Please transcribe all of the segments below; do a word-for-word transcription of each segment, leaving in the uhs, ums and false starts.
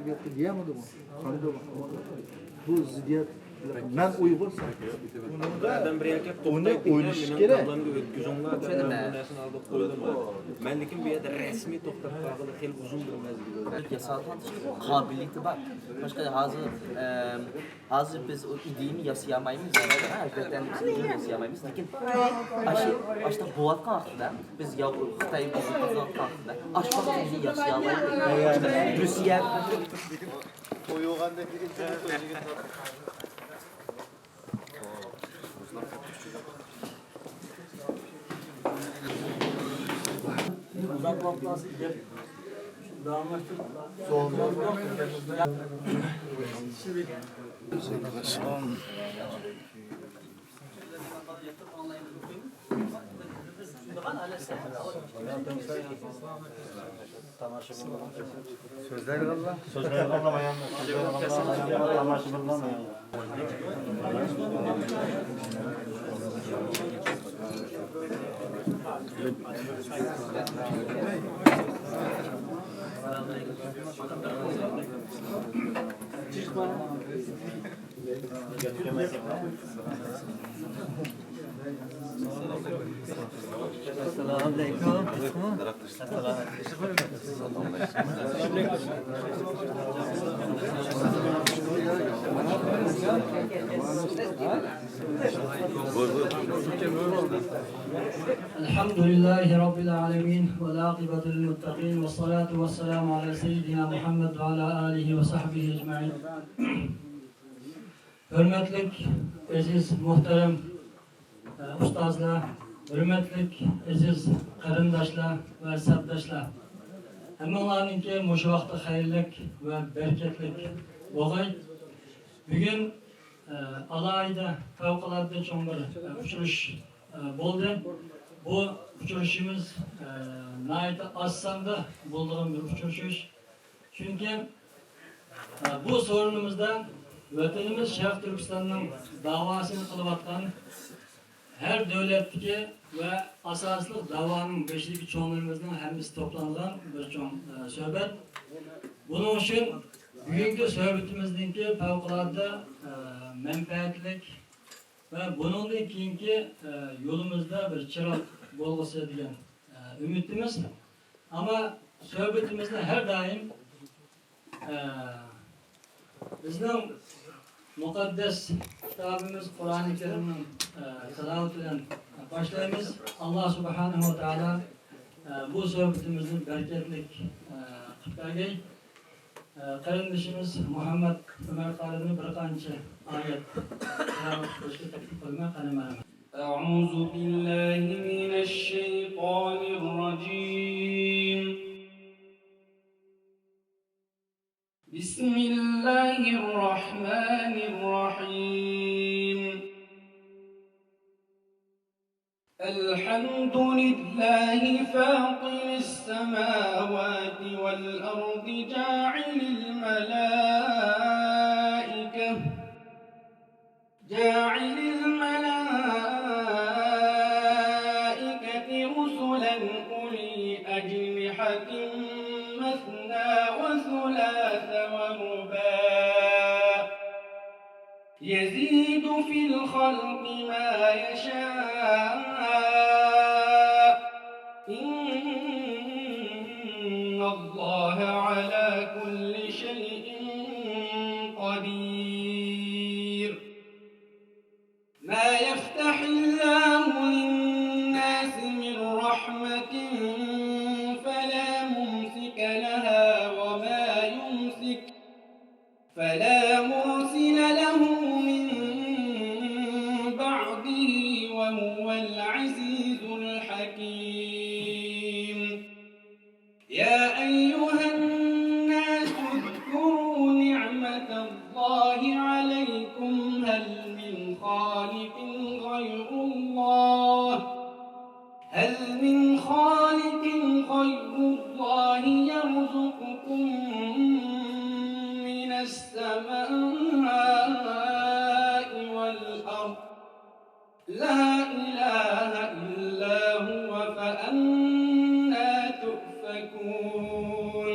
گەپنى دېيەلمىدىمۇ؟ قانداق؟ بۇ زىددىيەت، مەن ئۇيغۇر، سەن. ئادەم بىر يەرگە توختايدۇ، ئۇنى ئويلىشىش كېرەك. دەپ، مەن بۇ نەرسىنى ئالدىغا قويدۇم. مەن لېكىن بۇ يەردە رەسمىي توختاپ قالغىلى خېلى ئۇزۇن بىر مەزگىل بولدى. ياساۋاتقان قابىلىيىتى بار. باشقا ھازىر، ئەم، ھازىر بىز ئۇ ئىدىيىنى ياسىيالمايمىز، ھەقىقەتەن بىز ئىدىيىنى ياسىيالمايمىز. لېكىن ئاشۇ، ئاشۇنداق بولۇۋاتقان ۋاقتىدا، بىز يا خىتاي بىزنى قىزغانتقان ۋاقتىدا، ئاشۇ ۋاقىت بىزنى ياسىيالايدۇ. رۇسىيە. سۆزلەيدىغانلار، سۆزلەيدىغانلار، تاماشىبىنلار. الحمد لله رب العالمين، والعاقبة للمتقين، والصلاة والسلام على سيدنا محمد وعلى آله وصحبه أجمعين. ھۆرمەتلىك ئەزىز مۇھتەرەم ئۇستازلار، ھۆرمەتلىك ئەزىز قېرىنداشلار ۋە سەپداشلار، ھەممىڭلارنىڭكى مۇشۇ ۋاقتى خەيرلىك ۋە بەرىكەتلىك بولغاي. بۈگۈن، ئە، ئالاھىدە پەۋقۇلئاددە چوڭ بىر، ئە، ئۇچرىشىش، ئە، بولدى. بۇ ئۇچرىشىشىمىز، ئە، ناھايىتى ئاز ساندا بولىدىغان بىر ئۇچرىشىش. چۈنكى، ئە، بۇ سورۇنىمىزدا ۋەتىنىمىز شەرقىي تۈركىستاننىڭ داۋاسىنى قىلىۋاتقان ھەر دۆلەتتىكى ۋە ئاساسلىق داۋانىڭ بېشىدىكى چوڭلىرىمىزنىڭ ھەممىسى توپلانغان بىر چوڭ، ئە، سۆھبەت. بۇنىڭ ئۈچۈن بۈگۈنكى سۆھبىتىمىزنىڭكى پەۋقۇلئاددە، ئە، مەنپەئەتلىك ۋە بۇنىڭدىن كېيىنكى، ئە، يولىمىزدا بىر چىراغ بولغۇسى دېگەن، ئە، ئۈمىدتىمىز. ئەمما سۆھبىتىمىزنى ھەر دائىم، ئە، بىزنىڭ مۇقەددەس كىتابىمىز قۇرئانى كەرىمنىڭ، ئە، تىلاۋىتى بىلەن باشلايمىز. ئاللا سۇبھانەھۇ ۋە تائالا، ئە، بۇ سۆھبىتىمىزنى بەرىكەتلىك، ئە، قىلىپ بەرگەي. ئە، قېرىندىشىمىز مۇھەممەد ئۆمەر قارىنى بىر قانچە ئايەت تىلاۋەت قىلىشقا تەكلىپ قىلىمەن. قېنى، مەرھەمەت. أعوذ بالله من الشيطان الرجيم. بسم الله الرحمن الرحيم. الحمد لله فاطر السماوات والأرض جاعل الملائكة، جاعل الملائكة رسلا أولي أجنحة مثنى وثلاث ورباع. يزيد في الخلق ما يشاء. إن الله على كل شيء قدير. ما يفتح الله للناس من رحمة فلا ممسك لها وما يمسك فلا مرسل له من بعده وهو العزيز الحكيم. يا أيها الناس اذكروا نعمة الله عليكم هل من خالق غير الله هل من خالق غير الله يرزقكم من السماء والأرض لا إله إلا هو فأنى تؤفكون.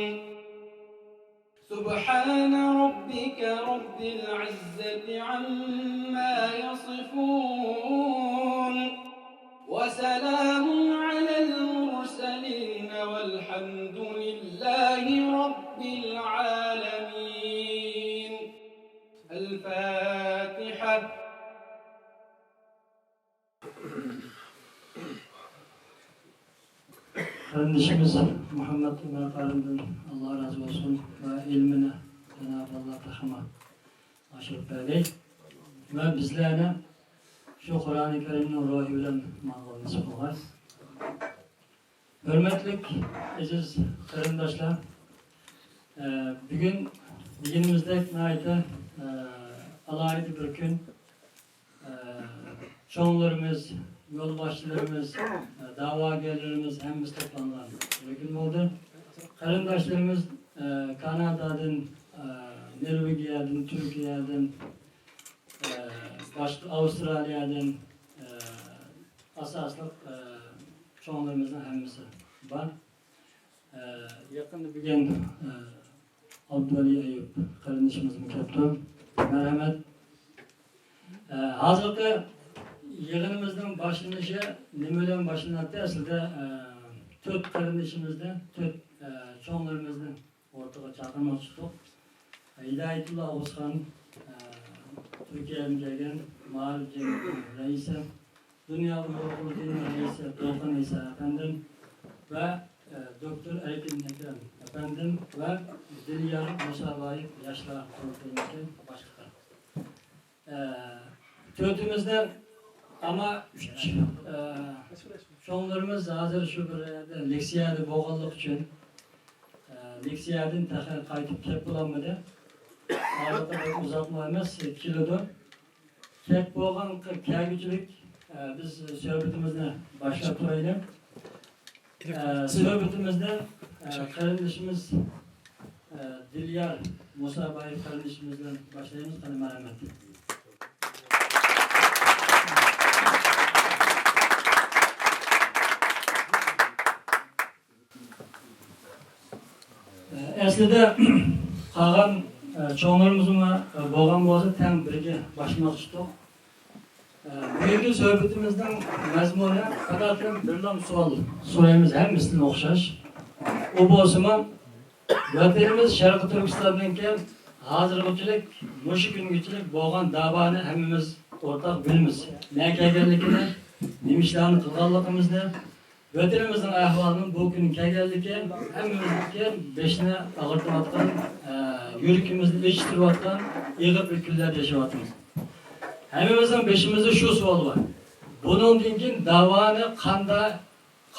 سبحان ربك رب العزة عما يصفون. وسلام على المرسلين والحمد لله رب العالمين. الفاتحة. قېرىندىشىمىز مۇھەممەد ئۆمەر قارىمدىن ئاللا رازى بولسۇن ۋە ئىلمىنى جانابى ئاللا تېخىمۇ ئاشۇرۇپ بەرگەي ۋە بىزلەرنى شۇ قۇرئانى كەرىمنىڭ روھى بىلەن ماڭغىلى نېسىپ قىلغاي. ھۆرمەتلىك ئەزىز قېرىنداشلار، ئە، بۈگۈن دېگىنىمىزدەك ناھايىتى، ئە، ئالاھىدە بىر كۈن. ئە، چوڭلىرىمىز، يولباشچىلىرىمىز، ئە، دەۋاگەرلىرىمىز ھەممىسى توپلانغان بىر كۈن بولدى. قېرىنداشلىرىمىز، ئە، كانادادىن، ئە، نورۋېگىيەدىن، تۈركىيەدىن، ئە، باشقا ئاۋسترالىيەدىن، ئە، ئاساسلىق، ئە، چوڭلىرىمىزنىڭ ھەممىسى بار. ئە، يېقىندا بۈگۈن، ئە، ئابدۇۋەلى ئەييۇب قېرىندىشىمىزمۇ كەپتۇ. مەرھەمەت. ئە، ھازىرقى يىغىنىمىزنىڭ باشلىنىشى نېمە بىلەن باشلىناتتى؟ ئەسلىدە، ئە، تۆت قېرىندىشىمىزنى، تۆت، ئە، چوڭلىرىمىزنى ئورتىغا چاقىرماقچى ئىدۇق. ھىدايەتۇللا ئوغۇزخان، ئە، تۈركىيەدىن كەلگەن مائارىپ جەمئىيىتىنىڭ رەئىسى، دۇنيا ئۇيغۇر قۇرۇلتىيىنىڭ رەئىسى دولقۇن ئەيسا ئەپەندىم ۋە، ئە، دوكتور ئەركىن ئەكرەم ئەپەندىم ۋە دىليار مۇسابايېف ياشلار قۇرۇلتىيىنىڭكى باشلىقى. ئە، تۆتىمىزدە ئەمما ئۈچ، ئە، چوڭلىرىمىز ھازىر شۇ بىر يەردە لېكسىيەدە بولغانلىقى ئۈچۈن، ئە، لېكسىيەدىن تېخى قايتىپ كەپ بولالمىدى. ھازىرقى بەك ئۇزاقمۇ ئەمەس، كېلىدۇ. كەپ بولغان كەلگۈچىلىك، ئە، بىز سۆھبىتىمىزنى باشلاپ تۇرايلى. ئە، سۆھبىتىمىزنى، ئە، قېرىندىشىمىز، ئە، دىليار مۇسابايېف قېرىندىشىمىز بىلەن باشلايمىز. قېنى، مەرھەمەت. ئەسلىدە قالغان، ئە، چوڭلىرىمىزمۇ، ئە، بولغان بولسا تەڭ بىرگە باشلىماقچى ئىدۇق. ئە، بۈگۈنكى سۆھبىتىمىزنىڭ مەزمۇنى پەقەتلا بىرلا سوئال سورايمىز، ھەممىسىدىن ئوخشاش. ئۇ بولسىمۇ، ۋەتىنىمىز شەرقىي تۈركىستاندىكى ھازىرغىچىلىك، مۇشۇ كۈنگىچىلىك بولغان داۋانى ھەممىمىز ئورتاق بىلىمىز. نەگە كەلگەنلىكىنى، نېمە ئىشلارنى قىلغانلىقىمىزنى، ۋەتىنىمىزنىڭ ئەھۋالىنىڭ بۇ كۈنگە كەلگەنلىكى ھەممىمىزنىڭكى بېشىنى ئاغرىتىۋاتقان، ئە، يۈرىكىمىزنى ئېچىشتۇرۇۋاتقان ئېغىر بىر كۈنلەردە ياشاۋاتىمىز. ھەممىمىزنىڭ بېشىمىزدا شۇ سوئال بار. بۇنىڭدىن كېيىن داۋانى قانداق،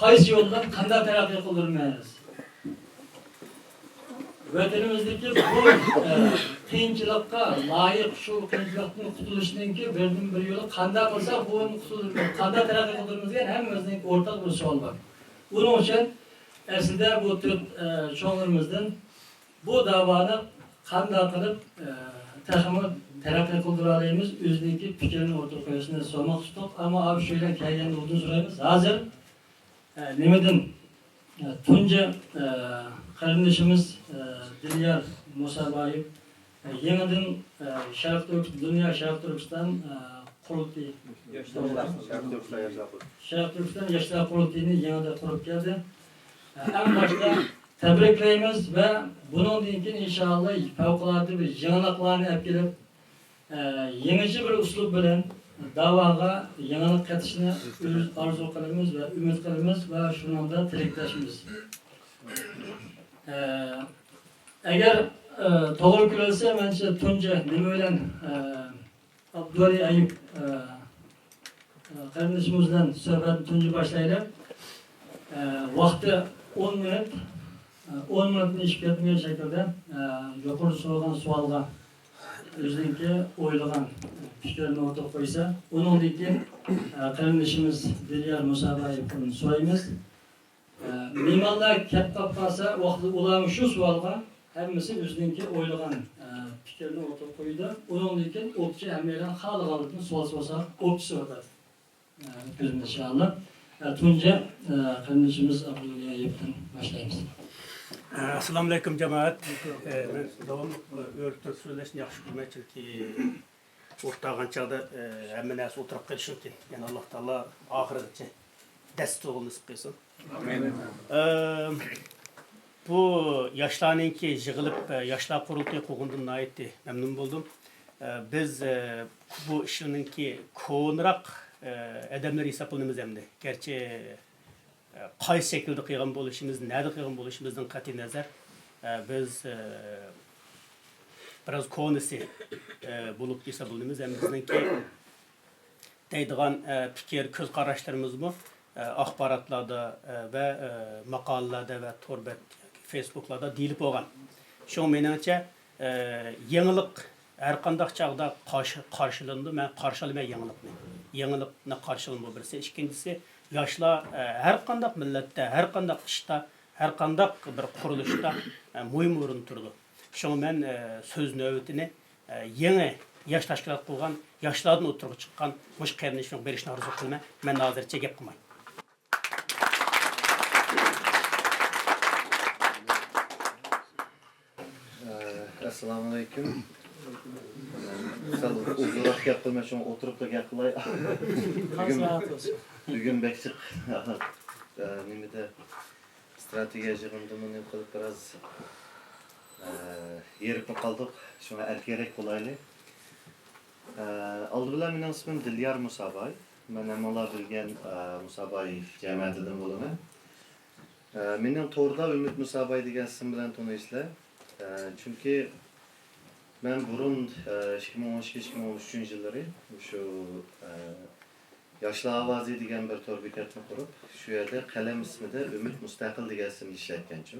قايسى يول بىلەن قانداق تەرەققىي قىلدۇرىمىز؟ ۋەتىنىمىزدىكى بۇ، ئە، قىيىنچىلىققا لايىق، شۇ قىيىنچىلىقتىن قۇتۇلۇشنىڭكى بىردىنبىر يولى قانداق قىلساق بۇ قۇتۇلۇپ، قانداق تەرەققىي قىلدۇرىمىز دېگەن ھەممىمىزنىڭ ئورتاق بىر سوئال بار. ئۇنىڭ ئۈچۈن ئەسلىدە بۇ تۆت، ئە، چوڭلىرىمىزدىن بۇ داۋانى قانداق قىلىپ، ئە، تېخىمۇ تەرەققىي قىلدۇرالايمىز، ئۆزىنىڭكى پىكرىنى ئورتىغا قويۇشنى سورىماقچى ئىدۇق. ئەمما ئابۇ شۇ يەردىن كەلگەندىن ئۇدۇن سورايمىز. ھازىر ئە، نېمىدىن، ئە، تۇنجى، ئە، قېرىندىشىمىز، ئە، دىليار مۇسابايېف، ئە، يېڭىدىن، ئە، شەرقىي تۈرك-، دۇنيا شەرقىي تۈركىستان، ئە، قۇرۇلتىيى. شەرقىي تۈركىستان ياشلار قۇرۇلتىيى. شەرقىي تۈركىستان ياشلار قۇرۇلتىيىنى يېڭىدىن قۇرۇپ كەلدى. ئە، ئەڭ باشتا تەبرىكلەيمىز ۋە بۇنىڭدىن كېيىن ئىنشائاللا پەۋقۇلئاددە بىر يېڭىلىقلارنى ئەپ كېلىپ، ئە، يېڭىچە بىر ئۇسلۇب بىلەن داۋاغا يېڭىلىق قېتىشنى ئۈز-، ئارزۇ قىلىمىز ۋە ئۈمىد قىلىمىز ۋە شۇنىڭدا تىلەكداشمىز. ئە، ئەگەر، ئە، توغرا كۆرۈلسە، مەنچە تۇنجى نېمە بىلەن، ئە، ئابدۇۋەلى ئەييۇب، ئە، ئە، قېرىندىشىمىز بىلەن سۆھبەتنى تۇنجى باشلايلى. ئە، ۋاقتى ئون مىنۇت. ئون مىنۇتتىن ئېشىپ كەتمىگەن شەكىلدە، ئە، يۇقىرىدا سورىغان سوئالغا ئۆزىنىڭكى ئويلىغان پىكرىنى ئوتتۇرىغا قويسا، ئۇنىڭدىن كېيىن، ئە، قېرىندىشىمىز دىليار مۇسابايېۋدىن سورايمىز. ئە، مېھمانلار كەپ قاپ قالسا، ۋاقتىدا ئۇلارمۇ شۇ سوئالغا ھەممىسى ئۆزىنىڭكى ئويلىغان، ئە، پىكرىنى ئوتتۇرىغا قويىدۇ. ئۇنىڭدىن كېيىن ئوپچە ھەممەيلەن خالىغانلىقىنى سوئال سورىساق، ئوپچە سۆھبەت. ئۆتكۈزىمىز ئىنشائاللا. تۇنجى قېرىندىشىمىز ئابدۇللا ئەييۇبتىن باشلايمىز. ئەسسالامۇئەلەيكۇم، جامائەت. ئە، مەن داۋاملىق ئۆرۈك تۈرك سۆزلەشنى ياخشى كۆرىمەن، چۈنكى ئورتاق ئالغان چاغدا، ئە، ھەممە نەرسە ئوتتۇرىغا كېلىشى مۇمكىن. يەنى ئاللا تائالا ئاخىرىغىچە دەستە تۇرغىلى نېسىپ قىلسۇن. ئامىن. ئە، بۇ ياشلارنىڭكى يىغىلىپ، ئە، ياشلار قۇرۇلتىيى قۇرغىنىدىن ناھايىتى مەمنۇن بولدۇم. ئە، بىز، ئە، بۇ ئىشلارنىڭكى كونىراق، ئە، ئادەملىرى ھېسابلىنىمىز ئەمدى. گەرچە، ئە، قايسى شەكىلدە قىلغان بولۇشىمىز، نەدە قىلغان بولۇشىمىزدىن قەتئىينەزەر، ئە، بىز، ئە، بىراز كونىسى، ئە، بولۇپ ھېسابلىنىمىز. ھەم بىزنىڭكى دەيدىغان، ئە، پىكىر، كۆز قاراشلىرىمىزمۇ، ئە، ئاخباراتلاردا، ئە، ۋە، ئە، ماقالىلەردە ۋە تور بەت ياكى فېيسبۇكلاردا دېيىلىپ بولغان. شۇڭا مېنىڭچە، ئە، يېڭىلىق ھەر قانداق چاغدا قارشى، قارشىلىنىدۇ. مەن قارشى ئالىمەن يېڭىلىقنى. يېڭىلىقنى قارشى ئالىمەن، بۇ بىرسى. ئىككىنچىسى، ياشلار، ئە، ھەر قانداق مىللەتتە، ھەر قانداق ئىشتا، ھەر قانداق بىر قۇرۇلۇشتا، ئە، مۇھىم ئورۇندا تۇرىدۇ. شۇڭا مەن، ئە، سۆز نۆۋىتىنى، ئە، يېڭى ياش تەشكىلات قۇرغان ياشلاردىن ئوتتۇرىغا چىققان مۇشۇ قېرىندىشىمغا بېرىشنى ئارزۇ قىلىمەن. مەن ھازىرچە گەپ قىلماي. ئەسسالامۇئەلەيكۇم. سەل ئۇزۇنراق گەپ قىلماي، شۇڭا ئولتۇرۇپلا گەپ قىلاي. بۈگۈن، بۈگۈن بەك جىق، نېمىدە، ئىستراتېگىيە يىغىنىدىمۇ نېمە قىلىپ بىراز، ئە، ھېرىپمۇ قالدۇق. شۇڭا ئەركىنرەك بولايلى. ئە، ئالدى بىلەن مېنىڭ ئىسمىم دىليار مۇساباي. مەن ھەممىڭلار بىلگەن، ئە، مۇساباي جەمەتىدىن بولىمەن. ئە، مېنىڭ توردا ئۈمىد مۇساباي دېگەن ئىسىم بىلەن تونۇيسىلەر. ئە، چۈنكى مەن بۇرۇن، ئە، ئىككى مىڭ ئون ئىككى، ئىككى مىڭ ئون ئۈچىنچى يىللىرى مۇشۇ، ئە، ياشلار ئاۋازى دېگەن بىر تور بېكەتنى قۇرۇپ، شۇ يەردە قەلەم ئىسمىدە ئۈمىد مۇستەقىل دېگەن ئىسىمنى ئىشلەتكەنچۇ.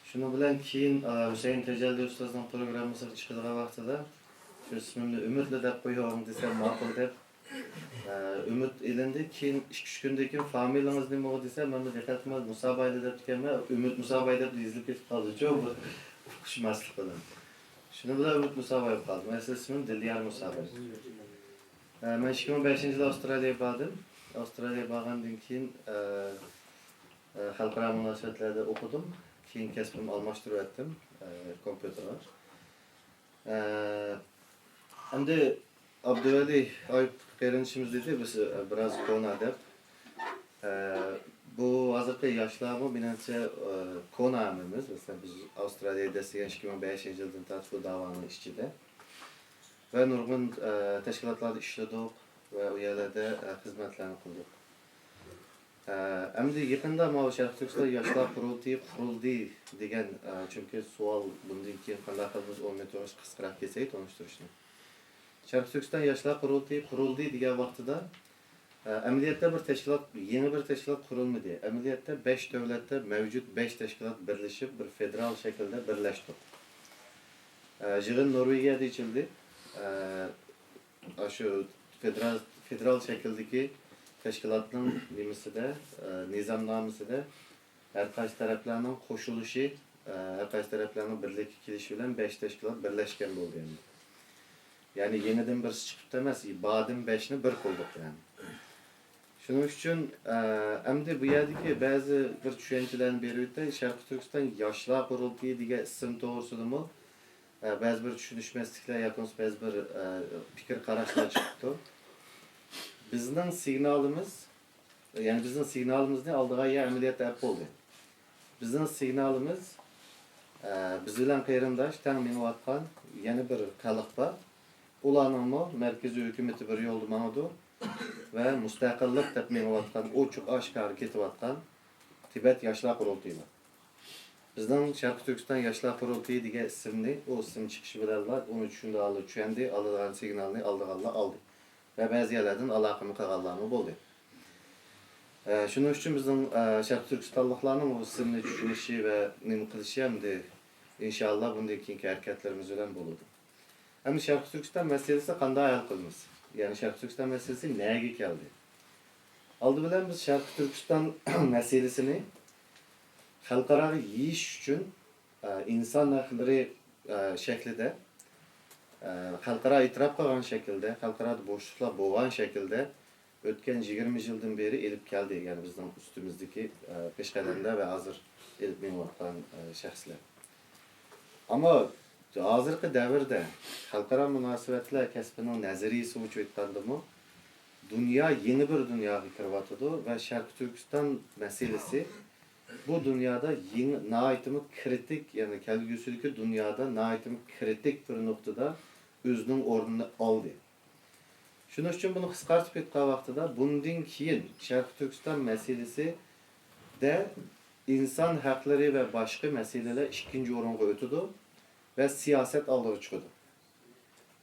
شۇنىڭ بىلەن كېيىن، ئە، ھۈسەيىن تەجەللى ئۇستازنىڭ پروگراممىسىغا چىقىدىغان ۋاقتىدا شۇ ئىسمىمنى ئۈمىدلا دەپ قويۇڭ دېسەم ماقۇل دەپ، ئە، ئۈمىد ئېلىندى. كېيىن ئىككى، ئۈچ كۈندىن كېيىن فامىلىڭىز نېمە دېسەم، مەنمۇ دىققەت قىلماي مۇسابايلا دەپتىكەنمەن، ئۈمىد مۇساباي دەپ يېزىلىپ كېتىپ قالدىچۇ، بۇ ئۇقۇشماسلىق بىلەن. شۇنىڭ بىلەن ئۈمىد مۇساباي بولۇپ قالدىم. ئەسلى ئىسمىم دىليار مۇساباي. ئە، مەن ئىككى مىڭ بەشىنچى يىلى ئاۋسترالىيەگە باردىم. ئاۋسترالىيەگە بارغاندىن كېيىن، ئە، ئە، خەلقئارا مۇناسىۋەتلەردە ئوقۇدۇم. كېيىن كەسپىمنى ئالماشتۇرۇۋەتتىم، ئە، كومپيۇتېرغا. ئە، ئەمدى ئابدۇۋەلى ئايۇپ قېرىندىشىمىز دېدى، بىز، ئە، بىراز كونا دەپ. ئە، بۇ ھازىرقى ياشلارمۇ مېنىڭچە، ئە، كونا ھەممىمىز. مەسىلەن، بىز ئاۋسترالىيەگە دەسسىگەن ئىككى مىڭ بەشىنچى يىلدىن تارتىپ بۇ داۋانىڭ ئىچىدە. ۋە نۇرغۇن، ئە، تەشكىلاتلاردا ئىشلىدۇق ۋە ئۇ يەرلەردە، ئە، خىزمەتلەرنى قىلدۇق. ئە، ئەمدى يېقىندا ماۋۇ شەرقىي تۈركىستان ياشلار قۇرۇلتىيى قۇرۇلدى دېگەن، ئە، چۈنكى سوئال بۇندىن كېيىن قانداق قىلىمىز ئون مىنۇت ئۆتۈش قىسقىراق كېسەي تونۇشتۇرۇشنى. شەرقىي تۈركىستان ياشلار قۇرۇلتىيى قۇرۇلدى دېگەن ۋاقتىدا، ئە، ئەمەلىيەتتە بىر تەشكىلات، يېڭى بىر تەشكىلات قۇرۇلمىدى. ئەمەلىيەتتە بەش دۆلەتتە مەۋجۇت بەش تەشكىلات بىرلىشىپ بىر فېدېرال شەكىلدە بىرلەشتۇق. ئە، يىغىن نورۋېگىيەدە ئېچىلدى. ئە، ئاشۇ فېدېرال، فېدېرال شەكىلدىكى تەشكىلاتنىڭ نېمىسىدە، ئە، نىزامنامىسىدە ھەر قايسى تەرەپلەرنىڭ قوشۇلۇشى، ئە، ھەر قايسى تەرەپلەرنىڭ بىرلىككە كېلىشى بىلەن بەش تەشكىلات بىرلەشكەن بولدى ئەمدى. يەنى يېڭىدىن بىرسى چىقىپتۇ ئەمەس، باردىن بەشنى بىر قىلدۇق يەنى. شۇنىڭ ئۈچۈن، ئە، ئەمدى بۇ يەردىكى بەزى بىر چۈشەنچىلەرنى بېرىپ ئۆتەي. شەرقىي تۈركىستان ياشلار قۇرۇلتىيى دېگەن ئىسىم توغرىسىدىمۇ، ئە، بەزى بىر چۈشىنىشمەسلىكلەر ياكى بولمىسا بەزى بىر، ئە، پىكىر قاراشلار چىقىپتۇ. بىزنىڭ سىگنالىمىز، يەنى بىزنىڭ سىگنالىمىزنى ئالىدىغان يەر ئەمەلىيەتتە ئەپ بولدى. بىزنىڭ سىگنالىمىز، ئە، بىز بىلەن قېرىنداش تەڭ مېڭىۋاتقان يەنە بىر خەلق بار. ئۇلارنىڭمۇ مەركىزىي ھۆكۈمىتى بىر يولدا ماڭىدۇ ۋە مۇستەقىللىق دەپ مېڭىۋاتقان، ئوچۇق ئاشكارا كېتىۋاتقان تىبەت ياشلار قۇرۇلتىيى بار. بىزنىڭ شەرقىي تۈركىستان ياشلار قۇرۇلتىيى دېگەن ئىسىمنى، ئۇ ئىسىم چىقىشى بىلەنلا ئۇنى چۈشىنىدىغانلار چۈشەندى، ئالىدىغان سىگنالنى ئالىدىغانلار ئالدى. ۋە بەزى يەرلەردىن ئالاقىمۇ قىلغانلارمۇ بولدى. ئە، شۇنىڭ ئۈچۈن بىزنىڭ، ئە، شەرقىي تۈركىستانلىقلارنىڭ بۇ ئىسىمنى چۈشىنىشى ۋە نېمە قىلىشى ئەمدى ئىنشائاللا بۇندىن كېيىنكى ھەرىكەتلىرىمىز بىلەن بولىدۇ. ئەمدى شەرقىي تۈركىستان مەسىلىسى قانداق ھەل قىلىمىز؟ يەنى شەرقىي تۈركىستان مەسىلىسى نەگە كەلدى؟ ئالدى بىلەن بىز شەرقىي تۈركىستان مەسىلىسىنى خەلقئاراغا يېيىش ئۈچۈن، ئە، ئىنسان ھەقلىرى، ئە، شەكلىدە، ئە، خەلقئارا ئېتىراپ قىلغان شەكىلدە، خەلقئارادا بوشلۇقلار بولغان شەكىلدە ئۆتكەن يىگىرمە يىلدىن بېرى ئېلىپ كەلدى. يەنى بىزنىڭ ئۈستىمىزدىكى، ئە، پېشقەدەملەر ۋە ھازىر ئېلىپ مېڭىۋاتقان، ئە، شەخسلەر. ئەمما ھازىرقى دەۋردە خەلقئارا مۇناسىۋەتلەر كەسپىنىڭ نەزەرىيىسى بويىچە ئېيتقاندىمۇ، دۇنيا يېڭى بىر دۇنياغا كىرىۋاتىدۇ ۋە شەرقىي تۈركىستان مەسىلىسى بۇ دۇنيادا يېڭى، ناھايىتىمۇ كرىتىك، يەنى كەلگۈسىدىكى دۇنيادا ناھايىتىمۇ كرىتىك بىر نۇقتىدا ئۆزىنىڭ ئورنىنى ئالدى. شۇنىڭ ئۈچۈن بۇنى قىسقارتىپ ئېيتقان ۋاقتىدا، بۇندىن كېيىن شەرقىي تۈركىستان مەسىلىسىدە ئىنسان ھەقلىرى ۋە باشقا مەسىلىلەر ئىككىنچى ئورۇنغا ئۆتىدۇ ۋە سىياسەت ئالدىغا چىقىدۇ.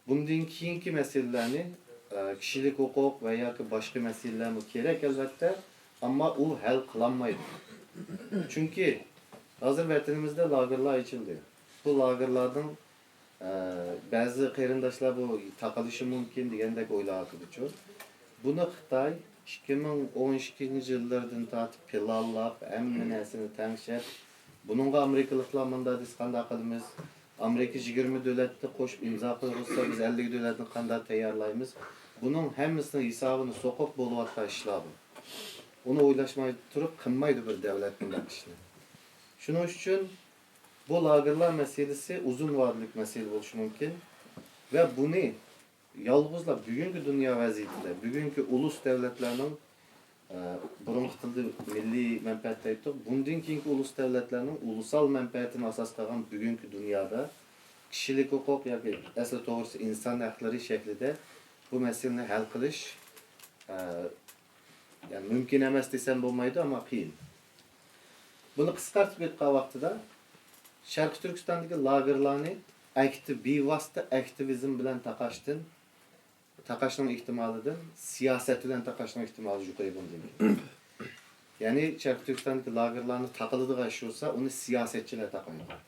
بۇندىن كېيىنكى مەسىلىلەرنى، ئە، كىشىلىك ھوقۇق ۋە ياكى باشقا مەسىلىلەرمۇ كېرەك، ئەلۋەتتە، ئەمما ئۇ ھەل قىلالمايدۇ. چۈنكى ھازىر ۋەتىنىمىزدە لاگېرلار ئېچىلدى. بۇ لاگېرلاردىن، ئە، بەزى قېرىنداشلار بۇ تاقىلىشى مۇمكىن دېگەندەك ئويلاۋاتىدۇچۇ. بۇنى خىتاي ئىككى مىڭ ئون ئىككىنچى يىللىرىدىن تارتىپ پىلانلاپ، ھەممە نەرسىنى تەڭشەپ، بۇنىڭغا ئامېرىكىلىقلار مۇنداق دېسە قانداق قىلىمىز؟ ئامېرىكا يىگىرمە دۆلەتنى قوشۇپ ئىمزا قىلغۇزسا، بىز ئەللىك دۆلەتنى قانداق تەييارلايمىز؟ بۇنىڭ ھەممىسىنىڭ ھېسابىنى سوقۇپ بولۇۋاتقان ئىشلار بۇ. ئۇنى ئويلاشماي تۇرۇپ قىلمايدۇ بىر دۆلەت بۇنداق ئىشنى. شۇنىڭ ئۈچۈن بۇ لاگېرلار مەسىلىسى ئۇزۇن ۋادىلىك مەسىلە بولۇشى مۇمكىن ۋە بۇنى يالغۇزلا بۈگۈنكى دۇنيا ۋەزىيىتىدە، بۈگۈنكى ئۇلۇس دۆلەتلەرنىڭ، ئە، بۇرۇنقى تىلدا مىللىي مەنپەئەت دەيتتۇق. بۇندىن كېيىنكى ئۇلۇس دۆلەتلەرنىڭ ئۇلۇسال مەنپەئەتىنى ئاساس قىلغان بۈگۈنكى دۇنيادا كىشىلىك ھوقۇق ياكى ئەسلى توغرىسى ئىنسان ھەقلىرى شەكلىدە بۇ مەسىلىنى ھەل قىلىش، ئە، يەنى مۇمكىن ئەمەس دېسەم بولمايدۇ، ئەمما قىيىن. بۇنى قىسقارتىپ ئېيتقان ۋاقتىدا، شەرقىي تۈركىستاندىكى لاگېرلارنى ئەكتىپ، بىۋاسىتە ئاكتىۋىزم بىلەن تاقاشتىن، تاقاشنىڭ ئېھتىمالىدىن سىياسەت بىلەن تاقاشنىڭ ئېھتىمالى يۇقىرى بۇندىن كېيىن. يەنى شەرقىي تۈركىستاندىكى لاگېرلارنى تاقىلىدىغان ئىش بولسا، ئۇنى سىياسەتچىلەر تاقايدۇ.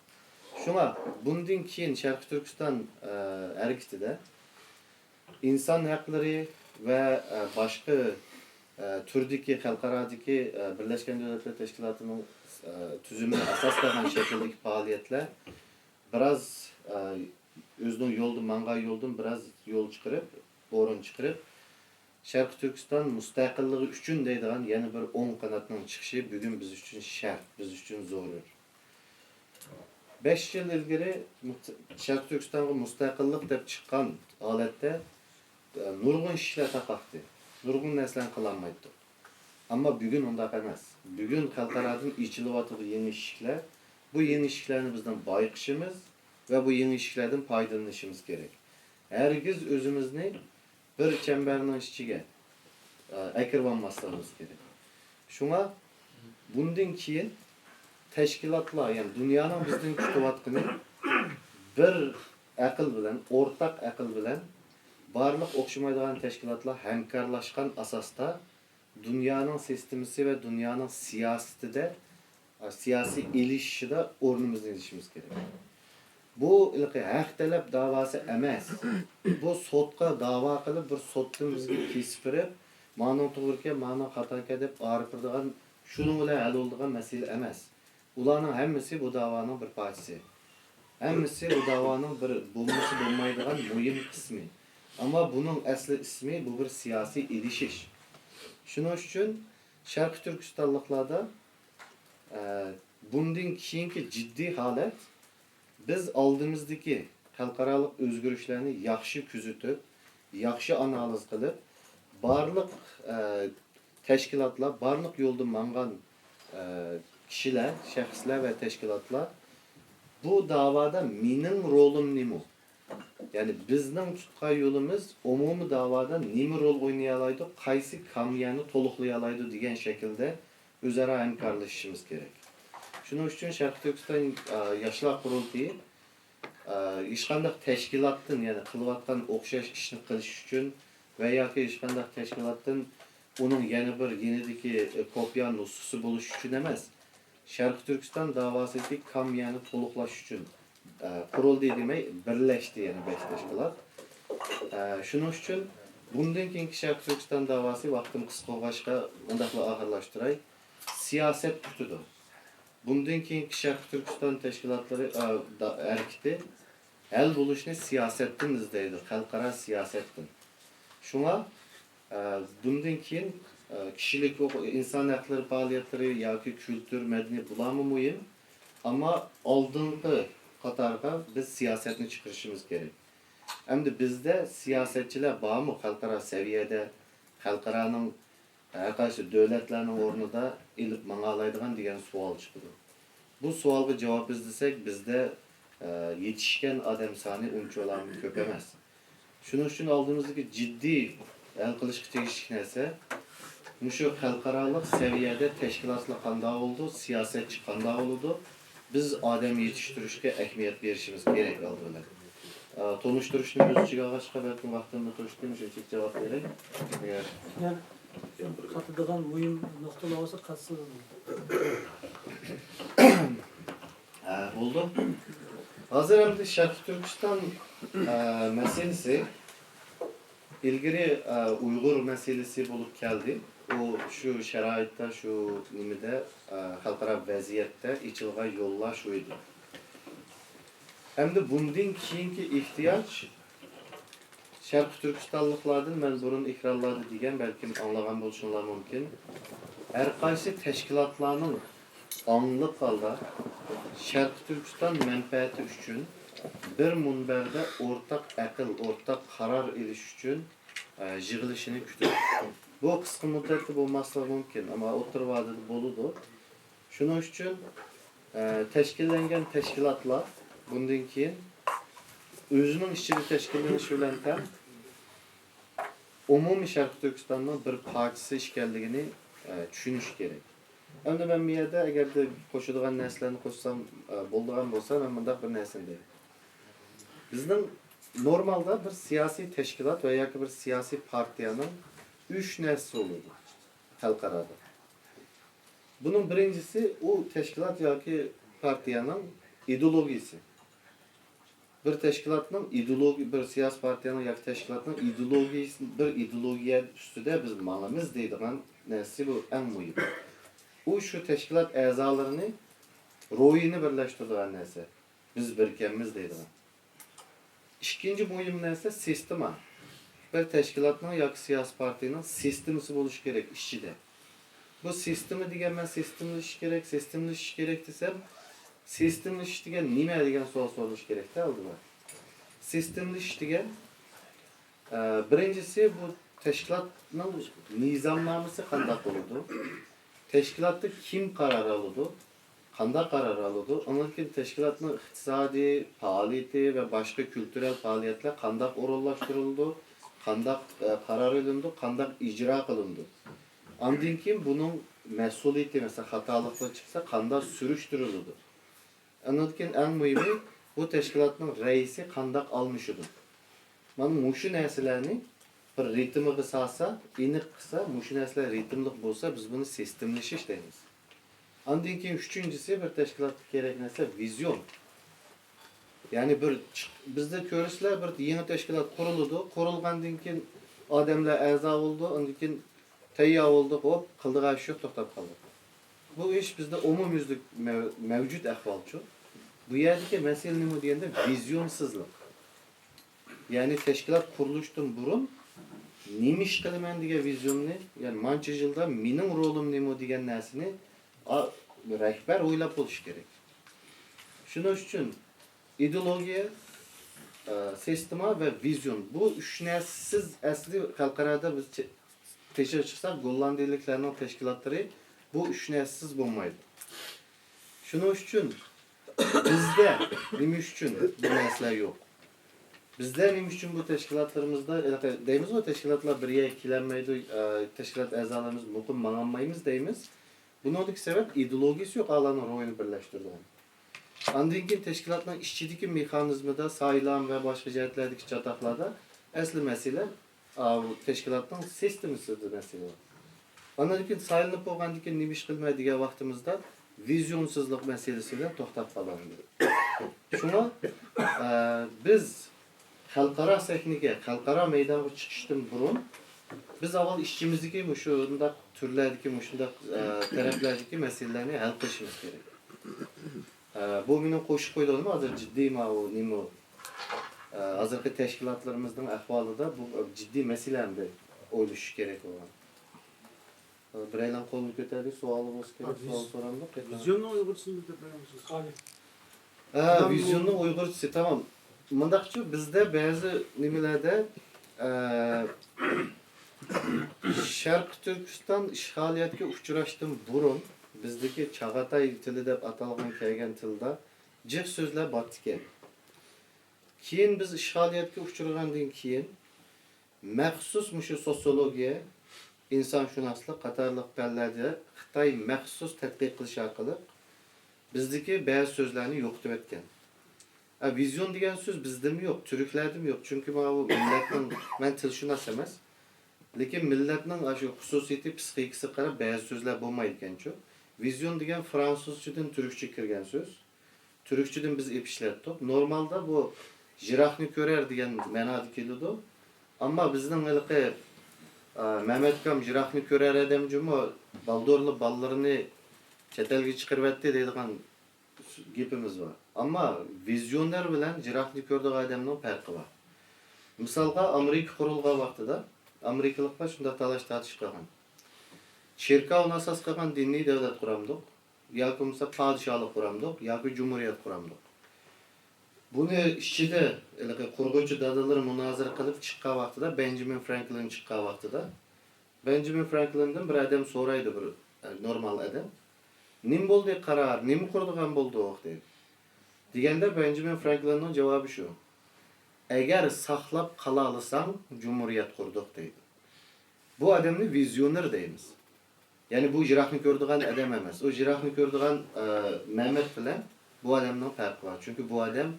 شۇڭا بۇندىن كېيىن شەرقىي تۈركىستان، ئە، ھەرىكىتىدە ئىنسان ھەقلىرى ۋە، ئە، باشقا، ئە، تۈردىكى خەلقئارادىكى، ئە، بىرلەشكەن دۆلەتلەر تەشكىلاتىنىڭ، ئە، تۈزۈمىنى ئاساس قىلغان شەكىلدىكى پائالىيەتلەر بىراز، ئە، ئۆزىنىڭ يولىدا ماڭغان يولىدىن بىراز يول چىقىرىپ، ئورۇن چىقىرىپ، شەرقىي تۈركىستان مۇستەقىللىقى ئۈچۈن دەيدىغان يەنە بىر ئوڭ قاناتنىڭ چىقىشى بۈگۈن بىز ئۈچۈن شەرت، بىز ئۈچۈن زۆرۈر. بەش يىل ئىلگىرى مۇت-، شەرقىي تۈركىستانغا مۇستەقىللىق دەپ چىققان ھالەتتە، ئە، نۇرغۇن ئىشلار تاقاقتى، نۇرغۇن نەرسىلەرنى قىلالمايتتۇق. ئەمما بۈگۈن ئۇنداق ئەمەس. بۈگۈن خەلقئارادىن ئېچىلىۋاتىدۇ يېڭى ئىشىكلەر. بۇ يېڭى ئىشىكلەرنى بىزنىڭ بايقىشىمىز ۋە بۇ يېڭى ئىشىكلەردىن پايدىلىنىشىمىز كېرەك. ھەرگىز ئۆزىمىزنى بىر چەمبەرنىڭ ئىچىگە، ئە، ئەكىرىۋالماسلىقىمىز كېرەك. شۇڭا بۇندىن كېيىن تەشكىلاتلار، يەنى دۇنيانىڭ بىزدىن كۈتۈۋاتقىنى بىر ئەقىل بىلەن، ئورتاق ئەقىل بىلەن بارلىق ئوخشىمايدىغان تەشكىلاتلار ھەمكارلاشقان ئاساستا دۇنيانىڭ سىستېمىسى ۋە دۇنيانىڭ سىياسىتىدە، سىياسىي ئېلىشىشىدا ئورنىمىزنى ئېلىشىمىز كېرەك. بۇ ھېلىقى ھەق تەلەپ داۋاسى ئەمەس. بۇ سوتقا داۋا قىلىپ، بىر سوتتىن بىزگە كېسىپ بېرىپ، مانىڭ توغرىكەن، مانىڭ خاتاكەن دەپ ئايرىپ بېرىدىغان، شۇنىڭ بىلەن ھەل بولىدىغان مەسىلە ئەمەس. ئۇلارنىڭ ھەممىسى بۇ داۋانىڭ بىر پارچىسى. ھەممىسى بۇ داۋانىڭ بىر بولمىسا بولمايدىغان مۇھىم قىسمى. ئەمما بۇنىڭ ئەسلى ئىسمى بۇ بىر سىياسىي ئېلىشىش. شۇنىڭ ئۈچۈن شەرقىي تۈركىستانلىقلاردا، ئە، بۇندىن كېيىنكى جىددىي ھالەت، بىز ئالدىمىزدىكى خەلقئارالىق ئۆزگىرىشلەرنى ياخشى كۆزىتىپ، ياخشى ئانالىز قىلىپ، بارلىق، ئە، تەشكىلاتلار، بارلىق يولدا ماڭغان، ئە، كىشىلەر، شەخسلەر ۋە تەشكىلاتلار بۇ داۋادا مېنىڭ رولۇم نېمە؟ يەنى بىزنىڭ تۇتقان يولىمىز ئومۇمىي داۋادا نېمە رول ئوينىيالايدۇ، قايسى كامىيەنى تولۇقلىيالايدۇ دېگەن شەكىلدە ئۆزئارا ھەمكارلىشىشىمىز كېرەك. شۇنىڭ ئۈچۈن شەرقىي تۈركىستان، ئە، ياشلار قۇرۇلتىيى، ئە، ھېچقانداق تەشكىلاتتىن، يەنى قىلىۋاتقان ئوخشاش ئىشنى قىلىش ئۈچۈن ۋە ياكى ھېچقانداق تەشكىلاتتىن ئۇنىڭ يەنە بىر يېنىدىكى، ئە، كوپىيە نۇسخىسى بولۇش ئۈچۈن ئەمەس، شەرقىي تۈركىستان داۋاسىدىكى كامىيەنى تولۇقلاش ئۈچۈن، ئە، قۇرۇلدى دېمەي، بىرلەشتى يەنە بەش تەشكىلات. ئە، شۇنىڭ ئۈچۈن بۇندىن كېيىنكى شەرقىي تۈركىستان داۋاسى، ۋاقتىم قىسقا بولغاچقا مۇنداقلا ئاخىرلاشتۇراي. سىياسەت كۈتىدۇ. بۇندىن كېيىنكى شەرقىي تۈركىستان تەشكىلاتلىرى، ئە، دا-، ھەرىكىتى ھەل بولۇشنى سىياسەتتىن ئىزدەيدۇ، خەلقئارا سىياسەتتىن. شۇڭا، ئە، بۇندىن كېيىن ئە، كىشىلىك ھوقۇق، ئىنسان ھەقلىرى پائالىيەتلىرى ياكى كۈلتۈر، مەدەنىيەت، بۇلارمۇ مۇھىم. ئەمما ئالدىنقى قاتارغا بىز سىياسەتنى چىقىرىشىمىز كېرەك. ئەمدى بىزدە سىياسەتچىلەر بارمۇ خەلقئارا سەۋىيەدە، خەلقئارانىڭ، ھەر قايسى دۆلەتلەرنىڭ ئورنىدا ئېلىپ ماڭالايدىغان دېگەن سوئال چىقىدۇ. بۇ سوئالغا جاۋاب ئىزدىسەك، بىزدە، ئە، يېتىشكەن ئادەم سانى ئۇنچىۋالامۇ كۆپ ئەمەس. شۇنىڭ ئۈچۈن ئالدىمىزدىكى جىددىي ھەل قىلىشقا تېگىشلىك نەرسە، مۇشۇ خەلقئارالىق سەۋىيەدە تەشكىلاتلار قانداق بولىدۇ، سىياسەتچى قانداق بولىدۇ، بىز ئادەم يېتىشتۈرۈشكە ئەھمىيەت بېرىشىمىز كېرەك ئالدى بىلەن. ئە، تونۇشتۇرۇشنى ئۆز ئىچىگە ئالغاچقا، بەلكىم ۋاقتىممۇ توشتى، مۇشۇنچىلىك جاۋاب بېرەي. ئەگەر قاتىدىغان مۇھىم نۇقتىلار بولسا قاتسىڭىز. ھە، بولدى. ھازىر ئەمدى شەرقىي تۈركىستان، ئە، مەسىلىسى ئىلگىرى، ئە، ئۇيغۇر مەسىلىسى بولۇپ كەلدى. ئۇ شۇ شارائىتتا، شۇ نېمىدە، ئە، خەلقئارا ۋەزىيەتتە ئېچىلغان يوللار شۇ ئىدى. ئەمدى بۇندىن كېيىنكى ئېھتىياج شەرقىي تۈركىستانلىقلاردىن مەن بۇرۇن ئېكرانلاردا دېگەن، بەلكىم ئاڭلىغان بولۇشۇڭلار مۇمكىن. ھەر قايسى تەشكىلاتلارنىڭ ئاڭلىق ھالدا شەرقىي تۈركىستان مەنپەئەتى ئۈچۈن بىر مۇنبەردە ئورتاق ئەقىل، ئورتاق قارار ئېلىش ئۈچۈن، ئە، يىغىلىشىنى كۈتىدۇ. بۇ قىسقا مۇددەتتە بولماسلىقى مۇمكىن، ئەمما ئوتتۇرا ۋادىدە بولىدۇ. شۇنىڭ ئۈچۈن، ئە، تەشكىللەنگەن تەشكىلاتلار بۇندىن كېيىن ئۆزىنىڭ ئىچىدە تەشكىللىنىشى بىلەن تەڭ ئومۇمىي شەرقىي تۈركىستاننىڭ بىر پارچىسى ئىكەنلىكىنى، ئە، چۈشىنىشى كېرەك. ئەمدى مەن بۇ يەردە ئەگەردە قوشىدىغان نەرسىلەرنى قوشسام، ئە، بولىدىغان بولسا، مەن مۇنداق بىر نەرسىنى دەيمەن. بىزنىڭ نورمالدا بىر سىياسىي تەشكىلات ۋە ياكى بىر سىياسىي پارتىيەنىڭ ئۈچ نەرسىسى بولىدۇ خەلقئارادا. بۇنىڭ بىرىنچىسى، ئۇ تەشكىلات ياكى پارتىيەنىڭ ئىدېئولوگىيىسى. بىر تەشكىلاتنىڭ ئىدېئولوگىيە، بىر سىياسىي پارتىيەنىڭ ياكى تەشكىلاتنىڭ ئىدېئولوگىيىسى، بىر ئىدېئولوگىيە ئۈستىدە بىز ماڭىمىز دەيدىغان نەرسىسى بۇ ئەڭ مۇھىم. ئۇ شۇ تەشكىلات ئەزالىرىنى روھىنى بىرلەشتۈرىدىغان نەرسە. بىز بىركەنمىز دەيدىغان. ئىككىنچى مۇھىم نەرسە سىستېما. بىر تەشكىلاتنىڭ ياكى سىياسىي پارتىيىنىڭ سىستېمىسى بولۇشى كېرەك ئىچىدە. بۇ سىستېما دېگەن، مەن سىستېمىلىشىش كېرەك، سىستېمىلىشىش كېرەك دېسەم، سىستېمىلىشىش دېگەن نېمە دېگەن سوئال سورىلىشى كېرەكتە ئالدىدا. سىستېمىلىشىش دېگەن، ئە، بىرىنچىسى، بۇ تەشكىلاتنىڭ نىزامنامىسى قانداق بولىدۇ؟ تەشكىلاتتا كىم قارار ئالىدۇ؟ قانداق قارار ئالىدۇ؟ ئاندىن كېيىن تەشكىلاتنىڭ ئىقتىسادىي پائالىيىتى ۋە باشقا كۈلتۈرەل پائالىيەتلەر قانداق ئورۇنلاشتۇرۇلىدۇ؟ قانداق، ئە، قارار ئېلىنىدۇ؟ قانداق ئىجرا قىلىنىدۇ؟ ئاندىن كېيىن بۇنىڭ مەسئۇلىيىتى، مەسىلەن، خاتالىقلار چىقسا قانداق سۈرۈشتۈرۈلىدۇ؟ ئاندىن كېيىن ئەڭ مۇھىمى، بۇ تەشكىلاتنىڭ رەئىسى قانداق ئالمىشىدۇ؟ مانا مۇشۇ نەرسىلەرنى بىر رىتىمىغا سالسا، ئېنىق قىلسا، مۇشۇ نەرسىلەر رىتىملىق بولسا، بىز بۇنى سىستېمىلىشىش دەيمىز. ئاندىن كېيىن ئۈچىنچىسى، بىر تەشكىلاتقا كېرەك نەرسە ۋىزىيون. يەنى بىر چىق-، بىزدە كۆرىسىلەر، بىر يېڭى تەشكىلات قۇرۇلىدۇ، قۇرۇلغاندىن كېيىن ئادەملەر ئەزا بولىدۇ، ئاندىن كېيىن تەييار بولدۇق، ھوپ، قىلىدىغان ئىش يوق، توختاپ قالدۇق. بۇ ئىش بىزدە ئومۇميۈزلۈك مەۋ-، مەۋجۇت ئەھۋالچۇ. بۇ يەردىكى مەسىلە نېمە دېگەندە، ۋىزىيونسىزلىق. يەنى تەشكىلات قۇرۇلۇشتىن بۇرۇن نېمە ئىش قىلىمەن دېگەن ۋىزىيوننى، يەنى مانچە يىلدا مېنىڭ رولۇم نېمە دېگەن نەرسىنى، ئا، رەھبەر ئويلاپ بولۇشى كېرەك. شۇنىڭ ئۈچۈن ئىدېئولوگىيە، ئە، سىستېما ۋە ۋىزىيون، بۇ ئۈچ نەرسىسىز ئەسلى خەلقئارادا بىز چى-، تېشىغا چىقساق، گوللاندىيىلىكلەرنىڭ تەشكىلاتلىرى بۇ ئۈچ نەرسىسىز بولمايدۇ. شۇنىڭ ئۈچۈن بىزدە نېمە ئۈچۈن بۇ نەرسىلەر يوق؟ بىزدە نېمە ئۈچۈن بۇ تەشكىلاتلىرىمىزدا، ھېلىقى دەيمىزغۇ، تەشكىلاتلار بىر يەرگە كېلەلمەيدۇ، ئە، تەشكىلات ئەزالىرىمىز مۇقىم ماڭالمايمىز دەيمىز. بۇنىڭدىكى سەۋەب ئىدېئولوگىيىسى يوق ئالانىڭ روھىنى بىرلەشتۈرىدىغان. ئاندىن كېيىن تەشكىلاتنىڭ ئىچىدىكى مېخانىزمىدا، سايلام ۋە باشقا جەھەتلەردىكى چاتاقلاردا ئەسلى مەسىلە، ئاۋۇ تەشكىلاتنىڭ سىستېمىسىدا مەسىلە بار. ئاندىن كېيىن سايلىنىپ بولغاندىن كېيىن نېمە ئىش قىلىمەن دېگەن ۋاقتىمىزدا ۋىزىيونسىزلىق مەسىلىسى بىلەن توختاپ قالىمىز. شۇڭا، ئە، بىز خەلقئارا سەھنىگە، خەلقئارا مەيدانغا چىقىشتىن بۇرۇن، بىز ئاۋۋال ئىچىمىزدىكى مۇشۇنداق تۈرلەردىكى، مۇشۇنداق، ئە، تەرەپلەردىكى مەسىلىلەرنى ھەل قىلىشىمىز كېرەك. ئە، بۇ مېنىڭ قوشۇپ قويىدىغىنىم، ھازىر جىددىي ماۋۇ نېمە، ئە، ھازىرقى تەشكىلاتلىرىمىزنىڭ ئەھۋالىدا بۇ جىددىي مەسىلە ئەمدى ئويلىشىش كېرەك بولغان. بىرەيلەن قولنى كۆتەردى، سوئالىڭىز كېلىپ، سوئال سورامدۇق. ۋىزيوننىڭ ئۇيغۇرچىسىنى بىلدۈرۈپ بېرىڭىز. ھە، ۋىزيوننىڭ ئۇيغۇرچىسى، تامام. مۇنداقچۇ، بىزدە بەزى نېمىلەردە، ئە، شەرقىي تۈركىستان ئىشغالىيەتكە ئۇچراشتىن بۇرۇن، بىزدىكى چاغاتاي تىلى دەپ ئاتالغان كەلگەن تىلدا جىق سۆزلەر بارتىكەن. كېيىن بىز ئىشغالىيەتكە ئۇچرىغاندىن كېيىن، مەخسۇس مۇشۇ سوسىيولوگىيە، ئىنسانشۇناسلىق قاتارلىق پەنلەردە خىتاي مەخسۇس تەتقىق قىلىش ئارقىلىق بىزدىكى بەزى سۆزلەرنى يوقىتىۋەتكەن. ئە، ۋىزيون دېگەن سۆز بىزدىمۇ يوق، تۈركلەردىمۇ يوق. چۈنكى ماۋۇ مىللەتنىڭ، مەن تىلشۇناس ئەمەس، لېكىن مىللەتنىڭ ئاشۇ خۇسۇسىيىتى، پسىخىكىسىغا قاراپ بەزى سۆزلەر بولمايدىكەنچۇ. ۋىزيون دېگەن فرانسۇزچىدىن تۈركچە كىرگەن سۆز. تۈركچىدىن بىز ئېلىپ ئىشلەتتۇق. نورمالدا بۇ يىراقنى كۆرەر دېگەن مەنادا كېلىدۇ. ئەمما بىزنىڭ ھېلىقى، ئا، مەمەت ئاكام يىراقنى كۆرەر ئادەم جۇمۇ، بالدۇرلا بالىلىرىنى چەت ئەلگە چىقىرىۋەتتى دەيدىغان گېپىمىز بار. ئەمما ۋىزيونېر بىلەن يىراقنى كۆرىدىغان ئادەمنىڭ پەرقى بار. مىسالغا، ئامېرىكا قۇرۇلغان ۋاقتىدا ئامېرىكىلىقلار شۇنداق تالاش-تارتىش قىلغان. چېركاۋنى ئاساس قىلغان دىنىي دۆلەت قۇرامدۇق، ياكى بولمىسا پادىشاھلىق قۇرامدۇق، ياكى جۇمھۇرىيەت قۇرامدۇق. بۇنى ئىچىدە ھېلىقى قۇرغۇچى دادىلىرى مۇنازىرە قىلىپ چىققان ۋاقتىدا، بېنجامىن فرانكلىن چىققان ۋاقتىدا، بېنجامىن فرانكلىندىن بىر ئادەم سورايدۇ، بىر، ئە، نورمال ئادەم. «نېمە بولدى قارار؟ نېمە قۇرىدىغان بولدۇق؟» دەيدۇ. دېگەندە بېنجامىن فرانكلىننىڭ جاۋابى شۇ. «ئەگەر ساقلاپ قالالىساڭ، جۇمھۇرىيەت قۇردۇق» دەيدۇ. بۇ ئادەمنى ۋىزيونېر دەيمىز. يەنى بۇ يىراقنى كۆرىدىغان ئادەم ئەمەس. ئۇ يىراقنى كۆرىدىغان، ئە، مەمەت بىلەن بۇ ئادەمنىڭ پەرقى بار. چۈنكى بۇ ئادەم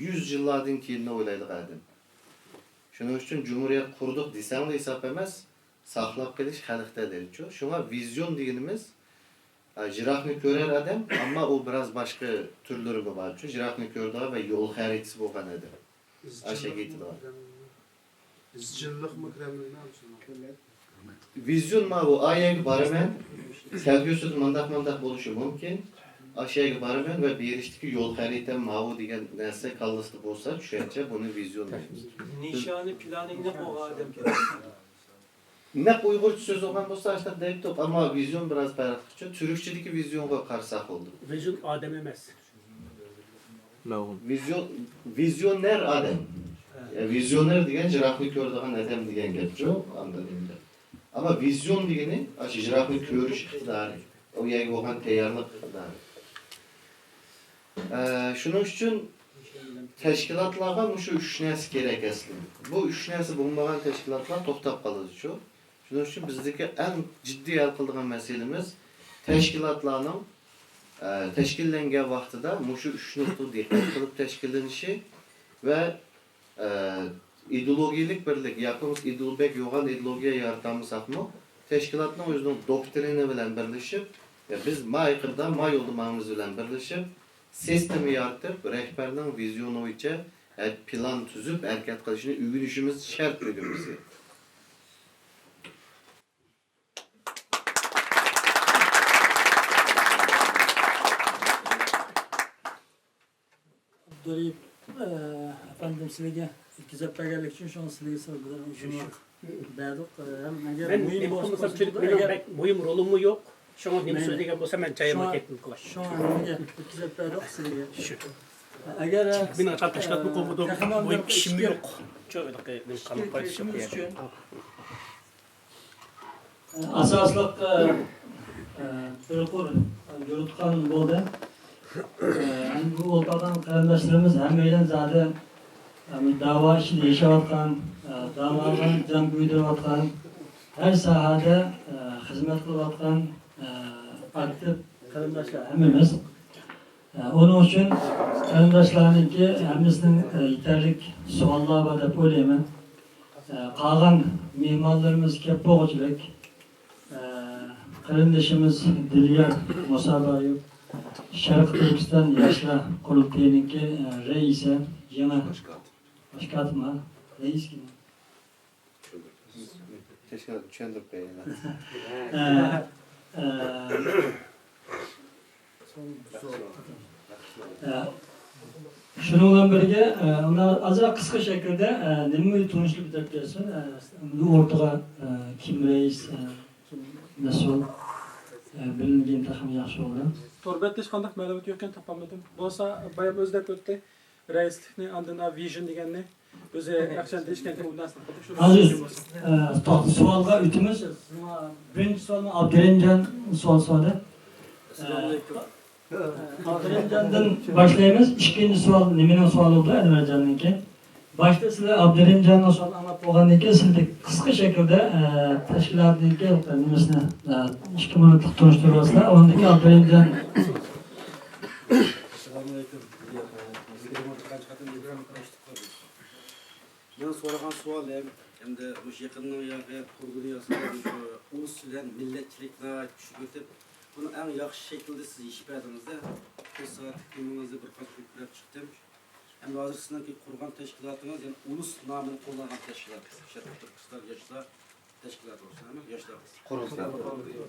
يۈز يىللاردىن كېيىننى ئويلايدىغان ئادەم. شۇنىڭ ئۈچۈن جۇمھۇرىيەت قۇردۇق دېسەڭلا ھېساب ئەمەس، ساقلاپ قېلىش خەلقتە دەيدىچۇ. شۇڭا ۋىزيون دېگىنىمىز، ئە، يىراقنى كۆرەر ئادەم، ئەمما ئۇ بىراز باشقا تۈرلىرىمۇ بارچۇ. يىراقنى كۆرىدىغان ۋە يول خەرىتىسى بولغان ئادەم. ئاشۇ ئىزچىللىقمۇ كىرەمدۇ؟ ئىزچىللىقمۇ كىرەمدۇ؟ ۋىزيون ماۋۇ، ئا يەرگە بارىمەن، كەلگۈسىدە مۇنداق، مۇنداق بولۇشى مۇمكىن. ئاشۇ يەرگە بارىمەن ۋە بېرىشتىكى يول خەرىتەم ماۋۇ دېگەن نەرسە كاللىسىدا بولسا، چۈشەنچە، بۇنى ۋىزيون دەيمىز. نىشانى، پىلانى نەق بولغان ئادەم كېرەك. نەق ئۇيغۇرچە سۆز بولغان بولسا، ئاشۇنداق دەيتتۇق، ئەمما ۋىزيون بىراز پەرقلىقچۇ. تۈركچىدىكى ۋىزيونغا قارىساق بولدى. ۋىزيون ئادەم ئەمەس. مەۋھۇم. ۋىزيون-، ۋىزيونېر ئادەم. يا، ۋىزيونېر دېگەن يىراقنى كۆرىدىغان ئادەم دېگەن گەپچۇ، ئاندىن ئەمدى. ئەمما ۋىزيون دېگىنى ئاشۇ يىراقنى كۆرۈش ئىقتىدارى، ئۇ يەرگە بولغان تەييارلىق ئىقتىدارى. ئە، شۇنىڭ ئۈچۈن تەشكىلاتلارغا مۇشۇ ئۈچ نەرسە كېرەك ئەسلىدە. بۇ ئۈچ نەرسە بولمىغان تەشكىلاتلار توختاپ قالىدۇچۇ. شۇنىڭ ئۈچۈن بىزدىكى ئەڭ جىددىي ھەل قىلىدىغان مەسىلىمىز تەشكىلاتلارنىڭ، ئە، تەشكىللەنگەن ۋاقتىدا مۇشۇ ئۈچ نۇقتىغا دىققەت قىلىپ تەشكىللىنىشى ۋە، ئە، ئىدېئولوگىيەلىك بىرلىك ياكى بولمىسا ئىدېئول-، بەك يوغان ئىدېئولوگىيە يارىتالمىساقمۇ، تەشكىلاتنىڭ ئۆزىنىڭ دوكترىنى بىلەن بىرلىشىپ، يا بىز ما ئېقىمدا، ما يولدا ماڭىمىز بىلەن بىرلىشىپ، سىستېما يارىتىپ، رەھبەرنىڭ ۋىزيونى بويىچە ھە-، پىلان تۈزۈپ ھەرىكەت قىلىشنى ئۆگىنىشىمىز شەرت بۈگۈن بىزگە. ئابدۇرېھىم، ئە، ئەپەندىم، سىلەرگە يەتكۈزۈپ بەرگەنلىكى ئۈچۈن، شۇڭا سىلەرگە سۆز بەردۇق. ئە، ھەم ئەگەر مەن مۇھىم نېمە بولسا قىلمىسام، بولسا، چۈنكى مېنىڭ ئەگەر بەك مۇھىم رولۇممۇ يوق. شۇڭا نېمە مەيلى. سۆزلىگەن بولسا، مەن جايىمغا شۇڭا، كەتتىم، قىلاي. شۇڭا نېمىگە يەتكۈزۈپ بەردۇق سىلەرگە. شۇ. ئەگەر، چۈنكى مېنىڭ ئاشۇنداق تەشكىلاتمۇ ئە، قوبۇلدۇم، تېخىمۇ مۇھىم ئىشىممۇ يوق. شۇ ھېلىقى نېمە قىلىپ قويسا شۇ كېرەك. ئۈچۈن. ئاساسلىق، ئە، ئە، بىر قۇر جۇرۇتخان بولدى. ئە، ئەمدى بۇ ئولتۇرغان قېرىنداشلىرىمىز ھەممەيلەن زادى، ئە، داۋا ئىچىدە ياشاۋاتقان، ئە، داۋاغا جان كۆيدۈرۈۋاتقان، ھەر ساھەدە، ئە، خىزمەت قىلىۋاتقان، ئە، ئاكتىپ قېرىنداشلار ھەممىمىز. ئۇنىڭ ئۈچۈن قېرىنداشلارنىڭكى ھەممىسىنىڭ يېتەرلىك سوئاللار بار دەپ ئويلايمەن. قالغان مېھمانلىرىمىز كەپ بولغۇچىلىك، قېرىندىشىمىز دىليار مۇسابايېۋ، شەرقىي تۈركىستان ياشلار قۇرۇلتىيىنىڭكى رەئىسى، يېڭى باش كاتىپما؟ رەئىسكىن؟ تەشكىلاتنى چۈشەندۈرۈپ بېرەيلى. ئە، ئە، ئە، شۇنىڭ بىلەن بىرگە، ئە، ئۇلار ئازراق قىسقا شەكىلدە، ئە، نېمىنى تونۇشتۇرۇپ ئۆتۈپ بەرسۇن، ئە، بۇ ئورتىغا، ئە، كىم رەئىس، ئە، كىم مەسئۇل، ئە، بىلىنگىن تېخىمۇ ياخشى بولىدۇ. تور بەتتە ھېچقانداق مەلۇمات يوقكەن، تاپالمىدىم. بولسا، بايام ئۆزى دەپ ئۆتتى. رەئىسلىكنى، ئاندىن ۋىژن دېگەننى ئۆزى ياخشى دېيىشكەنكەن، ئۇ نەرسىنى. ھازىر، ئە، توختى سوئالغا ئۆتىمىز. بىرىنچى سوئالنى ئابدۇرېھىمجان سوئال سورىدى. ئەسسالامۇئەلەيكۇم. ئابدۇرېھىمجاندىن باشلايمىز. ئىككىنچى سوئال نېمىنىڭ سوئالى بولدى؟ ئەنۋەرجاننىڭكى. باشتا سىلەر ئابدۇرېھىمجاننىڭ سوئالىنى ئاڭلاپ بولغاندىن كېيىن، سىلەر قىسقا شەكىلدە، ئە، تەشكىلاتنىڭكى نېمىسىنى، ئە، ئىككى مىنۇتلۇق تونۇشتۇرۇۋالسىلەر. ئاندىن كېيىن ئابدۇرېھىمجان. ئەسسالامۇئەلەيكۇم. بىزگە بىر قانچە قېتىم مىكروفون تونۇشتۇردۇق. مېنىڭ سورىغان سوئالىم، ئەمدى مۇشۇ يېقىننىڭ ياقى تور دۇنياسىدا مۇشۇ ئۇرۇش بىلەن مىللەتچىلىك ناھايىتى كۈچلۈك ئۆتۈپ، بۇنى ئەڭ ياخشى شەكىلدە سىز يېشىپ بەردىڭىز-دە. بىز سائەتلىك تېمىڭىزنى بىر قانچە كۆرۈپ چىقتىم. ئەمدى ھازىر سىزنىڭكى قۇرغان تەشكىلاتىڭىز، يەنى ئۇلۇس نامىنى قوللانغان تەشكىلات، شەرقىي تۈركىستان ياشلار تەشكىلاتى بولسا، ياشلار قۇرۇلتىيى.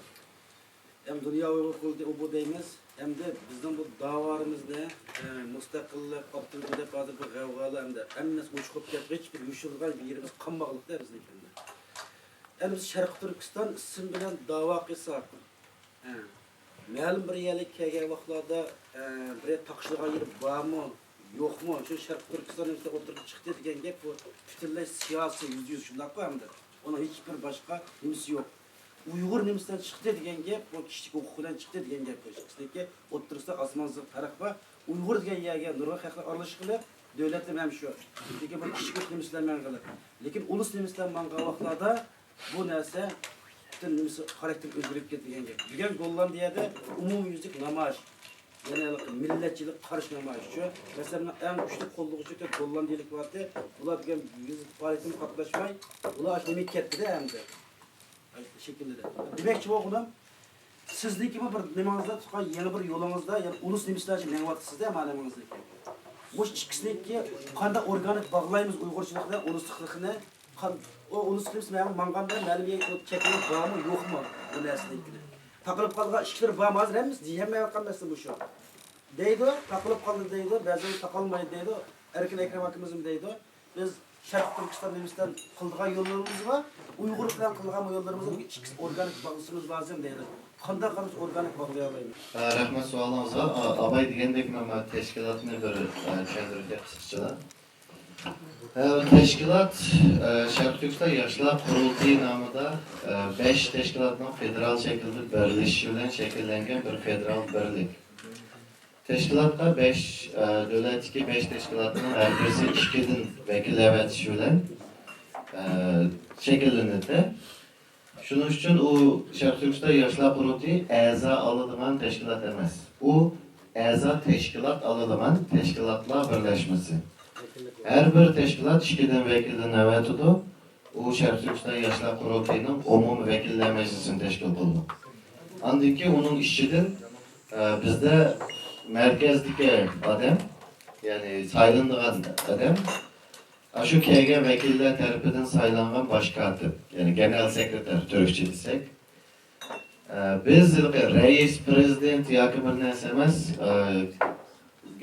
ھەم دۇنيا ئۇيغۇر قۇرۇلتىيى ئۇبۇ دەيمىز. ھەمدە بىزنىڭ بۇ داۋالىرىمىزنى، ئە، مۇستەقىللىق، ئاپتونومىيە دەپ ھازىر بۇ غەۋغالار ھەمدە ھەممىسى ئوچۇق بولۇپ كەتتى. ھېچبىر يوشۇرۇنغان يېرىمىز قالمىغانلىقتا بىزنىڭكىدە. ئەمدى بىز شەرقىي تۈركىستان ئىسمى بىلەن داۋا قىلساق، ئە، مەلۇم بىر يەرلىككە كەلگەن ۋاقىتلاردا، ئە، بىر تاقىشىدىغان يېرى بارمۇ، يوقمۇ؟ شۇ شەرقىي تۈركىستان نېمىسى ئوتتۇرىغا چىقتى دېگەن گەپ، بۇ پۈتۈنلەي سىياسىي يۈزدە يۈز، شۇنداققۇ ھەمدە؟ ئۇنىڭ ھېچ بىر باشقا نېمىسى يوق. ئۇيغۇر نېمىسىدىن چىقتى دېگەن گەپ، بۇ كىشىلىك ھوقۇق بىلەن چىقتى دېگەن گەپ. بۇ ئىككىسىنىڭكى ئوتتۇرىسىدا ئاسمان زىق پەرق بار. ئۇيغۇر دېگەن يەرگە نۇرغۇن خەقلەر ئارىلىشىپ قېلىپ، دۆلەتلىرىمۇ ھەم شۇ. لېكىن بۇ كىشىلىك ھوقۇق نېمىسى بىلەن ماڭغانلار. لېكىن ئۇلۇس نېمىسى بىلەن ماڭغان ۋاقىتلاردا بۇ نەرسە پۈتۈن نېمىسى خاراكتېرى ئۆزگىرىپ كەتتى دېگەن گەپ. بۈگۈن گوللاندىيەدە ئومۇميۈزلۈك نامايىش، يەنى مىللەتچىلىك قارشى نامايىش شۇ. مەسىلەن، ئەڭ كۈچلۈك قوللىغۇچى تۆت گوللاندىيەلىك بارتى. ئۇلار بۈگۈن بىز پائالىيىتىمىز قاتناشماي، ئۇلار ئاشۇ نېمىگە كەتتى-دە ئەمدى. شەكىللىدى. دېمەكچى بولغىنىم، سىزنىڭكىمۇ بىر نېمىڭىزدا تۇتقان يېڭى بىر يولىڭىزدا، يەنى ئۇلۇس نېمىسىلەر مېڭىۋاتىسىز-دە مالىمىڭىزنىڭكى. مۇشۇ ئىككىسىنىڭكى قانداق ئورگانىك باغلايمىز ئۇيغۇرچىلىقنى، ئۇلۇسلۇقنى؟ قان-، ئۇ ئۇلۇسلۇق نېمىسى ماڭغاندا مەلۇم يەرگە چەكلىمە بارمۇ، يوقمۇ؟ بۇ نەرسىنىڭكىنى. تاقىلىپ قالغان ئىشلىرى بارمۇ؟ ھازىر ھەممىسى دېيەلمەيۋاتقان مەسىلە مۇشۇ. دەيدۇ، تاقىلىپ قالدى دەيدۇ، بەزىلەر تاقالمايدۇ دەيدۇ. ئەركىن ئەكرەم ئاكىمىزمۇ دەيدۇ. بىز شەرقىي تۈركىستان نېمىسى بىلەن قىلىدىغان يوللىرىمىز بار، ئۇيغۇر بىلەن قىلىدىغان يوللىرىمىز بار. ئىككىسى ئورگانىك باغلىشىمىز لازىم دەيدۇ. قانداق قىلىپ ئورگانىك باغلىيالايمىز؟ ئە، رەھمەت سوئالىڭىزغا. ئا-، ئاباي دېگەندەك مەن، مەن تەشكىلاتنى بىر، ئە، چۈشەندۈرۈپ بېرەي قىسقىچىلا. ئە، تەشكىلات، ئە، شەرقىي تۈركىستان ياشلار قۇرۇلتىيى نامىدا، ئە، بەش تەشكىلاتنىڭ فېدېرال شەكىلدە بىرلىشىشى بىلەن شەكىللەنگەن بىر فېدېرال بىرلىك. تەشكىلاتقا بەش، ئە، دۆلەتتىكى بەش تەشكىلاتنىڭ ھەر بىرسى ئىككىدىن ۋەكىل ئەۋەتىش بىلەن، ئە، شەكىللىنىدۇ. شۇنىڭ ئۈچۈن ئۇ شەرقىي تۈركىستان ياشلار قۇرۇلتىيى ئەزا ئالىدىغان تەشكىلات ئەمەس. ئۇ ئەزا تەشكىلات ئالىدىغان تەشكىلاتلار بىرلەشمىسى. ھەر بىر تەشكىلات ئىككىدىن ۋەكىلدىن ئەۋەتىدۇ. ئۇ شەرقىي تۈركىستان ياشلار قۇرۇلتىيىنىڭ ئومۇمىي ۋەكىللەر مەجلىسىنى تەشكىل قىلىدۇ. ئاندىن كېيىن ئۇنىڭ ئىچىدىن، ئە، بىزدە مەركەزدىكى ئادەم، يەنى سايلىنىدىغان ئادەم، ئاشۇ كەلگەن ۋەكىللەر تەرىپىدىن سايلانغان باش كاتىپ، يەنى گېنېرال سېكرېتار تۈركچە دېسەك. ئە، بىز ھېلىقى رەئىس، پىرېزىدېنت ياكى بىر نەرسە ئەمەس، ئە،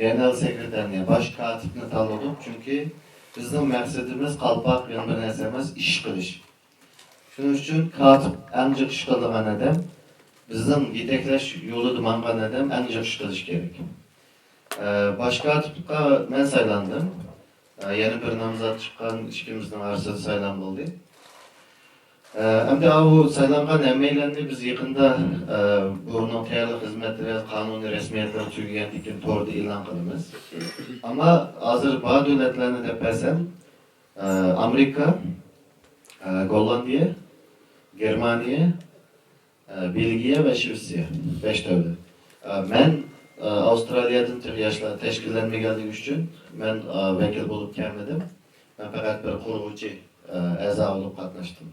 گېنېرال سېكرېتارنى، باش كاتىپنى تاللىدۇق، چۈنكى بىزنىڭ مەقسىتىمىز قالپاق يەنە بىر نەرسە ئەمەس، ئىش قىلىش. شۇنىڭ ئۈچۈن كاتىپ ئەڭ جىق ئىش قىلىدىغان ئادەم، بىزنىڭ يېتەكلەش يولىدا ماڭغان ئادەم ئەڭ جىق ئىش قىلىشى كېرەك. ئە، باش كاتىپلىققا مەن سايلاندىم. ئە، يەنە بىر نامزات چىققان ئىككىمىزنىڭ ئارىسىدا سايلام بولدى. ئە، ئەمدى ئاۋۇ سايلانغان ھەممەيلەننى بىز يېقىندا، ئە، بۇنىڭ تەييارلىق خىزمەتلىرى، قانۇنىي رەسمىيەتلىرى تۈگىگەندىن كېيىن توردا ئېلان قىلىمىز. ئەمما ھازىر بار دۆلەتلەرنى دەپ بەرسەم، ئە، ئامېرىكا، ئە، گوللاندىيە، گېرمانىيە، ئە، بېلگىيە ۋە شىۋېتسىيە، بەش دۆلەت. ئە، مەن، ئە، ئاۋسترالىيەدىن تېخى ياشلار تەشكىللەنمىگەنلىكى ئۈچۈن مەن، ئە، ۋەكىل بولۇپ كەلمىدىم. مەن پەقەت بىر قۇرغۇچى، ئە، ئەزا بولۇپ قاتناشتىم.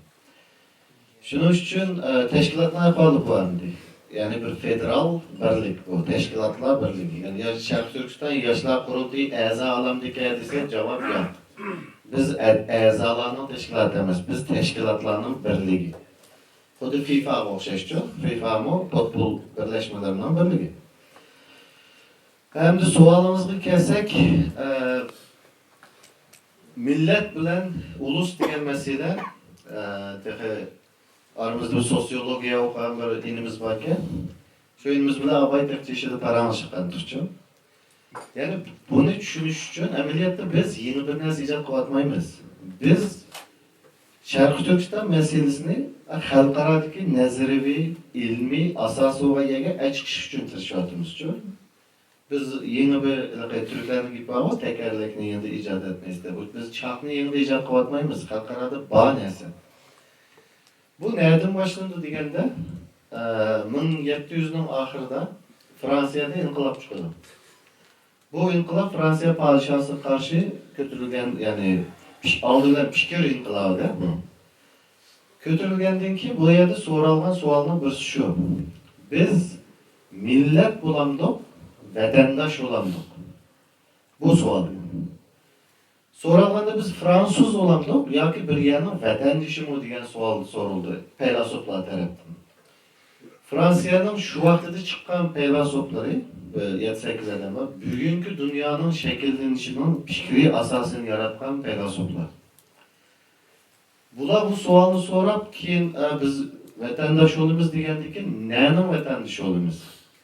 شۇنىڭ ئۈچۈن، ئە، تەشكىلاتنىڭ ئەھۋالى بۇ ئەمدى. يەنى بىر فېدېرال بىرلىك بۇ، تەشكىلاتلار بىرلىكى. يەنى يا-، شەرقىي تۈركىستان ياشلار قۇرۇلتىيى ئەزا ئالامدىكەن دېسە، جاۋاب ياق. بىز ئە-، ئەزالارنىڭ تەشكىلاتى ئەمەس، بىز تەشكىلاتلارنىڭ بىرلىكى. خۇددى فىفاغا ئوخشاشچۇ، فىفامۇ پۇتبول بىرلەشمىلىرىنىڭ بىرلىكى. ئەمدى سوئالىڭىزغا كەلسەك، ئە، مىللەت بىلەن ئۇلۇس دېگەن مەسىلە، ئە، تېخى ئارىمىزدا بىر سوسىيولوگىيە ئوقۇغان بىر ئىنىمىز باركەن. شۇ ئىنىمىز بىلەن ئاباي تېخىچە ئىچىدە پاراڭلىشىپ قالدۇقچۇ. يەنى بۇنى چۈشىنىش ئۈچۈن ئەمەلىيەتتە بىز يېڭى بىر نەرسە ئىجاد قىلىۋاتمايمىز. بىز شەرقىي تۈركىستان مەسىلىسىنى خەلقئارادىكى نەزەرىيەۋى، ئىلمىي ئاساسى بولغان يەرگە ئەچىقىش ئۈچۈن تىرىشىۋاتىمىزچۇ. بىز يېڭى بىر، ھېلىقى تۈركلەرنىڭ گېپى بارغۇ، تەكەرلەكنى يېڭىدىن ئىجاد ئەتمەيسىز دەپ. بىز چاقنى يېڭىدىن ئىجاد قىلىۋاتمايمىز، خەلقئارادا بار نەرسە. بۇ نەدىن باشلىنىدۇ دېگەندە، ئە، مىڭ يەتتە يۈزنىڭ ئاخىرىدا فرانسىيەدە ئىنقىلاب چىقىدۇ. بۇ ئىنقىلاب فرانسىيە پادىشاھىغا قارشى كۆتۈرۈلگەن، يەنى پىش-، ئالدى بىلەن پىكىر ئىنقىلابى بۇ. كۆتۈرۈلگەندىن كېيىن بۇ يەردە سورالغان سوئالنىڭ بىرسى شۇ. بىز مىللەت بولامدۇق، ۋەتەنداش بولامدۇق؟ بۇ سوئال. سورالغاندا بىز فرانسۇز بولامدۇق ياكى بىر يەرنىڭ ۋەتەندىشىمۇ دېگەن سوئال سورىلىدى پەيلاسوپلار تەرەپتىن. فرانسىيەنىڭ شۇ ۋاقتىدا چىققان پەيلاسوپلىرى، بىر يەتتە سەككىز ئادەم بار، بۈگۈنكى دۇنيانىڭ شەكىللىنىشىنىڭ پىكرىي ئاساسىنى ياراتقان پەيلاسوپلار. بۇلار بۇ سوئالنى سوراپ، كېيىن، ئە، بىز ۋەتەنداش بولىمىز دېگەندىن كېيىن، نەنىڭ ۋەتەندىشى بولىمىز؟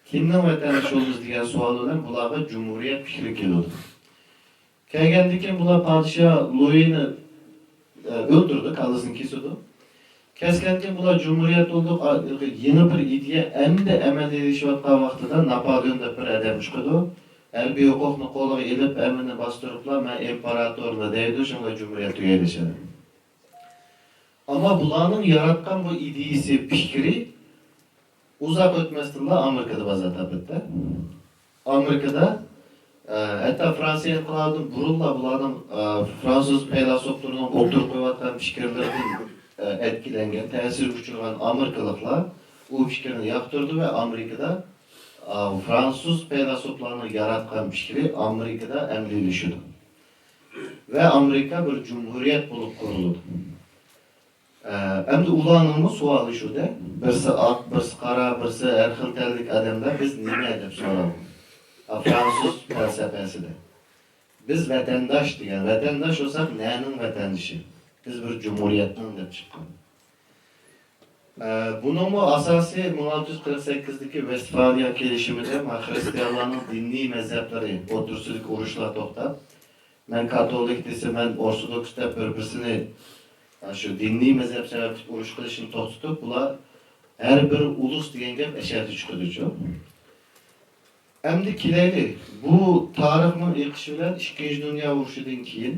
كىمنىڭ ۋەتەندىشى بولىمىز دېگەن سوئال بىلەن بۇلارغا جۇمھۇرىيەت پىكرى كېلىدۇ. كەلگەندىن كېيىن بۇلار پادىشاھ لۇيىنى، ئە، ئۆلتۈرىدۇ، كاللىسىنى كېسىدۇ. كەسكەندىن كېيىن بۇلار جۇمھۇرىيەت بولدۇق، ئا، يېڭى بىر ئىدىيە ئەمدى ئەمەلىيلىشىۋاتقان ۋاقتىدا ناپالېئون دەپ بىر ئادەم چىقىدۇ. ھەربىي ھوقۇقنى قولىغا ئېلىپ، ھەممىنى باستۇرۇپلا، مەن ئىمپېراتورلا دەيدۇ، شۇڭا جۇمھۇرىيەت تۈگەيلى. ئەمما بۇلارنىڭ ياراتقان بۇ ئىدىيىسى، پىكرى ئۇزاق ئۆتمەستىنلا ئامېرىكىدا بازار تاپتى. ئامېرىكىدا، ئە، ھەتتا فرانسىيە ئىنقىلابىدىن بۇرۇنلا بۇلارنىڭ، ئە، فرانسۇز پەيلاسوپلىرىنىڭ ئوتتۇرىغا قويۇۋاتقان پىكىرلىرىدىن، ئە، ئەتكىلەنگەن، تەسىرگە ئۇچرىغان ئامېرىكىلىقلار ئۇ پىكىرنى ياقتۇرىدۇ ۋە ئامېرىكىدا، ئە، فرانسۇز پەيلاسوپلارنىڭ ياراتقان پىكرى ئامېرىكىدا ئەمەلىيلىشىدۇ. ۋە ئامېرىكا بىر جۇمھۇرىيەت بولۇپ قۇرۇلىدۇ. ئە، ئەمدى ئۇلارنىڭمۇ سوئالى شۇ-دە، بىرسى ئاق، بىرسى قارا، بىرسى ھەر خىل تەنلىك ئادەملەر، بىز نېمە دەپ سوراۋاتىدۇ. ئا، فرانسۇز پەلسەپەسىدە. بىز ۋەتەنداش دېگەن، ۋەتەنداش بولساق نەنىڭ ۋەتەندىشى؟ بىز بىر جۇمھۇرىيەتنىڭ دەپ چىققان. ئە، بۇنىڭمۇ ئاساسى مىڭ ئالتە يۈز قىرىق سەككىزدىكى ۋېستفالىيە كېلىشىمىدە ما خىرىستىيانلارنىڭ دىنىي مەزھەپلىرى ئوتتۇرىسىدىكى ئۇرۇشلار توختاپ، مەن كاتولىك دېسە، مەن ئورتودوكس دەپ بىر-بىرسىنى، ئاشۇ دىنىي مەزھەپ سەۋەبلىك ئۇرۇش قىلىشنى توختىتىپ، بۇلار ھەر بىر ئۇلۇس دېگەن گەپ ئەشەدە چىقىدۇچۇ. ئەمدى كېلەيلى، بۇ تارىخنىڭ ئېقىشى بىلەن ئىككىنچى دۇنيا ئۇرۇشىدىن كېيىن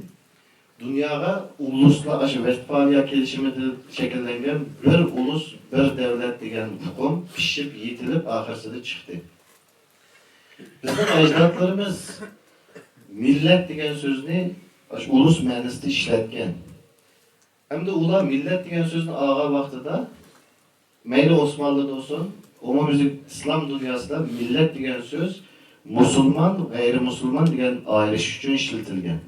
دۇنياغا ئۇلۇسلار، ئاشۇ ۋېستفالىيە كېلىشىمىدە شەكىللەنگەن بىر ئۇلۇس، بىر دەۋلەت دېگەن ئۇقۇم پىشىپ يېتىلىپ ئاخىرسىدا چىقتى. بىزنىڭ ئەجدادلىرىمىز مىللەت دېگەن سۆزنى ئاشۇ ئۇلۇس مەنىسىدە ئىشلەتكەن. ئەمدى ئۇلار مىللەت دېگەن سۆزنى ئالغان ۋاقتىدا، مەيلى ئوسمانلىدا بولسۇن، ئومۇميۈزلۈك ئىسلام دۇنياسىدا مىللەت دېگەن سۆز مۇسۇلمان، غەيرىي مۇسۇلمان دېگەن ئايرىش ئۈچۈن ئىشلىتىلگەن.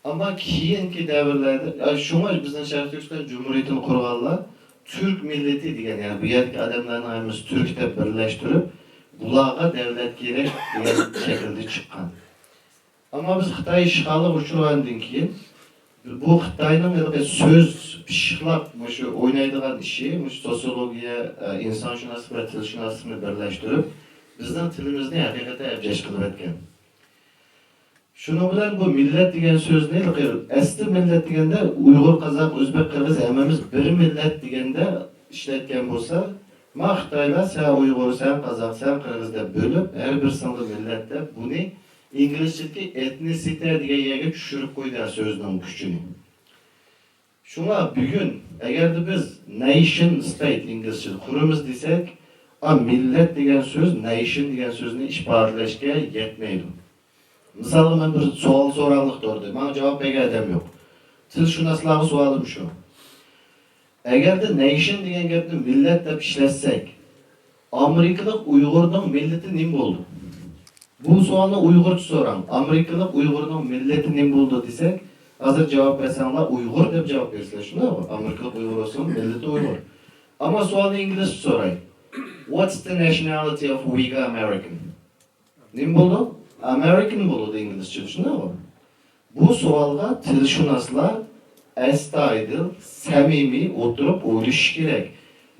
ئەمما كېيىنكى دەۋرلەردە، يا، شۇڭا بىزنىڭ شەرقىي تۈركىستان جۇمھۇرىيىتىنى قۇرغانلار تۈرك مىللىتى دېگەن، يەنى بۇ يەردىكى ئادەملەرنىڭ ھەممىسى تۈرك دەپ بىرلەشتۈرۈپ، بۇلارغا دەۋلەت كېرەك دېگەن شەكىلدە چىققان. ئەمما بىز خىتاي ئىشغالىغا ئۇچرىغاندىن كېيىن، بۇ خىتاينىڭ ھېلىقى سۆز پىششىقلاپ مۇشۇ ئوينايدىغان ئىشى، مۇشۇ سوسىيولوگىيە، ئە، ئىنسانشۇناسلىق ۋە تىلشۇناسلىقنى بىرلەشتۈرۈپ، بىزنىڭ تىلىمىزنى ھەقىقەتەن ئەبجەش قىلىۋەتكەن. شۇنىڭ بىلەن بۇ مىللەت دېگەن سۆزنى، ئەسلى مىللەت دېگەندە ئۇيغۇر، قازاق، ئۆزبەك، قىرغىز ھەممىمىز بىر مىللەت دېگەندە ئىشلەتكەن بولسا، ما خىتايلار سەن ئۇيغۇر، سەن قازاق، سەن قىرغىز دەپ بۆلۈپ، ھەر بىرسىڭغا مىللەت دەپ، بۇنى ئىنگلىزچىدىكى ئېتنىسىتە دېگەن يەرگە چۈشۈرۈپ قويدى سۆزنىڭ كۈچىنى. شۇڭا بۈگۈن ئەگەردە بىز نەيشن ستەيت، ئىنگلىزچىدا، قۇرىمىز دېسەك، ئا، مىللەت دېگەن سۆز نەيشن دېگەن سۆزنى ئىپادىلەشكە يەتمەيدۇ. مىسالغا، مەن بىر سوئال سوراڭلىق تۇردى، ماڭا جاۋاب بەرگەن ئادەم يوق. تىلشۇناسلارغا سوئالىم شۇ. ئەگەردە نەيشن دېگەن گەپنى مىللەت دەپ ئىشلەتسەك، ئامېرىكىلىق ئۇيغۇرنىڭ مىللىتى نېمە بولىدۇ؟ بۇ سوئالنى ئۇيغۇرچە سوراڭ. ئامېرىكىلىق ئۇيغۇرنىڭ مىللىتى نېمە بولىدۇ دېسەك، ھازىر جاۋاب بەرسەڭلار، ئۇيغۇر دەپ جاۋاب بېرىسىلەر، شۇنداقمۇ؟ ئامېرىكىلىق ئۇيغۇر بولسىمۇ، مىللىتى ئۇيغۇر. ئەمما سوئالنى ئىنگلىزچە سوراي. What's the nationality of Uyghur American? نېمە بولىدۇ؟ American بولىدۇ ئىنگلىزچە، شۇنداقمۇ؟ بۇ سوئالغا تىلشۇناسلار ئەستايىدىل، سەمىمىي ئولتۇرۇپ ئويلىشىش كېرەك.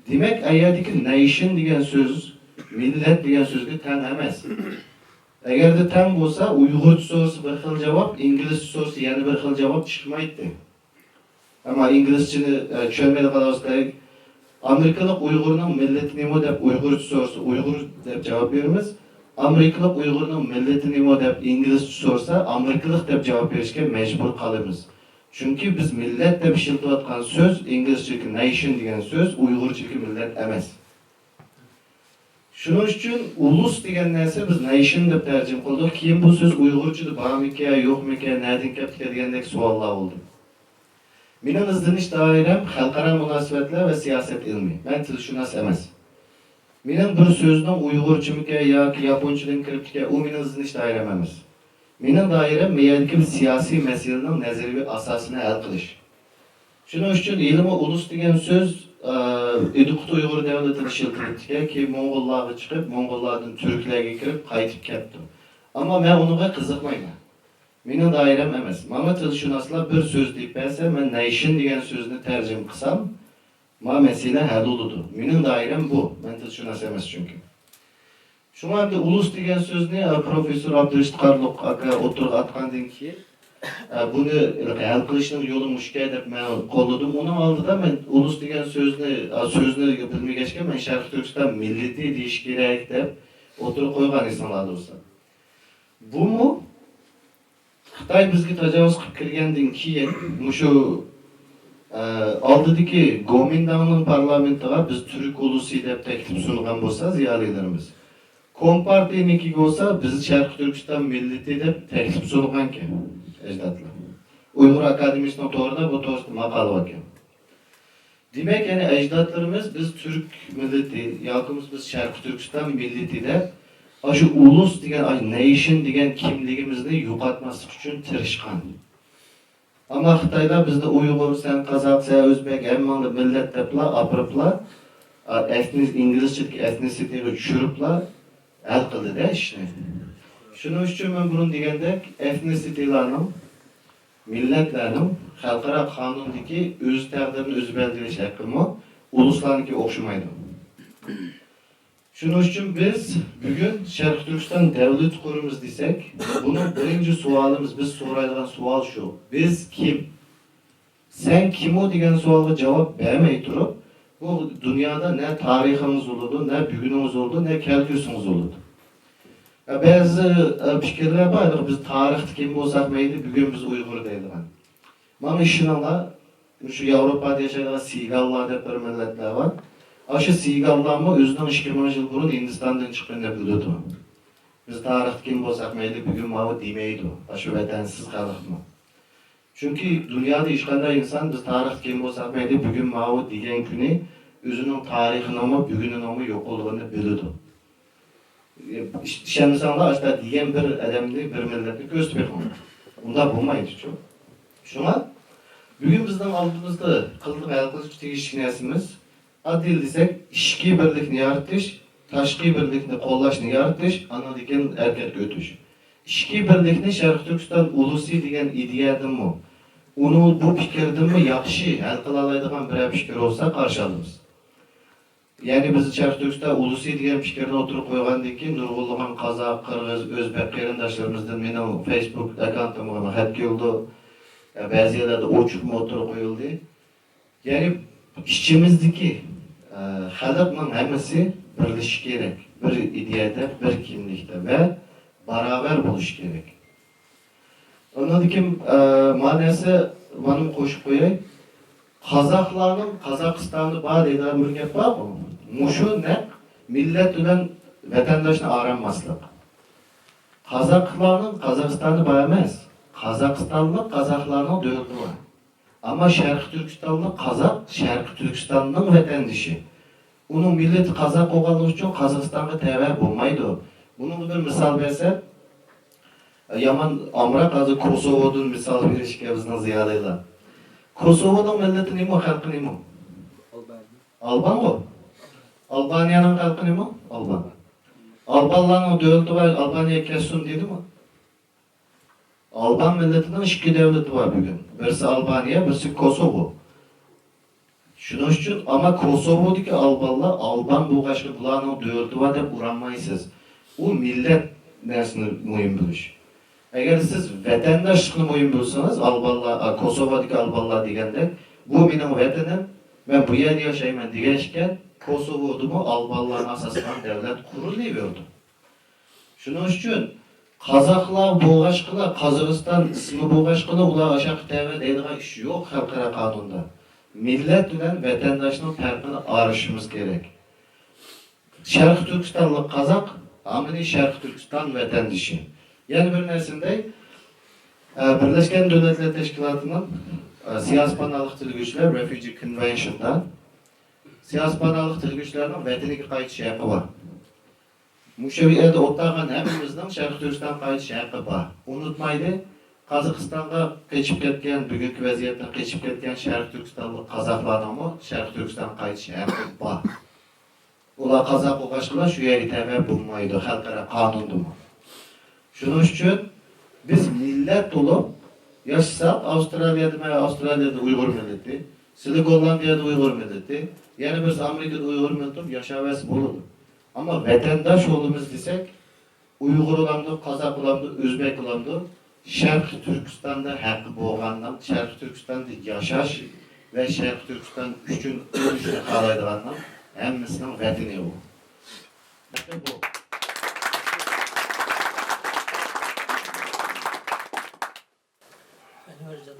دېمەك، ئەگەردىكى نەيشىن دېگەن سۆز مىللەت دېگەن سۆزگە تەڭ ئەمەس. ئەگەردە تەڭ بولسا، ئۇيغۇرچە سورىسا بىر خىل جاۋاب، ئىنگلىزچە سورىسا يەنە بىر خىل جاۋاب چىقمايتتى. ئەمما ئىنگلىزچىنى، ئە، چۈشەنمەيدىغان بولسا، ئامېرىكىلىق ئۇيغۇرنىڭ مىللىتى نېمە دەپ ئۇيغۇرچە سورىسا، ئۇيغۇر دەپ جاۋاب بېرىمىز. ئامېرىكىلىق ئۇيغۇرنىڭ مىللىتى نېمە دەپ ئىنگلىزچە سورىسا، ئامېرىكىلىق دەپ جاۋاب بېرىشكە مەجبۇر قالىمىز. چۈنكى بىز مىللەت دەپ ئىشلىتىۋاتقان سۆز، ئىنگلىزچىدىكى نەيشىن دېگەن سۆز، ئۇيغۇرچىدىكى مىللەت ئەمەس. شۇنىڭ ئۈچۈن ئۇلۇس دېگەن نەرسە بىز نەيشىن دەپ تەرجىمە قىلدۇق. كېيىن بۇ سۆز ئۇيغۇرچىدا بارمىكەن، يوقمىكەن، نەدىن كەپتىكەن دېگەندەك سوئاللار بولدى. مېنىڭ ئىزدىنىش دائىرەم خەلقئارا مۇناسىۋەتلەر ۋە سىياسەت ئىلمى. مەن تىلشۇناس ئەمەس. مېنىڭ بىر سۆزنىڭ ئۇيغۇرچىمىكەن ياكى ياپونچىدىن كىرىپتىكەن، ئۇ مېنىڭ ئىزدىنىش دائىرەم ئەمەس. مېنىڭ دائىرەم مۇ يەردىكى بىر سىياسىي مەسىلىنىڭ نەزەرىيەۋى ئاساسىنى ھەل قىلىش. شۇنىڭ ئۈچۈن ھېلىمۇ ئۇلۇس دېگەن سۆز، ئە، ئىدىقۇت ئۇيغۇر دەۋلىتىدە ئىشلىتىلىپتىكەن، كېيىن موڭغۇللارغا چىقىپ، موڭغۇللاردىن تۈركلەرگە كىرىپ، قايتىپ كەپتۇ. ئەمما مەن ئۇنىڭغا قىزىقمايمەن. مېنىڭ دائىرەم ئەمەس. ماڭا تىلشۇناسلار بىر سۆز دەپ بەرسە، مەن نەيشىن دېگەن سۆزنى تەرجىمە قىلسام، ما مەسىلە ھەل بولىدۇ. مېنىڭ دائىرەم بۇ. مەن تىلشۇناس ئەمەس چۈنكى. شۇڭا ئەمدى ئۇلۇس دېگەن سۆزنى، ئە، پروفېسسور ئابدۇرېشىت قارلۇق ئاكا ئوتتۇرىغا ئاتقاندىن كېيىن، ئە، بۇنى ھەل قىلىشنىڭ يولى مۇشۇكەن دەپ مەن قوللىدىم. ئۇنىڭ ئالدىدا مەن ئۇلۇس دېگەن سۆزنى، ئە، سۆزنى بىلمىگەچكە، مەن شەرقىي تۈركىستان مىللىتى دېيىش كېرەك دەپ ئوتتۇرىغا قويغان ئېسىڭلاردا بولسا. بۇمۇ خىتاي بىزگە تاجاۋۇز قىلىپ كىرگەندىن كېيىن، مۇشۇ، ئە، ئالدىدىكى گومىنداڭنىڭ پارلامېنتىغا بىز تۈرك ئۇلۇسى دەپ تەكلىپ سۇنغان بولسا زىيالىيلىرىمىز، كومپارتىيىنىڭكىگە بولسا بىز شەرقىي تۈركىستان مىللىتى دەپ تەكلىپ سۇنغانكەن ئەجدادلار. ئۇيغۇر ئاكادېمىيىسىنىڭ تورىدا بۇ توغرىسىدا ماقالە باركەن. دېمەك، يەنى ئەجدادلىرىمىز بىز تۈرك مىللىتى ياكى بولمىسا بىز شەرقىي تۈركىستان مىللىتى دەپ، ئاشۇ ئۇلۇس دېگەن، ئاشۇ نەيشىن دېگەن كىملىكىمىزنى يوقاتماسلىق ئۈچۈن تىرىشقان. ئەمما خىتايلار بىزنى ئۇيغۇر، سەن قازاق، سەن ئۆزبەك، ھەممىڭلار مىللەت دەپلا ئاپىرىپلا، ئا، ئېتنىس-، ئىنگلىزچىدىكى ئېتنىسىتىغا چۈشۈرۈپلا ھەل قىلدى-دە ئىشنى. شۇنىڭ ئۈچۈن مەن بۇرۇن دېگەندەك، ئېتنىسىتىلارنىڭ، مىللەتلەرنىڭ خەلقئارا قانۇندىكى ئۆز تەقدىرىنى ئۆزى بەلگىلەش ھەققىمۇ ئۇلۇسلارنىڭكىگە ئوخشىمايدۇ. شۇنىڭ ئۈچۈن بىز بۈگۈن شەرقىي تۈركىستان دەۋلىتى قۇرىمىز دېسەك، بۇنىڭ بىرىنچى سوئالىمىز، بىز سورايدىغان سوئال شۇ: بىز كىم؟ سەن كىمۇ دېگەن سوئالغا جاۋاب بەرمەي تۇرۇپ، بۇ دۇنيادا نە تارىخىڭىز بولىدۇ، نە بۈگۈنىڭىز بولىدۇ، نە كەلگۈسىڭىز بولىدۇ. يا بەزى، ئە، پىكىرلەر بار، بىز تارىختا كىم بولساق مەيلى، بۈگۈن بىز ئۇيغۇر دەيدىغان. ماڭا ئىشىنىڭلار، مۇشۇ ياۋروپادا ياشايدىغان سىگانلار دەپ بىر مىللەتلەر بار. ئاشۇ سىگانلارمۇ ئۆزىنىڭ ئىككى مىڭ يىل بۇرۇن ھىندىستاندىن چىققىنى دەپ بىلىدۇ. بىز تارىختا كىم بولساق مەيلى، بۈگۈن ماۋۇ دېمەيدۇ. ئاشۇ ۋەتەنسىز خەلقمۇ. چۈنكى دۇنيادا ھېچقانداق ئىنسان بىز تارىختا كىم بولساق مەيلى، بۈگۈن ماۋۇ دېگەن كۈنى ئۆزىنىڭ تارىخىنىڭمۇ، بۈگۈنىنىڭمۇ يوقلۇقىنى بىلىدۇ. ئىش-، ئىشەنمىسەڭلار، ئاشۇنداق دېگەن بىر ئادەمنى، بىر مىللەتنى كۆرسىتىپ بېقىڭ. ئۇنداق بولمايدۇچۇ. شۇڭا بۈگۈن بىزنىڭ ئالدىمىزدا قىلىدىغان، ھەل قىلىشقا تېگىشلىك نەرسىمىز، ئاددىي دېسەك، ئىچكى بىرلىكنى يارىتىش، تاشقى بىرلىكنى قوللاشنى يارىتىش، ئاندىن كېيىن ھەرىكەتكە ئۆتۈش. ئىچكى بىرلىكنى شەرقىي تۈركىستان ئۇلۇسى دېگەن ئىدىيەدىنمۇ، ئۇنىڭ بۇ پىكىردىنمۇ ياخشى ھەل قىلالايدىغان بىرەر پىكىر بولسا قارشى ئالىمىز. يەنى بىز شەرقىي تۈركىستان ئۇلۇسى دېگەن پىكىرنى ئوتتۇرىغا قويغاندىن كېيىن، نۇرغۇنلىغان قازاق، قىرغىز، ئۆزبەك قېرىنداشلىرىمىزدىن مېنىڭ فېيسبۇك ئاككاونتىمغا خەت كېلىدۇ. بەزى يەرلەردە ئوچۇقمۇ ئوتتۇرىغا قويۇلدى. يەنى ئىچىمىزدىكى، ئە، خەلقنىڭ ھەممىسى بىرلىشىشى كېرەك. بىر ئىدىيەدە، بىر كىملىكتە ۋە باراۋەر بولۇشى كېرەك. ئۇنىڭدىن كېيىن، ئە، مانا نەرسە مانا قوشۇپ قوياي. قازاقلارنىڭ قازاقىستاندا بار دەيدىغان بىر گەپ بارغۇ. مۇشۇ نەق مىللەت بىلەن ۋەتەنداشنى ئاراملىماسلىق. قازاقلارنىڭ قازاقىستاندا بار ئەمەس. قازاقىستانلىق قازاقلارنىڭ دۆلىتى بار. ئەمما شەرقىي تۈركىستانلىق قازاق شەرقىي تۈركىستاننىڭ ۋەتەندىشى. ئۇنىڭ مىللىتى قازاق بولغانلىقى ئۈچۈن قازاقىستانغا تەۋە بولمايدۇ. بۇنىڭغا بىر مىسال بەرسەم، يامان ئامراق ھازىر كوسوۋودىن مىسال بېرىشكە بىزنىڭ زىيالىيلار. كوسوۋونىڭ مىللىتى نېمە، خەلقى نېمە؟ ئالبانغۇ. ئالبانىيەنىڭ خەلقى نېمە؟ ئالبان. ئالبانلارنىڭ دۆلىتى بار، ئالبانىيەگە كەتسۇن دېدىمۇ؟ ئالبان مىللىتىنىڭ ئىككى دۆلىتى بار بۈگۈن. بىرسى ئالبانىيە، بىرسى كوسوۋو. شۇنىڭ ئۈچۈن، ئەمما كوسوۋودىكى ئالبانلار ئالبان بولغاچقا بۇلارنىڭ دۆلىتى بار دەپ ئۇرالمايسىز. ئۇ مىللەت نەرسىنى مۇھىم بىلىش. ئەگەر سىز ۋەتەنداشلىقنى مۇھىم بىلسىڭىز، ئالبانلار، ئا، كوسوۋودىكى ئالبانلار دېگەندەك، بۇ مېنىڭ ۋەتىنىم، مەن بۇ يەردە ياشايمەن دېگەن ئىكەن، كوسوۋودىمۇ ئالبانلارنى ئاساس قىلغان دۆلەت قۇرۇلۇۋېرىدۇ. شۇنىڭ ئۈچۈن قازاقلار بولغاچقىلا، قازاقىستان ئىسمى بولغاچقىلا ئۇلار ئاشاققا تەۋە دەيدىغان ئىش يوق خەلقئارا قانۇندا. مىللەت بىلەن ۋەتەنداشنىڭ پەرقىنى ئايرىشىمىز كېرەك. شەرقىي تۈركىستانلىق قازاق، ھامىنى شەرقىي تۈركىستان ۋەتەندىشى. يەنە بىر نەرسىنى دەي، ئە، بىرلەشكەن دۆلەتلەر تەشكىلاتىنىڭ، ئە، سىياسىي پاناھلىق تىلىگۈچىلەر، رېفۇجى كونۋېنشندا سىياسىي پاناھلىق تىلىگۈچىلەرنىڭ ۋەتىنىگە قايتىش ھەققى بار. مۇشۇ يەردە ئولتۇرغان ھەممىمىزنىڭ شەرقىي تۈركىستانغا قايتىش ھەققى بار. ئۇنتۇمايلى، قازاقىستانغا قېچىپ كەتكەن، بۈگۈنكى ۋەزىيەتتىن قېچىپ كەتكەن شەرقىي تۈركىستانلىق قازاقلارنىڭمۇ شەرقىي تۈركىستانغا قايتىش ھەققى بار. ئۇلار قازاق بولغاچقىلا شۇ يەرگە تەۋە بولمايدۇ، خەلقئارا قانۇندىمۇ. شۇنىڭ ئۈچۈن بىز مىللەت بولۇپ ياشىساق، ئاۋسترالىيەدە مەن ئاۋسترالىيەدە ئۇيغۇر مىللىتى، سىلى گوللاندىيەدە ئۇيغۇر مىللىتى، يەنە بىرسى ئامېرىكىدا ئۇيغۇر مىللىتى بولۇپ ياشاۋەرسە بولىدۇ. ئەمما ۋەتەنداش بولىمىز دېسەك، ئۇيغۇر بولامدۇ، قازاق بولامدۇ، ئۆزبەك بولامدۇ، شەرقىي تۈركىستاندا ھەققى بولغاننىڭ، شەرقىي تۈركىستاندا ياشاش ۋە شەرقىي تۈركىستان ئۈچۈن ئۆلۈشنى خالايدىغاننىڭ ھەممىسىنىڭ ۋەتىنى ئۇ. ۋەتەن بۇ. ئەنۋەرجان.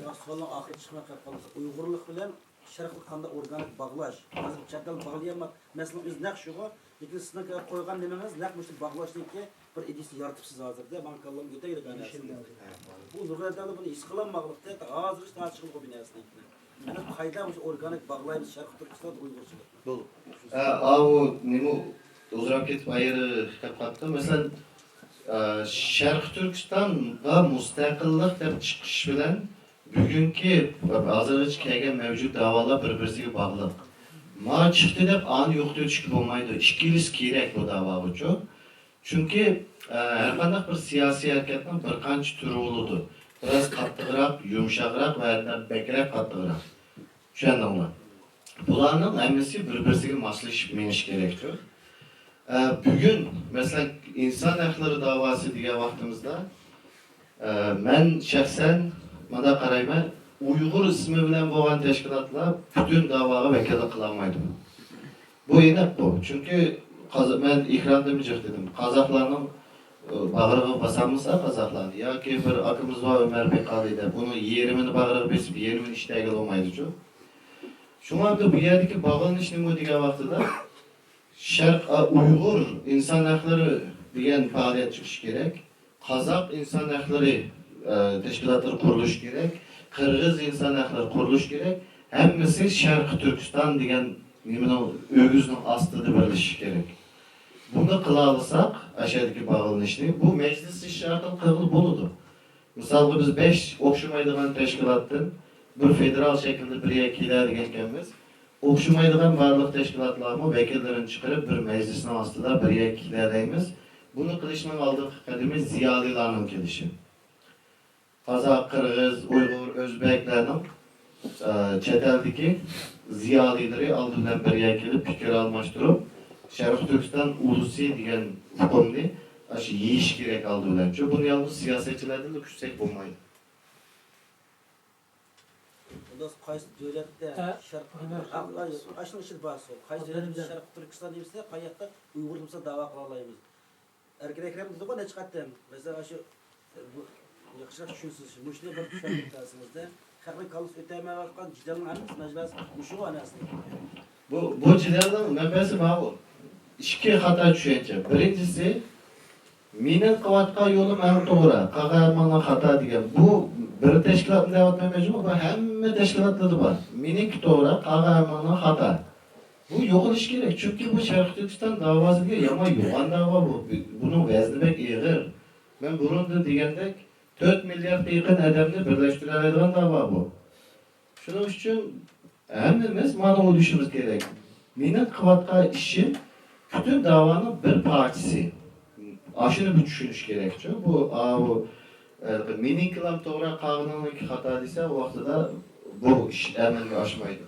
يا، سوئالنىڭ ئاخىرىدا چىقماي قېلىپ قالدى. ئۇيغۇرلۇق بىلەن شەرقلىق قانداق ئورگانىك باغلاش؟ ھازىر چەت ئەل باغلىيالمايدۇ. مەسىلەن، ئۆزى نەق شۇغۇ، لېكىن سىزنىڭ قويغان نېمىڭىز نەق مۇشۇ باغلاشنىڭكى بىر ئىدىيىسىنى يارىتىپسىز ھازىر-دە، ماڭا كاللامغا ئۆتەيدىغان نەرسە. بۇ نۇرغۇن ئادەملەر بۇنى ھېس قىلالماقلىقتا، ھازىرغىچە تارتىشقىلىغۇ بۇ نەرسىنى. مانا قايتا مۇشۇ ئورگانىك باغلايمىز شەرقىي تۈركىستان ئۇيغۇرچىلىقنى. بولدى. ئە، ئاۋۇ نېمە، ئۇزىراپ كېتىپ ئايرى كېلىپ قاپتۇ. مەسىلەن، ئە، شەرقىي تۈركىستانغا مۇستەقىللىق دەپ چىقىش بىلەن بۈگۈنكى ھازىرغىچە كەلگەن مەۋجۇت داۋالار بىر-بىرسىگە باغلىق. ما چىقتى دەپ ئانى يوقىتىۋېتىشكە بولمايدۇ. ئىككىلىسى كېرەك بۇ داۋاغىچۇ. چۈنكى، ئە، ھەرقانداق بىر سىياسىي ھەرىكەتنىڭ بىر قانچە تۈرى بولىدۇ. بىراز قاتتىقراق، يۇمشاقراق ۋە ھەتتا بەكرەك قاتتىقراق. چۈشەندىڭلار؟ بۇلارنىڭ ھەممىسى بىر-بىرسىگە ماسلىشىپ مېڭىشى كېرەكتۇر. ئە، بۈگۈن، مەسىلەن، ئىنسان ھەقلىرى داۋاسى دېگەن ۋاقتىمىزدا، ئە، مەن شەخسەن مۇنداق قارايمەن، ئۇيغۇر ئىسمى بىلەن بولغان تەشكىلاتلار پۈتۈن داۋاغا ۋەكىللىك قىلالمايدۇ. بۇ ئېنىق بۇ. چۈنكى قازا-، مەن ئېكراندىمۇ جىق دېدىم. قازاقلارنىڭ، ئە، باغرىغا باسالمىسا قازاقلارنى، ياكى بىر ئاكىمىز بار ئۆمەر بېقالى دەپ، ئۇنىڭ يېرىمىنى باغرىغا بېسىپ، يېرىمىنى ئىشتەگە بولمايدۇچۇ. شۇڭا ئەمدى بۇ يەردىكى باغلىنىش نېمە دېگەن ۋاقتىدا، شەرق، ئە، ئۇيغۇر ئىنسان ھەقلىرى دېگەن پائالىيەت چىقىشى كېرەك. قازاق ئىنسان ھەقلىرى، ئە، تەشكىلاتلىرى قۇرۇلۇشى كېرەك، قىرغىز ئىنسان ھەقلىرى قۇرۇلۇشى كېرەك، ھەممىسى شەرقىي تۈركىستان دېگەن نېمىنىڭ، ئۆگزىنىڭ ئاستىدا بىرلىشىشى كېرەك. بۇنى قىلالىساق، ئەشەدىكى باغلىنىشنى بۇ مەجلىس ئىشى ئارقىلىق قىلغىلى بولىدۇ. مىسالغا، بىز بەش ئوخشىمايدىغان تەشكىلاتتىن بىر فېدېرال شەكىلدە بىر يەرگە كېلە دېگەنكەنمىز. ئوخشىمايدىغان بارلىق تەشكىلاتلارمۇ ۋەكىللىرىنى چىقىرىپ، بىر مەجلىسنىڭ ئاستىدا بىر يەرگە كېلەلەيمىز. بۇنى قىلىشنىڭ ئالدىنقى قەدىمى زىيالىيلارنىڭ كېلىشى. قازاق، قىرغىز، ئۇيغۇر، ئۆزبەكلەرنىڭ، ئە، چەت ئەلدىكى زىيالىيلىرى ئالدى بىلەن بىر يەرگە كېلىپ پىكىر ئالماشتۇرۇپ، شەرقىي تۈركىستان ئۇلۇسى دېگەن ئۇقۇمنى ئاشۇ يېيىش كېرەك ئالدى بىلەن. چۈنكى بۇنى يالغۇز سىياسەتچىلەردىنلا كۈتسەك بولمايدۇ. ئۇنداق قايسى دۆلەتتە ھە، شەرق، ھە. ئا-، ئا-، ئاشۇنىڭ ئىچىدە بار سوئال. قايسى دۆلەتتە شەرقىي تۈركىستان دېمىسە، قاياقتا ئۇيغۇر دېمىسە داۋا قىلالايمىز؟ ئەركىن ئەكرەم دېدىغۇ نەچچە قېتىم. مەسىلەن، ئاشۇ، بۇ، ياخشىراق چۈشىنسۇن، مۇشۇنى بىر چۈشەندۈرۈپ بەرسىڭىزدە. خەقنىڭ كاللىسى ئۆتەلمەيۋاتقان جېدەلنىڭ ھەممىسى مەجبۇر مۇشۇغۇ ئەنەسىنى. بۇ، بۇ جېدەلنىڭ مەنبەسى ماۋۇ. ئىككى خاتا چۈشەنچە. بىرىنچىسى، مېنىڭ قىلىۋاتقان يولۇم ئەڭ توغرا، قالغان ھەممىڭلار خاتا دېگەن. بۇ بىر تەشكىلاتنى دەۋاتمايمەن، بۇ ھەممە تەشكىلاتلاردا بار. مېنىڭكى توغرا، قالغان ھەممىڭلار خاتا. بۇ يوقىلىشى كېرەك، چۈنكى بۇ شەرقىي تۈركىستان داۋاسى دېگەن يامان يوغان داۋا بۇ. بۇنىڭ ۋەزنى بەك ئېغىر. مەن بۇرۇندىن دېگەندەك، تۆت مىلياردقا يېقىن ئادەمنى بىرلەشتۈرەلەيدىغان داۋا بۇ. شۇنىڭ ئۈچۈن ھەممىمىز مانا ئويلىشىمىز كېرەك. مېنىڭ قىلىۋاتقان ئىشىم پۈتۈن داۋانىڭ بىر پارچىسى. ئاشۇنى بىر چۈشىنىش كېرەكچۇ. بۇ، ئاۋۇ، ھېلىقى مېنىڭكىلام توغرا، قالغىنىڭنىڭكى خاتا دېسە، ئۇ ۋاقتىدا بۇ ئىش ئەمەلگە ئاشمايدۇ.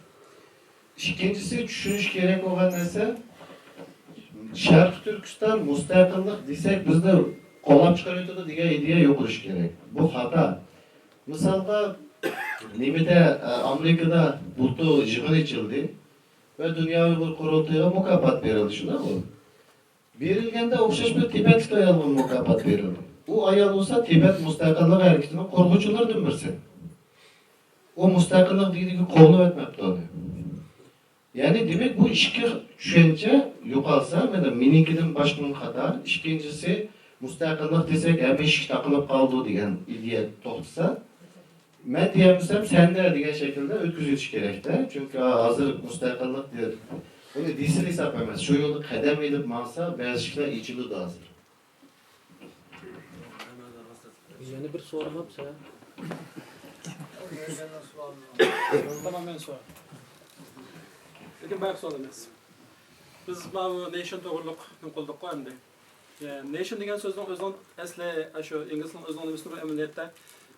ئىككىنچىسى، چۈشىنىش كېرەك بولغان نەرسە، شەرقىي تۈركىستان مۇستەقىللىق دېسەك، بىزنى قوغلاپ چىقىرىۋېتىدۇ دېگەن ئىدىيە يوق بولۇشى كېرەك. بۇ خاتا. مىسالغا، نېمىدە، ئە، ئامېرىكىدا بۇلتۇر يىغىن ئېچىلدى ۋە دۇنيا ئۇيغۇر قۇرۇلتىيىغا مۇكاپات بېرىلدى، شۇنداقمۇ؟ بېرىلگەندە ئوخشاش بىر تىبەتلىك ئايالغا مۇكاپات بېرىلدى. ئۇ ئايال بولسا تىبەت مۇستەقىللىق ھەرىكىتىنىڭ قۇرغۇچىلىرىدىن بىرسى. ئۇ مۇستەقىللىق دېگىنىگە قوللاپ ئۆتمەپتۇ ئۇنى. يەنى، دېمەك، بۇ ئىككى چۈشەنچە يوقالسا، مانا، مېنىڭكىدىن باشقىنىڭ خاتا، ئىككىنچىسى، مۇستەقىللىق دېسەك، ھەممە ئىشىك تاقىلىپ قالىدۇ دېگەن ئىدىيە توختىسا، مەن دېيەلمىسەم، سەندە دېگەن شەكىلدە ئۆتكۈزۈۋېتىش كېرەك-دە. چۈنكى ھازىر مۇستەقىللىق دېيىپ، ئۇنى دېسىلا ھېساب ئەمەس. شۇ يولدا قەدەم ئېلىپ ماڭسا، بەزى ئىشلار ئېچىلىدۇ ھازىر. يەنە بىر سورىماپسەن. تامامەن سوئال. لېكىن بايىقى سوئال ئەمەس. بىز ماۋۇ نېيشن توغرۇلۇق نېمە قىلدۇققۇ ئەمدى. نېيشن دېگەن سۆزنىڭ ئۆزىنىڭ ئەسلى، ئاشۇ ئىنگلىزنىڭ ئۆزىنىڭ نېمىسىدۇر ئەمەلىيەتتە.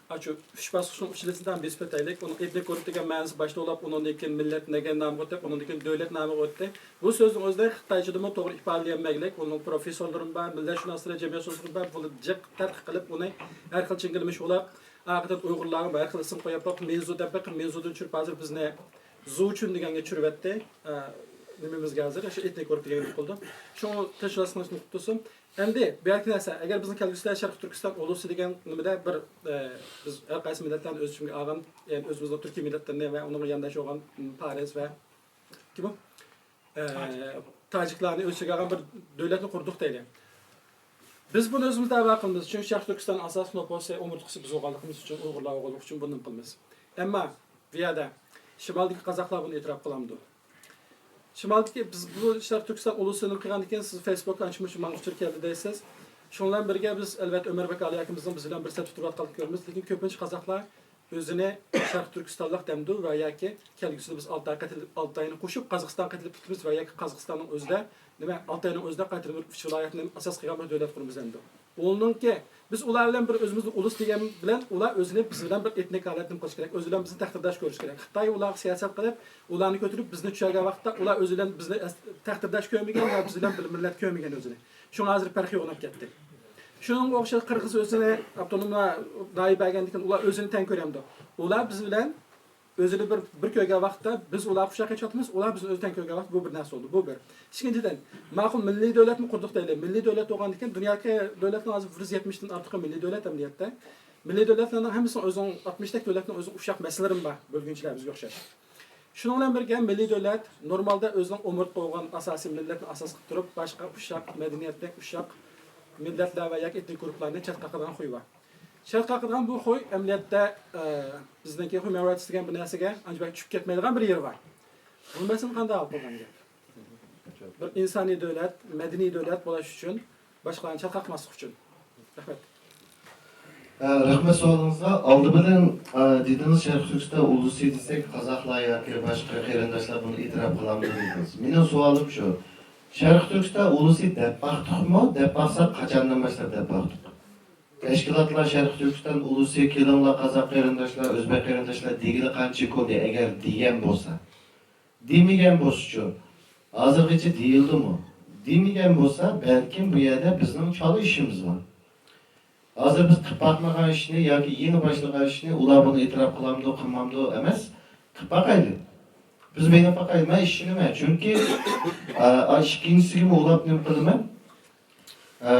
ئاشۇ ئۈچ باسقۇچنىڭ ئۈچىلىسىدىن بېسىپ ئۆتەيلىك. ئۇنىڭ ئېتنىك گۇرۇپ دېگەن مەنىسى باشتا بولۇپ، ئۇنىڭدىن كېيىن مىللەت دېگەن نامغا ئۆتۈپ، ئۇنىڭدىن كېيىن دۆلەت نامىغا ئۆتتى. بۇ سۆزنىڭ ئۆزىدە خىتايچىدىمۇ توغرا ئىپادىلىيەلمەيلىك. ئۇنىڭ پروفېسسورلىرىمۇ بار، مىللەتشۇناسلىرى، جەمئىيەتشۇناسلىرى بار، بۇنى جىق تەتقىق قىلىپ، ئۇنى ھەر خىل چىڭگىلىمىش بولاپ، ئارقىدىن ئۇيغۇرلارغا ھەر خىل ئىسىم قويۇپ، مىنزۇ دەپ بېقىپ، مىنزۇدىن چۈشۈرۈپ، ھازىر بىزنى زۇچۈن دېگەنگە چۈشۈرۈۋەتتى. ئە، نېمىمىزگە ھازىر شۇ ئېتنىك گۇرۇپ دېگەنگە قىلدى. شۇڭا تىنچلاشتۇرۇش نۇقتىسى. ئەمدى بۇ يەردىكى نەرسە، ئەگەر بىزنىڭ كەلگۈسىدە شەرقىي تۈركىستان ئۇلۇسى دېگەن نېمىدە بىر، ئە، بىز ھەر قايسى مىللەتلەرنى ئۆز ئىچىمىزگە ئالغان، يەنى ئۆزىمىزنىڭ تۈركىي مىللەتلىرىنى ۋە ئۇنىڭغا يانداش بولغان، م، پارس ۋە كىم ئۇ؟ ئە، تاجىكلارنى ئۆز ئىچىگە ئالغان بىر دۆلەتنى قۇردۇق دەيلى. بىز بۇنى ئۆزىمىز دەۋا قىلىمىز، چۈنكى شەرقىي تۈركىستان ئاساسلىق نوپۇسى، ئومۇرتقىسى بىز بولغانلىقىمىز ئۈچۈن، ئۇيغۇرلار بولغانلىقى ئۈچۈن بۇنى قىلىمىز. ئەمما بۇ يەردە شىمالدىكى قازاقلار بۇنى ئېتىراپ قىلامدۇ؟ شىمالدىكى، بىز بۇ شەرقىي تۈركىستان ئۇلۇسىنى قىلغاندىن كېيىن، سىز فېيسبۇكتا ئانچە-مۇنچە ماڭغۇچىلىك كەلدى دەيسىز. شۇنىڭ بىلەن بىرگە، بىز، ئەلۋەتتە، ئۆمەر بەك ئالىي ئاكىمىزنىڭ بىز بىلەن بىر سەپتە تۇرۇۋاتقانلىقىنى كۆرىمىز، لېكىن كۆپىنچە قازاقلار ئۆزىنى شەرقىي تۈركىستانلىق دەمدۇ ۋە ياكى كەلگۈسىدە بىز ئالتاي قېتىلىپ، ئالتاينى قوشۇپ، قازاقىستان قېتىلىپ كېتىمىز ۋە ياكى قازاقىستاننىڭ ئۆزىدە، نېمە، ئالتاينىڭ ئۆزىدە قايتىدىن بىر ئۈچ ۋىلايەتنى ئاساس قىلغان بىر دۆلەت قۇرىمىز دەمدۇ. ئۇنىڭكى، بىز ئۇلار بىلەن بىر ئۆزىمىزنى ئۇلۇس دېگەن بىلەن، ئۇلار ئۆزىنى بىز بىلەن بىر ئېتنىك ھالەتتە نېمە قىلىشى كېرەك، ئۆزى بىلەن بىزنى تەقدىرداش كۆرۈشى كېرەك. خىتاي ئۇلارغا سىياسەت قىلىپ، ئۇلارنى كۆتۈرۈپ بىزنى چۈشۈرگەن ۋاقىتتا، ئۇلار ئۆزى بىلەن بىزنى ئەس-، تەقدىرداش كۆرمىگەن ۋە بىز بىلەن بىر مىللەت كۆرمىگەن ئۆزىنى. شۇڭا ھازىر پەرقى يوقىلىپ كەتتى. شۇنىڭغا ئوخشاش قىرغىز ئۆزىنى ئاپتونوم ناھىيە بەرگەندىن كېيىن ئۇلار ئۆزىنى تەڭ كۆرەمدۇ؟ ئۇلار بىز بىلەن ئۆزىنى بىر، بىر كۆرگەن ۋاقىتتا بىز ئۇلارغا ئوخشاپ كېتىۋاتىمىز، ئۇلار بىزنى ئۆزى تەڭ كۆرگەن ۋاقىتتا بۇ بىر نەرسە بولدى. بۇ بىر. ئىككىنچىدىن، ماقۇل مىللىي دۆلەتنى قۇردۇق دەيلى. مىللىي دۆلەت بولغاندىن كېيىن دۇنيادىكى دۆلەتنىڭ ھازىر بىر يۈز يەتمىشتىن ئارتۇقى مىللىي دۆلەت ئەمەلىيەتتە. مىللىي دۆلەتلەرنىڭ ھەممىسىنىڭ ئۆزىنىڭ، ئاتمىشتەك دۆلەتنىڭ ئۆزىنىڭ ئوخشاش مەسىلىلىرى بار، بۆلگۈنچىلەر بىزگە ئوخشاش. شۇنىڭ بىلەن بىرگە، مىللىي دۆلەت نورمالدا ئۆزىنىڭ ئومۇرتقا بولغان ئاساسىي مىللەتنى ئاساس قىلىپ تۇرۇپ، باشقا ئۇششاق مەدەنىيەتلىك، ئۇششاق مىللەتلەر ۋە ياكى ئېتنىك گۇرۇپپىلارنى چەتكە قاقىدىغان خۇي بار. چەتكە قاقىدىغان بۇ خۇي ئەمەلىيەتتە، ئە، بىزنىڭكى ھيۇمەن رايتس دېگەن بىر نەرسىگە ئانچە بەك چۈشۈپ كەتمەيدىغان بىر يېرى بار. بۇ مەسىلىنى قانداق ھەل قىلغان گەپ؟ بىر ئىنسانىي دۆلەت، مەدەنىي دۆلەت بولۇش ئۈچۈن باشقىلارنى چەتكە قاقماسلىق ئۈچۈن. رەھمەت. ئە، رەھمەت سوئالىڭىزغا. ئالدى بىلەن، ئە، دېدىڭىز، شەرقىي تۈركىستان ئۇلۇسى دېسەك، قازاقلار ياكى باشقا قېرىنداشلار بۇنى ئېتىراپ قىلامدۇ دېدىڭىز. مېنىڭ سوئالىم شۇ. شەرقىي تۈركىستان ئۇلۇسى دەپ باقتۇقمۇ؟ دەپ باقساق، قاچاندىن باشلاپ دەپ باقتۇق؟ تەشكىلاتلار شەرقىي تۈركىستان ئۇلۇسى، كېلىڭلار، قازاق قېرىنداشلار، ئۆزبەك قېرىنداشلار دېگىلى قانچە كولدى؟ ئەگەر دېگەن بولسا. دېمىگەن بولسىچۇ؟ ھازىرغىچە دېيىلدىمۇ؟ دېمىگەن بولسا، بەلكىم بۇ يەردە بىزنىڭ چالا ئىشىمىز بار. ھازىر بىز قىلىپ باقمىغان ئىشنى ياكى يېڭى باشلىغان ئىشنى ئۇلار بۇنى ئېتىراپ قىلامدۇ، قىلمامدۇ ئەمەس، قىلىپ باقايلى. بىز مېڭىپ باقايلى، مەن ئىشىنىمەن. چۈنكى، ئا، ئا، ئىككىنچىسىگىمۇ ئۇلاپ نېمە قىلىمەن؟ ئە،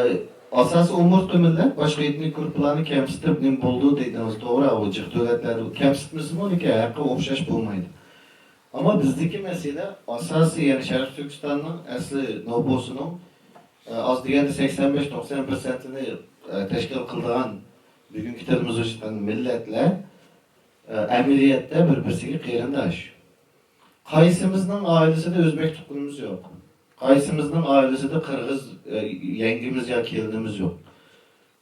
ئاساسىي ئومۇرتقا مىللەت باشقا ئېتنىك گۇرۇپپىلارنى كەمسىتىپ نېمە بولىدۇ دەيدىڭىز، توغرا، ئۇ جىق دۆلەتلەردە كەمسىتمىسىمۇ، لېكىن ھەققى ئوخشاش بولمايدۇ. ئەمما بىزدىكى مەسىلە ئاساسىي، يەنى شەرقىي تۈركىستاننىڭ ئەسلى نوپۇسىنىڭ، ئە، ئاز دېگەندە سەكسەن بەش توقسەن پىرسەنتىنى، ئە، تەشكىل قىلىدىغان بۈگۈنكى تىلىمىزدا ئېيتقان مىللەتلەر، ئە، ئەمەلىيەتتە بىر-بىرسىگە قېرىنداش. قايسىمىزنىڭ ئائىلىسىدە ئۆزبەك تۇغقىنىمىز يوق؟ قايسىمىزنىڭ ئائىلىسىدە قىرغىز، ئە، يەڭگىمىز يا كېلىنىمىز يوق؟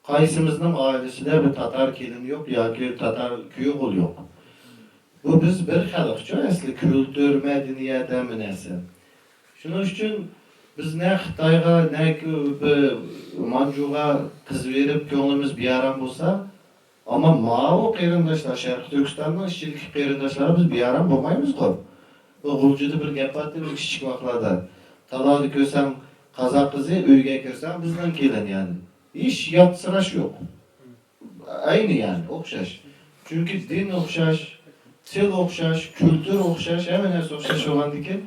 قايسىمىزنىڭ ئائىلىسىدە بىر تاتار كېلىن يوق ياكى تاتار كۈيئوغۇل يوق؟ بۇ بىز بىر خەلقچۇ، ئەسلى كۈلتۈر، مەدەنىيەت، ھەممە نەرسە. شۇنىڭ ئۈچۈن بىز نە خىتايغا، نە بىر مانجۇغا قىز بېرىپ كۆڭلىمىز بىئارام بولسا، ئەمما ماۋۇ قېرىنداشلار، شەرقىي تۈركىستاننىڭ ئىچىدىكى قېرىنداشلار، بىز بىئارام بولمايمىزغۇ. بۇ غۇلجىدا بىر گەپ بارتى، بىز كىچىك ۋاقىتلاردا. تالادا كۆرسەڭ قازاق قىزى، ئۆيگە كىرسەڭ بىزنىڭ كېلىن، يەنى. ھېچ ياتسىراش يوق. ئەينى، يەنى، ئوخشاش. چۈنكى دىن ئوخشاش، تىل ئوخشاش، كۈلتۈر ئوخشاش، ھەممە نەرسە ئوخشاش بولغاندىكىن،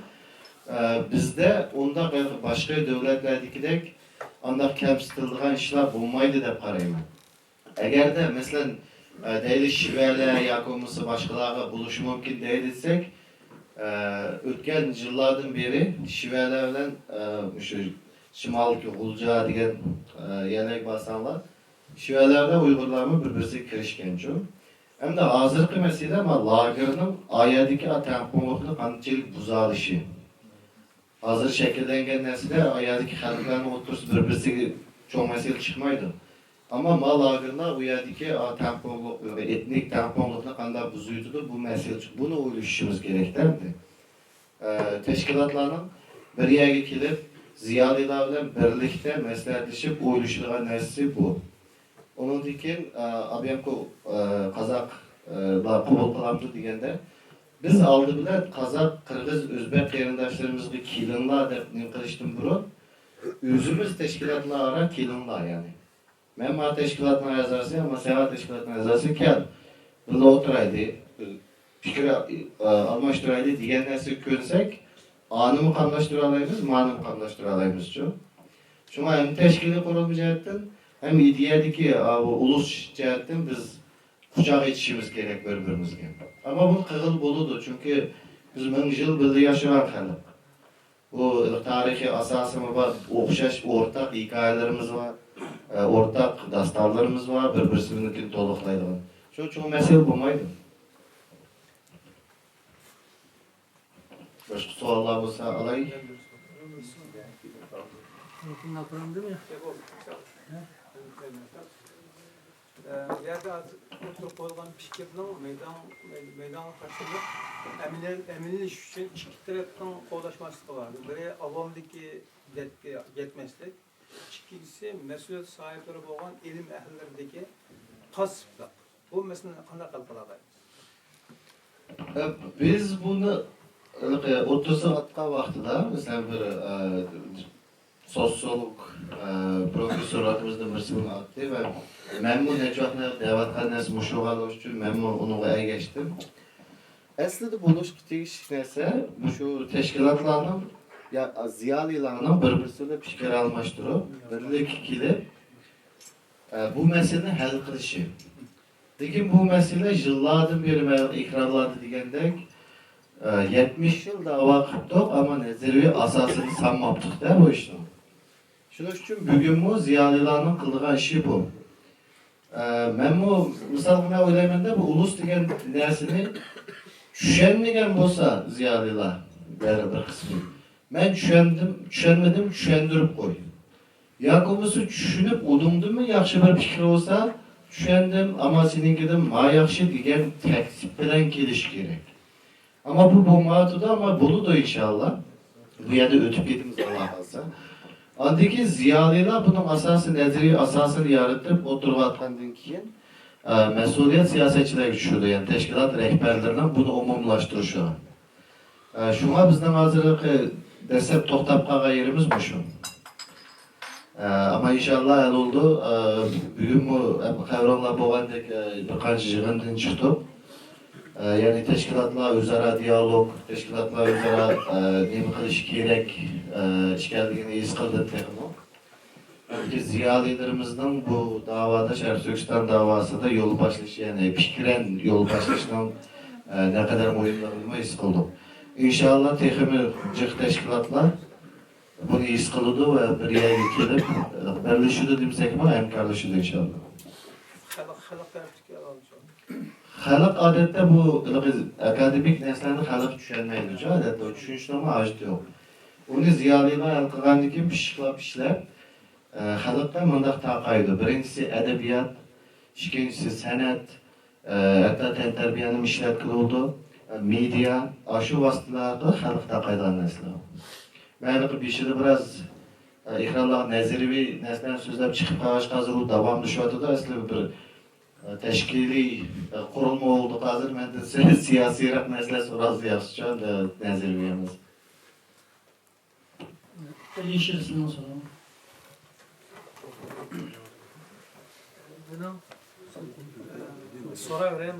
ئە، بىزدە ئۇنداق باشقا دۆلەتلەردىكىدەك ئانداق كەمسىتىلىدىغان ئىشلار بولمايدۇ دەپ قارايمەن. ئەگەردە، مەسىلەن، ئە، دەيلى، شىۋەلەر ياكى بولمىسا باشقىلارغا بولۇشى مۇمكىن دەيلى دېسەك، ئە، ئۆتكەن يىللاردىن بېرى شىۋەلەر بىلەن، ئە، مۇشۇ شىمالدىكى غۇلجا دېگەن، ئە، يەرلەرگە بارساڭلار، شىۋەلەر بىلەن ئۇيغۇرلارمۇ بىر-بىرسىگە كىرىشكەنچۇ. ئەمدى ھازىرقى مەسىلە، ما، لاگېرنىڭ ئايەردىكى تەڭپۇڭلۇقنى قانچىلىك بۇزالىشى. ھازىر شەكىللەنگەن نەرسىدە ئايەردىكى خەلقلەرنىڭ ئوتتۇرىسىدا بىر-بىرسىگە چوڭ مەسىلە چىقمايدۇ. ئەمما ما لاگېرلار ئۇ يەردىكى، ئا، تەڭپۇڭلۇق، ئېتنىك تەڭپۇڭلۇقنى قانداق بۇزۇۋېتىدۇ، بۇ مەسىلە چىق-، بۇنى ئويلىشىشىمىز كېرەك-دە ئەمدى. ئە، تەشكىلاتلارنىڭ بىر يەرگە كېلىپ، زىيالىيلار بىلەن بىرلىكتە مەسلىھەتلىشىپ ئويلىشىدىغان نەرسىسى بۇ. ئۇنىڭدىن كېيىن، ئە، ئابيامكو، ئە، قازاق، ئە، قوبۇل قىلامدۇ دېگەندە، بىز ئالدى بىلەن قازاق، قىرغىز، ئۆزبەك قېرىنداشلىرىمىزغا كېلىڭلار دەپ نېمە قىلىشتىن بۇرۇن، ئۆزىمىز تەشكىلاتلار ئارا كېلىڭلار، يەنى. مەن ما تەشكىلاتنىڭ ئەزاسى، ما سەن تەشكىلاتنىڭ ئەزاسى، كەل، بىللە ئولتۇرايلى، پىكىر، ئا، ئالماشتۇرايلى دېگەن نەرسىگە كۆنسەك، ئانىمۇ قاملاشتۇرالايمىز، مانىمۇ قاملاشتۇرالايمىزچۇ. شۇڭا ھەم تەشكىلىي قۇرۇلما جەھەتتىن، ھەم ئىدىيەدىكى، ئا، بۇ ئۇلۇش جەھەتتىن بىز قۇچاق ئېچىشىمىز كېرەك بىر-بىرىمىزگە. ئەمما بۇ قىلغىلى بولىدۇ، چۈنكى بىز مىڭ يىل بىللە ياشىغان خەلق. بۇ تارىخىي ئاساسىمۇ بار، ئوخشاش ئورتاق ھېكايىلىرىمىز بار، ئورتاق داستانلىرىمىز بار، بىر-بىرسىنىڭكىنى تولۇقلايدىغان. شۇ چوڭ مەسىلە بولمايدۇ. باشقا سوئاللار بولسا ئالاي. ئە، بۇ يەردە ھازىر ئوتتۇرىغا قويۇلغان پىكىرنىڭ مەيدان-، مەيدانغا تاشلىنىپ، ئەمەلىي-، ئەمەلىيلىشىش ئۈچۈن ئىككى تەرەپنىڭ قوللاشماسلىقى بار. بىرى ئاۋامدىكى دەردكە يەتمەسلىك، ئىككىنچىسى مەسئۇلىيەت ساھىبلىرى بولغان ئىلىم ئەھلىلىرىدىكى پاسسىپلىق. بۇ مەسىلىنى قانداق ھەل قىلالايمىز؟ ئە، بىز بۇنى، ھېلىقى، ئوتتۇرىسىغا ئاتقان ۋاقتىدا، مەسىلەن، بىر، ئە، سوتسىيولوگ، ئە، پروفېسسورلىرىمىزدىن بىرسى بۇنى ئاتتى ۋە مەنمۇ نەچچە ۋاقىتتىن بېرى دەۋاتقان نەرسە مۇشۇ بولغانلىقى ئۈچۈن مەنمۇ ئۇنىڭغا ئەگەشتىم. ئەسلىدە بولۇشقا تېگىشلىك نەرسە مۇشۇ تەشكىلاتلارنىڭ، يا، زىيالىيلارنىڭ بىر-بىرسى بىلەن پىكىر ئالماشتۇرۇپ، بىرلىككە كېلىپ، ئە، بۇ مەسىلىنى ھەل قىلىشى. لېكىن بۇ مەسىلە يىللاردىن بېرى، مەن ئېكرانلاردا دېگەندەك، ئە، يەتمىش يىل داۋا قىپتۇق، ئەمما نەزەرىيە ئاساسىنى سالماپتۇق-دە بۇ ئىشنىڭ. شۇنىڭ ئۈچۈن بۈگۈنمۇ زىيالىيلارنىڭ قىلىدىغان ئىشى بۇ. ئە، مەنمۇ مىسالغا مەن ئويلايمەن-دە، بۇ ئۇلۇس دېگەن نەرسىنى چۈشەنمىگەن بولسا زىيالىيلار، بىر، بىر قىسمى، مەن چۈشەندىم، چۈشەنمىدىم، چۈشەندۈرۈپ قوي. ياكى بولمىسا چۈشىنىپ ئۇنىڭدىنمۇ ياخشى بىر پىكىر بولسا، چۈشەندىم، ئەمما سېنىڭكىدىن ما ياخشى دېگەن تەكلىپ بىلەن كېلىش كېرەك. ئەمما بۇ بولمايۋاتىدۇ، ئەمما بولىدۇ ئىنشاللا. بۇ يەردە ئۆتۈپ كېتىمىز، ئاللا خالىسا. ئاندىن كېيىن زىيالىيلار بۇنىڭ ئاساسىي نەزەرىيە ئاساسىنى يارىتىپ ئوتتۇرىغا ئاتقاندىن كېيىن، ئە، مەسئۇلىيەت سىياسەتچىلەرگە چۈشىدۇ، يەنى تەشكىلات رەھبەرلىرىنىڭ بۇنى ئومۇملاشتۇرۇشىغا. ئە، شۇڭا بىزنىڭ ھازىرقى دەسلەپ توختاپ قالغان يېرىمىز مۇشۇ. ئە، ئەمما ئىنشاللا ھەل بولىدۇ. ئە، بۈگۈنمۇ خەۋىرىڭلار بولغاندەك، ئە، بىر قانچە يىغىندىن چىقتۇق. ئە، يەنى تەشكىلاتلار ئۆزئارا دىئالوگ، تەشكىلاتلار ئۆزئارا، ئە، نېمە قىلىشى كېرەك، ئە، ئىكەنلىكىنى ھېس قىلدىم تېخىمۇ. بەلكى زىيالىيلىرىمىزنىڭ بۇ داۋادا، شەرقىي تۈركىستان داۋاسىدا يول باشلىشى، يەنى پىكرەن يول باشلىشىنىڭ، ئە، نەقەدەر مۇھىملىقىنىمۇ ھېس قىلدۇق. ئىنشاللا تېخىمۇ جىق تەشكىلاتلار بۇنى ھېس قىلىدۇ ۋە بىر يەرگە كېلىپ، ئە، بىرلىشىدۇ دېمىسەكمۇ، ھەمكارلىشىدۇ ئىنشاللا. خەلق، خەلق تەرىپىدىكى ئاۋام شۇ. خەلق ئادەتتە بۇ ھېلىقى ئاكادېمىك نەرسىلەرنى خەلق چۈشەنمەيدۇ، ئادەتتە چۈشىنىشنىڭمۇ ھاجىتى يوق. ئۇنى زىيالىيلار ھەل قىلغاندىن كېيىن پىششىقلاپ ئىشلەپ، ئە، خەلققە مۇنداق تارقايدۇ. بىرىنچىسى ئەدەبىيات، ئىككىنچىسى سەنئەت، ئە، ھەتتا تەنتەربىيەنىمۇ ئىشلەتكىلى بولىدۇ. ئە، مېدىيا، ئاشۇ ۋاسىتىلەر ئارقىلىق خەلققە تارقايدىغان نەرسىلەر. مەن ھېلىقى بېشىدا بىراز، ئە، ئېكرانلارغا نەزەرىيەۋى نەرسىلەرنى سۆزلەپ چىقىپ قالغاچقا، ھازىر ئۇ داۋاملىشىۋاتىدۇ. ئەسلى بىر تەشكىلىي قۇرۇلما بولدۇق ھازىر، مەندىن سىياسىيراق نەرسىلەر سورالسا ياخشىچۇ، نەزەرىيەمىز. سوراۋېرەيلى،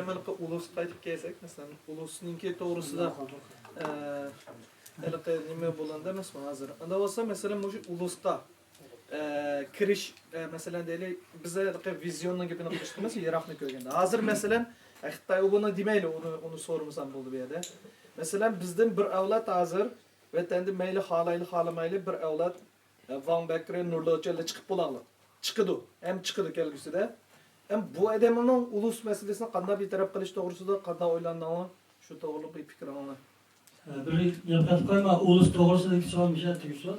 مانا ئۇلۇسقا قايتىپ كەلسەك، مەسىلەن، ئۇلۇسنىڭكى توغرىسىدا، ئە، ھېلىقى نېمە بولغاندا ئەمەسمۇ ھازىر؟ ئاندا بولسا، مەسىلەن، مۇشۇ ئۇلۇسقا ئە، كىرىش، ئە، مەسىلەن، دەيلى، بىز ھېلىقى ۋىزىيوننىڭ گېپىنى قىلىشتۇق، مەسىلەن، يىراقنى كۆرگەندە. ھازىر، مەسىلەن، ئە، خىتاي ئۇ بۇنى دېمەيلى، ئۇنى، ئۇنى سورىمىسام بولدى بۇ يەردە. مەسىلەن، بىزدىن بىر ئەۋلاد ھازىر ۋەتەندە مەيلى خالايلى، خالىمايلى، بىر ئەۋلاد، ئە، ۋاڭ بەكرى، نۇرلى ئوچۇنلار چىقىپ بولاقلىق. چىقىدۇ، ھەم چىقىدۇ كەلگۈسىدە. ھەم بۇ ئادەمنىڭ ئۇلۇس مەسىلىسىنى قانداق بىتەرەپ قىلىش توغرىسىدا قانداق ئويلاندىڭلار؟ شۇ توغرىلىق بىر پىكرىڭلار. بىر گەپ قىلىپ قويما، ئۇلۇس توغرىسىدىكى سوئال مۇشۇ تۈگىسۇن.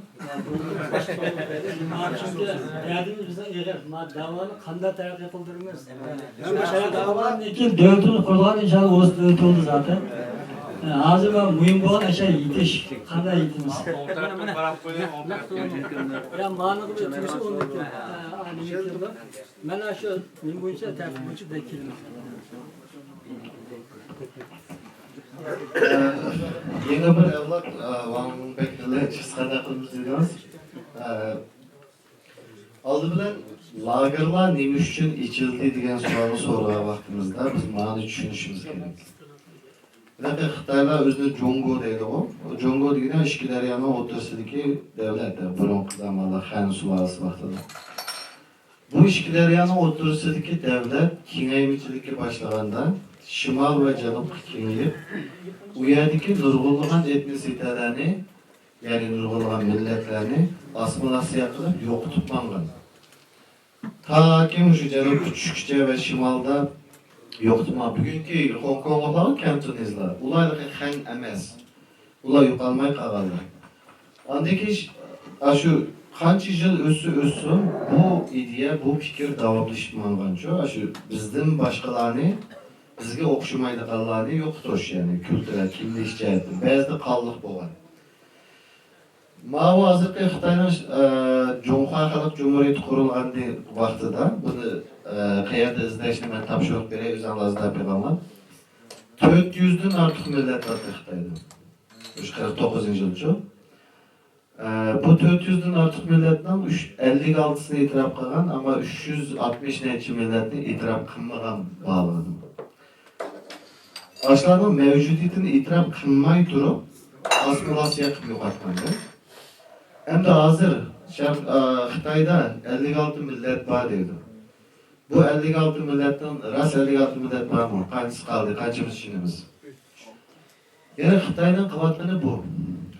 چۈنكى دەردىمىز بىزنىڭ ئېغىر. ما دەۋانى قانداق تەرەققىي قىلدۇرىمىز؟ دەۋاندىن كېيىن دۆلىتىمىز قۇرۇلغان، ئىنشاللا ئۇلۇس دۆلىتى بولدى زاتەن. ھازىر مۇھىم بولغان ئاشۇ يېتىش، قانداق يېتىمىز؟ يا مانىغا بىر تۈگىسى ئۇنىڭكى. مانا شۇ نېمە بويىچە، تەرتىپ بويىچە دەپ كېلىمىز. يېڭى بىر ئەۋلاد، ئە، ۋاڭ بەكرىلەر چىقسا قانداق قىلىمىز دېدىڭىز. ئە، ئالدى بىلەن لاگېرلار نېمە ئۈچۈن ئېچىلدى دېگەن سوئالنى سورىغان ۋاقتىمىزدا بىز مانى چۈشىنىشىمىز كېرەك. دېمەك، خىتايلار ئۆزىنى جۇڭگو دەيدىغۇ. جۇڭگو دېگىنى ئىككى دەريانىڭ ئوتتۇرىسىدىكى دۆلەت، بۇرۇنقى زامانلار خەن سۇلالىسى ۋاقتىدا. بۇ ئىككى دەريانىڭ ئوتتۇرىسىدىكى دۆلەت كېڭەيمىچىلىككە باشلىغاندا، شىمال ۋە جەنۇبقا كېڭىيىپ، ئۇ يەردىكى نۇرغۇنلىغان ئېتنىسىتەلەرنى، يەنى نۇرغۇنلىغان مىللەتلەرنى ئاسسىمىلياتسىيە قىلىپ يوقىتىپ ماڭغان. تاكى مۇشۇ جەنۇبقا چۈشكىچە ۋە شىمالدا يوقىتىپ ماڭغان. بۈگۈنكى خوڭكوڭلۇقلار، كانتونېزلار، ئۇلار خەن ئەمەس. ئۇلار يوقالماي قالغانلار. ئاندىن كېيىن ش-، ئاشۇ قانچە يىل ئۆتسە ئۆتسۇن، بۇ ئىدىيە، بۇ پىكىر داۋاملىشىپ ماڭغانچۇ، ئاشۇ بىزدىن باشقىلارنى، بىزگە ئوخشىمايدىغانلارنى يوقىتىش، يەنى كۈلتۈرەل، كىملىك جەھەتتىن بەزىدە قانلىق بولغان. ماۋۇ ھازىرقى خىتاينىڭ، ئە، جۇڭخۇا خەلق جۇمھۇرىيىتى قۇرۇلغان ۋاقتىدا، بۇنى، ئە، قەيەردە ئىزدەشنى مەن تاپشۇرۇق بېرەي، ئۆزۈڭلار ئىزدەپ بېقىڭلار. تۆت يۈزدىن ئارتۇق مىللەت بار خىتايدا. مۇشۇ قىرىق توققۇزىنچى يىلچۇ. ئە، بۇ تۆت يۈزدىن ئارتۇق مىللەتنىڭ ئۈچ، ئەللىك ئالتىسىنى ئېتىراپ قىلغان، ئەمما ئۈچ يۈز ئاتمىش نەچچە مىللەتنى ئېتىراپ قىلمىغان بارلىقىدا. ئاشۇلارنىڭ مەۋجۇدىيىتىنى ئېتىراپ قىلماي تۇرۇپ، ئاسسىمىلياتسىيە قىلىپ يوقاتقان. ئەمدى ھازىر شەرق، ئە، خىتايدا ئەللىك ئالتە مىللەت بار دەيدۇ. بۇ ئەللىك ئالتە مىللەتنىڭ، راست ئەللىك ئالتە مىللەت بارمۇ؟ قانچىسى قالدى؟ قانچىمىز چىشىنىمىز؟ يەنى خىتاينىڭ قىلىۋاتقىنى بۇ.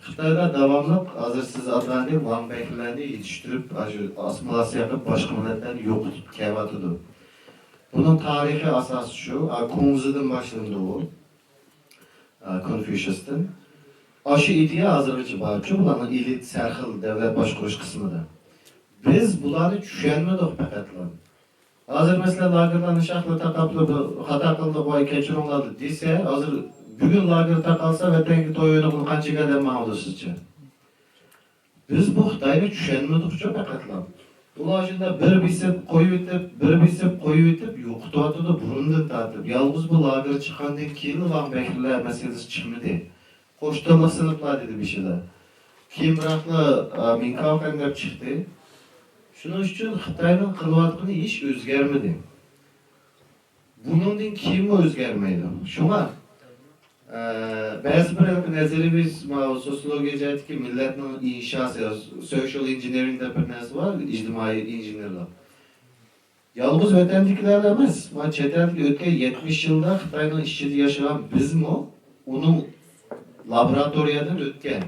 خىتايدا داۋاملىق، ھازىر سىز ئاتىغاندەك، ۋاڭ بەكرىلەرنى يېتىشتۈرۈپ، ئاشۇ ئاسسىمىلياتسىيە قىلىپ، باشقا مىللەتلەرنى يوقىتىپ كېلىۋاتىدۇ. بۇنىڭ تارىخىي ئاساسى شۇ، ئا، كۇڭزىدىن باشلىنىدۇ ئۇ، ئا، كونفۇشيۇستىن. ئاشۇ ئىدىيە ھازىرغىچە بارچۇ، بۇلارنىڭ ئېلىت سەرخىل دۆلەت باشقۇرۇش قىسمىدا. بىز بۇلارنى چۈشەنمىدۇق پەقەتلا. ھازىر مەسىلەن، لاگېرلارنى شاخلا تاقاپلا بىر خاتا قىلدۇق، ۋاي، كەچۈرۈڭلار دېسە، ھازىر بۈگۈن لاگېر تاقالسا، ۋەتەنگە توي ئوينىغىلى قانچە ئادەم ماڭىدۇ سىزچە؟ بىز بۇ خىتاينى چۈشەنمىدۇقچۇ پەقەتلا. ئۇلار شۇنداق بىر بېسىپ قويۇۋېتىپ، بىر بېسىپ قويۇۋېتىپ يوقىتىۋاتىدۇ بۇرۇندىن تارتىپ. يالغۇز بۇ لاگېر چىققاندىن كېيىنلا ۋاڭ بەكرىلەر مەسىلىسى چىقمىدى. قوشتانلىق سىنىپلار دېدى بېشىدا. كېيىن بىراقلا، ئا، مىڭكاۋخەن دەپ چىقتى. شۇنىڭ ئۈچۈن خىتاينىڭ قىلىۋاتقىنى ھېچ ئۆزگەرمىدى. بۇنىڭدىن كېيىنمۇ ئۆزگەرمەيدۇ. شۇڭا، ئە، بەزى بىر نەزەرىيەۋى ماۋۇ سوسىيولوگىيە جەھەتتىكى مىللەتنىڭ ئىنشاسى، سوشىيال ئىنژېنېرىنگ دەپ بىر نەرسە بار، ئىجتىمائىي ئىنژېنېرلىق. يالغۇز ۋەتەندىكىلەر ئەمەس، مانا چەت ئەلدىكى ئۆتكەن يەتمىش يىلدا خىتاينىڭ ئىچىدە ياشىغان بىزمۇ ئۇنىڭ لابوراتورىيەدىن ئۆتكەن.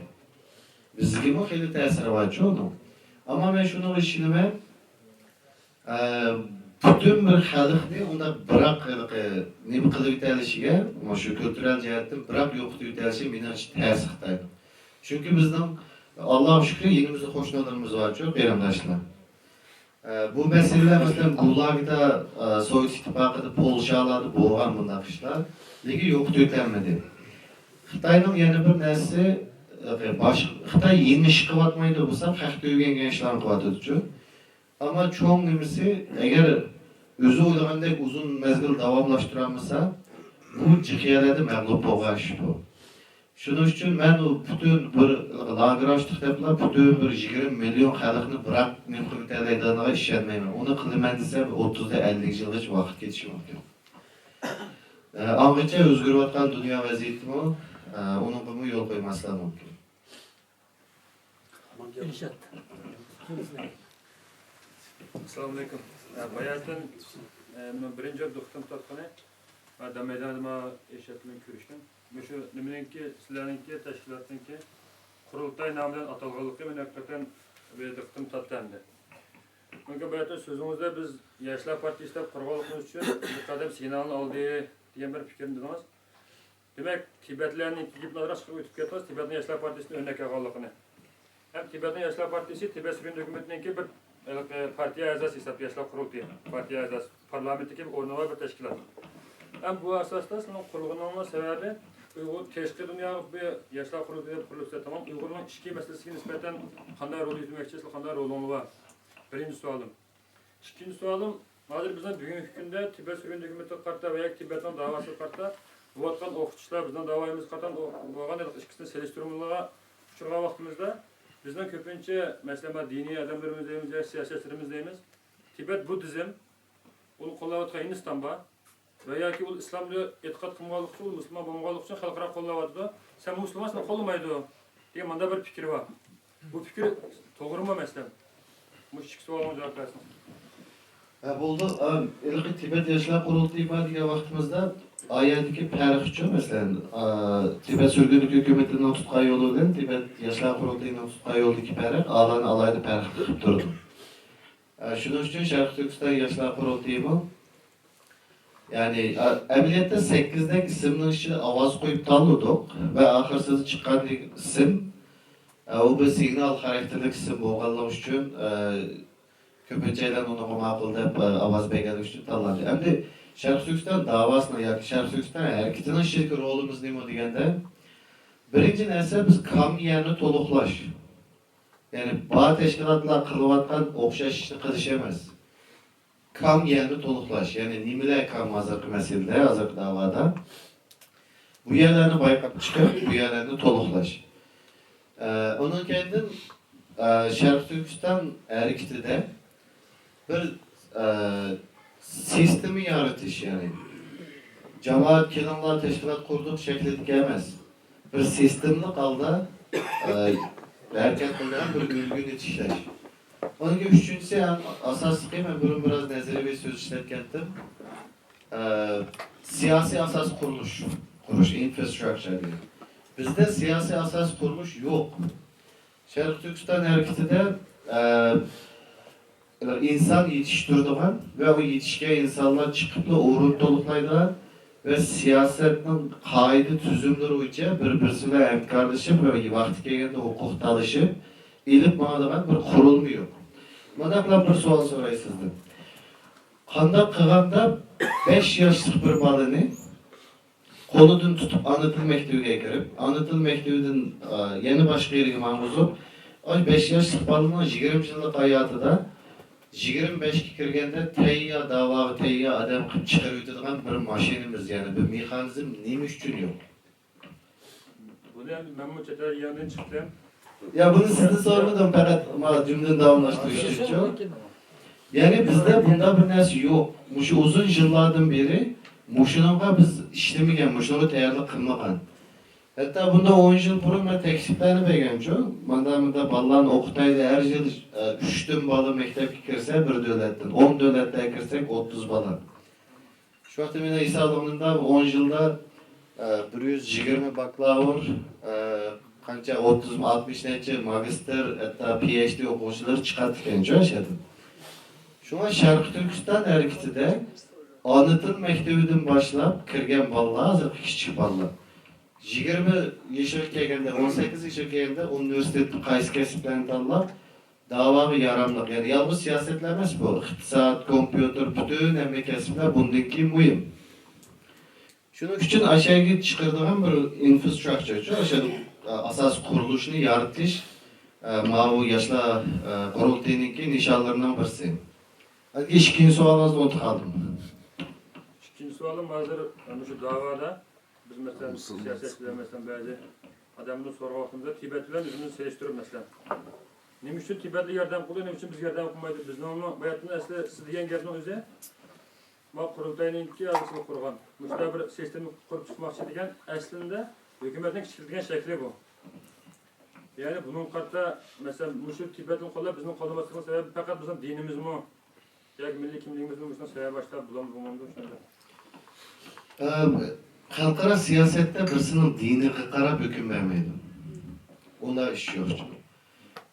بىزگىمۇ خېلى تەسىرى بارچۇ ئۇنىڭ. ئەمما مەن شۇنىڭغا ئىشىنىمەن، ئە، پۈتۈن بىر خەلقنى ئۇنداق بىراق ھېلىقى نېمە قىلىۋېتەلىشىگە، مۇشۇ كۈلتۈرەل جەھەتتىن بىراق يوقىتىۋېتەلىشى مېنىڭچە تەس خىتاينىڭ. چۈنكى بىزنىڭ، ئاللاغا شۈكرى، يېنىمىزدا قوشنىلىرىمىز بارچۇ، قېرىنداشلار. ئە، بۇ مەسىلىلەر، مەسىلەن، گۇلاگدا، ئە، سوۋېت ئىتتىپاقىدا، پولشالاردا بولغان بۇنداق ئىشلار، لېكىن يوقىتىۋېتەلمىدى. خىتاينىڭ يەنە بىر نەرسىسى، ئە، باش-، خىتاي يېڭى ئىش قىلىۋاتمايدۇ بولسا، خەقتە ئۆگەنگەن ئىشلارنى قىلىۋاتىدۇچۇ. ئەمما چوڭ نېمىسى، ئەگەر ئۆزى ئويلىغاندەك ئۇزۇن مەزگىل داۋاملاشتۇرالمىسا، بۇ جىق يەرلەردە مەغلۇپ بولغان ئىش بۇ. شۇنىڭ ئۈچۈن مەن ئۇ پۈتۈن بىر لاگېر ئاچتۇق دەپلا، پۈتۈن بىر يىگىرمە مىليون خەلقنى بىراق نېمە قىلىۋېتەلەيدىغانلىقىغا ئىشەنمەيمەن. ئۇنى قىلىمەن دېسەم، ئوتتۇزدىن ئەللىك يىلغىچە ۋاقىت كېتىشى مۇمكىن. ئە، ئاڭغىچە ئۆزگىرىۋاتقان دۇنيا ۋەزىيىتىمۇ، ئە، ئۇنىڭغىمۇ يول قويماسلىقى مۇمكىن. ئىرشات. ئەسسالامۇئەلەيكۇم. ئە، باياتىن، ئە، مېنىڭ بىرىنچى دىققىتىمنى تارتقىنى، ئە، دامەيدانىما ئىرشات بىلەن كۆرۈشتۈم. مۇشۇ نېمىنىڭكى، سىلەرنىڭكى تەشكىلاتنىڭكى قۇرۇلتاي نامى بىلەن ئاتالغانلىقى مېنى ھەقىقەتەن بىر دىققىتىمنى تارتتى ئەمدى. مۇمكىن باياتىن سۆزىڭىزدە بىز ياشلار پارتىيىسى دەپ قۇرغانلىقىمىز ئۈچۈن بىر قەدەم سىگنالنى ئالدى دېگەن بىر پىكىرنى دېدىڭىز. دېمەك، تىبەتلەرنىڭكى گېپىنى ئازراق چىقىرىپ ئۆتۈپ كەتتىڭىز، تىبەتنىڭ ياشلار پارتىيىسىنى ئۆرنەك ئالغانلىقىنى. ھەم تىبەتنىڭ ياشلار پارتىيىسى تىبەت سۈرگۈندە ھۆكۈمىتىنىڭكى بىر ھېلىقى پارتىيە ئەزاسى ھېسابتا، ياشلار قۇرۇلتىيى پارتىيە ئەزاسى، پارلامېنتتىكى بىر ئورنى بار بىر تەشكىلات. ھەم بۇ ئاساستا سىزنىڭ قۇرۇلغىنىڭىزنىڭ سەۋەبى ئۇيغۇر تېشقى دۇنياغا بىر ياشلار قۇرۇلتىيى دەپ قۇرۇلۇپ تامام ئۇيغۇرنىڭ ئىچكى مەسىلىسىگە نىسبەتەن قانداق رول ئۆتىمەكچى، سىز قانداق رولۇڭلار بار؟ بىرىنچى سوئالىم. ئىككىنچى سوئالىم، ھازىر بىزنىڭ بۈگۈنكى كۈندە تىبەت سۈرگۈندە ھۆكۈمىتىگە قارىتا ۋە ياكى تىبەتنىڭ داۋاسىغا قارىتا بولۇۋاتقان ئوقۇتۇشلار، بىزنىڭ داۋايىمىزغا قارىتا بولغان ئىككىسىنى سېلىشتۇرمىلارغا ئۇچرىغان ۋاقتىمىزدا، بىزنىڭ كۆپىنچە، مەسىلەن، دىنىي ئادەملىرىمىز دەيمىز ياكى سىياسەتچىلىرىمىز دەيمىز، تىبەت بۇددىزم، ئۇنى قوللاۋاتقان ھىندىستان بار. ۋە ياكى ئۇ ئىسلامدا ئېتىقاد قىلمىغانلىقى ئۈچۈن، ئۇ مۇسۇلمان بولمىغانلىقى ئۈچۈن خەلقئارا قوللاۋاتىدۇ. سەن مۇسۇلمانسەن، قوللىمايدۇ دېگەن مانداق بىر پىكرى بار. بۇ پىكىر توغرىمۇ، مەسىلەن؟ مۇشۇ ئىككى سوئالغا جاۋاب بەرسىڭىز. ھە، بولدى. ئا، ھېلىقى تىبەت ياشلار قۇرۇلتىيى بار دېگەن ۋاقتىمىزدا، ئايەردىكى پەرق شۇ، مەسىلەن، ئا، تىبەت سۈرگۈنلۈك ھۆكۈمىتىنىڭ تۇتقان يولى بىلەن تىبەت ياشلار قۇرۇلتىيىنىڭ تۇتقان يولىدىكى پەرق ئالانى ئالاھىدە پەرق قىلىپ تۇرىدۇ. ئە، شۇنىڭ ئۈچۈن شەرقىي تۈركىستان ياشلار قۇرۇلتىيىمۇ، يەنى، ئە، ئەمەلىيەتتە سەككىزدەك ئىسىمنىڭ ئىچىدە ئاۋاز قويۇپ تاللىدۇق ۋە ئاخىرسىدا چىققان ئىسىم، ئە، ئۇ بىر سىگنال خاراكتېرلىك ئىسىم بولغانلىقى ئۈچۈن، ئە، كۆپىنچە ئادەم ئۇنىڭغا ماقۇل دەپ، ئە، ئاۋاز بەرگەنلىكى ئۈچۈن تاللاندى. ئەمدى شەرقىي تۈركىستان داۋاسىنىڭ ياكى شەرقىي تۈركىستان ھەرىكىتىنىڭ ئىچىدىكى رولىمىز نېمە دېگەندە، بىرىنچى نەرسە، بىز كام يەرنى تولۇقلاش. يەنى بار تەشكىلاتلار قىلىۋاتقان ئوخشاش ئىشنى قىلىش ئەمەس. كام يەرنى تولۇقلاش، يەنى نېمىلەر كام ھازىرقى مەسىلىدە، ھازىرقى داۋادا؟ بۇ يەرلەرنى بايقاپ چىقىپ، بۇ يەرلەرنى تولۇقلاش. ئە، ئۇنىڭ كەينىدىن، ئە، شەرقىي تۈركىستان ھەرىكىتىدە بىر، ئە، سىستېما يارىتىش، يەنى جامائەت كېلىڭلار تەشكىلات قۇردۇق شەكلىدىكى ئەمەس. بىر سىستېمىلىق ھالدا، ئە، ھەرىكەت قىلىدىغان بىر ئۈلگىنى تىكلەش. ئۇنىڭ كېيىن ئۈچىنچىسى، ئەڭ ئاساسلىقى، مەن بۇرۇن بىراز نەزەرىيەۋى سۆز ئىشلەپ كەتتىم. ئە، سىياسىي ئاساس قۇرۇلۇش، قۇرۇش، ئىنفراستراكچا دېگەن. بىزدە سىياسىي ئاساس قۇرۇلۇش يوق. شەرقىي تۈركىستان ھەرىكىتىدە، ئە، ئىنسان يېتىشتۈرىدىغان ۋە ئۇ يېتىشكەن ئىنسانلار چىقىپلا ئورۇن تولۇقلايدىغان ۋە سىياسەتنىڭ قائىدە تۈزۈملىرى بويىچە بىر-بىرسى بىلەن ھەمكارلىشىپ ۋە ۋاقتى كەلگەندە ھوقۇق تالىشىپ ئېلىپ ماڭىدىغان بىر قۇرۇلما يوق. مانداقلا بىر سوئال سوراي سىزدىن. قانداق قىلغاندا بەش ياشلىق بىر بالىنى قولىدىن تۇتۇپ ئانا تىل مەكتىۋىگە كىرىپ، ئانا تىل مەكتىۋىدىن، ئا، يەنە باشقا يەرگە ماڭغۇزۇپ، ئاشۇ بەش ياشلىق بالىنىڭ يىگىرمە يىللىق ھاياتىدا يىگىرمە بەشكە كىرگەندە تەييار، داۋاغا تەييار ئادەم قىلىپ چىقىرىۋېتىدىغان بىر ماشىنىمىز، يەنى بىر مېخانىزم نېمە ئۈچۈن يوق؟ بۇنى ئەمدى مەنمۇ چەت ئەل يەردىن چىقتىم. يا، بۇنى سىزدىن سورىمىدىم، پەقەت ما جۈملىنى داۋاملاشتۇرۇش ئۈچۈنچۇ. يەنى بىزدە بۇنداق بىر نەرسە يوق. مۇشۇ ئۇزۇن يىللاردىن بېرى مۇشۇنىڭغا بىز ئىشلىمىگەن، مۇشۇنىڭغا تەييارلىق قىلمىغان. ھەتتا بۇندىن ئون يىل بۇرۇن مەن تەكلىپلەرنى بەرگەنچۇ، مانداق، مانداق بالىلارنى ئوقۇتايلى، ھەر يىل، ئە، ئۈچتىن بالا مەكتەپكە كىرسە بىر دۆلەتتىن، ئون دۆلەتتە كىرسەك ئوتتۇز بالا. شۇ ۋاقىتتا مېنىڭ ھېسابلىغىنىمدا ئون يىلدا، ئە، بىر يۈز يىگىرمە باكلاۋۇر، ئە، قانچە، ئوتتۇز، ئاتمىش نەچچە ماگىستىر، ھەتتا پى ئېيچ دى ئوقۇغۇچىلىرى چىقاتتىكەنچۇ ئاشۇ يەردىن. شۇڭا شەرقىي تۈركىستان ھەرىكىتىدە ئانا تىل مەكتىۋىدىن باشلاپ كىرگەن بالىلار، ھازىرقى كىچىك بالىلار، يىگىرمە يېشىغا كەلگەندە، ئون سەككىز يېشىغا كەلگەندە ئۇنىۋېرسىتېتتا قايسى كەسىپلەرنى تاللاپ، داۋاغا ياراملىق، يەنى يالغۇز سىياسەتلا ئەمەس بۇ، ئىقتىساد، كومپيۇتېر، پۈتۈن ھەممە كەسىپلەر بۇندىن كېيىن مۇھىم. شۇنىڭ ئۈچۈن ئاشۇ يەرگە چىقىرىدىغان بىر ئىنفراستراكچا ئۈچۈن ئاشۇ، ئە، ئاساس قۇرۇلۇشنى يارىتىش، ئە، ماۋۇ ياشلار، ئە، قۇرۇلتىيىنىڭكى نىشانلىرىنىڭ بىرسى. ئىككىنچى سوئالىڭىزنى ئۇنتۇپ قالدىم. ئىككىنچى سوئالىم ھازىر مۇشۇ داۋادا بىز، مەسىلەن، سىياسەتچىلەر، مەسىلەن، بەزى ئادەملەرنى سورىغان ۋاقتىمىزدا تىبەت بىلەن ئۆزىنى سېلىشتۇرۇپ، مەسىلەن، نېمە ئۈچۈن تىبەتلەر ياردەم قىلىدۇ، نېمە ئۈچۈن بىز ياردەم قىلمايدۇ؟ بىزنىڭمۇ باياتىن ئەسلى سىز دېگەن گەپنىڭ ئۆزى، ما قۇرۇلتاينىڭكى ھازىر سىلەر قۇرغان مۇشۇنداق بىر سىستېما قۇرۇپ چىقماقچى دېگەن ئەسلىندە ھۆكۈمەتنىڭ كىچىكلىگەن شەكلى بۇ. يەنى بۇنىڭغا قارىتا، مەسىلەن، مۇشۇ تىبەتنى قوللاپ بىزنى قوللىماسلىقنىڭ سەۋەبى پەقەت بىزنىڭ دىنىمىزمۇ ياكى مىللىي كىملىكىمىزمۇ مۇشۇنىڭ سەۋەبى باشلاپ بولامدۇ، بولمامدۇ، شۇنداق. ئە، خەلقئارا سىياسەتتە بىرسىنىڭ دىنىغا قاراپ ھۆكۈم بەرمەيدۇ. ئۇنداق ئىش يوق.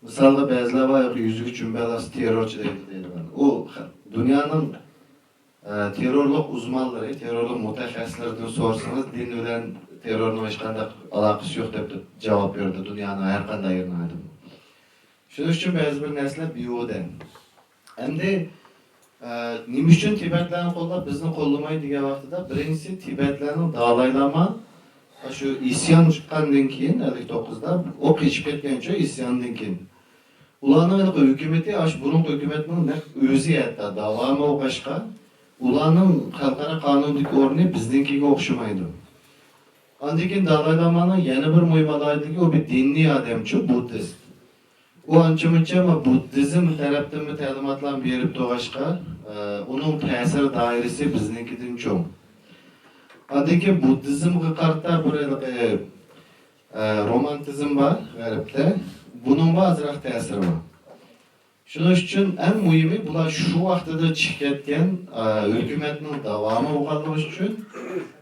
مىسالغا، بەزىلەر بار، يۈزىگە چۈمبە ئالسا تېررورچى دەيدۇ، دەيدىغان. ئۇ خە-، دۇنيانىڭ، ئە، تېررورلۇق ئۇزمانلىرى، تېررورلۇق مۇتەخەسسىسلىرىدىن سورىسىڭىز، دىن بىلەن تېررورنىڭ ھېچقانداق ئالاقىسى يوق دەپ جاۋاب بېرىدۇ دۇنيانىڭ ھەر قانداق يېرىنىڭ ئادىمى. شۇنىڭ ئۈچۈن بەزى بىر نەرسىلەر بىھۇدە. ئەمدى، ئە، نېمە ئۈچۈن تىبەتلەرنى قوللاپ، بىزنى قوللىمايدۇ دېگەن ۋاقتىدا، بىرىنچىسى، تىبەتلەرنىڭ دالاي لاما شۇ ئىسيان چىققاندىن كېيىن، ئەللىك توققۇزدا ئۇ قېچىپ كەتكەنچۇ ئىسياندىن كېيىن. ئۇلارنىڭ ھېلىقى ھۆكۈمىتى، ئاشۇ بۇرۇنقى ھۆكۈمەتنىڭ نەق ئۆزى ھەتتا داۋامى بولغاچقا، ئۇلارنىڭ خەلقئارا قانۇندىكى ئورنى بىزنىڭكىگە ئوخشىمايدۇ. ئاندىن كېيىن دالاي لامانىڭ يەنە بىر مۇھىم ئالاھىدىلىكى، ئۇ بىر دىنىي ئادەمچۇ، بۇددىست. ئۇ ئانچە-مۇنچە، ئەمما بۇددىزم تەرەپتىنمۇ تەلىماتلارنى بېرىپ تۇرغاچقا، ئە، ئۇنىڭ تەسىر دائىرىسى بىزنىڭكىدىن چوڭ. ئاندىن كېيىن بۇددىزمغا قارىتا بىر ھېلىقى، ئە، رومانتىزم بار غەربتە. بۇنىڭمۇ ئازراق تەسىرى بار. شۇنىڭ ئۈچۈن ئەڭ مۇھىمى، بۇلار شۇ ۋاقتىدا چىقىپ كەتكەن، ئە، ھۆكۈمەتنىڭ داۋامى بولغانلىقى ئۈچۈن،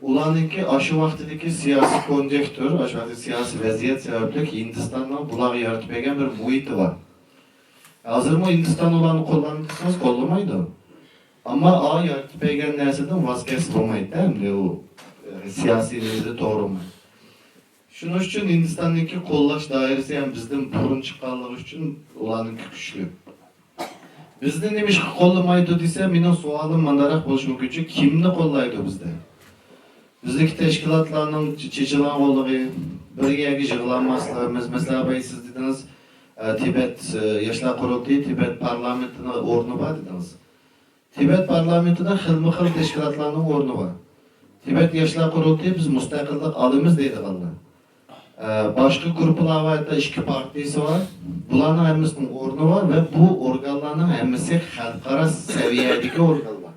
ئۇلارنىڭكى ئاشۇ ۋاقتىدىكى سىياسىي كونجېكتۇر، ئاشۇ ۋاقتىدىكى سىياسىي ۋەزىيەت سەۋەبلىك ھىندىستاننىڭ بۇلارغا يارىتىپ بەرگەن بىر مۇھىتى بار. ھازىرمۇ ھىندىستان ئۇلارنى قوللامدۇ دېسىڭىز، قوللىمايدۇ. ئەمما ئا يارىتىپ بەرگەن نەرسىدىن ۋاز كەچسە بولمايدۇ، ئەمدى ئۇ، ئە، سىياسىي نېمىدە توغرىمۇ. شۇنىڭ ئۈچۈن ھىندىستاننىڭكى قوللاش دائىرىسى ھەم بىزدىن بۇرۇن چىققانلىقى ئۈچۈن ئۇلارنىڭكى كۈچلۈك. بىزنى نېمىشقا قوللىمايدۇ دېسە، مېنىڭ سوئالىم مۇنداقراق بولۇشى مۇمكىنچۇ، كىمنى قوللايدۇ بىزدە؟ بىزدىكى تەشكىلاتلارنىڭ چېچىلغان قوللۇقى، بىر يەرگە يىغىلالماسلىقىمىز، مەسىلەن، بايا سىز دېدىڭىز، ئە، تىبەت، ئە، ياشلار قۇرۇلتىيى، تىبەت پارلامېنتىنىڭ ئورنى بار دېدىڭىز. تىبەت پارلامېنتىدا خىلمۇ خىل تەشكىلاتلارنىڭ ئورنى بار. تىبەت ياشلار قۇرۇلتىيى بىز مۇستەقىللىق ئالىمىز دەيدىغانلار. ئە، باشقا گۇرۇپپىلار بار، ھەتتا ئىككى پارتىيىسى بار. بۇلارنىڭ ھەممىسىنىڭ ئورنى بار ۋە بۇ ئورگانلارنىڭ ھەممىسى خەلقئارا سەۋىيەدىكى ئورگانلار.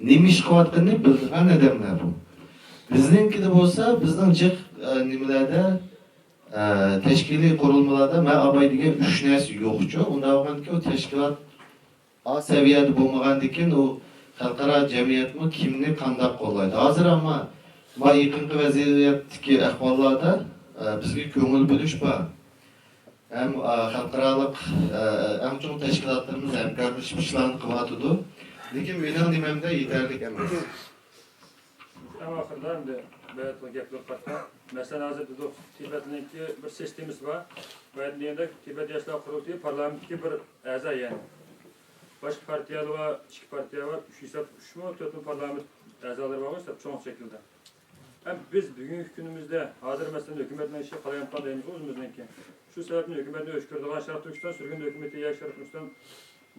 نېمە ئىش قىلىۋاتقىنىنى بىلىدىغان ئادەملەر بۇ. بىزنىڭكىدە بولسا، بىزنىڭ جىق، ئە، نېمىلەردە، ئە، تەشكىلىي قۇرۇلمىلاردا مەن ئاباي دېگەن ئۈچ نەرسە يوقچۇ. ئۇنداق بولغاندىكىن ئۇ تەشكىلات ئا سەۋىيەدە بولمىغاندىكىن، ئۇ خەلقئارا جەمئىيەتمۇ كىمنى قانداق قوللايدۇ؟ ھازىر ئەمما، ما يېقىنقى ۋەزىيەتتىكى ئەھۋاللاردا، ئە، بىزگە كۆڭۈل بۆلۈش بار. ھەم، ئە، خەلقئارالىق، ئە، ئەڭ چوڭ تەشكىلاتلىرىمىز ھەمكارلىشىپ ئىشلارنى قىلىۋاتىدۇ. لېكىن مېنىڭ نېمەمدە يېتەرلىك ئەمەس. ئەڭ ئاخىرىدا ئەمدى بۇ يەردىكى گەپلەرگە قارىتا، مەسىلەن، ھازىر دېدۇق، تىبەتنىڭكى بىر سىستېمىسى بار. بۇ يەردە دېگەندەك، تىبەت ياشلار قۇرۇلتىيى پارلامېنتتىكى بىر ئەزا، يەنى باشقا پارتىيەلەر بار، ئىككى پارتىيە بار، ئۈچ ھېساب، ئۈچمۇ، تۆتمۇ پارلامېنت ئەزالىرى بارغۇ، ھېساب چوڭ شەكىلدە. ھەم بىز بۈگۈنكى كۈنىمىزدە، ھازىر مەسىلەن، ھۆكۈمەتنىڭ ئىشى قالايمىقان دەيمىزغۇ ئۆزىمىزنىڭكى. شۇ سەۋەبتىن ھۆكۈمەتنى ئۆچ كۆرىدىغان شەرقىي تۈركىستان سۈرگۈن ھۆكۈمىتى ياكى شەرقىي تۈركىستان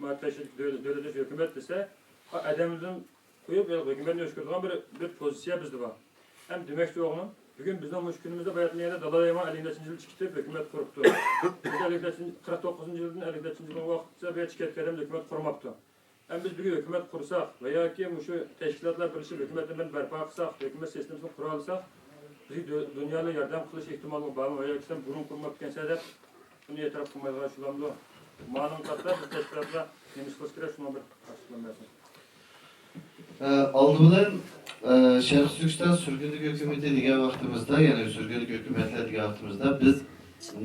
ما تەشكىل-، دۆلەت، دۆلەتلەشمىگەن ھۆكۈمەت دېسە، ئادەمدىن قويۇپ، ھۆكۈمەتنى ئۆچ كۆرىدىغان بىر، بىر پوزىتسىيە بىزدە بار. ھەم دېمەكچى بولغىنىم، بۈگۈن بىزنىڭ مۇشۇ كۈنىمىزدە باياتىن يەنە دالاي لاما ئەللىك نەچچىنچى يىلى چىقىپ ھۆكۈمەت قۇرۇپتۇ. بىز ئەللىك نەچچىنچى، قىرىق توققۇزىنچى يىلدىن ئەللىك نەچچىنچى يىلغا ۋاقىتچە بۇ يەردە چىقىپ كەتكەن ھۆكۈمەت قۇرماپتۇ. ھەم بىز بۈگۈن ھۆكۈمەت قۇرساق ۋە ياكى مۇشۇ تەشكىلاتلار بىرلىشىپ ھۆكۈمەتنى بىر بەرپا قىلساق، ھۆكۈمەت سىستېمىسىنى قۇرالىساق، بىزگە دۇ-، دۇنيانىڭ ياردەم قىلىش ئېھتىماللىقى بارمۇ ۋە ياكى سەن بۇرۇن قۇرماپتىكەنسەن دەپ، بۇنى ئېتىراپ قىلمايدىغان ئىش بولامدۇ؟ مانىڭ قاتتا بىز تەشكىلاتلار نېمە ئىش قىلىش كېرەك، شۇنىڭ بىر ئاچىقلىما بەرسۇن. ئە، ئالدى بىلەن، ئە، شەرقىي تۈركىستان سۈرگۈنلۈك ھۆكۈمىتى دېگەن ۋاقتىمىزدا، يەنى سۈرگۈنلۈك ھۆكۈمەتلەر دېگەن ۋاقتىمىزدا بىز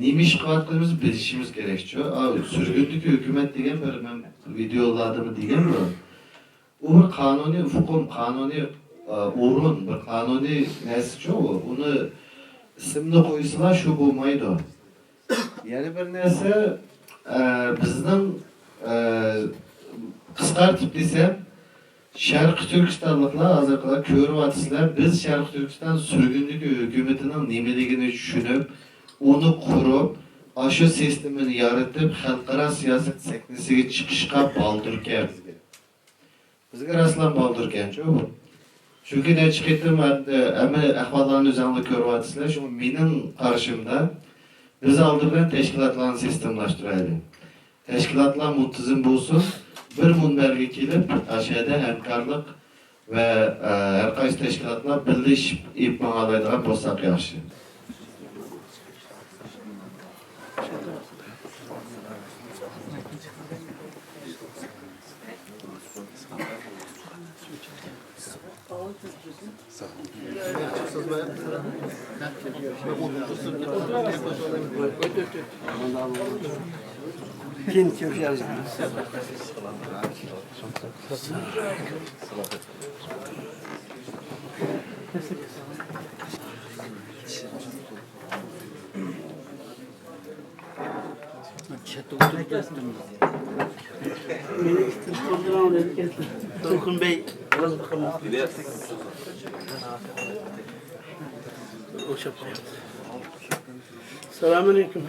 نېمە ئىش قىلىۋاتقىنىمىزنى بىلىشىمىز كېرەكچۇ. ئا، سۈرگۈنلۈك ھۆكۈمەت دېگەن بىر، مەن ۋىدېئولاردىمۇ دېگەنمەن. ئۇ بىر قانۇنىي ئۇقۇم، قانۇنىي، ئا، ئورۇن، بىر قانۇنىي نەرسىچۇ ئۇ. ئۇنى ئىسىمنى قويسىلا شۇ بولمايدۇ. يەنە بىر نەرسە، ئە، بىزنىڭ، ئە، قىسقارتىپ دېسەم، شەرقىي تۈركىستانلىقلار ھازىرقىلار كۆرۈۋاتىسىلەر، بىز شەرقىي تۈركىستان سۈرگۈندىكى ھۆكۈمىتىنىڭ نېمىلىكىنى چۈشىنىپ، ئۇنى قۇرۇپ، ئاشۇ سىستېمىنى يارىتىپ، خەلقئارا سىياسەت سەھنىسىگە چىقىشقا بالدۇركەن بىزگە. بىزگە راسلا بالدۇركەنچۇ بۇ. چۈنكى نەچچە قېتىم ھەم-، ھەممە ئەھۋاللارنى ئۆزۈڭلار كۆرۈۋاتىسىلەر. شۇڭا مېنىڭ قارىشىمدا، بىز ئالدى بىلەن تەشكىلاتلارنى سىستېمىلاشتۇرايلى. تەشكىلاتلار مۇنتىزىم بولسۇن، بىر مۇنبەرگە كېلىپ، ئاشۇ يەردە ھەمكارلىق ۋە، ئە، ھەر قايسى تەشكىلاتلار بىرلىشىپ ئېلىپ ماڭالايدىغان بولساق ياخشى. كېيىن كۆرۈشەرمىز. تۇرغۇن بەي. ئوخشاپ قالدى. سالام ئەلەيكۇم.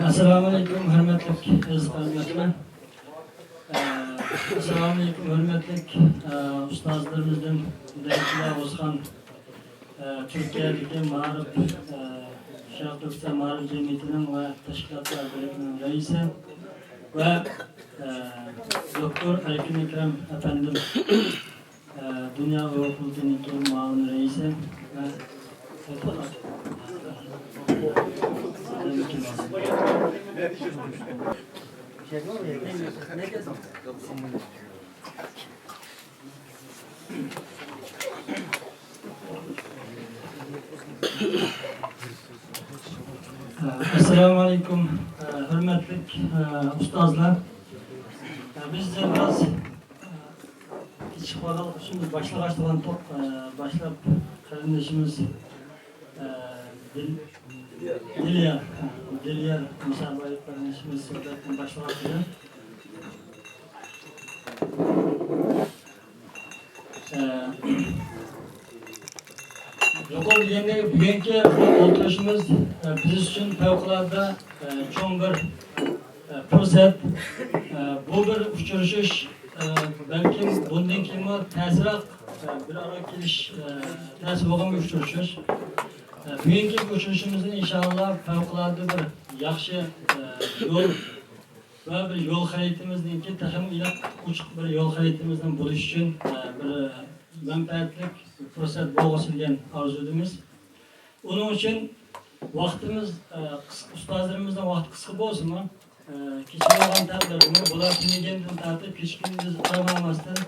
ئەسسالامۇ ئەلەيكۇم، ھۆرمەتلىك ئەزىز قېرىنداشلار. ئەسسالامۇ ئەلەيكۇم، ھۆرمەتلىك، ئە، ئۇستازلىرىمىزدىن بەركىلا ئوزخان، ئە، تۈركىيەدىكى مائارىپ، ئە، شەرقىي تۈركىستان مائارىپ جەمئىيىتىنىڭ ۋە تەشكىلاتلار بىرلىكىنىڭ رەئىسى ۋە، ئە، دوكتور ئەركىن ئەكرەم ئەپەندىم، ئە، دۇنيا ئۇيغۇر قۇرۇلتىيىنىڭكى مۇئاۋىن رەئىسى ۋە ئەسسالامۇ ئەلەيكۇم، ھۆرمەتلىك ئۇستازلار. بىز بىراز كېچىكىپ قالغانلىقى ئۈچۈن باشلىغاچ تۇرغانتۇق. باشلاپ قېرىندىشىمىز، دىل-، دىليار، دىليار مۇسابىقە قېرىندىشىمىز سۆھبەتنى باشلىغاچ تۇرغان. ئە، يۇقىرىدا دېگەندەك، بۈگۈنكى بۇ ئولتۇرۇشىمىز، ئە، بىز ئۈچۈن پەۋقۇلئاددە، ئە، چوڭ بىر، ئە، پۇرسەت. ئە، بۇ بىر ئۇچرىشىش، ئە، بەلكىم بۇندىن كېيىنمۇ تەسرەك، ئە، بىر ئارا كېلىش، ئە، تەس بولغان بىر ئۇچرىشىش. ئە، بۈگۈنكى ئۇچرىشىشىمىزنى ئىنشائاللا پەۋقۇلئاددە بىر ياخشى، ئە، يول ۋە بىر يول خەرىتىمىزنىڭكى تېخىمۇ ئېنىق، ئوچۇق بىر يول خەرىتىمىزنىڭ بولۇشى ئۈچۈن، ئە، بىر مەنپەئەتلىك پۇرسەت بولغۇسى دېگەن ئارزۇدىمىز. ئۇنىڭ ئۈچۈن ۋاقتىمىز، ئە، قىس-، ئۇستازلىرىمىزنىڭ ۋاقتى قىسقا بولسىمۇ، ئە، كېچە بولغان تەقدىردىمۇ بۇلار تۈنۈگۈندىن تارتىپ كېچە كۈندۈز ئارام ئالماستىن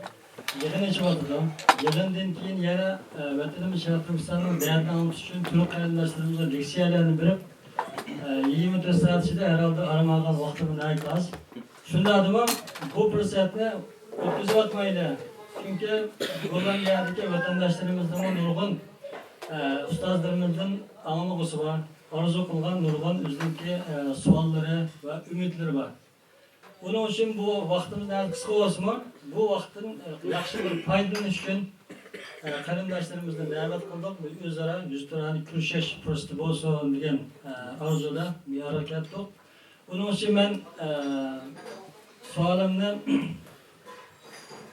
يىغىن ئېچىۋاتىدۇ. يىغىندىن كېيىن يەنە، ئە، ۋەتىنىمىز شەرقىي تۈركىستاننىڭ دەردىنى ئاڭلىتىش ئۈچۈن تۈرك قېرىنداشلىرىمىزغا لېكسىيەلەرنى بېرىپ، ئە، يىگىرمە تۆت سائەت ئىچىدە ھەر ھالدا ئارام ئالغان ۋاقتىمۇ ناھايىتى ئاز. شۇنداقتىمۇ بۇ پۇرسەتنى ئۆتكۈزۈۋەتمەيلى. چۈنكى گوللاندىيەدىكى ۋەتەنداشلىرىمىزنىڭمۇ نۇرغۇن، ئە، ئۇستازلىرىمىزدىن ئاڭلىغۇسى بار، ئارزۇ قىلغان نۇرغۇن ئۆزىنىڭكى، ئە، سوئاللىرى ۋە ئۈمىدلىرى بار. ئۇنىڭ ئۈچۈن بۇ ۋاقتىمىز نەدە قىسقا بولسىمۇ، بۇ ۋاقىتتىن، ئە، ياخشى بىر پايدىلىنىش ئۈچۈن، ئە، قېرىنداشلىرىمىزنى دەۋەت قىلدۇق. بىر ئۆزئارا يۈزتۇرانە كۆرۈشۈش پۇرسىتى بولسۇن دېگەن، ئە، ئارزۇدا بىر ئارىغا كەتتۇق. ئۇنىڭ ئۈچۈن مەن، ئە، سوئالىمنى،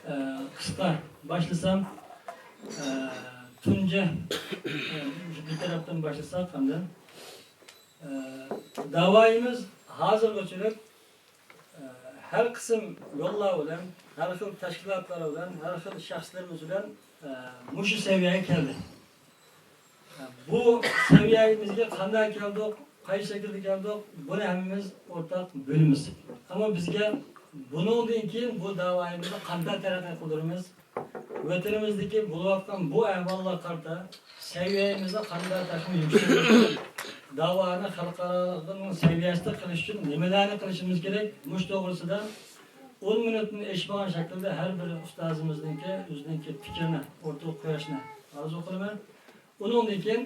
ئە، قىسقا باشلىسام، ئە، تۇنجى، ئە، بىر تەرەپتىن باشلىساق ئاندىن. ئە، داۋايىمىز ھازىرغىچىلىك ھەر قىسىم يوللار بىلەن، ھەر خىل تەشكىلاتلار بىلەن، ھەر خىل شەخسلىرىمىز بىلەن، ئە، مۇشۇ سەۋىيەگە كەلدى. ئە، بۇ سەۋىيەمىزگە قانداق كەلدۇق، قايسى شەكىلدە كەلدۇق، بۇنى ھەممىمىز ئورتاق بىلىمىز. ئەمما بىزگە بۇنىڭدىن كېيىن بۇ داۋايىمىزنى قانداق تەرەققىي قىلدۇرىمىز، ۋەتىنىمىزدىكى بولۇۋاتقان بۇ ئەھۋاللارغا قارىتا سەۋىيەمىزنى قانداق تېخىمۇ يۈكسەلتىپ، داۋانى خەلقئارانىڭ سەۋىيەسىدە قىلىش ئۈچۈن نېمىلەرنى قىلىشىمىز كېرەك؟ مۇشۇ توغرىسىدا ئون مىنۇتتىن ئېشىپ بولغان شەكىلدە ھەر بىر ئۇستازىمىزنىڭكى ئۆزىنىڭكى پىكرىنى ئوتتۇرىغا قويۇشنى ئارزۇ قىلىمەن. ئۇنىڭدىن كېيىن،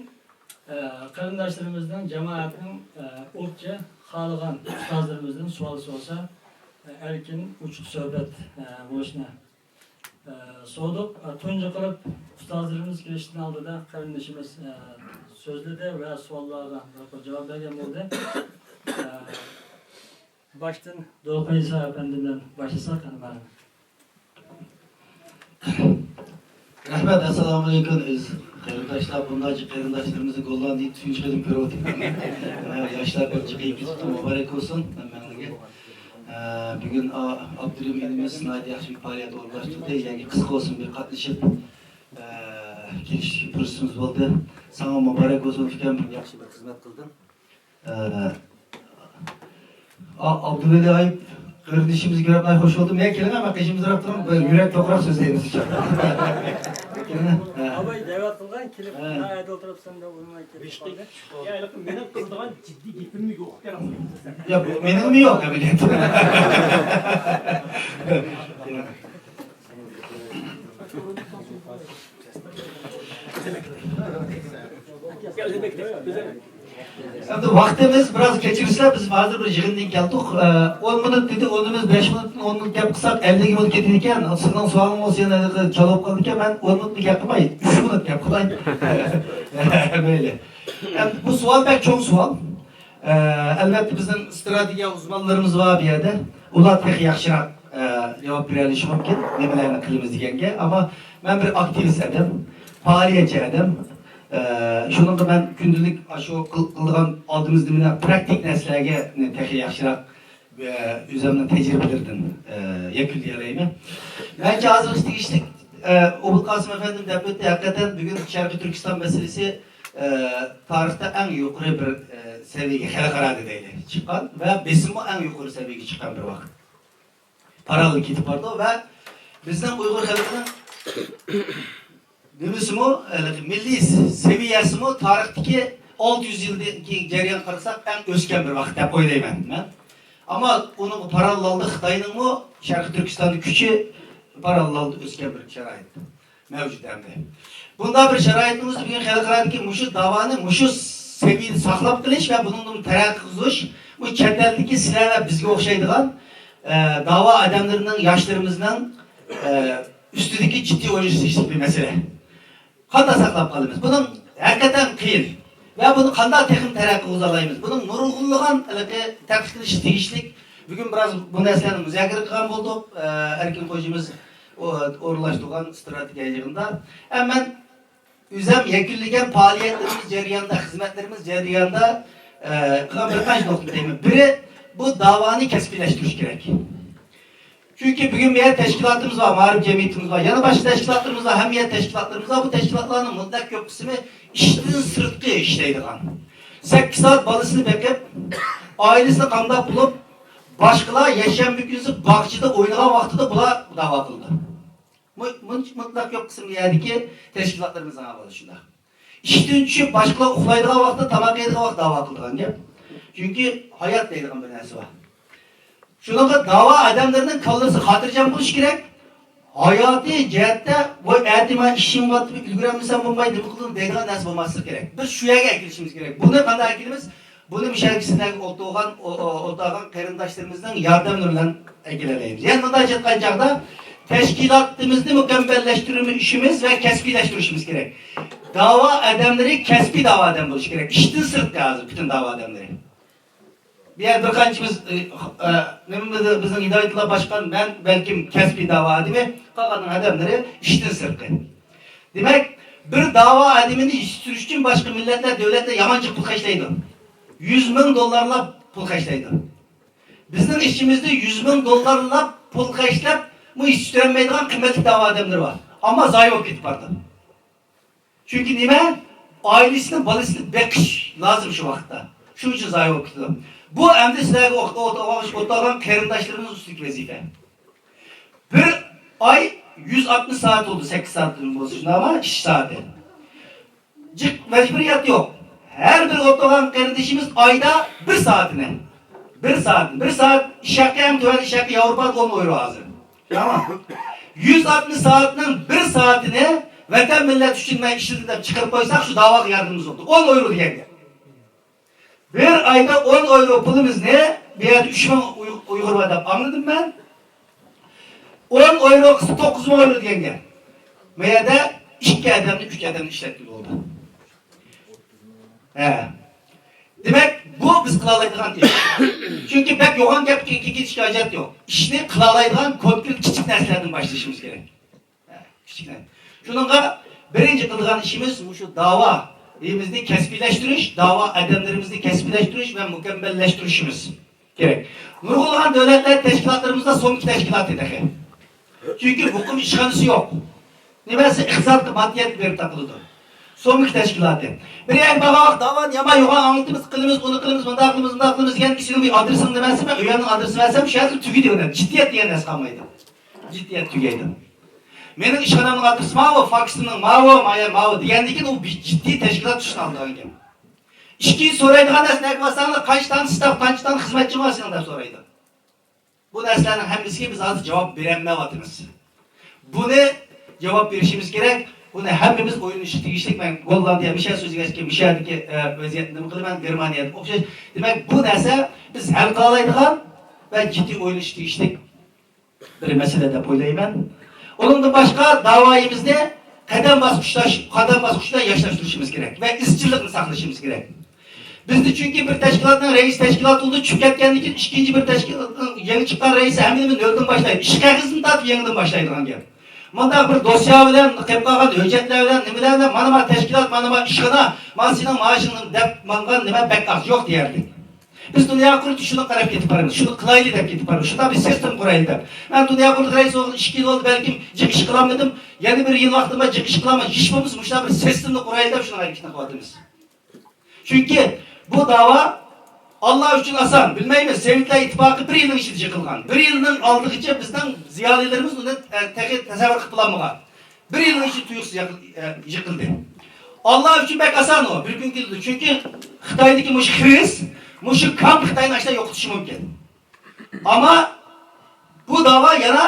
ئە، قېرىنداشلىرىمىزنىڭ، جامائەتنىڭ، ئە، ئوتچە خالىغان ئۇستازلىرىمىزدىن سوئال سورىسا، ئە، ئەركىن، ئوچۇق سۆھبەت، ئە، بولۇشنى ئە، سورىدۇق. ئە، تۇنجى قىلىپ ئۇستازلىرىمىز كىرىشتىن ئالدىدا قېرىندىشىمىز، ئە، سۆزلىدى ۋە سوئاللارغا بىر قول جاۋاب بەرگەن بولدى. ئە، باشتىن دولقۇن ئىسا ئەپەندىمدىن باشلىساق، قېنى مانا. رەھمەت، ئەسسالامۇئەلەيكۇم. ئۆز قېرىنداشلار، بۇنداق قېرىنداشلىرىمىزنى گوللاندىيەدە تۇنجى قېتىم كۆرۈۋاتىمەن. ياشلار بىر جىقىيىپ كېتىپتۇ، مۇبارەك بولسۇن ھەممەڭلارگە. بۈگۈن ئابدۇرېھىم ئىنىمىز ناھايىتى ياخشى بىر پائالىيەت ئورۇنلاشتۇردى. يەنى قىسقا بولسۇن بىر قاتنىشىپ، كېلىشىشكە پۇرسىتىمىز بولدى. ساڭا مۇبارەك بولسۇن ئۇكام، ياخشى بىر خىزمەت قىلدىڭ. ئە، ئا-، ئابدۇۋەلى ئايۇپ قېرىندىشىمىزنى كۆرۈپ ناھايىتى خوش بولدۇم. يا، كېلىڭە، مەن قېشىمىزراق تۇرۇڭ، بىر يۈرەك توقراق سۆزلەيمىز. كېلىڭە. ئە. ئاباي دەۋەت قىلغان، كېلىپ، ئە. ھە، ئەدە ئولتۇرۇپسەن دەپ ئۇنىماي كېلىپ قالدى. يا، ھېلىقى مېنىڭ قىلىدىغان جىددىي گېپىممۇ يوق ئىكەن ئەسلىدە. يا، مېنىڭمۇ يوق، ئەمەلىيەتتە. ئەمدى ۋاقتىمىز بىراز، كەچۈرۈڭلار، بىز ھازىر بىر يىغىندىن كەلدۇق. ئە، ئون مىنۇت دېدى، ئونىمىز بەش مىنۇتتىن ئون مىنۇت گەپ قىلساق، ئەللىك مىنۇت كېتىدىكەن. سىزنىڭ سوئالىڭىز يەنە چالا بولۇپ قالىدىكەن. مەن ئون مىنۇتنى گەپ قىلماي، ئۈچ مىنۇت گەپ قىلاي. مەيلى. ئەمدى بۇ سوئال بەك چوڭ سوئال. ئە، ئەلۋەتتە، بىزنىڭ ئىستراتېگىيە ئۇزمانلىرىمىز بار بۇ يەردە. ئۇلار تېخى ياخشىراق، ئە، جاۋاب بېرەلىشى مۇمكىن، نېمىلەرنى قىلىمىز دېگەنگە. ئەمما مەن بىر ئاكتىۋىست ئادەم، پائالىيەتچى ئادەم. ئە، شۇنىڭغا مەن كۈندىلىك ئاشۇ قىل-، قىلىدىغان ئالدىمىزدا مېنىڭ پراكتىك نەرسىلەرگە تېخى ياخشىراق، ئە، ئۆزۈمنىڭ تەجرىبىلىرىدىن، ئە، يەكۈنلىيەلەيمەن. مەنچە ھازىرغىچە تېگىشلىك، ئە، ئوبۇلقاسىم ئەپەندىم دەپ ئۆتتى. ھەقىقەتەن بۈگۈن شەرقىي تۈركىستان مەسىلىسى ئە، تارىختا ئەڭ يۇقىرى بىر، ئە، سەۋىيەگە، خەلقئارادا دەيلى، چىققان ۋە بېسىممۇ ئەڭ يۇقىرى سەۋىيەگە چىققان بىر ۋاقىت. پاراللېل كېتىپ بارىدۇ ۋە بىزنىڭ ئۇيغۇر خەلقىنىڭ نېمىسىمۇ، ھېلىقى مىللىي سەۋىيەسىمۇ تارىختىكى ئالتە يۈز يىلدىكى جەريانغا قارىساق ئەڭ ئۆسكەن بىر ۋاقىت دەپ ئويلايمەن مەن. ئەمما ئۇنىڭغا پاراللېلدا خىتاينىڭمۇ شەرقىي تۈركىستاندا كۈچى پاراللېلدا ئۆسكەن بىر شارائىت مەۋجۇت ئەمدى. بۇنداق بىر شارائىتىمىزدا بۈگۈن خەلقئارادىكى مۇشۇ داۋانى مۇشۇ سەۋىيەدە ساقلاپ قېلىش ۋە بۇنىڭدىن تەرەققىي قىلدۇرۇش، بۇ چەت ئەلدىكى سىلەر ۋە بىزگە ئوخشايدىغان، ئە، داۋا ئادەملىرىنىڭ، ياشلىرىمىزنىڭ، ئە، ئۈستىدىكى جىددىي ئويلىشىشلىق بىر مەسىلە. قانداق ساقلاپ قالىمىز؟ بۇنىڭ ھەقىقەتەن قىيىن. ۋە بۇنى قانداق تېخىمۇ تەرەققىي قىلغۇزالايمىز؟ بۇنىڭ نۇرغۇنلىغان ھېلىقى تەتقىق قىلىش تېگىشلىك. بۈگۈن بىراز بۇ نەرسىلەرنى مۇزاكىرە قىلغان بولدۇق، ئە، ئەركىن خوجىمىز ئو-، ئورۇنلاشتۇرغان ئىستراتېگىيە يىغىنىدا. ھەم مەن ئۆزۈم يەكۈنلىگەن پائالىيەتلىرىمىز جەريانىدا، خىزمەتلىرىمىز جەريانىدا، ئە، قىلغان بىر قانچە نۇقتا دەيمەن. بىرى، بۇ داۋانى كەسپىيلەشتۈرۈش كېرەك. چۈنكى بۈگۈن بۇ يەردە تەشكىلاتىمىز بار، مائارىپ جەمئىيىتىمىز بار، يەنە باشقا تەشكىلاتلىرىمىز بار، ھەممە يەردە تەشكىلاتلىرىمىز بار. بۇ تەشكىلاتلارنىڭ مۇتلەق كۆپ قىسمى ئىشتىن سىرتقى ئىشلەيدىغان. سەككىز سائەت بالىسىنى بېقىپ، ئائىلىسىنى قامداپ بولۇپ، باشقىلار يەكشەنبە كۈنىسى باغچىدا ئوينىغان ۋاقتىدا بۇلار داۋا قىلىدۇ. مۇ-، مۇنچە مۇتلەق كۆپ قىسىم يەردىكى تەشكىلاتلىرىمىزنىڭ ئەھۋالى شۇنداق. ئىشتىن چۈشۈپ، باشقىلار ئۇخلايدىغان ۋاقىتتا، تاماق يەيدىغان ۋاقىتتا داۋا قىلىدىغان گەپ. چۈنكى ھايات دەيدىغان بىر نەرسە بار. شۇنىڭغا داۋا ئادەملىرىنىڭ كاللىسى خاتىرجەم بولۇشى كېرەك. ھاياتىي جەھەتتە، ۋاي، ئەتە مەن ئىشىم بار، ئۈلگۈرەلمىسەم بولمايدۇ، نېمە قىلدىم دەيدىغان نەرسە بولماسلىقى كېرەك. بىز شۇ يەرگە ئەكېلىشىمىز كېرەك. بۇنى قانداق ئەكېلىمىز؟ بۇنى مۇشۇ سىلەرگە ئولتۇرغان، ئو-، ئو-، ئولتۇرغان قېرىنداشلىرىمىزنىڭ ياردەملىرى بىلەن ئەكېلەلەيمىز. يەنە مۇنداق ئېيتقان چاغدا، تەشكىلاتىمىزنى مۇكەممەللەشتۈرۈشىمىز ۋە كەسپىيلەشتۈرۈشىمىز كېرەك. داۋا ئادەملىرى كەسپىي داۋا ئادەم بولۇشى كېرەك. ئىشتىن سىرتقى ھازىر پۈتۈن داۋا ئادەملىرى. بۇ يەردە بىر قانچىمىز، ئى، ئى، نېمە، بىزنىڭ ھىدايەتۇللا باشقان، مەن بەلكىم كەسپىي داۋا ئادىمى، قالغاننىڭ ئادەملىرى ئىشتىن سىرتقى. دېمەك، بىر داۋا ئادىمىنى يېتىشتۈرۈش ئۈچۈن باشقا مىللەتلەر، دۆلەتلەر يامان جىق پۇل خەجلەيدۇ. يۈز مىڭ دوللارلاپ پۇل خەجلەيدۇ. بىزنىڭ ئىچىمىزدە يۈز مىڭ دوللارلاپ پۇل خەجلەپ، بۇ يېتىشتۈرەلمەيدىغان قىممەتلىك داۋا ئادەملىرى بار. ئەمما زايە بولۇپ كېتىپ بارىدۇ. چۈنكى نېمە؟ ئائىلىسىنى، بالىسىنى بېقىش لازىم شۇ ۋاقىتتا. شۇنىڭ ئۈچۈن زايە بولۇپ كېتىدۇ. بۇ ئەمدى سىلەرگە ئوق-، ئوق-، ئوق-، ئولتۇرغان قېرىنداشلىرىمىزنىڭ ئۈستىدىكى ۋەزىپە. بىر ئاي يۈز ئاتمىش سائەت بولدى، سەككىز سائەتتىن بولسا شۇنداقمۇ؟ ئىش سائىتى. جىق مەجبۇرىيەت يوق. ھەر بىر ئولتۇرغان قېرىندىشىمىز ئايدا بىر سائىتىنى، بىر سائەتنى، بىر سائەت ئىش ھەققى، ئەڭ تۆۋەن ئىش ھەققى ياۋروپادا ئون ئويرو ھازىر. تامام. يۈز ئاتمىش سائەتنىڭ بىر سائىتىنى ۋەتەن مىللەت ئۈچۈن مەن ئىشلىدىم دەپ چىقىرىپ قويساق، شۇ داۋاغا ياردىمىمىز بولدى. ئون ئويرو دېگەن گەپ. بىر ئايدا ئون ئويرو پۇلىمىزنى، بۇ يەردە ئۈچ مىڭ ئۇي-، ئۇيغۇر بار دەپ ئاڭلىدىم مەن. ئون ئويرو قىلسا توققۇز مىڭ ئويرو دېگەن گەپ. بۇ يەردە ئىككى ئادەمنى، ئۈچ ئادەمنى ئىشلەتكىلى بولىدۇ. ھە. دېمەك، بۇ بىز قىلالايدىغان ئىش. چۈنكى بەك يوغان گەپكە كېتىشكە ھاجەت يوق. ئىشنى قىلالايدىغان كونكرېت كىچىك نەرسىلەردىن باشلىشىمىز كېرەك. كىچىك نەرسە. شۇنىڭغا بىرىنچى قىلىدىغان ئىشىمىز مۇشۇ داۋايىمىزنى كەسپىيلەشتۈرۈش، داۋا ئادەملىرىمىزنى كەسپىيلەشتۈرۈش ۋە مۇكەممەللەشتۈرۈشىمىز كېرەك. نۇرغۇنلىغان دۆلەتلەر تەشكىلاتلىرىمىزدا سومكا تەشكىلاتى تېخى. چۈنكى مۇقىم ئىشخانىسى يوق. نېمەسى ئىقتىسادقا ماددىيەت بېرىپ تاقىلىدۇ. سومكا تەشكىلاتى. بىر يەرگە بارغان ۋاقىت داۋانى يامان يوغان ئاڭلىتىمىز، قىلىمىز، ئۇنى قىلىمىز، مۇنداق قىلىمىز، مۇنداق قىلىمىز دېگەن كىشىنىڭ بىر ئادرېسىنى نېمە دېسەم، ئۇ يەرنىڭ ئادرېسىنى بەرسەم، شۇ يەردە تۈگىدى ئۇنى. جىددىيەت دېگەن نەرسە قالمايدۇ. جىددىيەت تۈگەيدۇ. مېنىڭ ئىشخانامنىڭ ئادرېسى ماۋۇ، فاكسنىڭ ماۋۇ، مايە ماۋۇ دېگەندىن كېيىن ئۇ بىر جىددىي تەشكىلات تۈسىنى ئالىدىغان گەپ. ئىككىنچى سورايدىغان نەرسە نەگە بارساڭلار، قانچە دانە ستاف، قانچە دانە خىزمەتچىڭ بار سېنىڭ دەپ سورايدۇ. بۇ نەرسىلەرنىڭ ھەممىسىگە بىز ھازىر جاۋاب بېرەلمەيۋاتىمىز. بۇنى جاۋاب بېرىشىمىز كېرەك. بۇنى ھەممىمىز ئويلىنىشقا تېگىشلىك. مەن گوللاندىيە، مىشە سۆزلىگەچكە، مىشەدىكى، ئە، ۋەزىيەتنى نېمە قىلىمەن، گېرمانىيەدىكى ئوخشاش. دېمەك، بۇ نەرسە بىز ھەل قىلالايدىغان ۋە جىددىي ئويلىنىشقا تېگىشلىك بىر مەسىلە دەپ ئويلايمەن. ئۇنىڭدىن باشقا داۋايىمىزنى قەدەم باسقۇچلاش، قەدەم باسقۇچ بىلەن ياشلاشتۇرۇشىمىز كېرەك ۋە ئىزچىللىقنى ساقلىشىمىز كېرەك. بىزدە چۈنكى بىر تەشكىلاتنىڭ رەئىسى تەشكىلات بولىدۇ، چۈشۈپ كەتكەندىن كېيىن ئىككىنچى بىر تەشكىلاتنىڭ يېڭى چىققان رەئىسى ھەممىنى نۆلدىن باشلايدۇ. ئىش قەغىزىدىن تارتىپ يېڭىدىن باشلايدىغان گەپ. مۇنداق بىر دوسيە بىلەن، قېلىپ قالغان ھۆججەتلەر بىلەن، نېمىلەر بىلەن، مانا ما تەشكىلات، مانا ما ئىشخانا، مانا سېنىڭ مائاشىڭ دەپ ماڭغان نېمە بەك ئاز، يوق دېيەرلىك. بىز دۇنيا قۇرۇلتىيى شۇنى قاراپ كېتىپ بارىمىز، شۇنى قىلايلى دەپ كېتىپ بارىمىز، شۇنداق بىر سىستېما قۇرايلى دەپ. مەن دۇنيا قۇرۇلتىيى رەئىسى بولغىلى ئىككى يىل بولدى، بەلكىم جىق ئىش قىلالمىدىم. يەنە بىر يىل ۋاقتىم بار، جىق ئىش قىلالماي، ھېچ بولمىسا مۇشۇنداق بىر سىستېمىنى قۇرايلى دەپ شۇنىڭ ھەرىكىتىنى قىلىۋاتىمىز. چۈنكى بۇ داۋا ئاللا ئۈچۈن ئاسان، بىلمەيمىز، سوۋېتلار ئىتتىپاقى بىر يىلنىڭ ئىچىدە يىقىلغان. بىر يىلنىڭ ئالدىغىچە بىزنىڭ زىيالىيلىرىمىز ئۇنى، ئە، تېخى تەسەۋۋۇر قىلىپ بولالمىغان. بىر يىلنىڭ ئىچىدە تۇيۇقسىز يىقىل-، ئە، يىقىلدى. ئاللا ئۈچۈن بەك ئاسان ئۇ، بىر كۈن كېلىدۇ. چۈنكى خىتايدىكى مۇشۇ خىرىس، مۇشۇ كامپ خىتاينى ئاشۇنداق يوقىتىشى مۇمكىن. ئەمما بۇ داۋا يەنە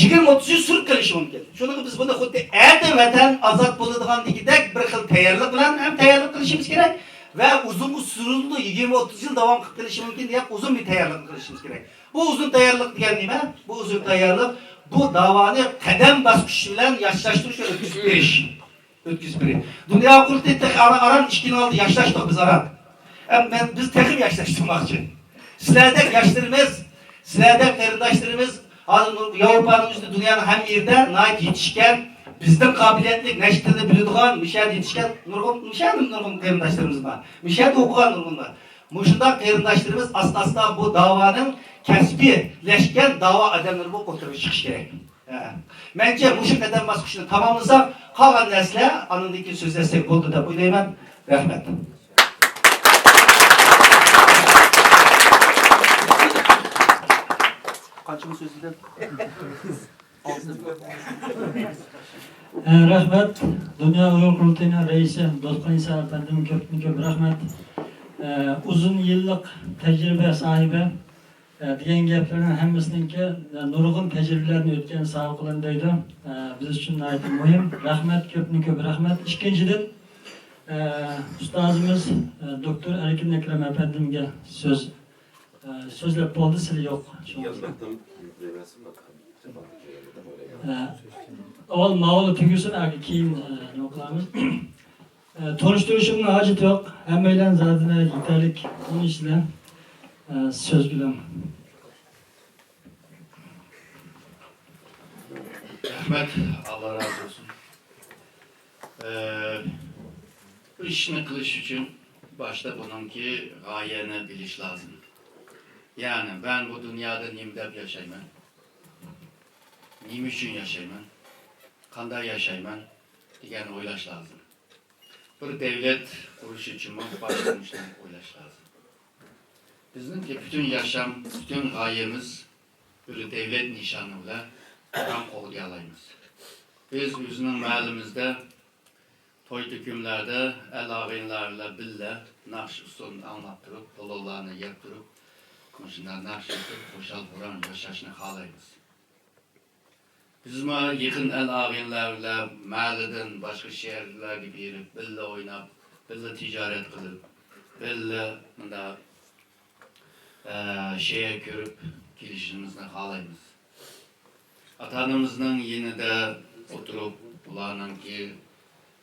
يىگىرمە ئوتتۇز يىل سۈرۈپ قېلىشى مۇمكىن. شۇنىڭغا بىز بۇنى خۇددى ئەتە ۋەتەن ئازاد بولىدىغاندىكىدەك بىر خىل تەييارلىق بىلەن ھەم تەييارلىق قىلىشىمىز كېرەك ۋە ئۇزۇنغا سوزۇلىدۇ، يىگىرمە ئوتتۇز يىل داۋام قىلىپ قېلىشى مۇمكىن دېگەن ئۇزۇن بىر تەييارلىقنى قىلىشىمىز كېرەك. بۇ ئۇزۇن تەييارلىق دېگەن نېمە؟ بۇ ئۇزۇن تەييارلىق، بۇ داۋانى قەدەم باسقۇچ بىلەن ياشلاشتۇرۇش ۋە ئۆتكۈزۈپ بېرىش. ئۆتكۈزۈپ بېرىش. دۇنيا قۇرۇلتىيى تېخى ئاران، ئاران ئىككى يىلنىڭ ئالدىدا ياشلاشتۇق بىز ئاران. ئەم، مەن، بىز تېخىمۇ ياشلاشتۇرماقچى. سىلەردەك ياشلىرىمىز، سىلەردەك قېرىنداشلىرىمىز، ھازىر ياۋروپانىڭ ئۆزىدە، دۇنيانىڭ ھەممە يېرىدە ناھايىتى يېتىشكەن، بىزدىن قابىلىيەتلىك، نەچچە تىلنى بىلىدىغان، مۇشۇ يەردە يېتىشكەن نۇرغۇن، مۇشۇ يەردىمۇ نۇرغۇن قېرىنداشلىرىمىز بار. مۇشۇ يەردە ئوقۇغان نۇرغۇن بار. مۇشۇنداق قېرىنداشلىرىمىز ئاستا-ئاستا بۇ داۋانىڭ كەسپىيلەشكەن داۋا ئادەملىرى بولۇپ ئوتتۇرىغا چىقىشى كېرەك. ھە. مەنچە مۇشۇ قەدەم باسقۇچنى تاماملىساق، قالغان نەرسىلەر ئاندىن كېيىن سۆزلەشسەك بولىدۇ دەپ ئويلايمەن. رەھمەت. قانچىمۇ سۆزلىدىم؟ ئە، رەھمەت. دۇنيا ئۇيغۇر قۇرۇلتىيىنىڭ رەئىسى دوستقان ئىسا ئەپەندىمگە كۆپتىن كۆپ رەھمەت. ئە، ئۇزۇن يىللىق تەجرىبە ساھىبى، ئە، دېگەن گەپلىرىنىڭ ھەممىسىنىڭكى، ئە، نۇرغۇن تەجرىبىلەرنى ئۆتكەن ساۋاقلىرىنى دەيدۇ. ئە، بىز ئۈچۈن ناھايىتى مۇھىم. رەھمەت، كۆپتىن كۆپ رەھمەت. ئىككىنچىدىن، ئە، ئۇستازىمىز، ئە، دوكتور ئەركىن ئەكرەم ئەپەندىمگە سۆز، ئە، سۆزلەپ بولدى، سىلى يوق. شۇڭا ئە، ئاۋۋال ماۋۇلا تۈگىسۇن، ئەگەر كېيىن، ئە، نېمە قىلارمىز. ئە، تونۇشتۇرۇشۇمنىڭ ھاجىتى يوق. ھەممەيلەن زادىلا يېتەرلىك تونۇشسىلەر. ئە، سۆز بىلەن. رەھمەت، ئاللا رازى بولسۇن. ئە، بىر ئىشنى قىلىش ئۈچۈن باشتا بۇنىڭكى غايەنى بىلىش لازىم. يەنى، مەن بۇ دۇنيادا نېمە دەپ ياشايمەن؟ نېمە ئۈچۈن ياشايمەن؟ قانداق ياشايمەن؟ دېگەننى ئويلاش لازىم. بىر دەۋلەت قۇرۇش ئۈچۈنمۇ باشتا مۇشۇنى ئويلاش لازىم. بىزنىڭكى پۈتۈن ياشام، پۈتۈن غايىمىز بىر دەۋلەت نىشانى بىلەن ئاران قوغدىيالايمىز. بىز ئۆزىنىڭ مەھەللىمىزدە، توي-تۆكۈنلەردە، ئەل-ئاغىنىلەر بىلەن بىللە ناخشا-ئۇسسۇلنى ئاڭلاپ تۇرۇپ، پولۇلارنى يەپ تۇرۇپ، مۇشۇنداق ناخشا ئېيتىپ، خۇشال-خۇرام ياشاشنى خالايمىز. بىزمۇ يېقىن ئەل-ئاغىنىلەر بىلەن مەھەللىدىن باشقا شەھەرلەرگە بېرىپ، بىللە ئويناپ، بىللە تىجارەت قىلىپ، بىللە مۇنداق، ئە، شەھەر كۆرۈپ كېلىشىمىزنى خالايمىز. ئاتا-ئانىمىزنىڭ يېنىدا ئولتۇرۇپ، ئۇلارنىڭكى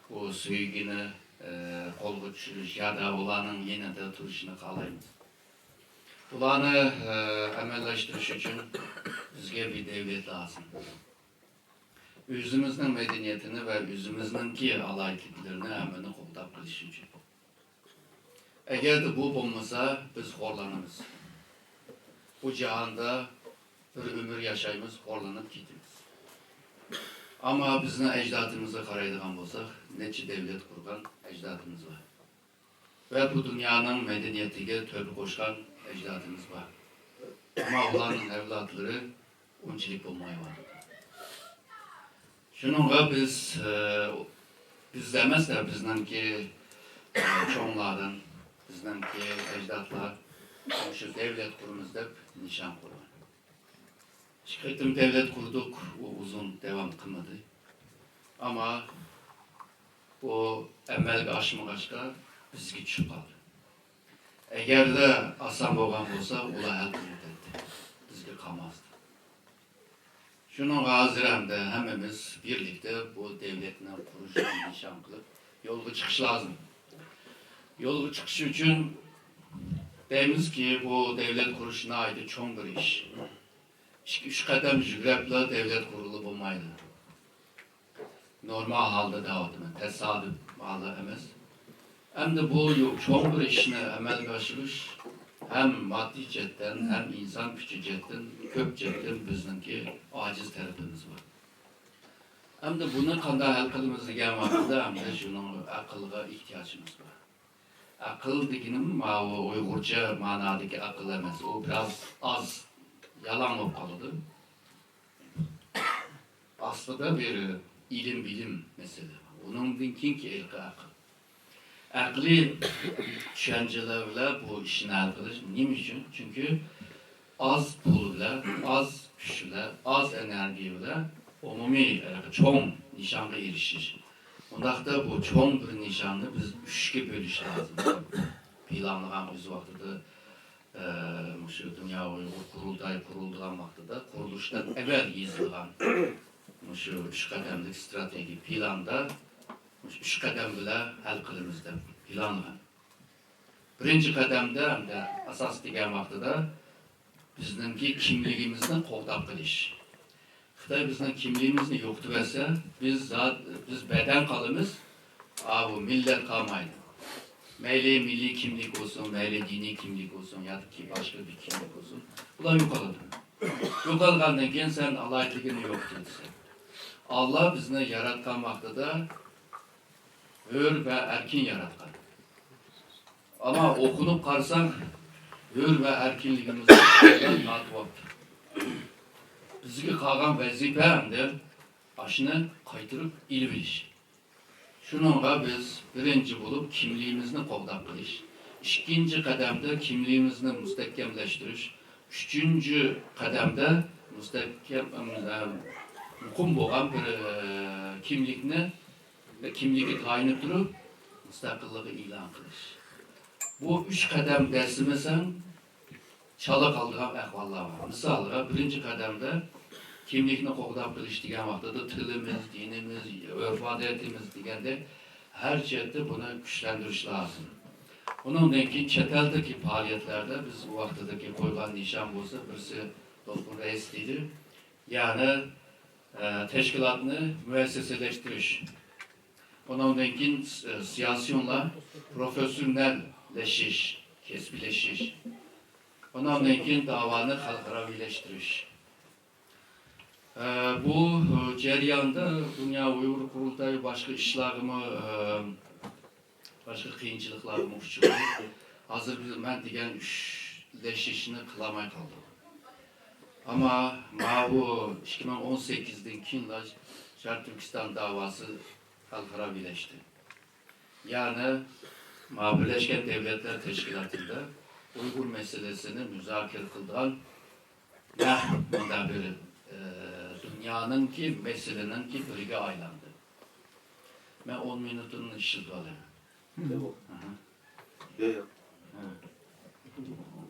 بۇ سۆيگىنى، ئە، قولغا چۈشۈرۈش يا دا ئۇلارنىڭ يېنىدا تۇرۇشىنى خالايمىز. بۇلارنى، ئە، ئەمەلىيلەشتۈرۈش ئۈچۈن بىزگە بىر دەۋلەت لازىم. ئۆزىمىزنىڭ مەدەنىيىتىنى ۋە ئۆزىمىزنىڭكى ئالاھىدىلىكلىرىنى ھەممىنى قوغداپ قېلىش ئۈچۈن. ئەگەردە بۇ بولمىسا، بىز خورلىنىمىز. بۇ جاھاندا بىر ئۆمۈر ياشايمىز، خورلىنىپ كېتىمىز. ئەمما بىزنىڭ ئەجدادىمىزغا قارايدىغان بولساق، نەچچە دەۋلەت قۇرغان ئەجدادىمىز بار. ۋە بۇ دۇنيانىڭ مەدەنىيىتىگە تۆھپە قوشقان ئەجدادىمىز بار. ئەمما ئۇلارنىڭ ئەۋلادلىرى ئۇنچىلىك بولمايۋاتىدۇ. شۇنىڭغا بىز، ئە، بىز ئەمەس-دە، بىزنىڭكى، ئە، چوڭلاردىن، بىزنىڭكى ئەجدادلار مۇشۇ دەۋلەت قۇرىمىز دەپ نىشان قويغان. ئىككى قېتىم دەۋلەت قۇردۇق، ئۇ ئۇزۇن داۋام قىلمىدى. ئەمما بۇ ئەمەلگە ئاشمىغاچقا، بىزگە چۈشۈپ قالدى. ئەگەردە ئاسان بولغان بولسا، ئۇلار ھەل قىلىۋېتەتتى، بىزگە قالماستى. شۇنىڭغا ھازىر ئەمدى ھەممىمىز بىرلىكتە بۇ دەۋلەتنى قۇرۇشنى نىشان قىلىپ، يولغا چىقىش لازىم. يولغا چىقىش ئۈچۈن دەيمىزكى، بۇ دەۋلەت قۇرۇش ناھايىتى چوڭ بىر ئىش. ئىككى، ئۈچ قەدەم يۈگرەپلا دەۋلەت قۇرغىلى بولمايدۇ. نورمال ھالدا دەۋاتىمەن، تاسادىپ ھالدا ئەمەس. ئەمدى بۇ يو-، چوڭ بىر ئىشنى ئەمەلگە ئاشۇرۇش ھەم ماددىي جەھەتتىن، ھەم ئىنسان كۈچى جەھەتتىن، كۆپ جەھەتتىن بىزنىڭكى ئاجىز تەرىپىمىز بار. ئەمدى بۇنى قانداق ھەل قىلىمىز دېگەن ۋاقىتتا، ئەمدى شۇنىڭ ئەقىلگە ئېھتىياجىمىز بار. ئەقىل دېگىنىم ماۋۇ ئۇيغۇرچە مانادىكى ئەقىل ئەمەس، ئۇ بىراز ئاز، يالاڭ بولۇپ قالىدۇ. ئاستىدا بىر ئىلىم-بىلىم مەسىلە. ئۇنىڭدىن كېيىنكى ھېلىقى ئەقىل. ئەقلىي چۈشەنچىلەر بىلەن بۇ ئىشنى ھەل قىلىش. نېمە ئۈچۈن؟ چۈنكى ئاز پۇل بىلەن، ئاز كۈچ بىلەن، ئاز ئېنېرگىيە بىلەن ئومۇمىي، ھېلىقى چوڭ نىشانغا ئېرىشىش. ئۇنداقتا بۇ چوڭ بىر نىشاننى بىز ئۈچكە بۆلۈش لازىم. پىلانلىغان ئۆز ۋاقتىدا، ئە، مۇشۇ دۇنيا ئۇيغۇر قۇرۇلتايى قۇرۇلىدىغان ۋاقتىدا قۇرۇلۇشتىن ئەۋۋەل يېزىلغان مۇشۇ ئۈچ قەدەملىك ئىستراتېگىيە پىلاندا مۇشۇ ئۈچ قەدەم بىلەن ھەل قىلىمىز دەپ پىلانلىغان. بىرىنچى قەدەمدە، ئەمدى ئاساس دېگەن ۋاقتىدا بىزنىڭكى كىملىكىمىزنى قوغداپ قېلىش. خىتاي بىزنىڭ كىملىكىمىزنى يوقىتىۋەتسە، بىز زات، بىز بەدەن قالىمىز، ئاۋۇ مىللەت قالمايدۇ. مەيلى مىللىي كىملىك بولسۇن، مەيلى دىنىي كىملىك بولسۇن، ياكى باشقا بىر كىملىك بولسۇن، بۇلار يوقالىدۇ. يوقالغاندىن كېيىن سەن ئالاھىدىلىكىنى يوقىتىۋېتىسەن. ئاللا بىزنى ياراتقان ۋاقتىدا ھۆر ۋە ئەركىن ياراتقان. ئەمما ئوقۇنۇپ قارىساق، ھۆر ۋە ئەركىنلىكىمىزنى تارتىۋاپتۇ. بىزگە قالغان ۋەزىپە ئەمدى ئاشۇنى قايتۇرۇپ ئېلىۋېلىش. شۇنىڭغا بىز بىرىنچى بولۇپ كىملىكىمىزنى قوغداپ قېلىش، ئىككىنچى قەدەمدە كىملىكىمىزنى مۇستەھكەملەشتۈرۈش، ئۈچىنچى قەدەمدە مۇستەھكەم، ئەم، مۇقىم بولغان بىر، ئە، كىملىكنى، كىملىككە تايىنىپ تۇرۇپ مۇستەقىللىقى ئېلان قىلىش. بۇ ئۈچ قەدەم دەسسىمىسەڭ، چالا قالىدىغان ئەھۋاللار بار. مىسالغا، بىرىنچى قەدەمدە كىملىكنى قوغداپ قېلىش دېگەن ۋاقتىدا تىلىمىز، دىنىمىز، ئۆرپ-ئادىتىمىز دېگەندەك ھەر جەھەتتە بۇنى كۈچلەندۈرۈش لازىم. ئۇنىڭدىن كېيىن چەت ئەلدىكى پائالىيەتلەردە بىز ئۇ ۋاقتىدىكى قويغان نىشان بولسا، بىرسى دولقۇن رەئىس دېدى، يەنى، ئە، تەشكىلاتنى مۇئەسسەسىلەشتۈرۈش. ئۇنىڭدىن كېيىن، ئە، سىياسىيونلار پروفېسسىونەللىشىش، كەسپىيلىشىش. ئۇنىڭدىن كېيىن داۋانى خەلقئاراۋىلەشتۈرۈش. ئە، بۇ، ئە، جەرياندا دۇنيا ئۇيغۇر قۇرۇلتايى باشقا ئىشلارغىمۇ، ئە، باشقا قىيىنچىلىقلارغىمۇ ئۇچرىدى. ھازىر بىز، مەن دېگەن ئۈچلەشىشنى قىلالماي قالدۇق. ئەمما ماۋۇ ئىككى مىڭ ئون سەككىزدىن كېيىنلا شەرقىي تۈركىستان داۋاسى خەلقئاراۋىلەشتى. يەنى، ما بىرلەشكەن دەۋلەتلەر تەشكىلاتىدا ئۇيغۇر مەسىلىسىنى مۇزاكىرە قىلىدىغان نەق مۇنداق بىر، ئە، دۇنيانىڭكى مەسىلىنىڭكى بىرىگە ئايلاندى. مەن ئون مىنۇتۇمنى ئىشلىتىۋالىمەن. ياق، ياق.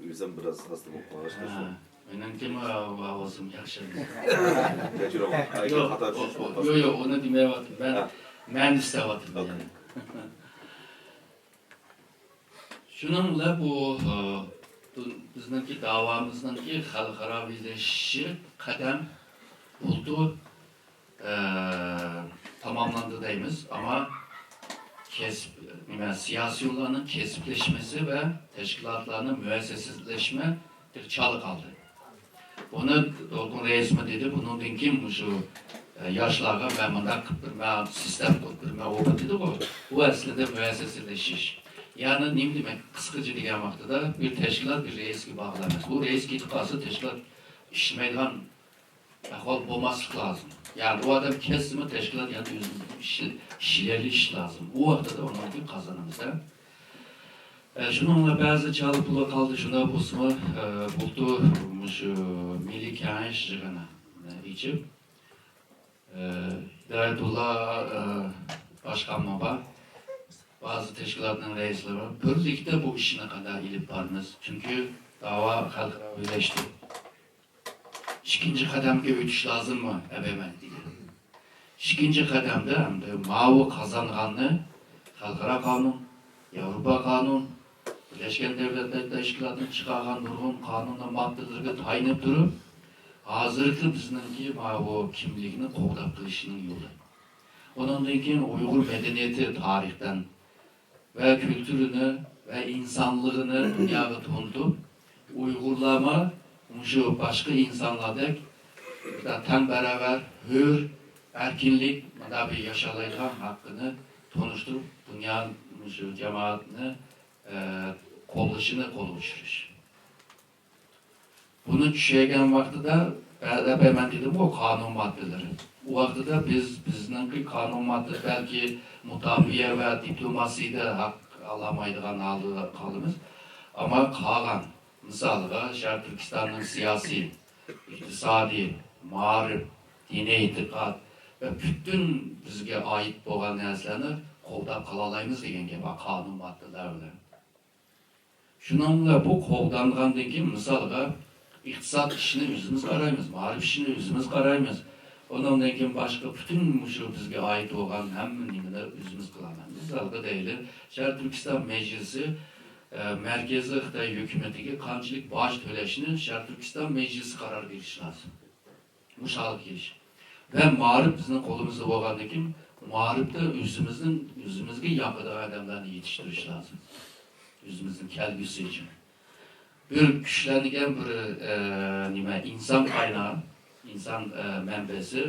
ئۆزۈم بىراز ھاستا بولۇپ قالغاچقا شۇ. مېنىڭكىمۇ ئاۋازىم ياخشى ئەمەس. كەچۈرۈڭ. ياق، ياق، ئۇنى دېمەيۋاتىمەن. مەن، مەن ئىستەۋاتىمەن. شۇنىڭ بىلەن بۇ، ئە، بىزنىڭكى داۋامىزنىڭكى خەلقئاراۋىلىشىشى قەدەم بۇلتۇر، ئە، تاماملاندى دەيمىز، ئەمما كەسىپ، نېمە، سىياسىيونلارنىڭ كەسىپلەشمىسى ۋە تەشكىلاتلارنىڭ مۇئەسسەسىلەشمە بىر چالا قالدى. بۇنى دولقۇن رەئىسمۇ دېدى، بۇنىڭدىن كېيىن مۇشۇ، ئە، ياشلارغا مەن مۇنداق قىلىپ بېرىمەن، سىستېما قۇرۇپ بېرىمەن، ئوبا دېدىغۇ، بۇ ئەسلىدە مۇئەسسەسىلىشىش. يەنى نېمە دېمەك، قىسقىچە دېگەن ۋاقتىدا بىر تەشكىلات بىر رەئىسكە باغلىنىمىز. بۇ رەئىس كېتىپ قالسا، تەشكىلات ئىشلىمەيدىغان ئەھۋال بولماسلىق لازىم. يەنى ئۇ ئادەم كەتسىمۇ، تەشكىلات يەنە ئۆزىنى ئىشلىيەلىشى لازىم. ئۇ ۋاقتىدا ئۇنىڭدىن قازىنىمىز-دە. ئە، شۇنىڭ بىلەن بەزى چالا پۇلى قالدى، شۇنداق بولسىمۇ، ئە، بۇلتۇر مۇشۇ مىللىي كېڭەش يىغىنى، ئە، ئېچىپ، ئە، ھىدايەتۇللا، ئە، باشقانمۇ بار، بەزى تەشكىلاتنىڭ رەئىسلىرى بار. بىرلىكتە بۇ ئىشنى قانداق ئېلىپ بارىمىز؟ چۈنكى داۋا خەلقئاراۋىلەشتى. ئىككىنچى قەدەمگە ئۆتۈش لازىممۇ؟ ئەبەمەن دېگەن. ئىككىنچى قەدەمدە ئەمدى ماۋۇ قازانغاننى خەلقئارا قانۇن، ياۋروپا قانۇن، بىرلەشكەن دۆلەتلەر تەشكىلاتىنىڭ چىقارغان نۇرغۇن قانۇن ۋە ماددىلىرىغا تايىنىپ تۇرۇپ، ھازىرقى بىزنىڭكى ماۋۇ كىملىكنى قوغداپ قېلىشنىڭ يولى. ئۇنىڭدىن كېيىن ئۇيغۇر مەدەنىيىتى تارىختىن ۋە كۈلتۈرىنى ۋە ئىنسانلىقىنى دۇنياغا تونۇتۇپ، ئۇيغۇرلارمۇ مۇشۇ باشقا ئىنسانلاردەك تەڭ باراۋەر، ھۆر، ئەركىنلىك، مۇنداق بىر ياشالايدىغان ھەققىنى تونۇشتۇرۇپ، دۇنيا مۇشۇ جامائەتنى، ئە، قوللىشىنى قولغا چۈشۈرۈش. بۇنى چۈشەنگەن ۋاقتىدا، بەزى، مەن دېدىمغۇ، قانۇن ماددىلىرى. ئۇ ۋاقتىدا بىز، بىزنىڭكى قانۇن ماددىلىرى بەلكى مۇداپىئە ۋە دىپلوماسىيىدە ھەق ئالالمايدىغان ھالدا قالىمىز. ئەمما قالغان، مىسالغا، شەرقىي تۈركىستاننىڭ سىياسىي، ئىقتىسادىي، مائارىپ، دىنىي ئېتىقاد ۋە پۈتۈن بىزگە ئائىت بولغان نەرسىلەرنى قوغداپ قالالايمىز دېگەن گەپ، قانۇن ماددىلار بىلەن. شۇنىڭ بىلەن بۇ قوغدانغاندىن كېيىن، مىسالغا، ئىقتىساد ئىشىنى ئۆزىمىز قارايمىز، مائارىپ ئىشىنى ئۆزىمىز قارايمىز. ئۇنىڭدىن كېيىن باشقا پۈتۈن مۇشۇ بىزگە ئائىت بولغان ھەممە نېمىنى ئۆزىمىز قىلىمىز. مىسالغا دەيلى، شەرقىي تۈركىستان مەجلىسى، ئە، مەركىزىي خىتاي ھۆكۈمىتىگە قانچىلىك باج تۆلەشنى شەرقىي تۈركىستان مەجلىسى قارار بېرىشى لازىم. مۇشۇ ھالغا كېلىش. ۋە مائارىپ بىزنىڭ قولىمىزدا بولغاندىن كېيىن، مائارىپتا ئۆزىمىزنىڭ، ئۆزىمىزگە ياقىدىغان ئادەملەرنى يېتىشتۈرۈش لازىم. ئۆزىمىزنىڭ كەلگۈسى ئۈچۈن. بىر كۈچلەنگەن بىر، ئە، نېمە، ئىنسان قاينىغان، ئىنسان، ئە، مەنبەسى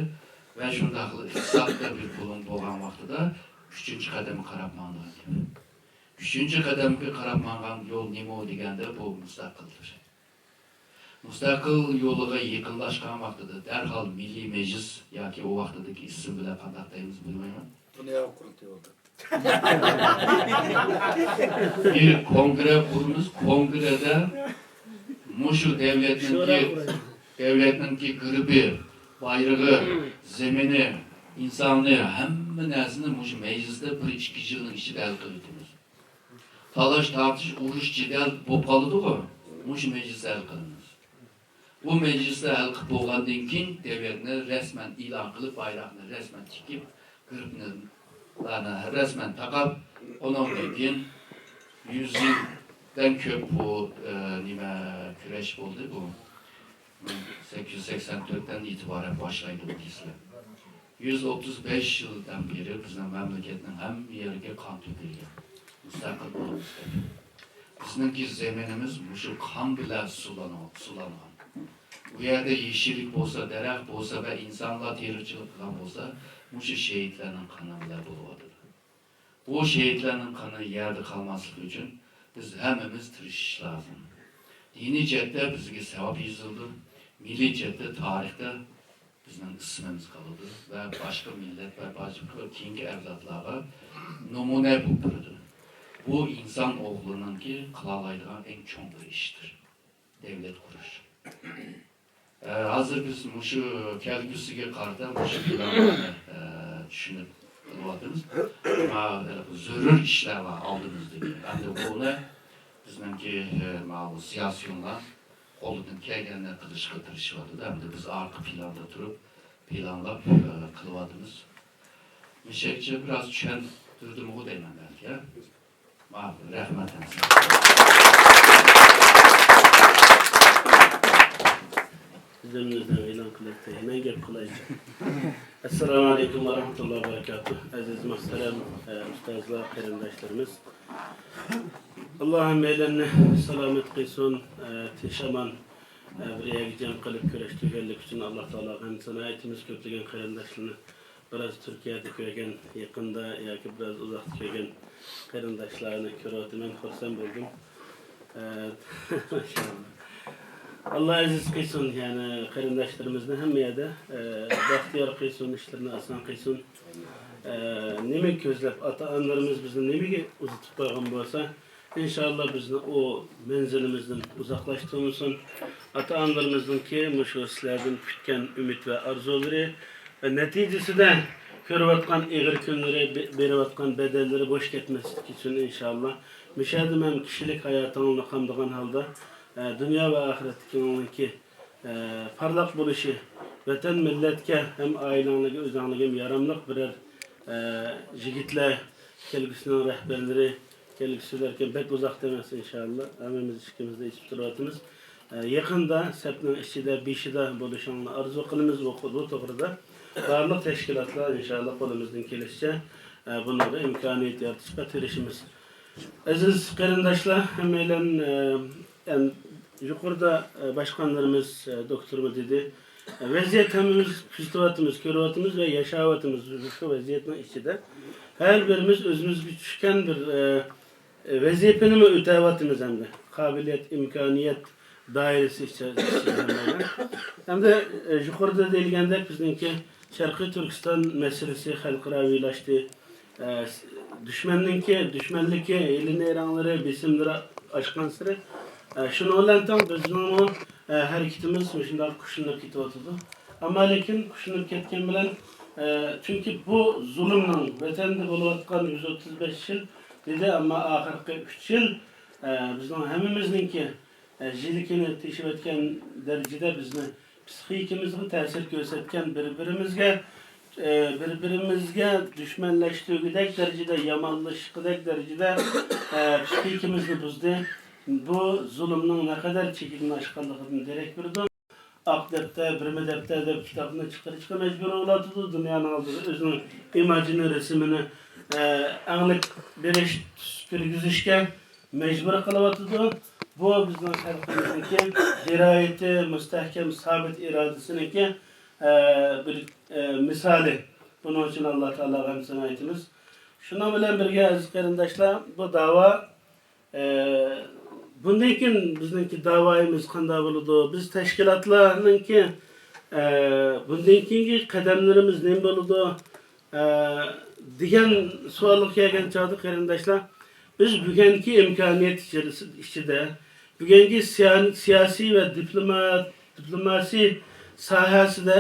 ۋە شۇنداقلا ئىقتىسادتا بىر پۇلۇڭ بولغان ۋاقتىدا ئۈچىنچى قەدەمگە قاراپ ماڭىدىغان گەپ. ئۈچىنچى قەدەمگە قاراپ ماڭغان يول نېمە دېگەندە، بۇ مۇستەقىللىق. مۇستەقىل يولىغا يېقىنلاشقان ۋاقتىدا دەرھال مىللىي مەجلىس ياكى ئۇ ۋاقتىدىكى ئىسىم بىلەن قانداق دەيمىز بىلمەيمەن. دۇنيا قۇرۇلتىيى بولدى. بىر كونگرې قۇرىمىز، كونگرېدا مۇشۇ دەۋلەتنىڭكى، دەۋلەتنىڭكى گېربى، بايرىقى، زېمىنى، ئىنسانى، ھەممە نەرسىنى مۇشۇ مەجلىستە بىر ئىككى يىلنىڭ ئىچىدە ھەل قىلىۋېتىمىز. تالاش، تارتىش، ئۇرۇش، جېدەل بولۇپ قالىدىغۇ، مۇشۇ مەجلىستە ھەل قىلىمىز. بۇ مەجلىستە ھەل قىلىپ بولغاندىن كېيىن، دەۋلەتنى رەسمەن ئېلان قىلىپ، بايراقنى رەسمەن تىكىپ، گېربنى رەسمەن تاقاپ، ئۇنىڭدىن كېيىن يۈز يىلدىن كۆپ بۇ، ئە، نېمە، كۈرەش بولدى بۇ. مىڭ سەككىز يۈز سەكسەن تۆتتىن ئېتىبارەن باشلايدۇ دېسىلە. يۈز ئوتتۇز بەش يىلدىن بېرى بىزنىڭ مەملىكەتنىڭ ھەممە يېرىگە قان تۆكۈلگەن. مۇستەقىل بولىمىز دەپ. بىزنىڭكى زېمىنىمىز مۇشۇ قان بىلەن سۇلانغان، سۇلانغان. ئۇ يەردە يېشىللىك بولسا، دەرەخ بولسا ۋە ئىنسانلار تېرىقچىلىق قىلغان بولسا، مۇشۇ شېھىتلەرنىڭ قېنى بىلەن بولۇۋاتىدۇ. بۇ شېھىتلەرنىڭ قېنى يەردە قالماسلىقى ئۈچۈن بىز ھەممىمىز تىرىشىش لازىم. دىنىي جەھەتتە بىزگە ساۋاب يېزىلىدۇ، مىللىي جەھەتتە تارىختا بىزنىڭ ئىسمىمىز قالىدۇ ۋە باشقا مىللەت ۋە باشقا كېيىنكى ئەۋلادلارغا نومۇنە بولۇپ تۇرىدۇ. بۇ ئىنسان ئوغلىنىڭكى قىلالايدىغان ئەڭ چوڭ بىر ئىشتۇر. دەۋلەت قۇرۇش. ئە، ھازىر بىز مۇشۇ كەلگۈسىگە قارىتا مۇشۇ پىلانلارنى، ئە، چۈشىنىپ قىلىۋاتىمىز. ئەمما، ئە، زۆرۈر ئىشلار بار ئالدىمىزدىكى. ئەمدى بۇنى بىزنىڭكى، ئە، ماۋۇ سىياسىيونلار قولىدىن كەلگەننى قىلىشقا تىرىشىۋاتىدۇ. ئەمدى بىز ئارقا پىلاندا تۇرۇپ، پىلانلاپ، ئە، قىلىۋاتىمىز. مۇشەگىچە بىراز چۈشەندۈردۈمغۇ دەيمەن بەلكى، ھە؟ ماقۇل، رەھمەت. بىزدىن ئېلان قىلىپتۇ، مەن گەپ قىلايچۇ. ئەسسالامۇ ئەلەيكۇم ۋە رەھمەتۇللاھى ۋە بەرىكاتۇھ. ئەزىز مۇھتەرەم، ئە، ئۇستازلار، قېرىنداشلىرىمىز. ئاللا ھەممەيلەننى سالامەت قىلسۇن. ئە، تېشى ئامان، ئە، بىر يەرگە جەم قىلىپ كۈرەشتۈرگەنلىك ئۈچۈن ئاللا تائالاغا ھەمدۇ سانا ئېيتىمىز. كۆپلىگەن قېرىنداشلىرىنى بىراز تۈركىيەدە كۆرگەن، يېقىندا ياكى بىراز ئۇزاقتا كۆرگەن قېرىنداشلارنى كۆرۈۋاتىمەن، خۇرسەن بولدۇم. ئە، ماشائاللا. ئاللا ئەزىز قىلسۇن، يەنى قېرىنداشلىرىمىزنى ھەممە يەردە، ئە، بەختىيار قىلسۇن، ئىشلىرىنى ئاسان قىلسۇن. ئە، نېمە كۆزلەپ، ئاتا-ئانىلىرىمىز بىزنى نېمىگە ئۇزىتىپ قويغان بولسا، ئىنشائاللا بىزنى ئۇ مەنزىلىمىزدىن ئۇزاقلاشتۇرمىسۇن. ئاتا-ئانىلىرىمىزنىڭكى مۇشۇ سىلەردىن كۈتكەن ئۈمىد ۋە ئارزۇلىرى ۋە نەتىجىسىدە كۆرۈۋاتقان ئېغىر كۈنلىرى، بې-، بېرىۋاتقان بەدەللىرى بوش كەتمەسلىكى ئۈچۈن ئىنشائاللا مۇشۇ يەردىمۇ ھەم كىشىلىك ھاياتىڭلارنى قامدىغان ھالدا، ئە، دۇنيا ۋە ئاخىرەتتىكىڭلارنىڭكى، ئە، پارلاق بولۇشى، ۋەتەن مىللەتكە ھەم ئائىلەڭلارگە ئۆزۈڭلارغا ھەم ياراملىق بىرەر، ئە، يىگىتلەر، كەلگۈسىنىڭ رەھبەرلىرى، كەلگۈسى دەركەن بەك ئۇزاقتا ئەمەس ئىنشائاللا. ھەممىمىز ئىچكىمىزدە ئېيتىپ تۇرۇۋاتىمىز. ئە، يېقىندا سەپنىڭ ئىچىدە، بېشىدا بولۇشۇڭلارنى ئارزۇ قىلىمىز. بۇ، بۇ توغرىدا بارلىق تەشكىلاتلار ئىنشائاللا قولىمىزدىن كېلىشىچە، ئە، بۇنىڭغا ئىمكانىيەت يارىتىشقا تىرىشىمىز. ئەزىز قېرىنداشلار، ھەممەيلەن، ئە، ئەن-، يۇقىرىدا، ئە، باشقانلىرىمىز، ئە، دوكتورمۇ دېدى. ئە، ۋەزىيەت ھەممىمىز كۆزىتىۋاتىمىز، كۆرۈۋاتىمىز ۋە ياشاۋاتىمىز شۇ ۋەزىيەتنىڭ ئىچىدە. ھەر بىرىمىز ئۆزىمىزگە چۈشكەن بىر، ئە، ۋەزىپىنىمۇ ئۆتەۋاتىمىز ئەمدى. قابىلىيەت، ئىمكانىيەت دائىرىسى ئىچەر-، ئىچىدە ھەممەيلەن. ئەمدى، ئە، يۇقىرىدا دېيىلگەندەك بىزنىڭكى شەرقىي تۈركىستان مەسىلىسى خەلقئاراۋىلاشتى. ئە، دۈشمەننىڭكى دۈشمەنلىكى، ھىيلە-نەيرەڭلىرى، بېسىملىرى ئاشقانسېرى، ئە، شۇنىڭ بىلەن تەڭ بىزنىڭمۇ، ئە، ھەرىكىتىمىز مۇشۇنداق كۈچلىنىپ كېتىۋاتىدۇ. ئەمما لېكىن كۈچلىنىپ كەتكەن بىلەن، ئە، چۈنكى بۇ زۇلۇمنىڭ ۋەتەندە بولۇۋاتقان يۈز ئوتتۇز بەش يىل دېدى، ئەمما ئاخىرقى ئۈچ يىل، ئە، بىزنىڭ ھەممىمىزنىڭكى، ئە، يىلىكىنى تېشىۋەتكەن دەرىجىدە بىزنى پسىخىكىمىزغا تەسىر كۆرسەتكەن، بىر-بىرىمىزگە، ئە، بىر-بىرىمىزگە دۈشمەنلەشتۈرگۈدەك دەرىجىدە، يامانلىشىدەك دەرىجىدە، ئە، پسىخىكىمىزنى بۇزدى. بۇ زۇلۇمنىڭ نەقەدەر چېكىدىن ئاشقانلىقىدىن دېرەك بېرىدۇ. ئاق دەپتەر، بىرمە دەپتەر دەپ كىتابنى چىقىرىشقا مەجبۇر بولۇۋاتىدۇ. دۇنيانىڭ ئالدىدا ئۆزىنىڭ ئىماجىنى، رەسىمىنى، ئە، ئەڭلىك بېرىش، تۈس كىرگۈزۈشكە مەجبۇر قىلىۋاتىدۇ. بۇ بىزنىڭ خەلقىمىزنىڭكى دىرايىتى، مۇستەھكەم، سابىت ئىرادىسىنىڭكى، ئە، بىر، ئە، مىسالى. بۇنىڭ ئۈچۈن ئاللا تائالاغا ھەمدۇ سانا ئېيتىمىز. شۇنىڭ بىلەن بىرگە، ئەزىز قېرىنداشلار، بۇ داۋا، ئە، بۇندىن كېيىن بىزنىڭكى داۋايىمىز قانداق بولىدۇ؟ بىز تەشكىلاتلارنىڭكى، ئە، بۇندىن كېيىنكى قەدەملىرىمىز نېمە بولىدۇ؟ ئە، دېگەن سوئالغا كەلگەن چاغدا، قېرىنداشلار، بىز بۈگۈنكى ئىمكانىيەت ئىچىرىسى-، ئىچىدە، بۈگۈنكى سىيا-، سىياسىي ۋە دىپلوما-، دىپلوماسىي ساھەسىدە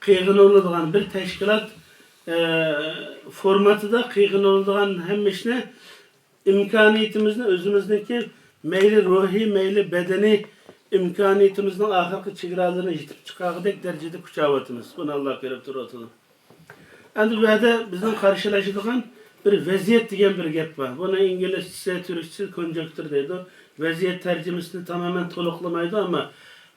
قىلغىلى بولىدىغان بىر تەشكىلات، ئە، فورماتىدا قىلغىلى بولىدىغان ھەممە ئىشنى ئىمكانىيىتىمىزنى ئۆزىمىزنىڭكى مەيلى روھىي، مەيلى بەدەنىي ئىمكانىيىتىمىزنىڭ ئاخىرقى چېگرالىرىنى يېتىپ چىقارغۇدەك دەرىجىدە كۈچەۋاتىمىز. بۇنى ئاللا كۆرۈپ تۇرۇۋاتىدۇ. ئەمدى بۇ يەردە بىزنىڭ قارشىلىشىدىغان بىر ۋەزىيەت دېگەن بىر گەپ بار. بۇنى ئىنگلىزچىسى، تۈركچىسى كونجونكتۇر دەيدۇ. ۋەزىيەت تەرجىمىسىنى تامامەن تولۇقلىمايدۇ، ئەمما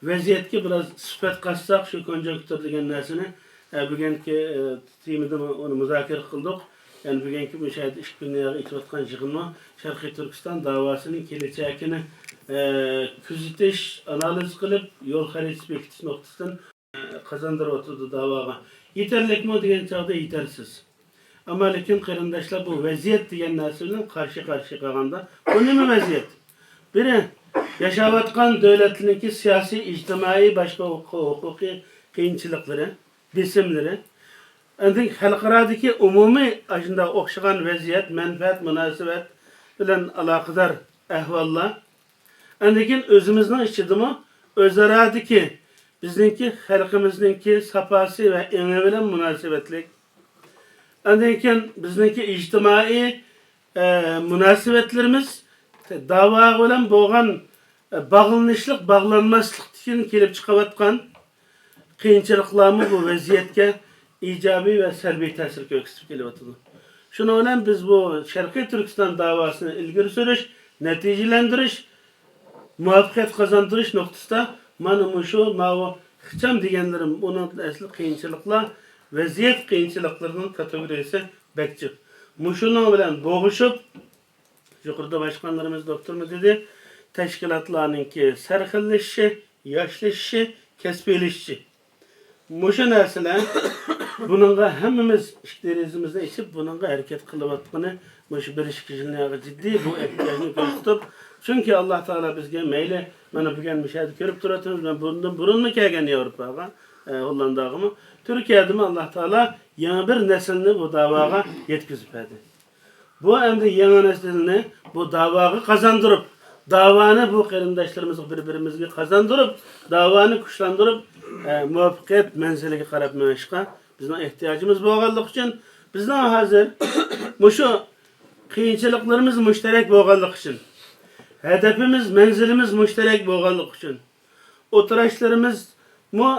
ۋەزىيەتكە بىراز سۈپەت قاتساق، شۇ كونجونكتۇر دېگەن نەرسىنى، ئە، بۈگۈنكى، ئە، تېمىدىمۇ ئۇنى مۇزاكىرە قىلدۇق. يەنى بۈگۈنكى مۇشۇ يەردە ئىككى كۈن يەنە ئېچىۋاتقان يىغىنمۇ شەرقىي تۈركىستان داۋاسىنىڭ كېلەچەكىنى، ئە، كۆزىتىش، ئانالىز قىلىپ، يول خەرىتىسى بېكىتىش نۇقتىسىدىن، ئە، قازاندۇرۇۋاتىدۇ داۋاغا. يېتەرلىكمۇ دېگەن چاغدا يېتەرسىز. ئەمما لېكىن قېرىنداشلار، بۇ ۋەزىيەت دېگەن نەرسە بىلەن قارشى-قارشى قالغاندا، بۇ نېمە ۋەزىيەت؟ بىرى، ياشاۋاتقان دۆلەتلىرىنىڭكى سىياسىي، ئىجتىمائىي، باشقا ھوقۇ-، ھوقۇقىي قىيىنچىلىقلىرى، بېسىملىرى، ئاندىن خەلقئارادىكى ئومۇمىي ئاشۇنداق ئوخشىغان ۋەزىيەت، مەنپەئەت، مۇناسىۋەت بىلەن ئالاقىدار ئەھۋاللار، ئاندىن كېيىن ئۆزىمىزنىڭ ئىچىدىمۇ ئۆزئارادىكى بىزنىڭكى خەلقىمىزنىڭكى ساپاسى ۋە ئېڭى بىلەن مۇناسىۋەتلىك، ئاندىن كېيىن بىزنىڭكى ئىجتىمائىي، ئە، مۇناسىۋەتلىرىمىز داۋا بىلەن بولغان، ئە، باغلىنىشلىق، باغلانماسلىقتىن كېلىپ چىقىۋاتقان قىيىنچىلىقلارمۇ بۇ ۋەزىيەتكە ئىجابىي ۋە سەلبىي تەسىر كۆرسىتىپ كېلىۋاتىدۇ. شۇنىڭ بىلەن بىز بۇ شەرقىي تۈركىستان داۋاسىنى ئىلگىرى سۈرۈش، نەتىجىلەندۈرۈش، مۇۋەپپەقىيەت قازاندۇرۇش نۇقتىسىدا مانا مۇشۇ ماۋۇ ئىخچام دېگەنلىرىم، ئۇنىڭ ئەسلى قىيىنچىلىقلار، ۋەزىيەت قىيىنچىلىقلىرىنىڭ كاتېگورىيىسى بەك جىق. مۇشۇنىڭ بىلەن بوغۇشۇپ، يۇقىرىدا باشقانلىرىمىز دوختۇرمۇ دېدى، تەشكىلاتلارنىڭكى سەرخىللىشىشى، ياشلىشىشى، كەسپىيلىشىشى. مۇشۇ نەرسىلەر بۇنىڭغا ھەممىمىز ئىككى دېرىزىمىزنى ئېچىپ، بۇنىڭغا ھەرىكەت قىلىۋاتقىنى مۇشۇ بىر ئىككى يىلنىڭ جىددىي بۇ ئېھتىياجنى كۆرسىتىپ، چۈنكى ئاللا تائالا بىزگە مەيلى، مانا بۈگۈن مۇشۇ يەردە كۆرۈپ تۇرۇۋاتىمىز، مەن بۇندىن بۇرۇنمۇ كەلگەن ياۋروپاغا، ئە، ھوللانداغىمۇ، تۈركىيەدىمۇ ئاللا تائالا يېڭى بىر نەسىلنى بۇ داۋاغا يەتكۈزۈپ بەردى. بۇ ئەمدى يېڭى نەسىلنى بۇ داۋاغا قازاندۇرۇپ، داۋانى بۇ قېرىنداشلىرىمىزغا بىر-بىرىمىزگە قازاندۇرۇپ، داۋانى كۈچلەندۈرۈپ، ئە، مۇۋەپپەقىيەت مەنزىلىگە قاراپ مېڭىشقا بىزنىڭ ئېھتىياجىمىز بولغانلىقى ئۈچۈن، بىزنىڭ ھازىر مۇشۇ قىيىنچىلىقلىرىمىز مۇشتەرەك بولغانلىقى ئۈچۈن، ھەدەپىمىز، مەنزىلىمىز مۇشتەرەك بولغانلىقى ئۈچۈن، ئوتتۇراشلىرىمىزمۇ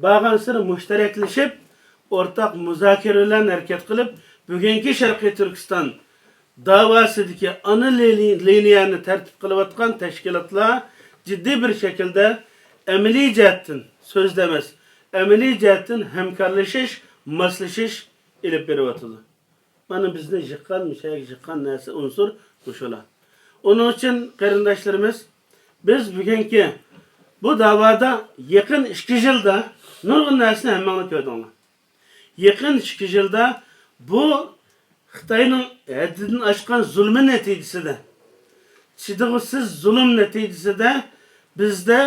بارغانسېرى مۇشتەرەكلىشىپ، ئورتاق مۇزاكىرە بىلەن ھەرىكەت قىلىپ، بۈگۈنكى شەرقىي تۈركىستان داۋاسىدىكى ئانا لىنىيەنى تەرتىپ قىلىۋاتقان تەشكىلاتلار جىددىي بىر شەكىلدە ئەمەلىي جەھەتتىن، سۆزدە ئەمەس، ئەمەلىي جەھەتتىن ھەمكارلىشىش، ماسلىشىش ئېلىپ بېرىۋاتىدۇ. مانا بىزنى يىغقان، مۇشەگە يىغقان نەرسە، ئۇنسۇر مۇشۇلار. ئۇنىڭ ئۈچۈن قېرىنداشلىرىمىز، بىز بۈگۈنكى بۇ داۋادا يېقىن ئىككى يىلدا نۇرغۇن نەرسىنى ھەممىڭلار كۆردۈڭلار. يېقىن ئىككى يىلدا بۇ خىتاينىڭ ھەددىدىن ئاشقان زۇلمى نەتىجىسىدە، چىدىغۇسىز زۇلۇم نەتىجىسىدە بىزدە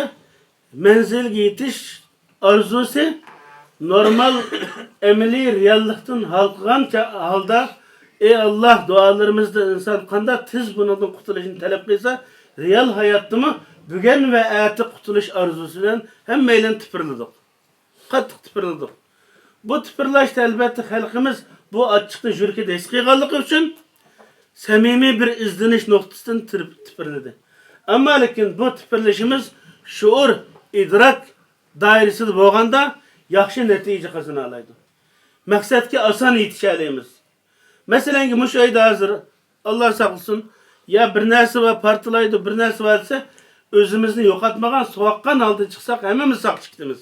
مەنزىلگە يېتىش ئارزۇسى نورمال ئەمەلىي رېئاللىقتىن ھالقىغان چا-، ھالدا، ئى ئاللا، دۇئالىرىمىزدا ئىنسان قانداق تېز بۇنىڭدىن قۇتۇلۇشنى تەلەپ قىلسا، رېئال ھاياتتىمۇ بۈگۈن ۋە ئەتە قۇتۇلۇش ئارزۇسى بىلەن ھەممەيلەن تىپىرلىدۇق. قاتتىق تىپىرلىدۇق. بۇ تىپىرلاشتا ئەلۋەتتە خەلقىمىز بۇ ئاچچىقنى يۈرىكىدە ھېس قىلغانلىقى ئۈچۈن سەمىمىي بىر ئىزدىنىش نۇقتىسىدىن تىرىپ-، تىپىرلىدى. ئەمما لېكىن بۇ تىپىرلىشىمىز شۇئۇر، ئىدراك دائىرىسىدە بولغاندا ياخشى نەتىجە قازىنالايدۇ. مەقسەتكە ئاسان يېتىشەلەيمىز. مەسىلەنكى، مۇشۇ ئۆيدە ھازىر، ئاللا ساقلىسۇن، يا بىر نەرسە بار، پارتلايدۇ، بىر نەرسە بار دېسە، ئۆزىمىزنى يوقاتمىغان، سوغۇققان ھالدا چىقساق، ھەممىمىز ساق چىقىمىز.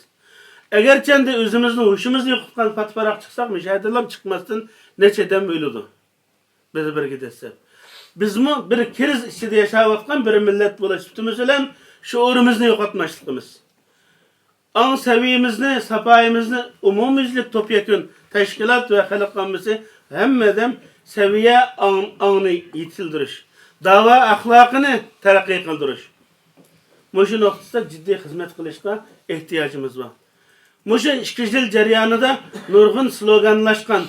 ئەگەرچەندە ئۆزىمىزنى، ھوشىمىزنى يوقاتقان پات-پاراق چىقساق، مۇشۇ يەردىنلا چىقماستىن نەچچە ئادەم ئۆلىدۇ. بىر-بىرىگە دەسسەپ. بىزمۇ بىر كىرىز ئىچىدە ياشاۋاتقان بىر مىللەت بولۇش سۈپىتىمىز بىلەن شۇئۇرىمىزنى يوقاتماسلىقىمىز. ئاڭ سەۋىيەمىزنى، ساپايىمىزنى ئومۇميۈزلۈك توپيەكۈن تەشكىلات ۋە خەلق ئاممىسى ھەممە ئادەم سەۋىيە ئاڭ-، ئاڭنى يېتىلدۈرۈش، داۋا ئەخلاقىنى تەرەققىي قىلدۇرۇش. مۇشۇ نۇقتىسىدا جىددىي خىزمەت قىلىشقا ئېھتىياجىمىز بار. مۇشۇ ئىككى يىل جەريانىدا نۇرغۇن سلوگانلاشقان،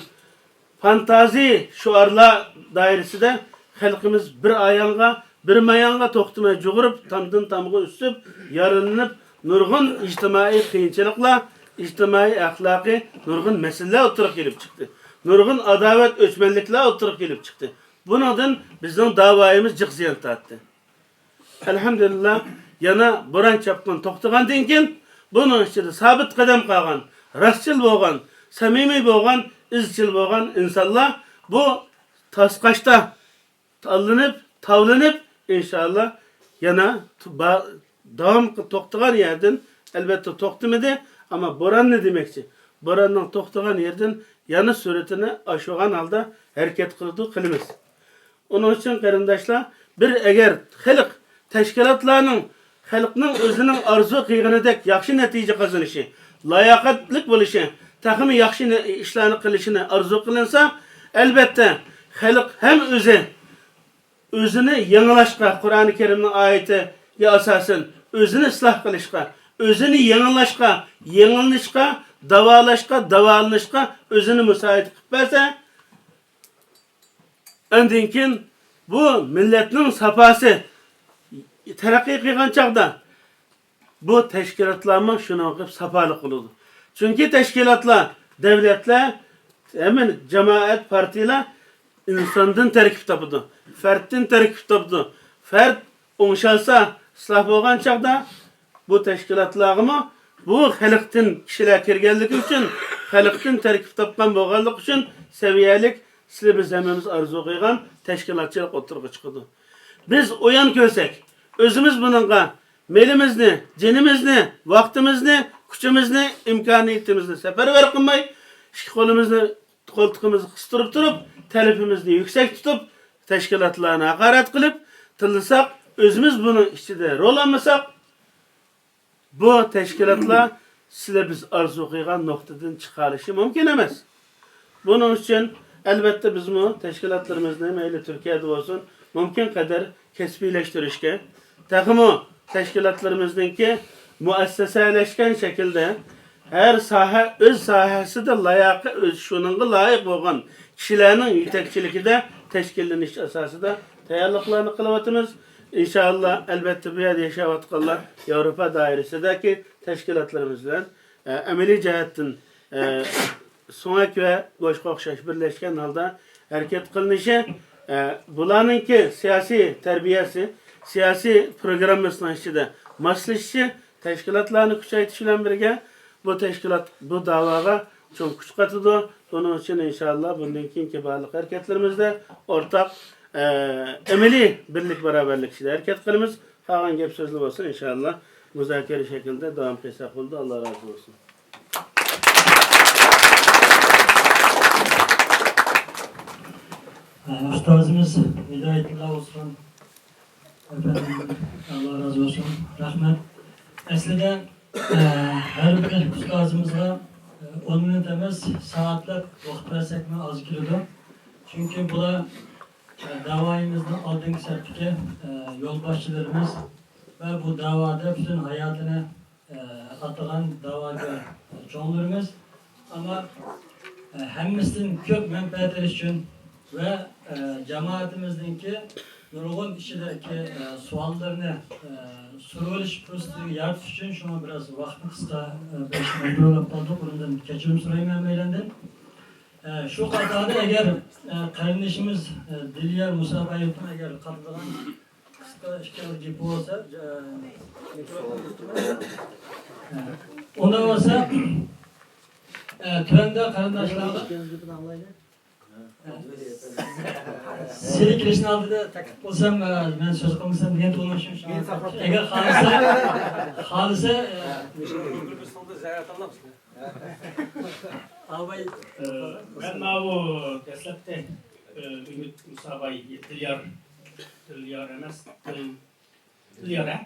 فانتازىي شوئارلار دائىرىسىدە خەلقىمىز بىر ئاياڭغا، بىر ماياڭغا توختىماي جۇغۇرۇپ، تامدىن تامغا ئۆسۈپ، يارىلىنىپ، نۇرغۇن ئىجتىمائىي قىيىنچىلىقلار، ئىجتىمائىي ئەخلاقىي نۇرغۇن مەسىلىلەر ئوتتۇرىغا كېلىپ چىقتى. نۇرغۇن ئاداۋەت، ئۆچمەنلىكلەر ئوتتۇرىغا كېلىپ چىقتى. بۇنىڭدىن بىزنىڭ داۋايىمىز جىق زىيان تارتتى. ئەلھەمدۇلىللا، يەنە بوران چاپقۇن توختىغاندىن كېيىن، بۇنىڭ ئىچىدە سابىت قەدەم قالغان، راستچىل بولغان، سەمىمىي بولغان، ئىزچىل بولغان ئىنسانلار بۇ تاسقاشتا تاللىنىپ، تاۋلىنىپ، ئىنشائاللا، يەنە تو-، با-، داۋام قىل-، توختىغان يەردىن، ئەلۋەتتە، توختىمىدى، ئەمما بوراننى دېمەكچى، بوراننىڭ توختىغان يېرىدىن يەنە سۈرئىتىنى ئاشۇرغان ھالدا ھەرىكەت قىلىدۇ، قىلىمىز. ئۇنىڭ ئۈچۈن، قېرىنداشلار، بىر ئەگەر خەلق، تەشكىلاتلارنىڭ، خەلقنىڭ ئۆزىنىڭ ئارزۇ قىلغىنىدەك ياخشى نەتىجە قازىنىشى، لاياقەتلىك بولۇشى، تېخىمۇ ياخشى نە-، ئىشلارنى قىلىشىنى ئارزۇ قىلىنسا، ئەلۋەتتە، خەلق ھەم ئۆزى، ئۆزىنى يېڭىلاشقا، قۇرئانى كەرىمنىڭ ئايىتىگە ئاساسەن، ئۆزىنى ئىسلاھ قىلىشقا، ئۆزىنى يېڭىلاشقا، يېڭىلىنىشقا، داۋالاشقا، داۋالىنىشقا ئۆزىنى مۇسائىدە قىلىپ بەرسە، ئاندىن كېيىن بۇ مىللەتنىڭ ساپاسى تەرەققىي قىلغان چاغدا، بۇ تەشكىلاتلارمۇ شۇنىڭغا ساپالىق بولىدۇ. چۈنكى تەشكىلاتلار، دۆلەتلەر، ھەممە جامائەت، پارتىيىلەر ئىنساندىن تەركىب تاپىدۇ، فەردتىن تەركىب تاپىدۇ. فەرد ئوڭشالسا، ئىسلاھ بولغان چاغدا بۇ تەشكىلاتلارغىمۇ بۇ خەلقتىن كىشىلەر كىرگەنلىكى ئۈچۈن، خەلقتىن تەركىب تاپقان بولغانلىقى ئۈچۈن سەۋىيەلىك سىلى بىز ھەممىمىز ئارزۇ قىلغان تەشكىلاتچىلىق ئوتتۇرىغا چىقىدۇ. بىز ئويۇن كۆرسەك، ئۆزىمىز بۇنىڭغا مېلىمىزنى، جېنىمىزنى، ۋاقتىمىزنى، كۈچىمىزنى، ئىمكانىيىتىمىزنى سەپەرۋەر قىلماي، ئىككى قولىمىزنى قولتۇقىمىزنى قىستۇرۇپ تۇرۇپ، تەلىپىمىزنى يۈكسەك تۇتۇپ، تەشكىلاتلارنى ھاقارەت قىلىپ تىللىساق، ئۆزىمىز بۇنىڭ ئىچىدە رول ئالمىساق، بۇ تەشكىلاتلار سىلە بىز ئارزۇ قىلغان نۇقتىدىن چىقالىشى مۇمكىن ئەمەس. بۇنىڭ ئۈچۈن، ئەلۋەتتە، بىزمۇ تەشكىلاتلىرىمىزنى مەيلى تۈركىيەدە بولسۇن، مۇمكىن قەدەر كەسپىيلەشتۈرۈشكە، تېخىمۇ تەشكىلاتلىرىمىزنىڭكى مۇئەسسەسەلەشكەن شەكىلدە ھەر ساھە ئۆز ساھەسىدە لاياقى، ئۆز شۇنىڭغا لايىق بولغان كىشىلەرنىڭ يېتەكچىلىكىدە تەشكىللىنىش ئاساسىدا تەييارلىقلارنى قىلىۋاتىمىز. ئىنشائاللا، ئەلۋەتتە، بۇ يەردە ياشاۋاتقانلار ياۋروپا دائىرىسىدىكى تەشكىلاتلىرىمىز بىلەن، ئە، ئەمەلىي جەھەتتىن، ئە، سۆڭەك ۋە گوشقا ئوخشاش بىرلەشكەن ھالدا ھەرىكەت قىلىنىشى، ئە، بۇلارنىڭكى سىياسىي تەربىيەسى، سىياسىي پروگراممىسىنىڭ ئىچىدە ماسلىشىشى، تەشكىلاتلارنى كۈچەيتىش بىلەن بىرگە بۇ تەشكىلات بۇ داۋاغا چوڭ كۈچ قاتىدۇ. بۇنىڭ ئۈچۈن ئىنشائاللا بۇندىن كېيىنكى بارلىق ھەرىكەتلىرىمىزدە ئورتاق، ئە، ئەمەلىي بىرلىك باراۋەرلىك ئىچىدە ھەرىكەت قىلىمىز. قالغان گەپ سۆزلەر بولسا ئىنشائاللا مۇزاكىرە شەكلىدە داۋام قىلساق بولىدۇ. ئاللا رازى بولسۇن. ئۇستازىمىز ھىدايەتۇللا ئوسمان ئەپەندىم، ئاللا رازى بولسۇن. رەھمەت. ئەسلىدە، ئە، ھەر بىر ئۇستازىمىزغا، ئە، ئون مىنۇت ئەمەس، سائەتلەپ ۋاقىت بەرسەكمۇ ئاز كېلىدۇ. چۈنكى بۇلار، ئە، داۋايىمىزنىڭ ئالدىنقى سەپتىكى، ئە، يولباشچىلىرىمىز ۋە بۇ داۋادا پۈتۈن ھاياتىنى ئاتىغان داۋاگەر چوڭلىرىمىز، ئەمما ھەممىسىدىن كۆپ مەنپەئەت ئېلىش ئۈچۈن ۋە جامائىتىمىزنىڭكى نۇرغۇن ئىچىدىكى سوئاللىرىنى سورىۋېلىش پۇرسىتى يارىتىش ئۈچۈن شۇڭا بىراز ۋاقىتنى قىسقا بېرىشكە مەجبۇر بولۇپ قالدۇق. بۇنىڭدىن كەچۈرۈم سورايمەن ھەممەيلەندىن. شۇ قاتاردا ئەگەر قېرىندىشىمىز دىليار مۇسابايېۋتىن ئەگەر قاتىدىغان قىسقا ئىككى گېپى بولسا، ئۇنداق بولسا، تۆۋەندە قېرىنداشلارغا سىلى كېلىشنىڭ ئالدىدا تەكلىپ قىلسام، مەن سۆز قىلمىسام دېگەن تۇغۇلمىشىم شۇڭا. ئەگەر خالىسا، خالىسا، ئاۋاي. ئە، مەن ماۋۇ دەسلەپتە، ئە، ئۈمىد مۇساباي، دىليار، دىليار ئەمەس، دىل، دىليار، ھە؟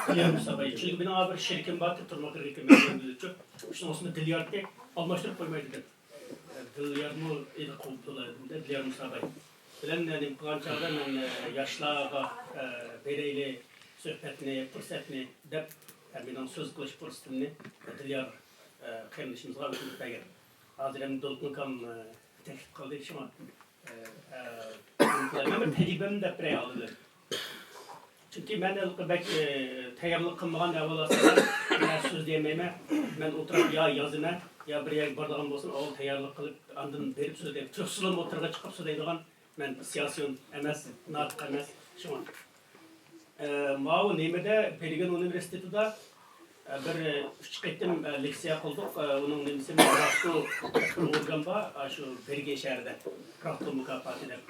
دىليار مۇساباي. چۈنكى مېنىڭ بىر شېرىكىم بار، تۇرمۇ قىرىقى مەن بىلىچۇ. شۇنىڭ ئىسمى دىليار ئىكەن، ئالماشتۇرۇپ قويماي دېدىم. ئە، دىليارمۇ ئېنىق قوبۇل بولىدۇ، دىليار مۇساباي. بىلەن، ئە، نېمە قىلغان چاغدا مەن، ئە، ياشلارغا، ئە، بېرەيلى سۆھبەتنى، پۇرسەتنى دەپ، ئە، مېنىڭ سۆز قىلىش پۇرسىتىمنى دىليار، ئە، قېرىندىشىمىزغا ئۆتۈنۈپ بەرگەن. ھازىر ئەمدى دولقۇن ئاكام، ئە، تەكلىپ قىلدى، شۇڭا، ئە، ئە، مەن بىر تەجرىبەمنى دەپ بېرەي ئالدىدا. چۈنكى مەن ھېلىقى بەك، ئە، تەييارلىق قىلمىغان ئەھۋال ئاستىدا مەن سۆزلىيەلمەيمەن. مەن ئولتۇرۇپ يا يازىمەن، يا بىر يەرگە بارىدىغان بولسام، ئاۋۋال تەييارلىق قىلىپ، ئاندىن بېرىپ سۆزلەيمەن. تۇيۇقسىزلا ئوتتۇرىغا چىقىپ سۆزلەيدىغان مەن سىياسىيون ئەمەس، ناتىق ئەمەس، شۇڭا. ئە، ماۋۇ نېمىدە، بېرگېن ئۇنىۋېرسىتېتىدا، ئە، بىر، ئە، ئۈچ قېتىم، ئە، لېكسىيە قىلدۇق. ئە، ئۇنىڭ نېمىسى، رافتو بىر ئورگان بار، ئاشۇ بېرگېن شەھىرىدە. رافتو مۇكاپاتى دەپ،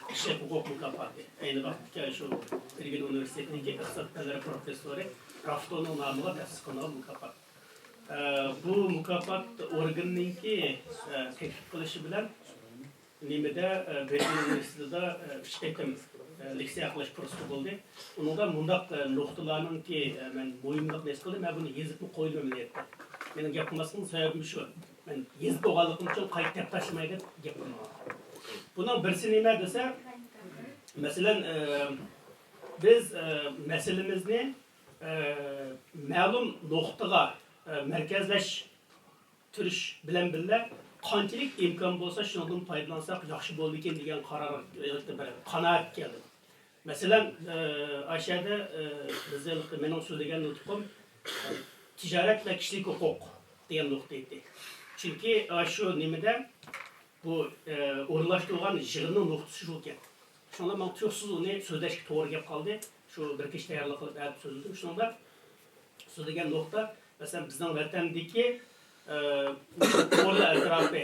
كىشىلىك ھوقۇق مۇكاپاتى. ئەينى ۋاقىتتىكى شۇ بېرگېن ئۇنىۋېرسىتېتىنىڭكى ئىقتىساد پەنلىرى پروفېسسورى رافتونىڭ نامىغا تەسىس قىلىنغان مۇكاپات. ئە، بۇ مۇكاپات ئورگىنىنىڭكى، ئە، تەكلىپ قىلىشى بىلەن نېمىدە، ئە، بېرلىن ئۇنىۋېرسىتېتىدا، ئە، ئۈچ قېتىم، ئە، لېكسىيە قىلىش پۇرسىتى بولدى. ئۇنىڭدا مۇنداق، ئە، نۇقتىلارنىڭكى، ئە، مەن مۇھىملىقىنى ھېس قىلدىم. مەن بۇنى يېزىپمۇ قويدۇم ئەمەلىيەتتە. مېنىڭ گەپ قىلماسلىقىمنىڭ سەۋەبى شۇ. مەن يېزىپ بولغانلىقىم ئۈچۈن قايتا دەپ تاشلىماي دەپ گەپ قىلمىغان. بۇنىڭ بىرسى نېمە دېسە، مەسىلەن، ئە، بىز، ئە، مەسىلىمىزنى، ئە، مەلۇم نۇقتىغا، ئە، مەركەزلەش تۈرۈش بىلەن بىللە، قانچىلىك ئىمكان بولسا، شۇنىڭدىن پايدىلانساق ياخشى بولىدىكەن دېگەن قارارغا بىر قانائەتكە كەلدىم. مەسىلەن، ئە، ئاشۇ يەردە، ئە، بىز ھېلىقى مېنىڭ سۆزلىگەن نۇتقۇم، ئە، تىجارەت ۋە كىشىلىك ھوقۇق دېگەن نۇقتا ئىدى. چۈنكى، ئە، شۇ نېمىدە بۇ، ئە، ئورۇنلاشتۇرغان يىغىننىڭ نۇقتىسى شۇ ئىكەن. شۇڭا ماڭا تۇيۇقسىز ئۇنى سۆزلەشكە توغرا كەپ قالدى. شۇ بىر كېچە تەييارلىق قىلىپ، ئەتە سۆزلىدىم. شۇنىڭدا سۆزلىگەن نۇقتا، مەسىلەن، بىزنىڭ ۋەتەندىكى، ئە، كورلا ئەتراپى،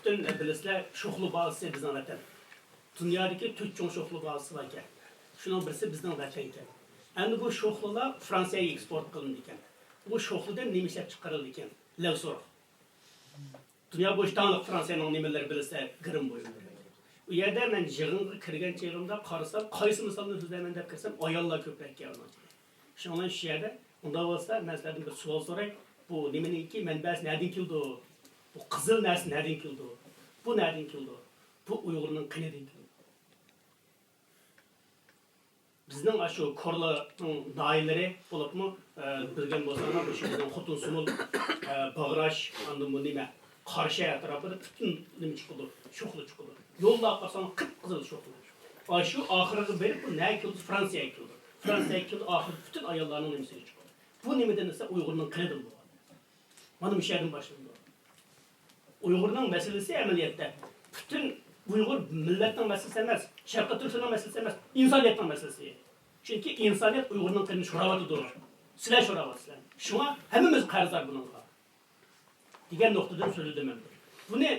پۈتۈن بىلىسىلەر، شوخلا بازىسى بىزنىڭ ۋەتەن. دۇنيادىكى تۆت چوڭ شوخلا بازىسى بار ئىكەن. شۇنىڭ بىرسى بىزنىڭ ۋەتەن ئىكەن. ئەمدى بۇ شوخلىلار فرانسىيەگە ئېكسپورت قىلىنىدۇ ئىكەن. بۇ شوخلىدىن نېمە ئىشلەپ چىقىرىلىدۇ ئىكەن؟ لەۋ سورۇق. دۇنيا بويىچە داڭلىق فرانسىيەنىڭ نېمىلىرى بىلسە، گىرىم بويۇنلىرى. ئۇ يەردە مەن يىغىنغا كىرگەن چېغىمدا قارىسام، قايسى مىسالنى سۆزلەيمەن دەپ كىرسەم، ئاياللار كۆپرەك ئىكەن ئۇنىڭ ئىچىدە. شۇنىڭ بىلەن شۇ يەردە، ئۇنداق بولسا، مەن سىلەردىن بىر سوئال سوراي، بۇ نېمىنىڭكى مەنبەسى نەدىن كېلىدۇ؟ بۇ قىزىل نەرسە نەدىن كېلىدۇ؟ بۇ نەدىن كېلىدۇ؟ بۇ ئۇيغۇرنىڭ قېنىدىن كېلىدۇ. بىزنىڭ ئاشۇ كورلارنىڭ ناھىيەلىرى بولۇپمۇ، ئە، بىلگەن بولساڭلار، مۇشۇ بىزنىڭ خوتۇن سۇمۇل، ئە، باغراش، ئاندىن بۇ نېمە، قاراشاي ئەتراپىدا پۈتۈن نېمە چىقىدۇ، شوخلا چىقىدۇ. يوللارغا قارىساڭ، قىپقىزىل شوخلا. ئاشۇ ئاخىرىغا بېرىپ، بۇ نەگە كېلىدۇ؟ فرانسىيەگە كېلىدۇ. فرانسىيەگە كېلىدۇ، ئاخىرىدا پۈتۈن ئاياللارنىڭ نېمىسىگە چىقىدۇ. بۇ نېمىدىن دېسە، ئۇيغۇرنىڭ قېنىدىن بولغان. مانا مۇشۇ يەردىن باشلىنىدۇ. ئۇيغۇرنىڭ مەسىلىسى ئەمەلىيەتتە پۈتۈن ئۇيغۇر مىللەتنىڭ مەسىلىسى ئەمەس، شەرقىي تۈركىستاننىڭ مەسىلىسى ئەمەس، ئىنسانىيەتنىڭ مەسىلىسى. چۈنكى ئىنسانىيەت ئۇيغۇرنىڭ قېنىنى شوراۋاتىدۇ. سىلەر شوراۋاتىسىلەر. شۇڭا ھەممىمىز قەرزدار بۇنىڭغا. دېگەن نۇقتىدىن سۆزلىدىم ئەمدى. بۇنى،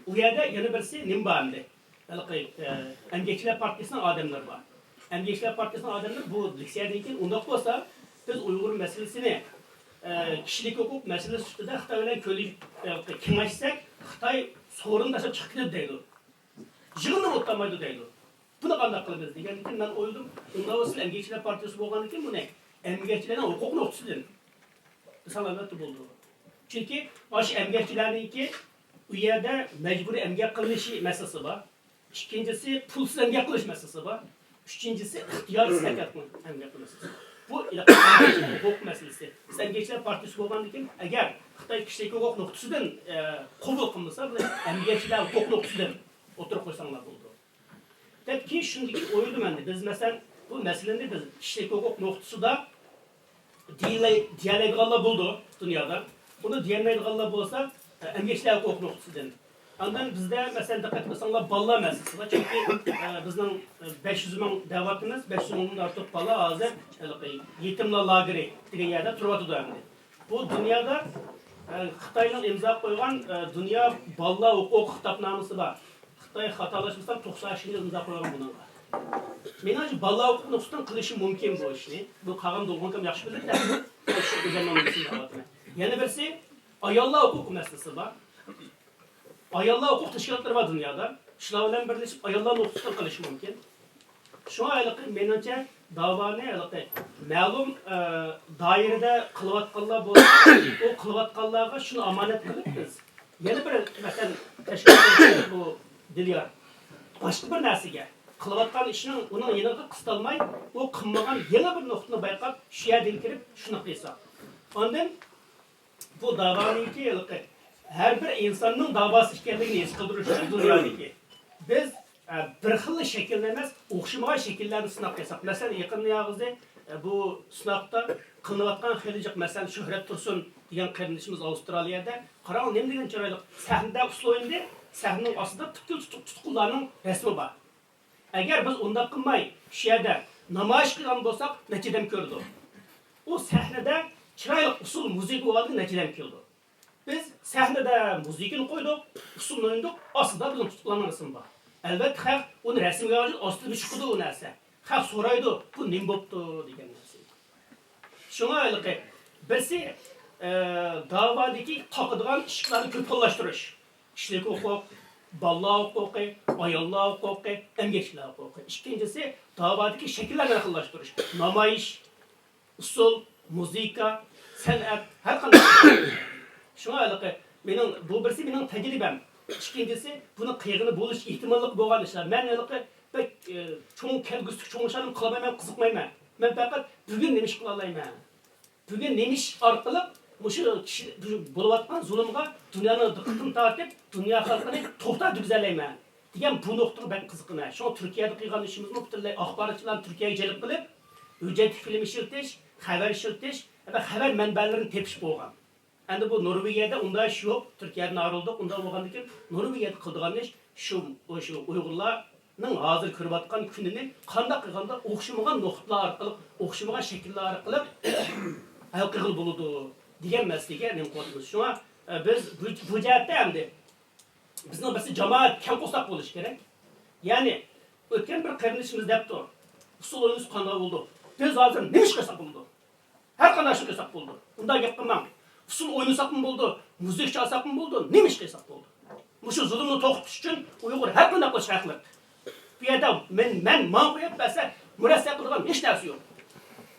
ئۇ يەردە يەنە بىرسى نېمە بار ئەمدى؟ ھېلىقى، ئە، ئەمگەكچىلەر پارتىيىسىنىڭ ئادەملىرى بار. ئەمگەكچىلەر پارتىيىسىنىڭ ئادەملىرى بۇ لېكسىيەدىن كېيىن، ئۇنداق بولسا، بىز ئۇيغۇر مەسىلىسىنى، ئە، كىشىلىك ھوقۇق مەسىلىسى ئۈستىدە خىتاي بىلەن كۆلى-، ئە، كېڭەشسەك، خىتاي سورۇن تاشلاپ چىقىپ كېتىدۇ دەيدۇ. يىغىننىمۇ ئۆتەلمەيدۇ دەيدۇ. بۇنى قانداق قىلىمىز دېگەندىن كېيىن مەن ئويلىدىم، ئۇنداق بولسا ئەمگەكچىلەر پارتىيىسى بولغاندىن كېيىن بۇنى ئەمگەكچىلەرنىڭ ھوقۇق نۇقتىسىدىن قىلساڭ ئەلۋەتتە بولىدۇ. چۈنكى ئاشۇ ئەمگەكچىلەرنىڭكى ئۇ يەردە مەجبۇرىي ئەمگەك قىلىنىشى مەسىلىسى بار. ئىككىنچىسى، پۇلسىز ئەمگەك قىلىش مەسىلىسى بار. ئۈچىنچىسى، ئىختىيارسىز ئەمگەك قىلىش مەسىلىسى. بۇ ھوقۇق مەسىلىسى. سىز ئەمگەكچىلەر پارتىيىسى بولغاندىن كېيىن، ئەگەر خىتاي كىشىلىك ھوقۇق نۇقتىسىدىن، ئە، قوبۇل قىلمىسا، بۇنى ئەمگەكچىلەر ھوقۇق نۇقتىسىدىن ئوتتۇرىغا قويساڭلار بولىدۇ. دەپ كېيىن شۇندىن كېيىن ئويلىدىم ئەمدى. بىز مەسىلەن، بۇ مەسىلىنى بىز كىشىلىك ھوقۇق نۇقتىسىدا دېيەلەي-، دېيەلەيدىغانلار بولىدۇ دۇنيادا. بۇنى دېيەلمەيدىغانلار بولسا، ئە، ئەمگەكچىلەر ھوقۇق نۇقتىسىدىن. ئاندىن بىزدە مەسىلەن، دىققەت قىلساڭلار، بالىلار مەسىلىسى بار. چۈنكى، ئە، بىزنىڭ، ئە، بەش يۈز مىڭ دەۋاتىمىز، بەش يۈز مىڭدىن ئارتۇق بالا ھازىر ھېلىقى يېتىملار لاگېرى دېگەن يەردە تۇرۇۋاتىدۇ ئەمدى. بۇ دۇنيادا، ئە، خىتاينىڭ ئىمزا قويغان، ئە، دۇنيا بالىلار ھوقۇقى خىتابنامىسى بار. خىتاي خاتالاشمىسام توقسان ئىككىنچى يىل ئىمزا قويغان بۇنىڭغا. مېنىڭچە بالىلار ھوقۇق نۇقتىسىدىن قىلىشى مۇمكىن بۇ ئىشنى. بۇ قالغان دوغمىكام ياخشى بىلىدۇ. شۇ ئۆزۈمنىڭ نۇقتىسىدىن دەۋاتىمەن. يەنە بىرسى ئاياللار ھوقۇقى مەسىلىسى بار. ئاياللار ھوقۇق تەشكىلاتلىرى بار دۇنيادا. شۇلار بىلەن بىرلىشىپ ئاياللار نۇقتىسىدىن قىلىشى مۇمكىن. شۇڭا ھېلىقى مېنىڭچە داۋانى ھېلىقى مەلۇم، ئە، دائىرىدە قىلىۋاتقانلار بولسا، ئۇ قىلىۋاتقانلارغا شۇنى ئامانەت قىلىپ بىز يەنە بىر مەسىلەن تەشكىل قىلىش بۇ دىليار باشقا بىر نەرسىگە قىلىۋاتقان ئىشنىڭ ئۇنىڭ يېنىغا قىستالماي، ئۇ قىلمىغان يېڭى بىر نۇقتىنى بايقاپ، شۇ يەردىن كىرىپ شۇنى قىلساق. ئاندىن بۇ داۋانىڭكى ھېلىقى ھەر بىر ئىنساننىڭ داۋاسى ئىكەنلىكىنى ھېس قىلدۇرۇش ئۈچۈن دۇنيادىكى بىز، ئە، بىر خىللا شەكىلدە ئەمەس، ئوخشىمىغان شەكىللەردە سىناق ياساپ. مەسىلەن، يېقىندا ھازىر، ئە، بۇ سىناقتا قىلىنىۋاتقان خېلى جىق، مەسىلەن، شۆھرەت تۇرسۇن دېگەن قېرىندىشىمىز ئاۋسترالىيەدە. قاراڭ، نېمە دېگەن چىرايلىق. سەھنىدە ئۇسسۇل ئوينىدى، سەھنىنىڭ ئاستىدا پۈتكۈل تۇتۇق-، تۇتقۇنلارنىڭ رەسىمى بار. ئەگەر بىز ئۇنداق قىلماي، شۇ يەردە نامايىش قىلغان بولساق، نەچچە ئادەم كۆرىدۇ. ئۇ سەھنىدە چىرايلىق ئۇسسۇل مۇزىكا بولغاندىكىن نەچچە ئادەم كېلىدۇ. بىز سەھنىدە مۇزىكىنى قويدۇق، ئۇسسۇلنى ئوينىدۇق، ئاستىدا بىزنىڭ تۇتقانلارنىڭ رەسىمى بار. ئەلۋەتتە، خەق ئۇنى رەسىمگە ئالغاچ ئاستىدا چىقىدۇ ئۇ نەرسە. خەق سورايدۇ، بۇ نېمە بوپتۇ دېگەن نەرسە. شۇڭا ھېلىقى بىرسى، ئە، داۋادىكى قاقىدىغان ئىشىكلارنى كۆپ خىللاشتۇرۇش. كىشىلىك ھوقۇق، بالىلار ھوقۇقى، ئاياللار ھوقۇقى، ئەمگەكچىلەر ھوقۇقى. ئىككىنچىسى، داۋادىكى شەكىللەرنى خىللاشتۇرۇش. نامايىش، ئۇسسۇل، مۇزىكا، سەنئەت، ھەر قانداق. شۇڭا ھېلىقى مېنىڭ، بۇ بىرسى مېنىڭ تەجرىبەم. ئىككىنچىسى، بۇنى قىلغىلى بولۇش ئېھتىماللىقى بولغان ئىشلار. مەن ھېلىقى بەك، ئى، چوڭ كەلگۈسىدىكى چوڭ ئىشلارنى قىلالمايمەن، قىزىقمايمەن. مەن پەقەت بۈگۈن نېمە ئىش قىلالايمەن؟ بۈگۈن نېمە ئىش ئارقىلىق مۇشۇ كىشى، بولۇۋاتقان زۇلۇمغا دۇنيانىڭ دىققىتىنى تارتىپ، دۇنيا خەلقىنى توختاپ دېگۈزەلەيمەن دېگەن بۇ نۇقتىغا بەك قىزىقىمەن. شۇڭا تۈركىيەدە قىلغان ئىشىمىزمۇ پۈتۈنلەي ئاخباراتچىلارنى تۈركىيەگە جەلپ قىلىپ، ھۆججەتلىك فىلىم ئىشلىتىش، خەۋەر ئىشلىتىش ۋە خەۋەر مەنبەلىرىنى تېپىش بولغان. ئەمدى بۇ نورۋېگىيەدە ئۇنداق ئىش يوق، تۈركىيەدىن ئايرىلدۇق. ئۇنداق بولغاندىكىن نورۋېگىيەدە قىلىدىغان ئىش شۇ، شۇ ئۇيغۇرلارنىڭ ھازىر كۆرۈۋاتقان كۈنىنى قانداق قىلغاندا ئوخشىمىغان نۇقتىلار ئارقىلىق، ئوخشىمىغان شەكىللەر ئارقىلىق ھەل قىلغىلى بولىدۇ دېگەن مەسىلىگە نېمە قىلىۋاتىمىز. شۇڭا، ئە، بىز بۇ، بۇ جەھەتتە ئەمدى بىزنىڭ بىرسى جامائەت كەڭ قورساق بولۇشى كېرەك. يەنى، ئۆتكەن بىر قېرىندىشىمىز دەپتۇ، ئۇسسۇل ئوينىسا قانداق بولىدۇ؟ بىز ھازىر نېمە ئىش قىلساق بولىدۇ؟ ھەر قانداق ئىشنى قىلساق بولىدۇ. ئۇنداق گەپ قىلماڭ. ئۇسسۇل ئوينىساقمۇ بولىدۇ، مۇزىكا چالساقمۇ بولىدۇ، نېمە ئىش قىلساق بولىدۇ. مۇشۇ زۇلۇمنى توختىتىش ئۈچۈن ئۇيغۇر ھەر قانداق قىلىشقا ھەقلىق. بۇ يەردە مەن، مەن ماڭا قويۇپ بەرسە، مۇرەسسە قىلىدىغان ھېچ نەرسە يوق.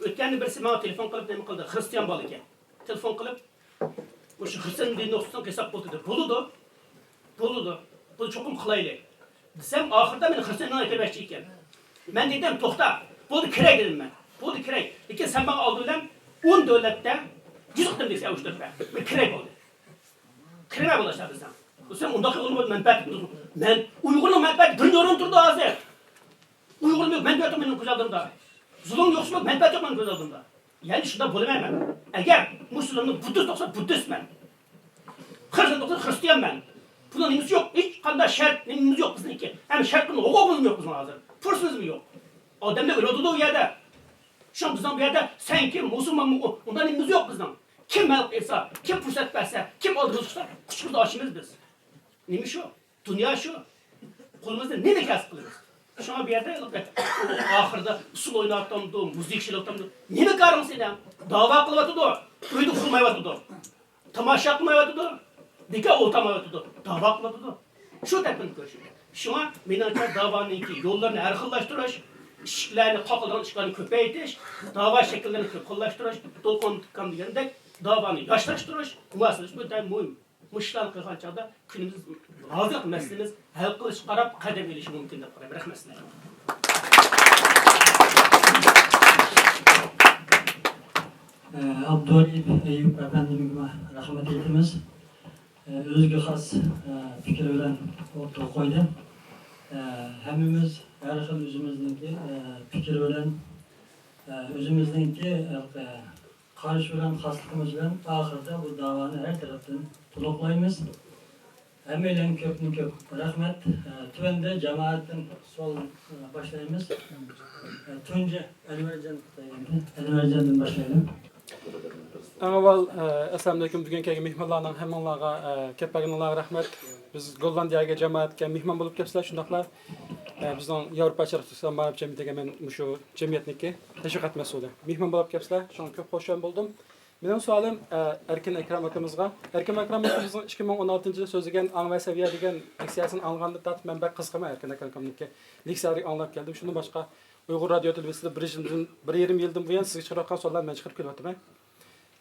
ئۆتكەندە بىرسى ماڭا تېلېفون قىلىپ نېمە قىلدى؟ خرىستىيان بالا ئىكەن. تېلېفون قىلىپ، مۇشۇ خرىستىيان دىنى نۇقتىسىدىن قىلساق بولىدۇ دېدى. بولىدۇ. بولىدۇ. بۇنى چوقۇم قىلايلى. دېسەم، ئاخىرىدا مېنى خرىستىيان دىنىغا كىرمەكچى ئىكەن. مەن دېدىم، توختا، بولدى كىرەي دېدىم مەن. بولدى كىرەي. لېكىن سەن ماڭا ئالدى بىلەن ئون دۆلەتتە يۈز قېتىم لېكسىيە ئۇيۇشتۇرۇپ بەر. مەن كىرەي بولدى. كىرمە بولاشلار دېسەم. سەن ئۇنداق ئۇيغۇرنىڭ مەنپەئەتى، مەن ئۇيغۇرنىڭ مەنپەئەتى بىرىنچى ئورۇندا تۇرىدۇ ھازىر. ئۇيغۇرمۇ مەنپەئەت يوق مېنىڭ كۆز ئالدىمدا. زۇلۇم يوق، مەنپەئەت يوق مېنىڭ كۆز ئالدىمدا. يەنى شۇنداق بولىمەن مەن. ئەگەر مۇسۇلماننى بۇددىست دېسە بۇددىستمەن. خرىستىيان دېسە خرىستىيانمەن. بۇنىڭ نېمىسى يوق؟ ھېچقانداق شەرت نېمىمىز يوق بىزنىڭكى. ھەم شەرت قىلىدىغان ھوقۇقىمىزمۇ يوق بىزنىڭ ھازىر. پۇرسىتىمىزمۇ يوق. ئادەملەر ئۆلۈۋاتىدۇ ئۇ يەردە. شۇڭا بىزنىڭ بۇ يەردە سەن كىم، مۇسۇلمانمۇ ئۇ، ئۇنداق نېمىمىز يوق بىزنىڭ. كىم ھەل قىلسا، كىم پۇرسەت بەرسە، كىم ئالدىمىزغا چىقسا، قۇچىقىمىزنى ئاچىمىز بىز. نېمە شۇ؟ دۇنيا شۇ. قولىمىزدا نېمە كەلسە قىلىمىز. شۇڭا بۇ يەردە ئاخىرىدا ئۇسسۇل ئويناۋاتامدۇ، مۇزىكا چېلىۋاتامدۇ. نېمە كارىڭ سېنىڭ؟ داۋا قىلىۋاتىدۇ. ئۆيدە ئۇخلىمايۋاتىدۇ. تاماشا قىلمايۋاتىدۇ. بىكار ئولتۇرمايۋاتىدۇ. داۋا قىلىۋاتىدۇ. شۇ تەرىپىنى كۆرۈش كېرەك. شۇڭا مېنىڭچە داۋانىڭكى يوللىرىنى ھەر خىللاشتۇرۇش، ئىشىكلەرنى، قاقىدىغان ئىشىكلەرنى كۆپەيتىش، داۋا شەكىللىرىنى كۆپ خىللاشتۇرۇش، دولقۇن تىكام دېگەندەك داۋانى ياشلاشتۇرۇش، مۇۋاپىقلىشىش بۇ ئىنتايىن مۇھىم. مۇشۇلارنى قىلغان چاغدا كۈنىمىز، ھازىرقى مەسىلىمىز ھەل قىلىشقا قاراپ قەدەم ئېلىشى مۇمكىن دەپ قارايمەن. رەھمەت سىلەرگە. ئابدۇۋەلىيېف ئەييۇپ ئەپەندىمگە رەھمەت ئېيتىمىز. ئۆزىگە خاس پىكىر بىلەن ئوتتۇرىغا قويدى. ھەممىمىز ھەر خىل ئۆزىمىزنىڭكى پىكىر بىلەن، ئۆزىمىزنىڭكى قارىشى بىلەن، خاسلىقىمىز بىلەن ئاخىرىدا بۇ داۋانى ھەر تەرەپتىن تولۇقلايمىز. ھەممەيلەنگە كۆپتىن كۆپ رەھمەت. تۆۋەندە جامائەتتىن سوئال باشلايمىز. تۇنجى ئەنۋەرجان، ئەنۋەرجاندىن باشلايلى. ئەڭ ئاۋۋال، ئەسسالامۇئەلەيكۇم، بۈگۈن كەلگەن مېھمانلارنىڭ ھەممىڭلارغا، كەپ بەرگىنىڭلارغا رەھمەت. بىز گوللاندىيەگە جامائەتكە مېھمان بولۇپ كەپسىلەر، شۇنداقلا بىزنىڭ ياۋروپا شەرقىي تۈركىستان مائارىپ جەمئىيىتىگە مەن مۇشۇ جەمئىيەتنىڭكى تەشۋىقات مەسئۇلى. مېھمان بولۇپ كەپسىلەر، شۇڭا كۆپ خۇشال بولدۇم. مېنىڭ سوئالىم، ئە، ئەركىن ئەكرەم ئاكىمىزغا. ئەركىن ئەكرەم ئاكىمىزنىڭ ئىككى مىڭ ئون ئالتىنچى يىلى سۆزلىگەن ئاڭ ۋە سەۋىيە دېگەن لېكسىيەسىنى ئاڭلىغاندىن تارتىپ مەن بەك قىزىقىمەن ئەركىن ئەكرەم ئاكامنىڭكى لېكسىيەلىرىنى ئاڭلاپ كەلدىم. شۇندىن باشقا ئۇيغۇر رادىيو تېلېۋىزىيىسىدە بىر يىلدىن، بىر يېرىم يىلدىن بۇيان سىزگە چىقىرىۋاتقان سوئاللارنى مەن چىقىرىپ كېلىۋاتىمەن.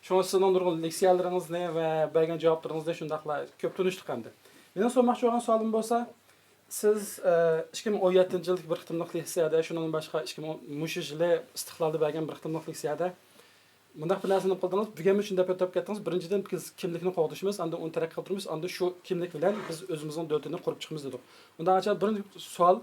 شۇڭا سىزنىڭ نۇرغۇن لېكسىيەلىرىڭىزنى ۋە بەرگەن جاۋابلىرىڭىزنى شۇنداقلا كۆپ تونۇشتۇق ئەمدى. مېنىڭ سورىماقچى بولغان سوئالىم بولسا، سىز، ئە، ئىككى مىڭ ئون يەتتىنچى يىلدىكى بىر قېتىملىق لېكسىيەدە، شۇنىڭدىن باشقا ئىككى مىڭ، مۇشۇ يىلى ئىستىقلالدا بەرگەن بىر قېتىملىق لېكسىيەدە مۇنداق بىر نەرسىنى قىلدىڭىز، بۈگۈنمۇ شۇنداق ئۆتۈپ كەتتىڭىز. بىرىنچىدىن، بىز كىملىكنى قوغدىشىمىز، ئاندىن ئۇنى تەرەققىي قىلدۇرىمىز، ئاندىن شۇ كىملىك بىلەن بىز ئۆزىمىزنىڭ دۆلىتىنى قۇرۇپ چىقىمىز دېدۇق. ئۇنداق ئاچا بىرىنچى سوئال،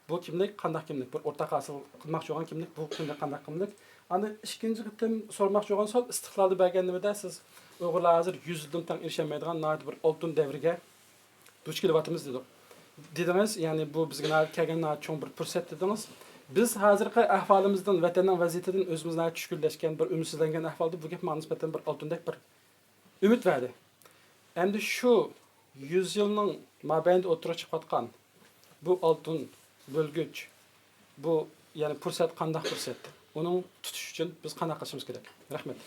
بۇ كىملىك قانداق كىملىك؟ بىر ئورتاق ھاسىل قىلماقچى بولغان كىملىك، بۇ كىملىك قانداق كىملىك؟ ئاندىن ئىككىنچى قېتىم سورىماقچى بولغان سوئال، ئىستىقلالدا بەرگەن نېمىدە سىز ئۇيغۇرلار ھازىر يۈز يىلدىن تەڭ ئېرىشەلمەيدىغان ناھايىتى بىر ئالتۇن دەۋرگە دۇچ كېلىۋاتىمىز دېدۇق. دېدىڭىز، يەنى بۇ بىزگە ناھايىتى كەلگەن ناھايىتى چوڭ بىر پۇرسەت دېدىڭىز. بىز ھازىرقى ئەھۋالىمىزدىن، ۋەتەننىڭ ۋەزىيىتىدىن ئۆزىمىز ناھايىتى چۈشكۈنلەشكەن، بىر ئۈمىدسىزلەنگەن ئەھۋالدا بۇ گەپ ماڭا نىسبەتەن بىر ئالتۇندەك بىر ئۈمىد بەردى. ئەمدى شۇ يۈز يىلنىڭ مابەينىدە ئوتتۇرىغا چىقىۋاتقان بۇ ئالتۇن بۆلگۈچ، بۇ، يەنى پۇرسەت قانداق پۇرسەت؟ ئۇنىڭ تۇتۇش ئۈچۈن بىز قانداق قىلىشىمىز كېرەك؟ رەھمەت.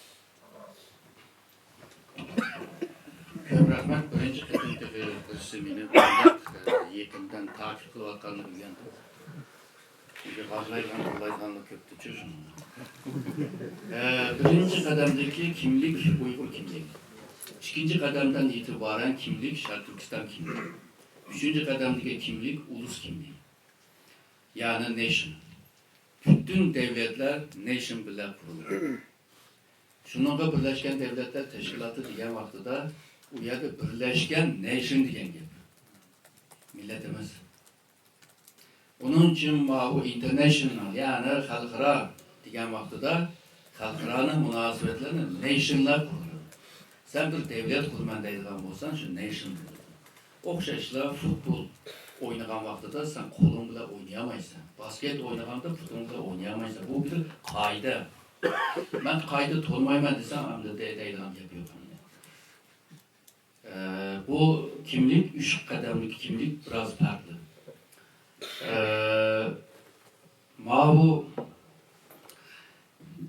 كۆپ رەھمەت. بىرىنچى قېتىم تېخى بىرسى مېنى بۇنداق، ئە، يېقىندىن تاكىپ قىلىۋاتقانلىقىنى ئۆگەندىم. چۈنكى غاپلايدىغان، تىللايدىغانلار كۆپتىچۇ شۇنىڭ. ئە، بىرىنچى قەدەمدىكى كىملىك ئۇيغۇر كىملىكى. ئىككىنچى قەدەمدىن ئېتىبارەن كىملىك شەرقىي تۈركىستان كىملىكى. ئۈچىنچى قەدەمدىكى كىملىك ئۇلۇس كىملىكى. يەنى نېشن. پۈتۈن دەۋلەتلەر نېشن بىلەن قۇرۇلغان. شۇنىڭغا بىرلەشكەن دەۋلەتلەر تەشكىلاتى دېگەن ۋاقتىدا، ئۇ يەردە بىرلەشكەن نېشن دېگەن گەپ. مىللىتىمىز. ئۇنىڭ ئۈچۈن ماۋۇ ئىنتېرنېشنال، يەنى خەلقئارا دېگەن ۋاقتىدا، خەلقئارانىڭ مۇناسىۋەتلىرىنى نېشنلار قۇرىدۇ. سەن بىر دەۋلەت قۇرىمەن دەيدىغان بولساڭ، شۇ نېشن بولىدۇ. ئوخشاشلا، فۇتبول ئوينىغان ۋاقتىدا سەن قولۇڭ بىلەن ئوينىيالمايسەن. باسكېت ئوينىغاندا پۇتۇڭ بىلەن ئوينىيالمايسەن. بۇ بىر قائىدە. مەن قائىدە تونۇمايمەن دېسەڭ، ئەمدى دەي-، دەيدىغان گەپ يوق ئەمدى. ئە، بۇ كىملىك، ئۈچ قەدەملىك كىملىك بىراز پەرقلىق. ئە، ماۋۇ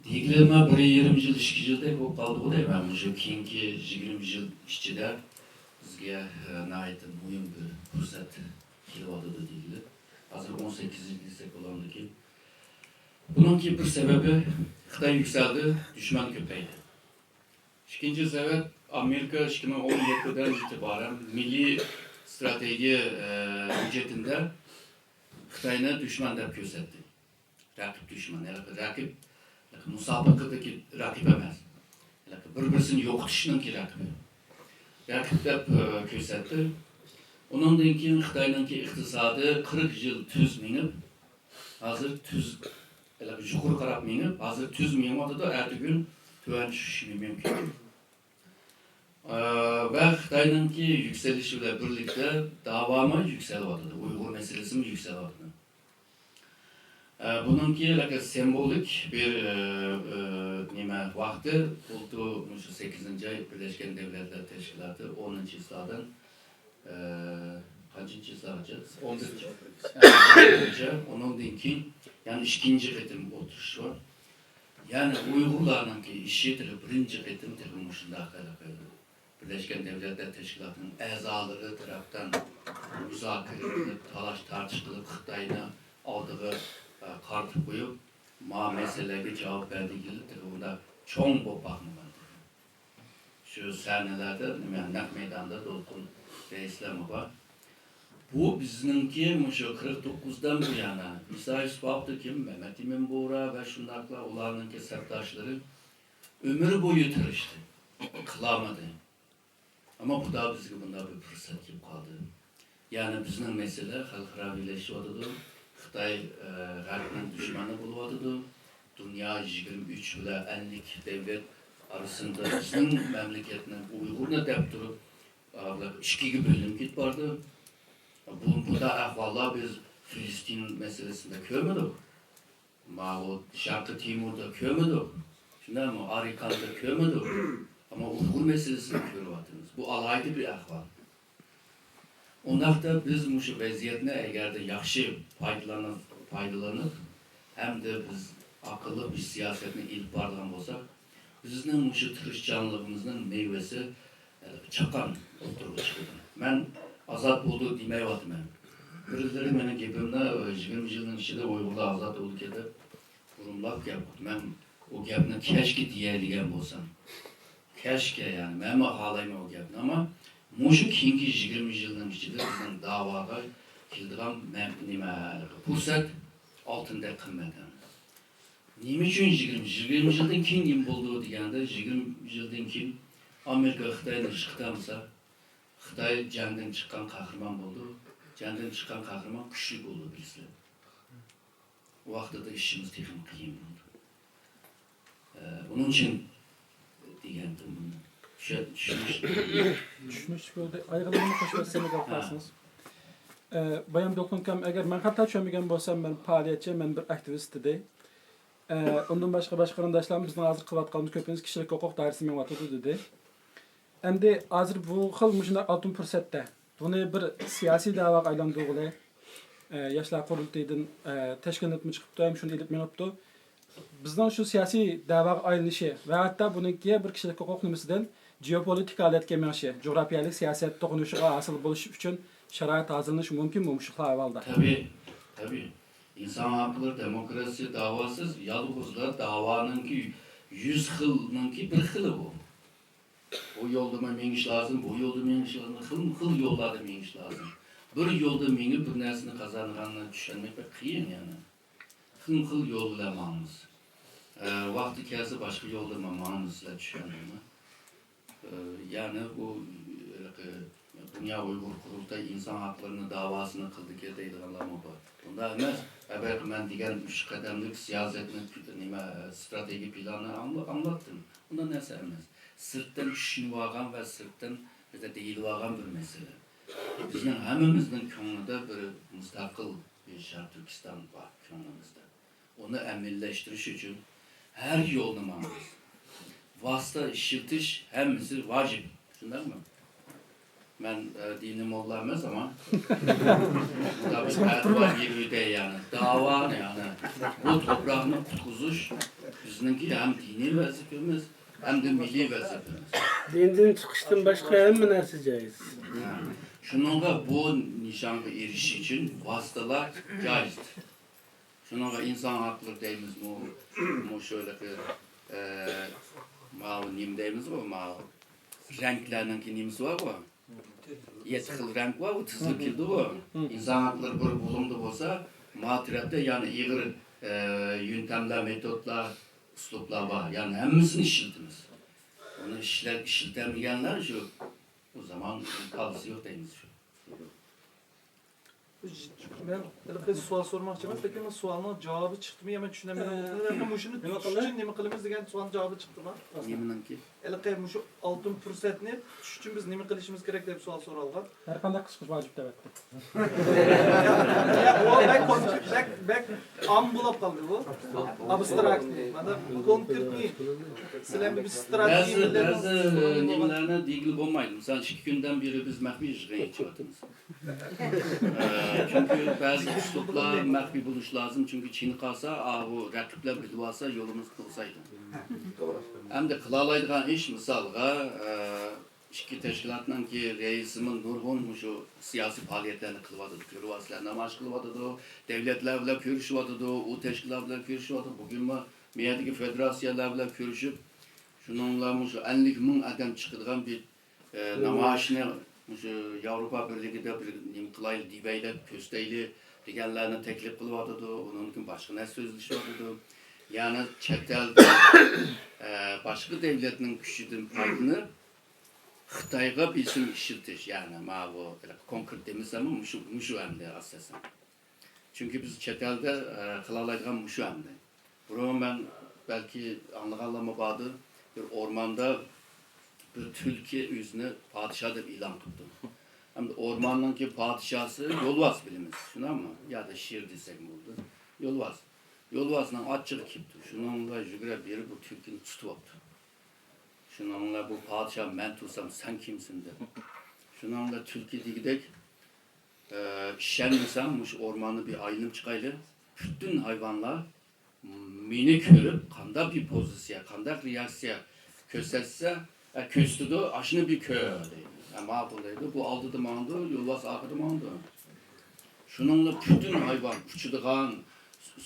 دېگىلى مانا بىر يېرىم يىل، ئىككى يىلدەك بولۇپ قالدىغۇ دەيمەن. مۇشۇ كېيىنكى يىگىرمە يىل ئىچىدە بىزگە، ئە، ناھايىتى مۇھىم بىر پۇرسەت كېلىۋاتىدۇ دېگىلى. ھازىر ئون سەككىز يىل دېسەك بولامدىكىن. بۇنىڭكى بىر سەۋەبى، خىتاي يۈكسەلدى، دۈشمەن كۆپەيدى. ئىككىنچى سەۋەب، ئامېرىكا ئىككى مىڭ ئون يەتتىدىن ئېتىبارەن مىللىي ئىستراتېگىيە، ئە، ھۆججىتىندە خىتاينى دۈشمەن دەپ كۆرسەتتى. رەقىب دۈشمەن، ھېلىقى رەقىب، ھېلىقى مۇسابىقىدىكى رەقىب ئەمەس. ھېلىقى بىر-بىرسىنى يوقىتىشنىڭكى رەقىبى. رەقىب دەپ، ئە، كۆرسەتتى. ئۇنىڭدىن كېيىن خىتاينىڭكى ئىقتىسادى قىرىق يىل تۈز مېڭىپ، ھازىر تۈز، ھېلىقى يۇقىرى قاراپ مېڭىپ، ھازىر تۈز مېڭىۋاتىدۇ، ئەتىگۈن تۆۋەن چۈشۈشى مۇمكىن. ئە، ۋە خىتاينىڭكى يۈكسىلىشى بىلەن بىرلىكتە داۋامى يۈكسىلىۋاتىدۇ، ئۇيغۇر مەسىلىسىمۇ يۈكسىلىۋاتىدۇ. ئە، بۇنىڭكى ھېلىقى سىمۋولىك بىر، ئە، ئە، نېمە ۋاقتى، بۇلتۇر مۇشۇ سەككىزىنچى ئاي بىرلەشكەن دۆلەتلەر تەشكىلاتى ئونىنچى چىسلادىن، ئە، قانچىنچى چىسلاغىچە؟ ئون بىرىنچى. ئە، ئون بىرىنچى. ئۇنىڭدىن كېيىن يەنە ئىككىنچى قېتىم ئولتۇرۇش بار. يەنى ئۇيغۇرلارنىڭكى ئىشى تېخى بىرىنچى قېتىم تېخى مۇشۇنداق ھېلىقى بىرلەشكەن دۆلەتلەر تەشكىلاتىنىڭ ئەزالىرى تەرەپتىن مۇزاكىرە قىلىپ، تالاش-تارتىش قىلىپ، خىتاينى ئالدىغا، ئە، قارىتىپ قويۇپ، ما مەسىلىلەرگە جاۋاب بەر دېگىلى تېخى ئۇنداق چوڭ بولۇپ باقمىغان. شۇ سەھنىلەردە، نېمە، نەق مەيداندا دولقۇن رەئىسلەرمۇ بار. بۇ بىزنىڭكى مۇشۇ قىرىق توققۇزدىن بۇيان، ئىسا يۈسۈپ ئابدۇكىم، مەمەت ئىمىن بورا ۋە شۇنداقلا ئۇلارنىڭكى سەپداشلىرى ئۆمۈر بويى تىرىشتى، قىلالمىدى. ئەمما خۇدا بىزگە بۇنداق بىر پۇرسەت كېلىپ قالدى. يەنى بىزنىڭ مەسىلە خەلقئاراۋىلىشىۋاتىدۇ. خىتاي، ئە، غەربنىڭ دۈشمىنى بولۇۋاتىدۇ. دۇنيا يىگىرمە ئۈچ بىلەن ئەللىك دۆلەت ئارىسىندا بىزنىڭ مەملىكەتنى، ئۇيغۇرنى دەپ تۇرۇپ، ئە، ئىككىگە بۆلۈنۈپ كېتىپ بارىدۇ. بۇ، بۇنداق ئەھۋاللار بىز فىلىستىن مەسىلىسىندە كۆرمىدۇق. ماۋۇ شەرقىي تىموردا كۆرمىدۇق. شۇنداقمۇ؟ ئارىكاندا كۆرمىدۇق. ئەمما ئۇيغۇر مەسىلىسىنى كۆرۈۋاتىمىز. بۇ ئالاھىدە بىر ئەھۋال. ئۇنداقتا بىز مۇشۇ ۋەزىيەتنى ئەگەردە ياخشى پايدىلىنىپ، پايدىلىنىپ ھەمدە بىز ئاقىللىق بىر سىياسەتنى ئېلىپ بارىدىغان بولساق، بىزنىڭ مۇشۇ تىرىشچانلىقىمىزنىڭ مېۋىسى چاققان ئوتتۇرىغا چىقىدۇ. مەن ئازاد بولدى دېمەيۋاتىمەن. بىرلىرى مېنىڭ گېپىمنى يىگىرمە يىلنىڭ ئىچىدە ئۇيغۇرلار ئازاد بولدىكەن دەپ بۇرۇنلاپ گەپ قىلدى. مەن ئۇ گەپنى كەچكە دېيەلىگەن بولسام، كەچكە، يەنى مەنمۇ خالايمەن ئۇ گەپنى، ئەمما مۇشۇ كېيىنكى يىگىرمە يىلنىڭ ئىچىدە بىزنىڭ داۋاغا كېلىدىغان مە-، نېمە، پۇرسەت ئالتۇندەك قىممەت. نېمە ئۈچۈن يىگىرمە، يىگىرمە يىلدىن كېيىن نېمە بولىدۇ دېگەندە، يىگىرمە يىلدىن كېيىن ئامېرىكا خىتاينى ئىشقا تارتمىسا، خىتاي جەڭدىن چىققان قەھرىمان بولىدۇ. جەڭدىن چىققان قەھرىمان كۈچلۈك بولىدۇ، بىلىسىلەر. ۋاقتىدا ئىشىمىز تېخىمۇ قىيىن بولىدۇ. ئە، ئۇنىڭ ئۈچۈن دېگەنتىم بۇنى. چۈشە-، چۈشىنىش. چۈشىنىشلىك بولدى. ئايىغىنىڭنى قوشۇپ ئۆتسەم ئەگەر قىلارسىڭىز. ئە، بايام دولقۇن ئۇكام، ئەگەر مەن خاتا چۈشەنمىگەن بولسام، مەن پائالىيەتچى، مەن بىر ئاكتىۋىست دېدى. ئە، ئۇندىن باشقا، باشقا قېرىنداشلارمۇ بىزنىڭ ھازىر قىلىۋاتقان كۆپىنچىسى كىشىلىك ھوقۇق دائىرىسىگە مېڭىۋاتىدۇ دېدى. ئەمدى ھازىر بۇ خىل مۇشۇنداق ئالتۇن پۇرسەتتە بۇنى بىر سىياسىي دەۋاغا ئايلاندۇرغىلى، ئە، ياشلار قۇرۇلتىيىدىن، ئە، تەشكىللىنىپمۇ چىقىپتۇ، ھەم شۇنى ئېلىپ مېڭىپتۇ. بىزنىڭ شۇ سىياسىي دەۋاغا ئايلىنىشى ۋە ھەتتا بۇنىڭكى بىر كىشىلىك ھوقۇق نېمىسىدىن جېئوپولىتىكا ھالەتكە مېڭىشى، جۇغراپىيەلىك سىياسەت توقۇنۇشىغا ھاسىل بولۇش ئۈچۈن شارائىت ھازىرلىنىشى مۇمكىنمۇ مۇشۇ خىل ئەھۋالدا؟ تەبىئىي، تەبىئىي. ئىنسان ھەقلىرى، دېموكراتىيە داۋاسىز يالغۇزلا داۋانىڭكى يۈز خىلنىڭكى بىر خىلى بۇ. ئۇ يولدىمۇ مېڭىش لازىم، بۇ يولدا مېڭىش لازىم، خىلمۇ خىل يوللاردا مېڭىش لازىم. بىر يولدا مېڭىپ بىر نەرسىنى قازانغاننى چۈشەنمەك بەك قىيىن يەنى. خىلمۇ خىل يول بىلەن ماڭىمىز. ئە، ۋاقتى كەلسە باشقا يولدا ما-، ماڭىمىز، سىلەر چۈشەندىڭمۇ؟ ئە، يەنى بۇ، ھېلىقى دۇنيا ئۇيغۇر قۇرۇلتاي ئىنسان ھەقلىرىنى داۋاسىنى قىلدىكى دەيدىغانلارمۇ بار. ئۇنداق ئەمەس، ئەبەقى مەن دېگەن ئۈچ قەدەملىك سىياسەتنى، نېمە، ئىستراتېگىيە پىلانىنى ئاڭلا-، ئاڭلاتتىم. ئۇنداق نەرسە ئەمەس. سىرتتىن چۈشىنىۋالغان ۋە سىرتتىن بىزدە دېيىلىۋالغان بىر مەسىلە. بىزنىڭ ھەممىمىزنىڭ كۆڭلىدە بىر مۇستەقىل بىر شەرقىي تۈركىستان بار كۆڭلىمىزدە. ئۇنى ئەمەلىيلەشتۈرۈش ئۈچۈن ھەر يولنى ماڭىمىز. ۋاسىتە ئىشلىتىش ھەممىسى ۋاجىپ. شۇنداقمۇ؟ مەن، ئە، دىنىي موللا ئەمەس، ئەمما مۇنداق بىر پەتىۋا بېرىۋېتەي، يەنى داۋانى، يەنى بۇ توپراقنى قۇتقۇزۇش بىزنىڭكى ھەم دىنىي ۋەزىپىمىز، ھەمدە مىللىي ۋەزىپىمىز. دىندىن چىقىشتىن باشقا ھەممە نەرسە جايىز. ھە. شۇنىڭغا بۇ نىشانغا ئېرىشىش ئۈچۈن ۋاسىتىلەر جايىز. شۇنىڭغا ئىنسان ھەقلىرى دەيمىزمۇ، مۇشۇ ھېلىقى، ئە، ماۋۇ نېمە دەيمىزغۇ، ماۋۇ رەڭگلەرنىڭكى نېمىسى بارغۇ؟ يەتتە خىل رەڭ بارغۇ، تىزىلىپ كېلىدىغۇ. ئىنسان ھەقلىرى بىر بۇلۇڭدا بولسا، ما تەرەپتە يەنە ئېغىر، ئە، يۆنتەملەر، مېتودلار، ئۇسلۇبلار بار. يەنى ھەممىسىنى ئىشلىتىمىز. ئۇنى ئىشلەپ، ئىشلىتەلمىگەنلەر شۇ، ئۇ زامان كاللىسى يوق دەيمىز شۇ. مەن ھېلىقى سوئال سورىماقچى ئەمەس، لېكىن مەن سوئالنىڭ جاۋابى چىقتىمۇ يا مەن چۈشىنەلمىدىم. ھە. مۇشۇنى نېمە تۇتۇش قىلدى؟ ئۈچۈن نېمە قىلىمىز دېگەن سوئالنىڭ جاۋابى چىقتىما؟ نېمىنىڭكى؟ ھېلىقى مۇشۇ ئالتۇن پۇرسەتنى تۇتۇش ئۈچۈن بىز نېمە قىلىشىمىز كېرەك دەپ سوئال سورالغان. ھەر قانداق قىلىش ۋاجىپ دەۋەتتى. يا، ئۇ بەك كونكرېت، بەك، بەك ئام بولۇپ قالدى بۇ. ئابستراكتنى. مانا كونكرېتنى سىلەر بىر ستراتېگىيە بەزى، بەزى نېمىلەرنى دېگىلى بولمايدۇ. مىسال، ئىككى كۈندىن بېرى بىز مەخپىي يىغىن ئېچىۋاتىمىز. ئە، چۈنكى بەزى ئۇسلۇبلار مەخپىي بولۇشى لازىم، چۈنكى چېنىقالسا، ئاۋۇ رەقىبلەر بىلىۋالسا، يولىمىز توسايدۇ. ئەمدى قىلالايدىغان ئىش، مىسالغا، ئە، ئىككى تەشكىلاتنىڭكى رەئىسىمۇ نۇرغۇن مۇشۇ سىياسىي پائالىيەتلەرنى قىلىۋاتىدۇ، كۆرۈۋاتىسىلەر، نامايىش قىلىۋاتىدۇ، دۆلەتلەر بىلەن كۆرۈشۈۋاتىدۇ، ئۇ تەشكىلات بىلەن كۆرۈشۈۋاتىدۇ. بۈگۈنمۇ مۇ يەردىكى فېدېراتسىيەلەر بىلەن كۆرۈشۈپ، شۇنىڭ بىلەن مۇشۇ ئەللىك مىڭ ئادەم چىقىدىغان بىر ئە، نامايىشنى مۇشۇ ياۋروپا بىرلىكىدە بىر نېمە قىلايلى، دېۋەيلى، كۆرسىتەيلى دېگەنلەرنى تەكلىپ قىلىۋاتىدۇ، ئۇنىڭدىن كېيىن باشقا نەرسە سۆزلىشىۋاتىدۇ. يەنى چەت ئەلدە، ئە، باشقا دۆلەتنىڭ كۈچىدىن پايدىلىنىپ، خىتايغا بېسىم ئىشلىتىش، يەنى ماۋۇ كونكرېت دېمىسەممۇ، مۇشۇ، مۇشۇ ئەمدى ئاساسەن. چۈنكى بىز چەت ئەلدە، ئە، قىلالايدىغان مۇشۇ ئەمدى. بۇرۇن مەن بەلكى ئاڭلىغانلارمۇ باردۇر، بىر ئورماندا بىر تۈلكە ئۆزىنى پادىشاھ دەپ ئېلان قىپتۇ. ئەمدى ئورماننىڭكى پادىشاھسى يولۋاس بىلىمىز، شۇنداقمۇ؟ يا شىر دېسەكمۇ بولىدۇ. يولۋاس. يولۋاسنىڭ ئاچچىقى كېلىپتۇ. شۇنىڭغا يۈگۈرۈپ بېرىپ بۇ تۈلكىنى تۇتۇۋاپتۇ. شۇنىڭ بىلەن بۇ پادىشاھ مەن تۇرسام سەن كىمسەن دەپ. شۇنىڭ بىلەن تۈلكە دېگۈدەك، ئە، ئىشەنمىسەڭ مۇشۇ ئورماننى بىر ئايلىنىپ چىقايلى. پۈتۈن ھايۋانلار مېنى كۆرۈپ قانداق بىر پوزىتسىيە، قانداق رېئاكسىيە كۆرسەتسە، ئە، كۆرسىتىدۇ، ئاشۇنى بىر كۆر دەيدۇ. ئە، ماقۇل دەيدۇ. بۇ ئالدىدا ماڭىدۇ، يولۋاس ئارقىدا ماڭىدۇ. شۇنىڭلا پۈتۈن ھايۋان ئۇچىدىغان،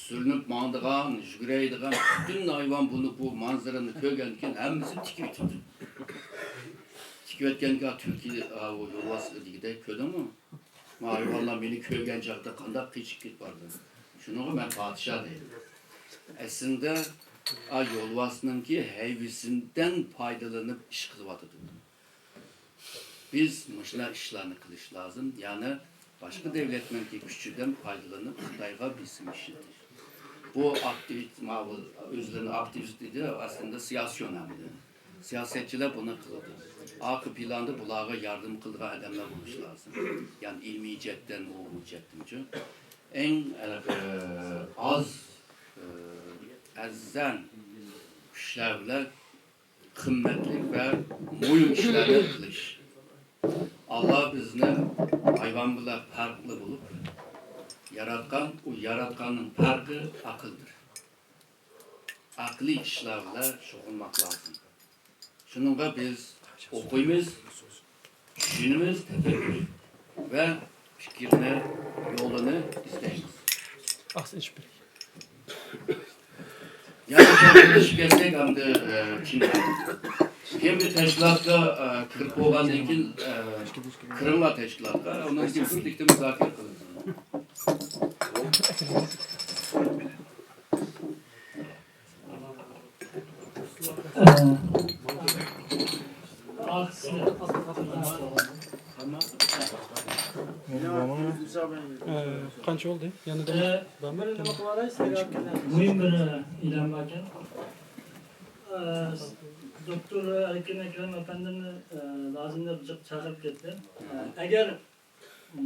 سۈرۈنۈپ ماڭىدىغان، يۈگۈرەيدىغان پۈتۈن ھايۋان بۇنى، بۇ مانزىرىنى كۆرگەندىن كېيىن ھەممىسى تىكىۋېتىپتۇ. تىكىۋەتكەندىكىن تۈلكە، ئا، ئۇ يولۋاس دېگۈدەك، كۆردۈڭمۇ؟ ما ھايۋانلار مېنى كۆرگەن چاغدا قانداق قېچىپ كېتىپ باردى. شۇنىڭغا مەن پادىشاھ دەيدۇ. ئەسلىدە، ئا، يولۋاسنىڭكى ھەيۋىسىدىن پايدىلىنىپ ئىش قىلىۋاتىدۇ. بىز مۇشۇنداق ئىشلارنى قىلىش لازىم. يەنى باشقا دۆلەتنىڭكى كۈچىدىن پايدىلىنىپ خىتايغا بېسىم ئىشلىتىش. بۇ ئاكتىۋىست، ماۋۇ ئۆزلىرىنى ئاكتىۋىست دېدى، ئەسلىدە سىياسىيون ئەمدى. سىياسەتچىلەر بۇنى قىلىدۇ. ئارقا پىلاندا بۇلارغا ياردەم قىلىدىغان ئادەملەر بولۇشى لازىم. يەنى ئىلمىي جەھەتتىن، ئۇ، بۇ جەھەتتىنچۇ. ئەڭ، ئە، ئاز، ئە، ئەرزان كۈچلەر بىلەن قىممەتلىك ۋە مۇھىم ئىشلارنى قىلىش. ئاللا بىزنى ھايۋان بىلەن پەرقلىق بولۇپ ياراتقان، ئۇ ياراتقاننىڭ پەرقى ئەقىلدۇر. ئەقلىي ئىشلار بىلەن شۇغۇللانماق لازىم. شۇنىڭغا بىز ئوقۇيمىز، چۈشىنىمىز، تەپەككۇر ۋە پىكىرنى، يولىنى ئىزدەيمىز. ئاز ئېچىپ بېرەي. يەنە بىر تەكلىپ كەتسەك، ئەمدى، ئە، كىم؟ كىم بىر تەشكىلاتقا، ئە، كىرىپ بولغاندىن كېيىن، ئە، كىرىڭلار تەشكىلاتقا، ئۇنىڭ كېيىن بىرلىكتە مۇزاكىرە قىلىمىز. قانچە بولدى؟ يەنە بىر بارمۇ؟ مۇھىم بىر ئېلان باركەن. دوكتور ئەركىن ئەكرەم ئەپەندىمنى لازىم دەپ جىق چاقىرىپ كەتتى. ئەگەر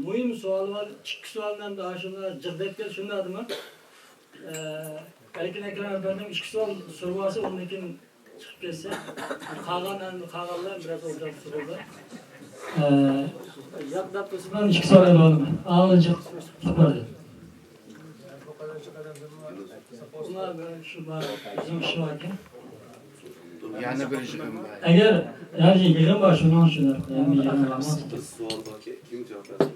مۇھىم سوئال بار، ئىككى سوئالنى ئەمدى ئاشۇنداق جىق دەپ كەل، شۇنداق دېمە. ئە، ئەركىن ئەكرەم ئەپەندىم ئىككى سوئال سورىۋالسا، ئۇندىن كېيىن چىقىپ كەتسە، قالغان، ئەمدى قالغانلار بىراز ئوبدان سورىدى. ئە، ياق دەپ تۇرسا، مەن ئىككى سوئال ئېلىۋالىمەن. ئاڭلىنىشلىق بار. يەنە بىر يىغىن بار. ئەگەر، يەنى يىغىن بار، شۇنىڭ ئۈچۈن يەنە بىر يىغىن بار. بىر سوئال باركى، كىم جاۋاب بەرسۇن؟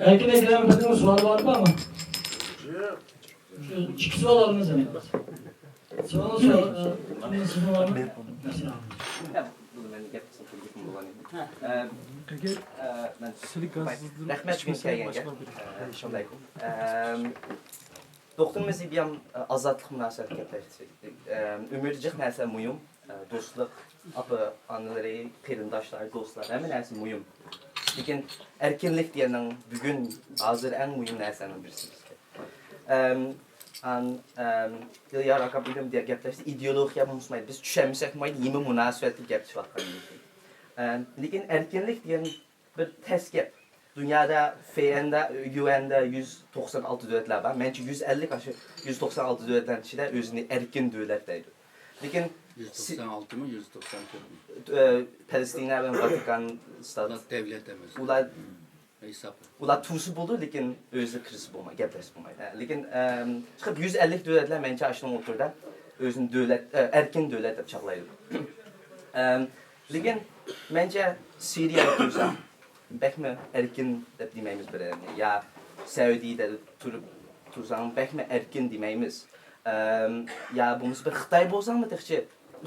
ئەركىن ئەكرەم، بىزنىڭ سوئال بارمۇ؟ شۇ ئىككى سوئال ئالىمىز ئەمدى. سوئال، سوئال، ئە، سىزنىڭ بارمۇ؟ بۇنى مەن گەپ قىلسام، تۈرگۈتمۇ بولغان ئىدى. ئە، ئە، مەن سىلى گازدىن رەھمەت بۈگۈن كەلگەنگە. ئە، شۇنداق. ئە، دوختۇرىمىز ئىبيام، ئە، ئازادلىق مۇناسىۋەتلىك گەپلەشتى. ئە، ئۆمۈردە جىق نەرسە مۇھىم. ئە، دوستلۇق، ئاپا، ئانىلىرى، قېرىنداشلار، دوستلار، ھەممە نەرسە مۇھىم. لېكىن ئەركىنلىك دېگەننىڭ بۈگۈن، ھازىر ئەڭ مۇھىم نەرسىلەرنىڭ بىرسى بىزگە. ئەم، ئان-، ئەم، دىليار ئاكام ئىلىم دېگەن گەپلەشتى، ئىدېئولوگىيە بولمىسا مايلى، بىز چۈشەنمىسەك مايلى، نېمە مۇناسىۋەتلىك گەپ چىقىۋاتقان. ئەم، لېكىن ئەركىنلىك دېگەن بىر تەس گەپ. دۇنيادا فېئەندا، يۈئەندا يۈز توقسان ئالتە دۆلەتلەر بار. مەنچە يۈز ئەللىك، ئاشۇ يۈز توقسان ئالتە دۆلەتلەرنىڭ ئىچىدە ئۆزىنى ئەركىن دۆلەت دەيدۇ. لېكىن يۈز توقسان ئالتىمۇ، يۈز توقسان تۆتمۇ؟ ئە، پەلەستىنا ۋە ۋاتىكان شتات. ئۇلار دەۋلەت ئەمەس. ئۇلار ھېساب. ئۇلار تۇرسا بولىدۇ، لېكىن ئۆزى كىرسە بولمايدۇ، گەپلەشسە بولمايدۇ. ھە، لېكىن، ئەم، چىقىپ يۈز ئەللىك دۆلەتلەر مەنچە ئاشۇنىڭ ئوتتۇرىدا ئۆزىنى دۆلەت، ئە، ئەركىن دۆلەت دەپ چاغلايدۇ. ئەم، لېكىن مەنچە سىرىيەدە تۇرسا بەكمۇ ئەركىن دەپ دېمەيمىز بىرەرنى. يا سەئۇدىدە تۇرۇپ تۇرساڭ بەكمۇ ئەركىن دېمەيمىز. ئەم، يا بولمىسا بىر خىتاي بولساڭمۇ تېخىچە،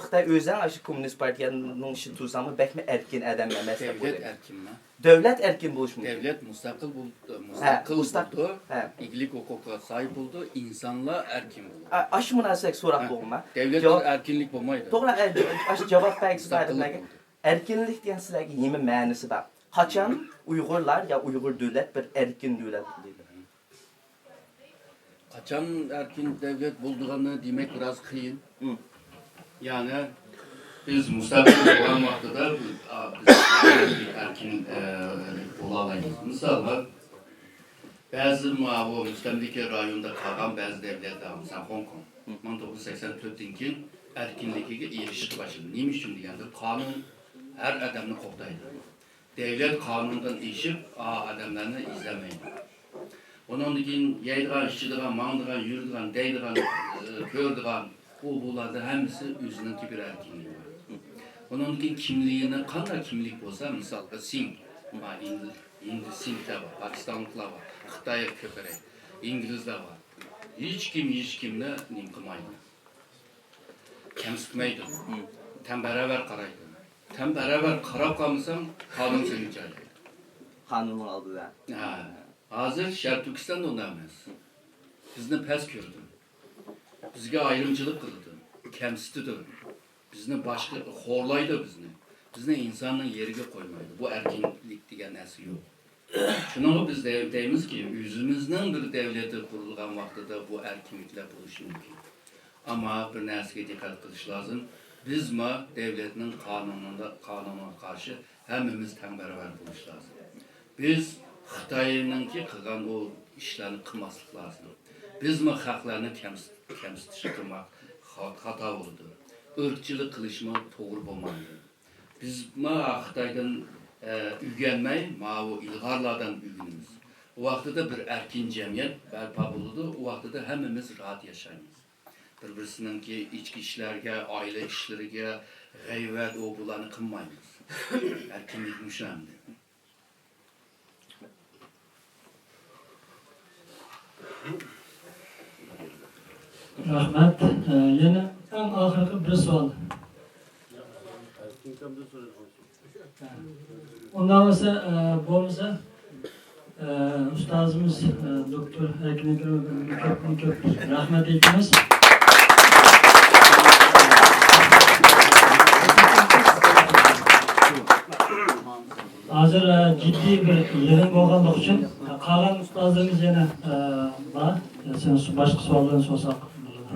خىتاي ئۆزەڭ ئاشۇ كوممۇنىست پارتىيەنىڭ ئىچىدە تۇرساڭمۇ بەكمۇ ئەركىن ئادەم ئەمەس دەپ دەۋلەت ئويلايمەن. ئەركىنمۇ؟ دەۋلەت ئەركىن بولۇشى مۇمكىن. دەۋلەت مۇستەقىل بول-، ھە، مۇستەقىل مۇستەق-، بولىدۇ، ھە. ئىگىلىك ھوقۇقىغا ساھىب بولىدۇ، ئىنسانلار ئەركىن بولىدۇ. ئا-، ئاشۇ مۇناسىۋەتلىك سوراق ھە. بولغۇما؟ دەۋلەتتە جاۋاب ئەركىنلىك بولمايدۇ. توغرا، ئە، ئاشۇ جاۋاب بەرگۈسى مۇستەقىللىق بولىدۇ. ئەركىنلىك دېگەن سىلەرگە نېمە مەنىسى بار؟ قاچان ئۇيغۇرلار يا ئۇيغۇر دۆلەت بىر ئەركىن دۆلەت بولىدۇ؟ قاچان ئەركىن دەۋلەت بولىدىغاننى دېمەك بىراز قىيىن. مم. يەنى بىز مۇستەقىل بولغان ۋاقتىدا بىز، ئا، بىز ئەركىن، ئە، بولالايمىز. مىسالغا، بەزى ماۋۇ مۇستەملىكە رايونىدا قالغان بەزى دەۋلەتلەر، مىسال، خوڭكوڭ، مم. مىڭ توققۇز يۈز سەكسەن تۆتتىن كېيىن ئەركىنلىكىگە ئېرىشىشكە باشلىدى. نېمە ئۈچۈن دېگەندە، قانۇن ھەر ئادەمنى قوغدايدۇ. دەۋلەت قانۇندىن ئېشىپ، ئا، ئادەملەرنى ئىزدەمەيدۇ. ئۇنىڭدىن كېيىن يەيدىغان، ئىچىدىغان، ماڭىدىغان، يۈرىدىغان، دەيدىغان، ئە، كۆرىدىغان، ئۇ بۇلاردا ھەممىسى ئۆزىنىڭكى بىر ئەركىنلىكى بار. ئۇنىڭدىن كېيىن كىملىكىنى، قانداق كىملىك بولسا، مىسالغا سىنگ، ھىندى، ھىندى سىنگلار بار، پاكىستانلىقلار بار، خىتاي كۆپرەك، ئىنگلىزلار بار. ھېچكىم ھېچكىمنى نېمە قىلمايدۇ. كەمسىتمەيدۇ. مم. تەڭ بەراۋەر قارايدۇ. تەڭ بەراۋەر قاراپ قالمىساڭ، قانۇن سېنى جايلايدۇ. قانۇننىڭ ئالدىدا. ھە. ھازىر شەرقىي تۈركىستاندا ئۇنداق ئەمەس. بىزنى پەس كۆرىدۇ. بىزگە ئايرىمچىلىق قىلىدۇ. كەمسىتىدۇ. بىزنى باشقا خورلايدۇ بىزنى. بىزنى ئىنساننىڭ يېرىگە قويمايدۇ. بۇ ئەركىنلىك دېگەن نەرسە يوق. شۇنىڭغا بىز دەي-، دەيمىزكى، ئۆزىمىزنىڭ بىر دەۋلىتى قۇرۇلغان ۋاقتىدا بۇ ئەركىنلىكلەر بولۇشى مۇمكىن. ئەمما بىر نەرسىگە دىققەت قىلىش لازىم. بىزمۇ دەۋلەتنىڭ قانۇنىدا، قانۇنىغا قارشى ھەممىمىز تەڭ بەراۋەر بولۇش لازىم. بىز خىتاينىڭكى قىلغان ئۇ ئىشلارنى قىلماسلىق لازىم. بىزمۇ خەقلەرنى كەمس-، كەمسىتىش قىلماق خا-، خاتا بولىدۇ. ئىرقچىلىق قىلىشمۇ توغرا بولمايدۇ. بىز ما خىتايدىن، ئە، ئۆگەنمەي، ماۋۇ ئىلغارلاردىن ئۆگىنىمىز. ئۇ ۋاقتىدا بىر ئەركىن جەمئىيەت بەرپا بولىدۇ، ئۇ ۋاقتىدا ھەممىمىز راھەت ياشايمىز. بىر-بىرسىنىڭكى ئىچكى ئىشلىرىگە، ئائىلە ئىشلىرىگە غەيۋەت، ئۇ بۇلارنى قىلمايمىز. ئەركىنلىك مۇشۇ ئەمدى. رەھمەت. ئە، يەنە ئەڭ ئاخىرقى بىر سوئال. ئۇنداق بولسا، ئە، بولمىسا، ئە، ئۇستازىمىز، ئە، دوكتور ئەركىن ئەكرەمگە كۆپتىن كۆپ رەھمەت ئېيتىمىز. ھازىر، ئە، جىددىي بىر يىغىن بولغانلىقى ئۈچۈن، ئە، قالغان ئۇستازلىرىمىز يەنە، ئە، بار. يا، سەن سو-، باشقا سوئاللارنى سورىساق بولىدۇ.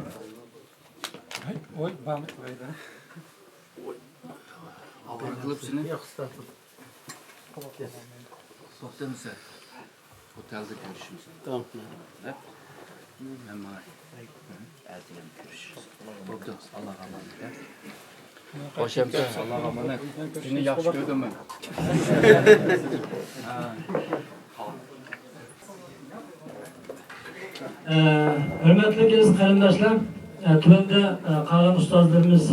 ھەي، ئوي، بارمۇ قويدى. ئاۋارە قىلىپ سېنى. ياق، ئۇستاز. توختىمىسە. خوتەلدە كۆرۈشىمىز. تامام. ھە؟ مەن ماڭاي. ئەتىگەن كۆرۈشىمىز. بوپتۇ. ئاللاغا ئامانەت. خوش ئەمىسە، ئاللاغا ئامانەت. سېنى ياخشى كۆردۈم مەن. ھۆرمەتلىك ئەزىز قېرىنداشلار، تۆۋەندە قالغان ئۇستازلىرىمىز،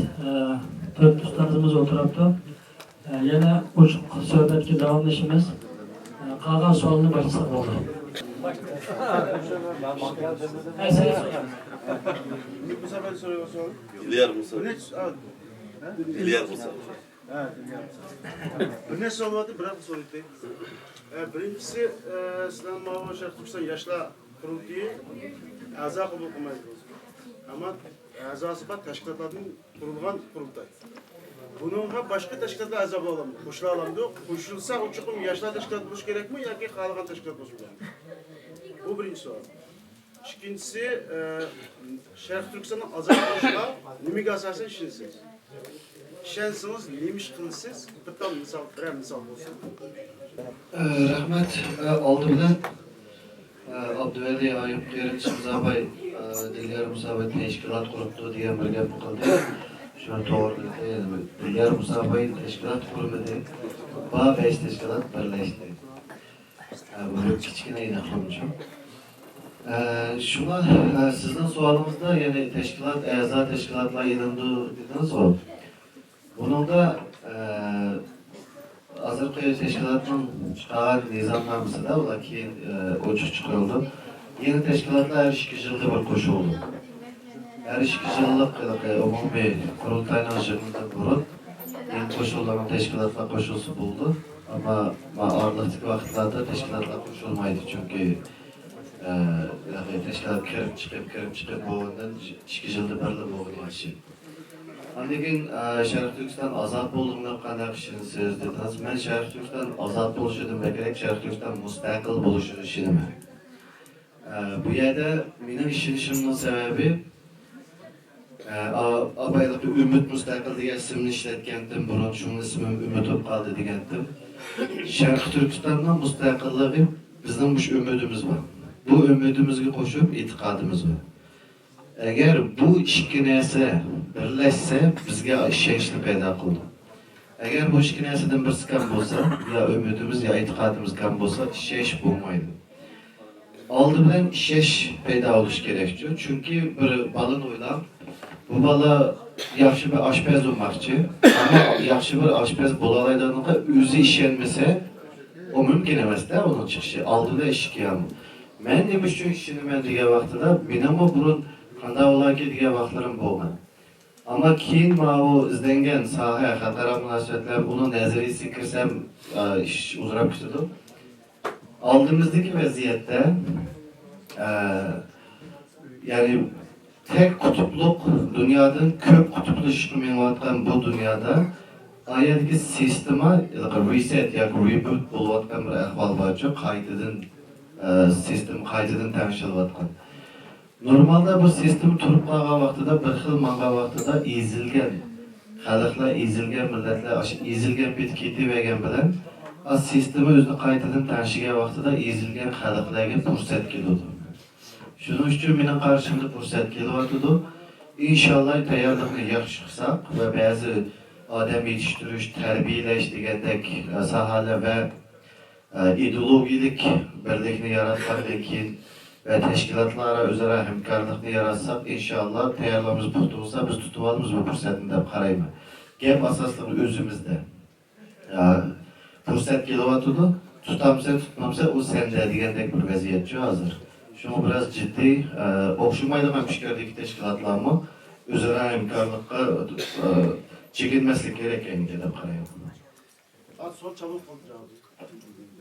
تۆت ئۇستازىمىز ئولتۇرۇپتۇ. يەنە ئوچۇق سۆھبەتكە داۋاملىشىمىز. قالغان سوئالنى باشلىساق بولدى. ئىليار مۇسا. ئىليار مۇسا. بىر نەچچە سوئال بار، بىراق سورايتتى. بىرىنچىسى، سىلەر ماۋۇ شەرقىي تۈركىستان ياشلار قۇرۇلتىيى ئەزا قوبۇل قىلمايدۇ. ئەمما ئەزاسى بار تەشكىلاتلاردىن قۇرۇلغان قۇرۇلتاي. بۇنىڭغا باشقا تەشكىلاتلار ئەزا بولالامدۇ؟ قوشۇلالامدۇ؟ قوشۇلسا، ئۇ چوقۇم ياشلار تەشكىلاتى بولۇشى كېرەكمۇ ياكى خالىغان تەشكىلات بولۇشى كېرەكمۇ؟ بۇ بىرىنچى سوئال. ئىككىنچىسى، ئە، شەرقىي تۈركىستاننىڭ ئازاد قىلىشىغا نېمىگە ئاساسەن ئىشىنىسىز؟ ئىشەنسىڭىز، نېمە ئىش قىلىسىز؟ بىر تال مىسال، بىرەر مىسال بولسۇن. ئە، رەھمەت. ئە، ئالدى بىلەن، ئە، ئابدۇۋەلى ئايۇپ قېرىندىشىمىز ئاباي، ئە، دىليار مۇساباي تەشكىلات قۇرۇپتۇ دېگەن بىر گەپنى قىلدى. شۇنى توغرىلىدى. دىليار مۇساباي تەشكىلات قۇرمىدى. بار بەش تەشكىلات بىرلەشتى. ئە، بۇ بىر كىچىككىنە ئېنىقلىمىچۇ. ئە، شۇڭا، ئە، سىزنىڭ سوئالىڭىزدا، يەنى تەشكىلات، ئەزا تەشكىلاتلار ئېلىنىدۇ دېدىڭىزغۇ. بۇنىڭدا، ئە، ھازىرقى تەشكىلاتنىڭ چىقارغان نىزامنامىسىدا، ئۇلار كېيىن، ئە، ئوچۇق چىقىرىلىدۇ. يېڭى تەشكىلاتلار ھەر ئىككى يىلدا بىر قوشۇلىدۇ. ھەر ئىككى يىللىق ھېلىقى ئومۇمىي قۇرۇلتاينىڭ يىغىنىدىن بۇرۇن يېڭى قوشۇلىدىغان تەشكىلاتلار قوشۇلسا بولىدۇ. ئەمما ما ئارىلىقتىكى ۋاقىتلاردا تەشكىلاتلار قوشۇلمايدۇ، چۈنكى، ئە، ھېلىقى تەشكىلات كىرىپ چىقىپ، كىرىپ چىقىپ بولغاندىن ئىككى يىلدا بىرلا بولغان ياخشى. ئاندىن كېيىن، ئە، شەرقىي تۈركىستان ئازاد بولدىمۇ دەپ قانداق ئىشىنىسىز دېدىڭىز. مەن شەرقىي تۈركىستان ئازاد بولۇشىدىن بەكرەك شەرقىي تۈركىستان مۇستەقىل بولۇشىغا ئىشىنىمەن. ئە، بۇ يەردە مېنىڭ ئىشىنىشىمنىڭ سەۋەبى، ئە، ئا-، ئابايلىقتا ئۈمىد مۇستەقىل دېگەن ئىسىمنى ئىشلەتكەنتىم بۇرۇن، شۇڭا ئىسمىم ئۈمىد بولۇپ قالدى دېگەنتىم. شەرقىي تۈركىستاننىڭ مۇستەقىللىقى بىزنىڭ مۇشۇ ئۈمىدىمىز بار. بۇ ئۈمىدىمىزگە قوشۇپ ئېتىقادىمىز بار. ئەگەر بۇ ئىككى نەرسە بىرلەشسە، بىزگە ئىشەنچنى پەيدا قىلىدۇ. ئەگەر بۇ ئىككى نەرسىدىن بىرسى كەم بولسا، يا ئۈمىدىمىز، يا ئېتىقادىمىز كەم بولسا، ئىشەنچ بولمايدۇ. ئالدى بىلەن ئىشەنچ پەيدا بولۇشى كېرەكچۇ. چۈنكى بىر بالىنى ئويلاڭ، بۇ بالا ياخشى بىر ئاشپەز بولماقچى، ئەمما ياخشى بىر ئاشپەز بولالايدىغانلىقىغا ئۆزى ئىشەنمىسە، ئۇ مۇمكىن ئەمەس-دە، ئۇنىڭ چىقىشى. ئالدى بىلەن ئىشىككە يامۇ. مەن نېمە ئۈچۈن ئىشىنىمەن دېگەن ۋاقتىدا، مېنىڭمۇ بۇرۇن قانداق بولاركى دېگەن ۋاقىتلىرىم بولغان. ئەمما كېيىن ماۋۇ ئىزدەنگەن ساھە، خەلقئارا مۇناسىۋەتلەر، ئۇنىڭ نەزەرىيىسىگە كىرسەم، ئە، ئىش ئۇزىراپ كېتىدۇ. ئالدىمىزدىكى ۋەزىيەتتە، ئە، يەنى تەك قۇتۇپلۇق دۇنيادىن كۆپ قۇتۇپلىشىشقا مېڭىۋاتقان بۇ دۇنيادا، ئا يەردىكى سىستېما رىسېت ياكى رېبۇت بولۇۋاتقان بىر ئەھۋال بارچۇ، قايتىدىن، ئە، سىستېما قايتىدىن تەڭشىلىۋاتقان. نورمالدا بۇ سىستېما تۇرۇپ قالغان ۋاقتىدا، بىر خىل ماڭغان ۋاقتىدا ئېزىلگەن خەلقلەر، ئېزىلگەن مىللەتلەر ئاشۇ ئېزىلگەن پېتى كېتىۋەرگەن بىلەن، ئا سىستېما ئۆزىنى قايتىدىن تەڭشىگەن ۋاقتىدا ئېزىلگەن خەلقلەرگە پۇرسەت كېلىدۇ. شۇنىڭ ئۈچۈن مېنىڭ قارىشىمدا پۇرسەت كېلىۋاتىدۇ. ئىنشاللا تەييارلىقنى ياخشى قىلساق ۋە بەزى ئادەم يېتىشتۈرۈش، تەربىيەلەش دېگەندەك ساھەلەر ۋە ئىدېئولوگىيەلىك بىرلىكنى ياراتقاندىن كېيىن ۋە تەشكىلاتلار ئارا ئۆزئارا ھەمكارلىقنى ياراتساق، ئىنشاللا تەييارلىقىمىز پۇختا بولسا، بىز تۇتۇۋالىمىز بۇ پۇرسەتنى دەپ قارايمەن. گەپ ئاساسلىقى ئۆزىمىزدە. ئە، پۇرسەت كېلىۋاتىدۇ، تۇتامسەن، تۇتمامسەن، ئۇ سەندە دېگەندەك بىر ۋەزىيەتچۇ ھازىر. شۇڭا بىراز جىددىي، ئە، ئوخشىمايدىغان پىكىردىكى تەشكىلاتلارمۇ ئۆزئارا ھەمكارلىققا، ئە، چېكىنمەسلىك كېرەك ئەمدى دەپ قارايمەن. ئا، سوئال چابۇق قالدى جاۋابى.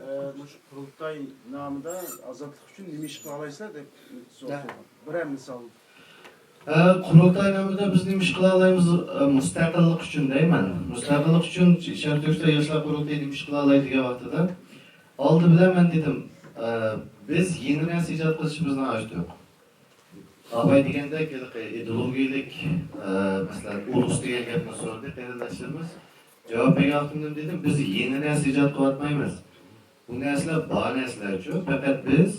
ئە، مۇشۇ قۇرۇلتاي نامىدا ئازادلىق ئۈچۈن نېمە ئىش قىلالايسىلەر دەپ سوئال سورىغان. بىرەر مىسال. ئە، قۇرۇلتاي نامىدا بىز نېمە ئىش قىلالايمىز؟ ئە، مۇستەقىللىق ئۈچۈن دەيمەن. مۇستەقىللىق ئۈچۈن شەرقىي تۈركىستان ياشلار قۇرۇلتىيى نېمە ئىش قىلالايدۇ دېگەن ۋاقتىدا، ئالدى بىلەن مەن دېدىم، ئە، بىز يېڭى نەرسە ئىجاد قىلىشىمىزنىڭ ھاجىتى يوق. ئاباي دېگەندەك ھېلىقى ئىدېئولوگىيەلىك، ئە، مەسىلەن، ئۇلۇس دېگەن گەپنى سورىدى قېرىنداشلىرىمىز. جاۋاب بەرگەن ۋاقتىمدا دېدىم، بىز يېڭى نەرسە ئىجاد قىلىۋاتمايمىز. بۇ نەرسىلەر بار نەرسىلەرچۇ، پەقەت بىز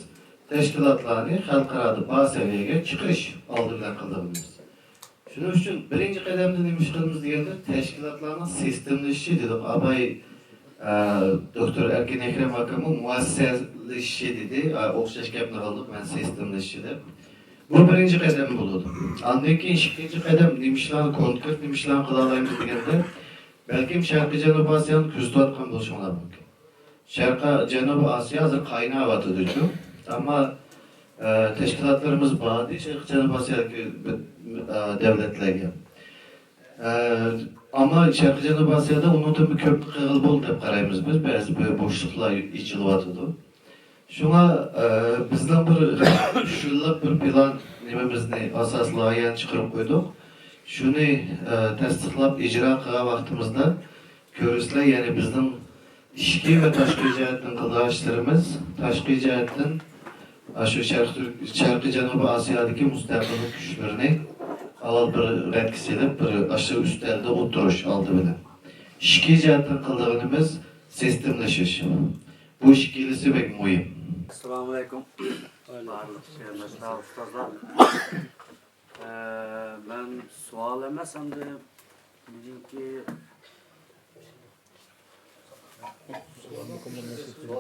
تەشكىلاتلارنى خەلقئارادا بار سەۋىيەگە چىقىرىش ئالدى بىلەن قىلىدىغىنىمىز. شۇنىڭ ئۈچۈن بىرىنچى قەدەمدە نېمە ئىش قىلىمىز دېگەندە، تەشكىلاتلارنىڭ سىستېمىلىشىشى دېدۇق. ئاباي، ئە، دوكتور ئەركىن ئەكرەم ئاكاممۇ مۇئەسسەسلىشىشى دېدى. ئە، ئوخشاش گەپنى قىلدۇق، مەن سىستېمىلىشىشى دەپ. بۇ بىرىنچى قەدەم بولىدۇ. ئاندىن كېيىن ئىككىنچى قەدەم، نېمە ئىشلارنى، كونكرېت نېمە ئىشلارنى قىلالايمىز دېگەندە، بەلكىم شەرقىي جەنۇبىي ئاسىيانى كۆزىتىۋاتقان بولۇشۇڭلار مۇمكىن. شەرقىي جەنۇبىي ئاسىيا ھازىر قايناۋاتىدۇچۇ. ئەمما، ئە، تەشكىلاتلىرىمىز باردى شەرقىي جەنۇبىي ئاسىيادىكى، ئە، دۆلەتلەرگە. ئە، ئەمما شەرقىي جەنۇبىي ئاسىيادا ئۇنىڭدىن كۆپ قىلغىلى بولدى دەپ قارايمىز بىز. بەزى بىر بوشلۇقلار ئېچىلىۋاتىدۇ. شۇڭا، ئە، بىزنىڭ بىر ئۈچ يىللىق بىر پىلان نېمىمىزنى، ئاساسىي لايىھەنى چىقىرىپ قويدۇق. شۇنى، ئە، تەستىقلاپ ئىجرا قىلغان ۋاقتىمىزدا كۆرىسىلەر، يەنى بىزنىڭ ئىچكى ۋە تاشقى جەھەتتىن قىلغان ئىشلىرىمىز، تاشقى جەھەتتىن ئاشۇ شەرقىي تۈرك-، شەرقىي جەنۇبىي ئاسىيادىكى مۇستەقىللىق كۈچلىرىنى ئاۋۋال بىر رەتكە سېلىپ، بىر ئاشۇ ئۈستەلدە ئولتۇرۇش ئالدى بىلەن. ئىچكى جەھەتتىن قىلىدىغىنىمىز سىستېمىلىشىش. بۇ ئىككىلىسى بەك مۇھىم. ئەسسالامۇ ئەلەيكۇم. بارلىق قېرىنداشلار، ئۇستازلار. ئە، مەن سوئال ئەمەس، ئەمدى مېنىڭكى،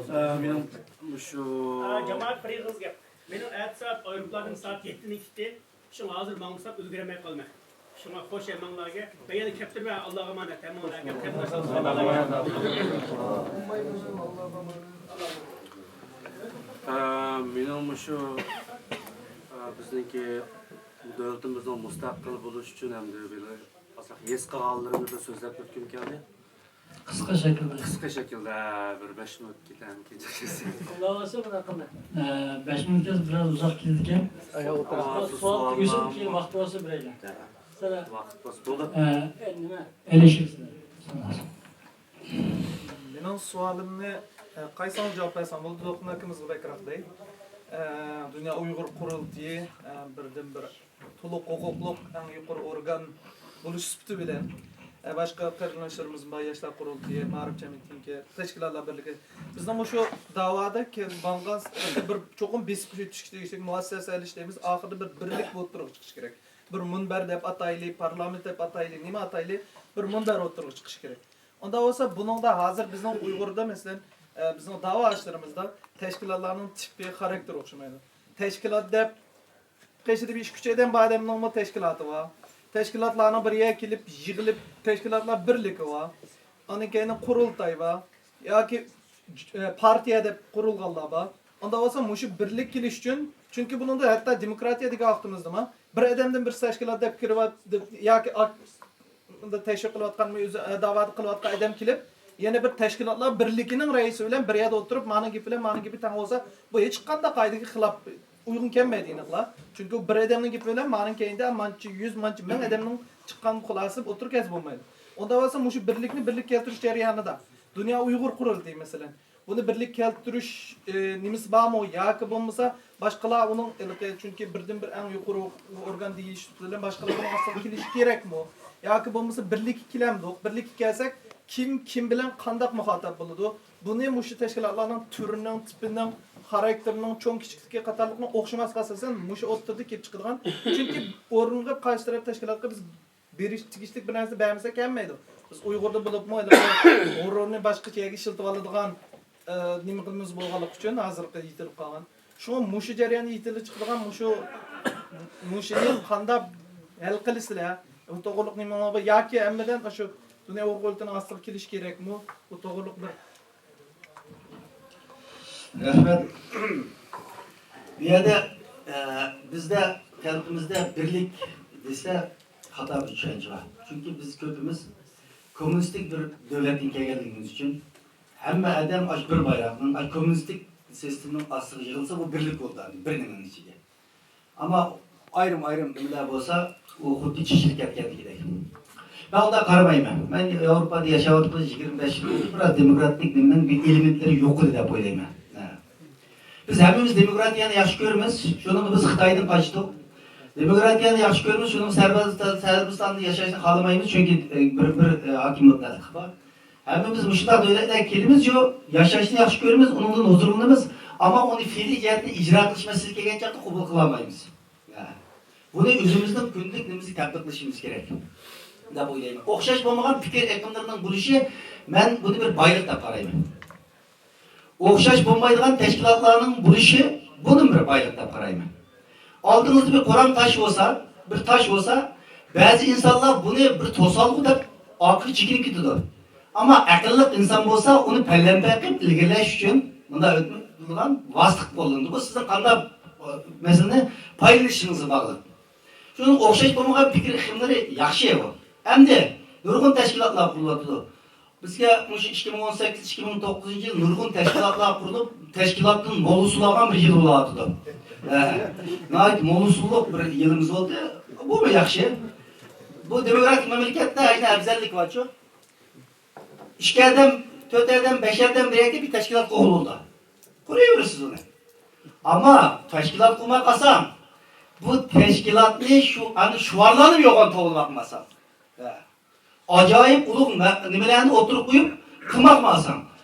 ئە، مېنىڭ مۇشۇ، ئە، جامائەت، بىر ئېغىز گەپ. مېنىڭ ئەتە سائەت ئايروپىلاندىن سائەت يەتتىدە كېتىتتى. شۇڭا ھازىر ماڭمىسام ئۈلگۈرەلمەي قالىمەن. شۇڭا خوش ئەمەڭلارگە. مەن يەنە كەپتۇرمەن، ئاللاغا ئامانەت. ھەممىڭلار ئەكەم قېرىنداشلار. ئە، مېنىڭ مۇشۇ، ئە، بىزنىڭكى دۆلىتىمىزنىڭ مۇستەقىل بولۇش ئۈچۈن ھەمدە بىر ئازراق ھېس قىلغانلىرىمنى بىر سۆزلەپ ئۆتكۈم كەلدى. قىسقا شەكىلدە. قىسقا شەكىلدە بىر بەش مىنۇت كېتەمكىن. ئاللا بۇيرۇسا بۇنداق قىلماي. ئە، بەش مىنۇت بىراز ئۇزاق كېتىدىكەن. ئەمما سوئال، سوئال تۈگىسۇن، كېيىن ۋاقتى بولسا بېرەيلى. ۋاقىت بولسا بولدى. ئە، ئە، نېمە؟ ئېلىشىپ سىلەر. مېنىڭ سوئالىمنى، ئە، قايسىڭىز جاۋاب بەرسەڭ بولىدۇ، لوقمان ئاكىمىزغا بەكرەك دەي. ئە، دۇنيا ئۇيغۇر قۇرۇلتىيى، ئە، بىردىنبىر تولۇق ھوقۇقلۇق ئەڭ يۇقىرى ئورگان بولۇش سۈپىتى بىلەن، ئە، باشقا قېرىنداشلىرىمىز بار، ياشلار قۇرۇلتىيى، مائارىپ جەمئىيىتىنىڭكى، تەشكىلاتلار بىرلىكى. بىزنىڭ مۇشۇ داۋادا كە-، ماڭغان بىر چوقۇم بېسىپ كۈچەيتىش دېيىشلىك، مۇئەسسەسەلىشىش دەيمىز، ئاخىرىدا بىر بىرلىك بولۇپ تۇرغا چىقىشى كېرەك. بىر مۇنبەر دەپ ئاتايلى، پارلامېنت دەپ ئاتايلى، نېمە ئاتايلى، بىر مۇنبەر ئوتتۇرىغا چىقىشى كېرەك. ئۇنداق بولسا، بۇنىڭدا ھازىر بىزنىڭ ئۇيغۇردا، مەسىلەن، ئە، بىزنىڭ داۋا ئىشلىرىمىزدا تەشكىلاتلارنىڭ تىپى، خاراكتېرى ئوخشىمايدۇ. تەشكىلات دەپ، قېشىدا بىر ئىككى-ئۈچ ئادەم بار ئادەمنىڭمۇ تەشكىلاتى بار. تەشكىلاتلارنىڭ بىر يەرگە كېلىپ يىغىلىپ، تەشكىلاتلار بىرلىكى بار. ئاندىن كېيىن قۇرۇلتاي بار. ياكى، ئە، پارتىيە دەپ قۇرۇلغانلار بار. ئۇنداق بولسا، مۇشۇ بىرلىك كېلىش ئۈچۈن، چۈنكى بۇنىڭدا ھەتتا دېموكراتىيە دېگەن ۋاقتىمىزدىمۇ، بىر ئادەمدىن بىر تەشكىلات دەپ كىرىۋات-، دەپ، ياكى ئاك-، ئۇندا تەشۋىق قىلىۋاتقان، ئۆزى، ئە، داۋا قىلىۋاتقان ئادەم كېلىپ، يەنە بىر تەشكىلاتلار بىرلىكىنىڭ رەئىسى بىلەن بىر يەردە ئولتۇرۇپ، مانىڭ گېپى بىلەن مانىڭ گېپى تەڭ بولسا، بۇ ھېچقانداق قائىدىگە خىلاپ، ئۇيغۇن كەلمەيدۇ ئېنىقلا. چۈنكى بىر ئادەمنىڭ گېپى بىلەن مانىڭ كەينىدە مانچە يۈز، مانچە مىڭ ئادەمنىڭ چىققان خۇلاسىسى ئوتتۇرىغا كەلسە بولمايدۇ. ئۇنداق بولسا، مۇشۇ بىرلىكنى بىرلىككە كەلتۈرۈش جەريانىدا دۇنيا ئۇيغۇر قۇرۇلتىيى، مەسىلەن، بۇنى بىرلىككە كەلتۈرۈش، ئە، نېمىسى بارمۇ؟ ياكى بولمىسا باشقىلار ئۇنىڭ ھېلىقى، چۈنكى بىردىنبىر ئەڭ يۇقىرى ئورگان دېيىش بىلەن باشقىلار بۇنىڭ ئاستىغا كېلىشى كېرەكمۇ؟ ياكى بولمىسا بىرلىككە كېلەمدۇق؟ بىرلىككە كەلسەك، كىم كىم بىلەن قانداق مۇخاتاب بولىدۇ؟ بۇنى مۇشۇ تەشكىلاتلارنىڭ تۈرىنىڭ، تىپىنىڭ، خاراكتېرىنىڭ چوڭ كىچىكلىكى قاتارلىقنىڭ ئوخشىماسلىقى ئاساسەن مۇشۇ ئوتتۇرىدا كېلىپ چىقىدىغان. چۈنكى ئورۇنغا قارشى تەرەپ تەشكىلاتقا بىز بېرىش، تېگىشلىك بىر نەرسە بەرمىسەك كەلمەيدۇ. بىز ئۇيغۇردا بولۇپمۇ، ھېلىقى غۇرۇرنى باشقىچە يەرگە ئىشلىتىۋالىدىغان، ئە، نېمە قىلىمىز بولغانلىقى ئۈچۈن ھازىرقى يېتىلىپ قالغان. شۇڭا مۇشۇ جەرياندا يېتىلىپ چىقىدىغان مۇشۇ، مۇشۇنى قانداق ھەل قىلىسىلەر؟ بۇ توغرۇلۇق نېمىڭلار بار؟ ياكى ھەممىدىن شۇ دۇنيا ئۇيغۇر قۇرۇلتىيىنىڭ ئاستىغا كېلىش كېرەكمۇ؟ بۇ توغرۇلۇق بىر. رەھمەت. بۇ يەردە، ئە، بىزدە، خەلقىمىزدە بىرلىك دېسە، خاتا بىر چۈشەنچە بار. چۈنكى بىز كۆپىمىز كوممۇنىستىك بىر دۆلەتتىن كەلگەنلىكىمىز ئۈچۈن ھەممە ئادەم ئاشۇ بىر بايراقنىڭ، ئاشۇ كوممۇنىستىك سىستېمىنىڭ ئاستىغا يىغىلسا، بۇ بىرلىك بولىدۇ، بىر نېمىنىڭ ئىچىگە. ئەمما ئايرىم-ئايرىم نېمىلەر بولسا، ئۇ خۇددى چىشلىنىپ كەتكەندىكىدەك. مەن ئۇنداق قارىمايمەن. مەن ياۋروپادا ياشاۋاتقىلى يىگىرمە بەش يىل بولدى، بىراز دېموكراتىك نېمىنىڭ بىر ئېلېمېنتلىرى يوقىدى دەپ ئويلايمەن. ھە. بىز ھەممىمىز دېموكراتىيەنى ياخشى كۆرىمىز، شۇنىڭغا بىز خىتايدىن قاچتۇق. دېموكراتىيەنى ياخشى كۆرىمىز، شۇنىڭغا سەربەز-، سەربىزىستاندا ياشاشنى خالىمايمىز، چۈنكى، ئە، بىر، بىر، ئە، ھاكىمىيەت خەلقى بار. ھەممىمىز مۇشۇنداق دۆلەتلەرگە كېلىمىز، يو-، ياشاشنى ياخشى كۆرىمىز، ئۇنىڭدىن ھۇزۇرلىنىمىز، ئەمما ئۇنى فېئلىي جەھەتتىن ئىجرا قىلىش مەسىلىسى كەلگەن چاغدا قوبۇل قىلالمايمىز. ھە. بۇنى ئۆزىمىزنىڭ كۈندىلىك نېمىمىزگە تەتبىقلىشىمىز كېرەك دەپ ئويلايمەن. ئوخشاش بولمىغان پىكىر ئېقىملىرىنىڭ بولۇشى، مەن بۇنى بىر بايلىق دەپ قارايمەن. ئوخشاش بولمايدىغان تەشكىلاتلارنىڭ بولۇشى، بۇنىمۇ بىر بايلىق دەپ قارايمەن. ئالدىڭىزدا بىر قورام تاش بولسا، بىر تاش بولسا، بەزى ئىنسانلار بۇنى بىر توسالغۇ دەپ ئارقىغا چېكىنىپ كېتىدۇ. ئەمما ئەقىللىق ئىنسان بولسا، ئۇنى پەلەمپەي قىلىپ ئىلگىرىلەش ئۈچۈن مۇنداق ئۆتىدىغان ۋاسىتە قوللىنىدۇ. بۇ سىزنىڭ قانداق، ئە، مەسىلىنى پايدىلىنىشىڭىزغا باغلىق. شۇنىڭ ئوخشاش بولمىغان پىكىر ئېقىملىرى ياخشى بۇ. ئەمدى نۇرغۇن تەشكىلاتلار قۇرۇلۇۋاتىدۇ. بىزگە مۇشۇ ئىككى مىڭ ئون سەككىز، ئىككى مىڭ توققۇزىنچى يىل نۇرغۇن تەشكىلاتلار قۇرۇلۇپ، تەشكىلاتتىن مول ھوسۇل ئالغان بىر يىل بولۇۋاتىدۇ. ھە، ناھايىتى مول ھوسۇللۇق بىر يىلىمىز بولدى. بۇمۇ ياخشى. بۇ دېموكراتىك مەملىكەتتە ئەينى ئەۋزەللىك بارچۇ. ئىككى ئادەم، تۆت ئادەم، بەش ئادەم بىر يەرگە بىر تەشكىلات قۇرۇلىدۇ. قۇرۇۋېرىسىز ئۇنى. ئەمما تەشكىلات قۇرماق ئاسان. بۇ تەشكىلاتنى شۇ، ئەنە شوئارلارنى يوغان توۋلىماقمۇ ئاسان. ھە. ئاجايىپ ئۇلۇغ مە-، نېمىلەرنى ئوتتۇرىغا قويۇپ قىلماقمۇ ئاسان.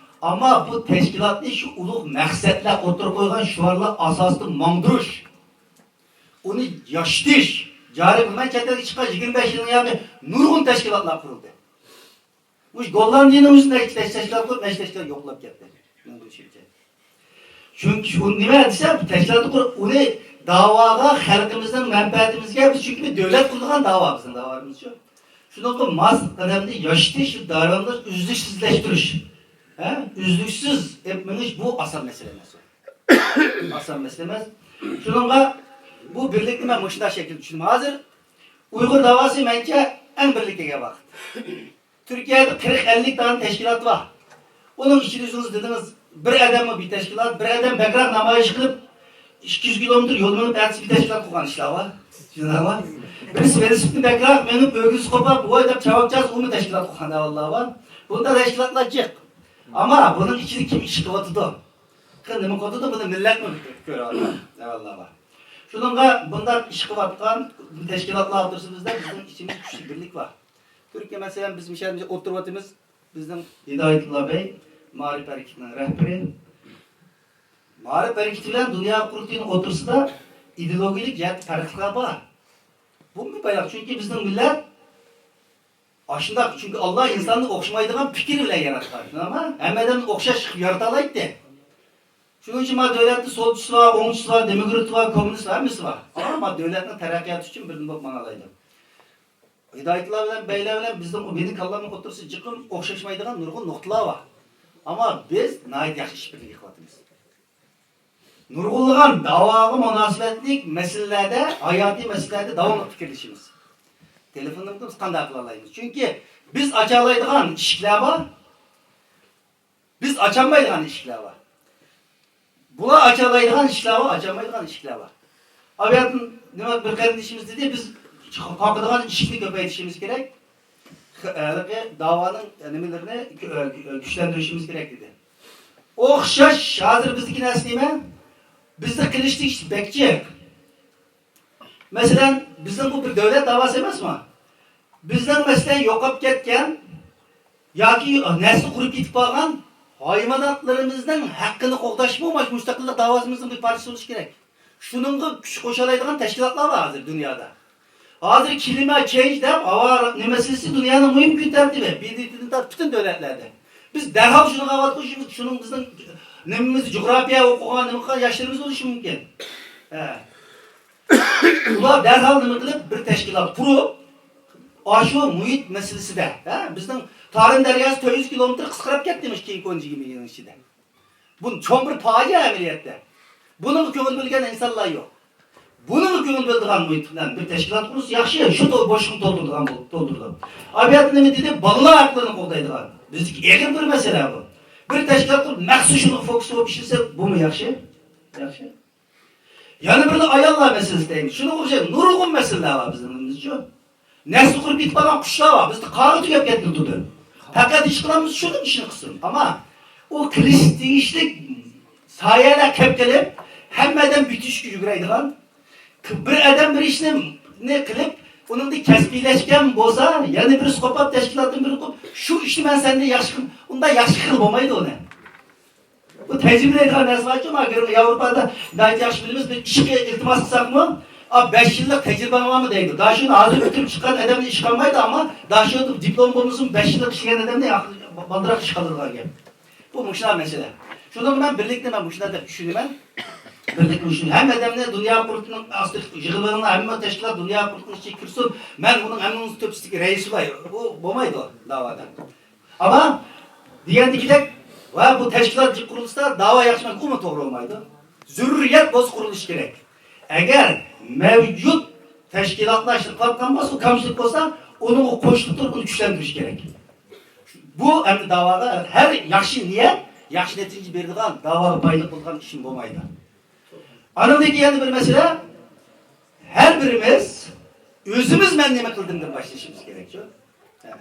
ئەمما بۇ تەشكىلاتنى شۇ ئۇلۇغ مەقسەتلەر ئوتتۇرىغا قويغان شوئارلار ئاساسىدا ماڭدۇرۇش، ئۇنى ياشىتىش، جارى قىلماي چەت ئەلگە چىققان يىگىرمە بەش يىلنىڭ ياقى نۇرغۇن تەشكىلاتلار قۇرۇلدى. مۇشۇ گوللاندىيەنىڭ ئۆزى نەچچە تەشكىلات قۇرۇپ، نەچچە تەشكىلات يوقلاپ كەتتى. مەن بىلىشىمچە. چۈنكى ئۇ نېمە دېسە، تەشكىلات قۇرۇپ، ئۇنى داۋاغا، خەلقىمىزنىڭ مەنپەئەتىمىزگە، بىز چۈنكى بىر دۆلەت قۇرىدىغان داۋا بىزنىڭ داۋامىزچۇ. شۇنىڭغا ماس قەدەمدە ياشىتىش، شۇ داۋامىنى ئۈزلۈكسىزلەشتۈرۈش. ھە؟ ئۈزلۈكسىز ئېلىپ مېڭىش بۇ ئاسان مەسىلە ئەمەس. ئاسان مەسىلە ئەمەس. شۇنىڭغا بۇ بىرلىكنى مەن مۇشۇنداق شەكىلدە چۈشىنىمەن. ھازىر ئۇيغۇر داۋاسى مەنچە ئەڭ بىرلىككە كەلگەن ۋاقىت. تۈركىيەدە قىرىق ئەللىك دانە تەشكىلات بار. ئۇنىڭ ئىچىدە ئۆزىڭىز دېدىڭىز، بىر ئادەممۇ بىر تەشكىلات، بىر ئادەم بەكرەك نامايىش قىلىپ، ئىككى يۈز كىلومېتىر يول مېڭىپ، ئەتىسى بىر تەشكىلات قۇرغان ئىشلار بار. شۇنداقمۇ؟ بىرسى ۋېلىسىپىتنى بەكرەك مېڭىپ، ئۆگزىسى قوپاپ، ۋاي دەپ چاۋاك چالسا، ئۇمۇ تەشكىلات قۇرغان ئەۋاللار بار. بۇنداق تەشكىلاتلار جىق. ئەمما بۇنىڭ ئىچىدە كىم ئىش قىلىۋاتىدۇ؟ كىم نېمە قىلىۋاتىدۇ؟ بۇنى مىللەتمۇ كۆرۈۋاتىدۇ. ئەۋاللار بار. شۇنىڭغا بۇنداق ئىش قىلىۋاتقان تەشكىلاتلار ئوتتۇرىسىدا بىزنىڭ ئىچىمىزدە كۈچلۈك بىرلىك بار. تۈركىيە، مەسىلەن، بىز مۇشۇ يەردە ئولتۇرۇۋاتىمىز. بىزنىڭ ھىدايەتۇللا بەي، مائارىپ ھەرىكىتىنىڭ رەھبىرى. مائارىپ ھەرىكىتى بىلەن دۇنيا قۇرۇلتىيىنىڭ ئوتتۇرىسىدا ئىدېئولوگىيەلىك جەھەتتە پەرقلىكلەر بار. بۇمۇ باياق، چۈنكى بىزنىڭ مىللەت ئاشۇنداق، چۈنكى ئاللا ئىنساننى ئوخشىمايدىغان پىكىر بىلەن ياراتقان. شۇنداقمۇ؟ ھەممە ئادەمنى ئوخشاش قىلىپ يارىتالايتتى. شۇنىڭ ئۈچۈن ما دۆلەتتە سولچىسى بار، ئوڭچىسى بار، دېموكراتى بار، كوممۇنىستى بار، ھەممىسى بار. ئەمما دۆلەتنىڭ تەرەققىياتى ئۈچۈن بىردىن بولۇپ ماڭالايدۇ. ھىدايەتۇللا بىلەن بەيلەر بىلەن بىزنىڭ مېنىڭ كاللامنىڭ ئوتتۇرىسىدا جىقىم ئوخشاشمايدىغان نۇرغۇن نۇقتىلار بار. ئەمما بىز ناھايىتى ياخشى ئىش بىرلىكى قىلىۋاتىمىز. نۇرغۇنلىغان داۋاغا مۇناسىۋەتلىك مەسىلىلەردە، ھاياتىي مەسىلىلەردە داۋاملىق پىكىرلىشىمىز. تېلېفوندا بىز قانداق قىلالايمىز؟ چۈنكى بىز ئاچالايدىغان ئىشىكلەر بار، بىز ئاچالمايدىغان ئىشىكلەر بار. بۇلار ئاچالايدىغان ئىشىكلەر بار، ئاچالمايدىغان ئىشىكلەر بار. ئاۋۇ يەردىن نېمە بىر قېرىندىشىمىز دېدى، بىز قاقىدىغان ئىشىكنى كۆپەيتىشىمىز كېرەك. خ-، ھېلىقى داۋانىڭ نېمىلىرىنى كۈ-، كۈچلەندۈرۈشىمىز كېرەك دېدى. ئوخشاش، ھازىر بىزدىكى نەرسە نېمە؟ بىزدە قىلىشلىق ئىش بەك جىق. مەسىلەن، بىزنىڭ بۇ بىر دۆلەت داۋاسى ئەمەسمۇ؟ بىزنىڭ، مەسىلەن، يوقاپ كەتكەن ياكى نەسلى قۇرۇپ كېتىپ قالغان ھايۋاناتلىرىمىزنىڭ ھەققىنى قوغداشمۇ مانا شۇ مۇستەقىللىق داۋاسىمىزنىڭ بىر پارچىسى بولۇشى كېرەك. شۇنىڭغا كۈچ قوشالايدىغان تەشكىلاتلار بار ھازىر دۇنيادا. ھازىر كلىما چېنج دەپ، ھاۋا نېمە مەسىلىسى دۇنيانىڭ مۇھىم كۈن تەرتىپى. ب د ت دىن تارتىپ پۈتۈن دۆلەتلەردە. بىز دەرھال شۇنىڭغا ئاۋات قوشۇشىمىز، شۇنىڭ بىزنىڭ نېمىمىز، جۇغراپىيە ئوقۇغان، نېمە قىلغان ياشلىرىمىز بولۇشى مۇمكىن. ھە. ئۇلار دەرھال نېمە قىلىپ، بىر تەشكىلات قۇرۇپ، ئاشۇ مۇھىت مەسىلىسىدە، ھە، بىزنىڭ تارىم دەرياسى تۆت يۈز كىلومېتىر قىسقىراپ كەتتى مۇشۇ كېيىنكى ئون يىگىرمە يىلنىڭ ئىچىدە. بۇ چوڭ بىر پاجىئە ئەمەلىيەتتە. بۇنىڭغا كۆڭۈل بۆلگەن ئىنسانلار يوق. بۇنىڭغا كۆڭۈل بۆلىدىغان مۇھىت بىلەن بىر تەشكىلات قۇرۇلسا ياخشى، شۇ تول-، بوشلۇقنى تولدۇرىدىغان بول-، تولدۇرىدۇ. ئاۋۇ يەردە نېمە دېدى؟ بالىلار ھەقلىرىنى قوغدايدىغان. بىزدىكى ئېغىر بىر مەسىلە بۇ. بىر تەشكىلات قۇرۇپ، مەخسۇس شۇنىڭغا فوكۇس بولۇپ ئىشلىسە، بۇمۇ ياخشى. ياخشى. يەنە بىرلا ئاياللار مەسىلىسى دەيمىز. شۇنىڭغا ئوخشاش نۇرغۇن مەسىلىلەر بار بىزنىڭ ئېلىمىزدىچۇ. نەسلى قۇرۇپ كېتىپ قالغان قۇشلار بار. بىزدە قارغا تۈگەپ كەتكىلى تۇردى. پەقەت ئىش قىلامىز شۇنىڭ ئىشىنى قىلسۇن. ئەمما ئۇ قىلىش تېگىشلىك سايەلەر كەپ قېلىپ، ھەممە ئادەم بىر ئىشقا يۈگۈرەيدىغان، بىر ئادەم بىر ئىشنى، نى قىلىپ، ئۇنىڭدا كەسپىيلەشكەن بولسا، يەنە بىرسى قوپاپ، تەشكىلاتتىن بىرى قوپۇپ، شۇ ئىشنى مەن سەندىن ياخشى قىل-، ئۇنداق ياخشى قىلغىلى بولمايدۇ ئۇنى. بۇ تەجرىبىلەيدىغان نەرسە بارچۇ، ما، ياۋروپادا ناھايىتى ياخشى بىلىمىز، بىر ئىشقا ئىلتىماس قىلساقمۇ، ئا، بەش يىللىق تەجرىبەڭ بارمۇ دەيدۇ. داشۇنى ھازىر پۈتتۈرۈپ چىققان ئادەمنى ئىش قالمايدۇ، ئەمما داشۇنى دىپلوم بولمىسىمۇ بەش يىللىق ئىشلىگەن ئادەمنى بالدۇرراق ئىش قالىدىغان گەپ. بۇ مۇشۇنداق مەسىلە. شۇنىڭ بىلەن بىرلىكنى مەن مۇشۇنداق دەپ چۈشىنىمەن. بىرلىكنى مۇشۇ ھەممە ئادەمنى دۇنيا قۇرۇلتىيىنىڭ ئاستىغا يىغىۋېلىڭلار، ھەممە تەشكىلات دۇنيا قۇرۇلتىيىنىڭ ئىچىگە كىرسۇن، مەن ئۇنىڭ ھەممىنىڭ تۆپىسىدىكى رەئىس بولاي. بۇ بولمايدۇ داۋادا. ئەمما دېگەندىكىدەك، ۋە بۇ تەشكىلات جىق قۇرۇلسا داۋا ياخشىمۇ، ئۇمۇ توغرا بولمايدۇ. زۆرۈرىيەت بولسا قۇرۇلۇشى كېرەك. ئەگەر مەۋجۇت تەشكىلاتلار ئىشلەپ قىلىۋاتقان بولسا، كەمچىلىك بولسا، ئۇنىڭغا قوشۇلۇپ تۇرۇپ ئۇنى كۈچلەندۈرۈش كېرەك. بۇ ئەمدى داۋاغا ھەر ياخشى نىيەت ياخشى نەتىجە بېرىدىغان، داۋاغا پايدىلىق بولىدىغان ئىشمۇ بولمايدۇ. ئاندىن كېيىن يەنە بىر مەسىلە، ھەر بىرىمىز ئۆزىمىز مەن نېمە قىلدىمدىن باشلىشىمىز كېرەكچۇ؟ ھە.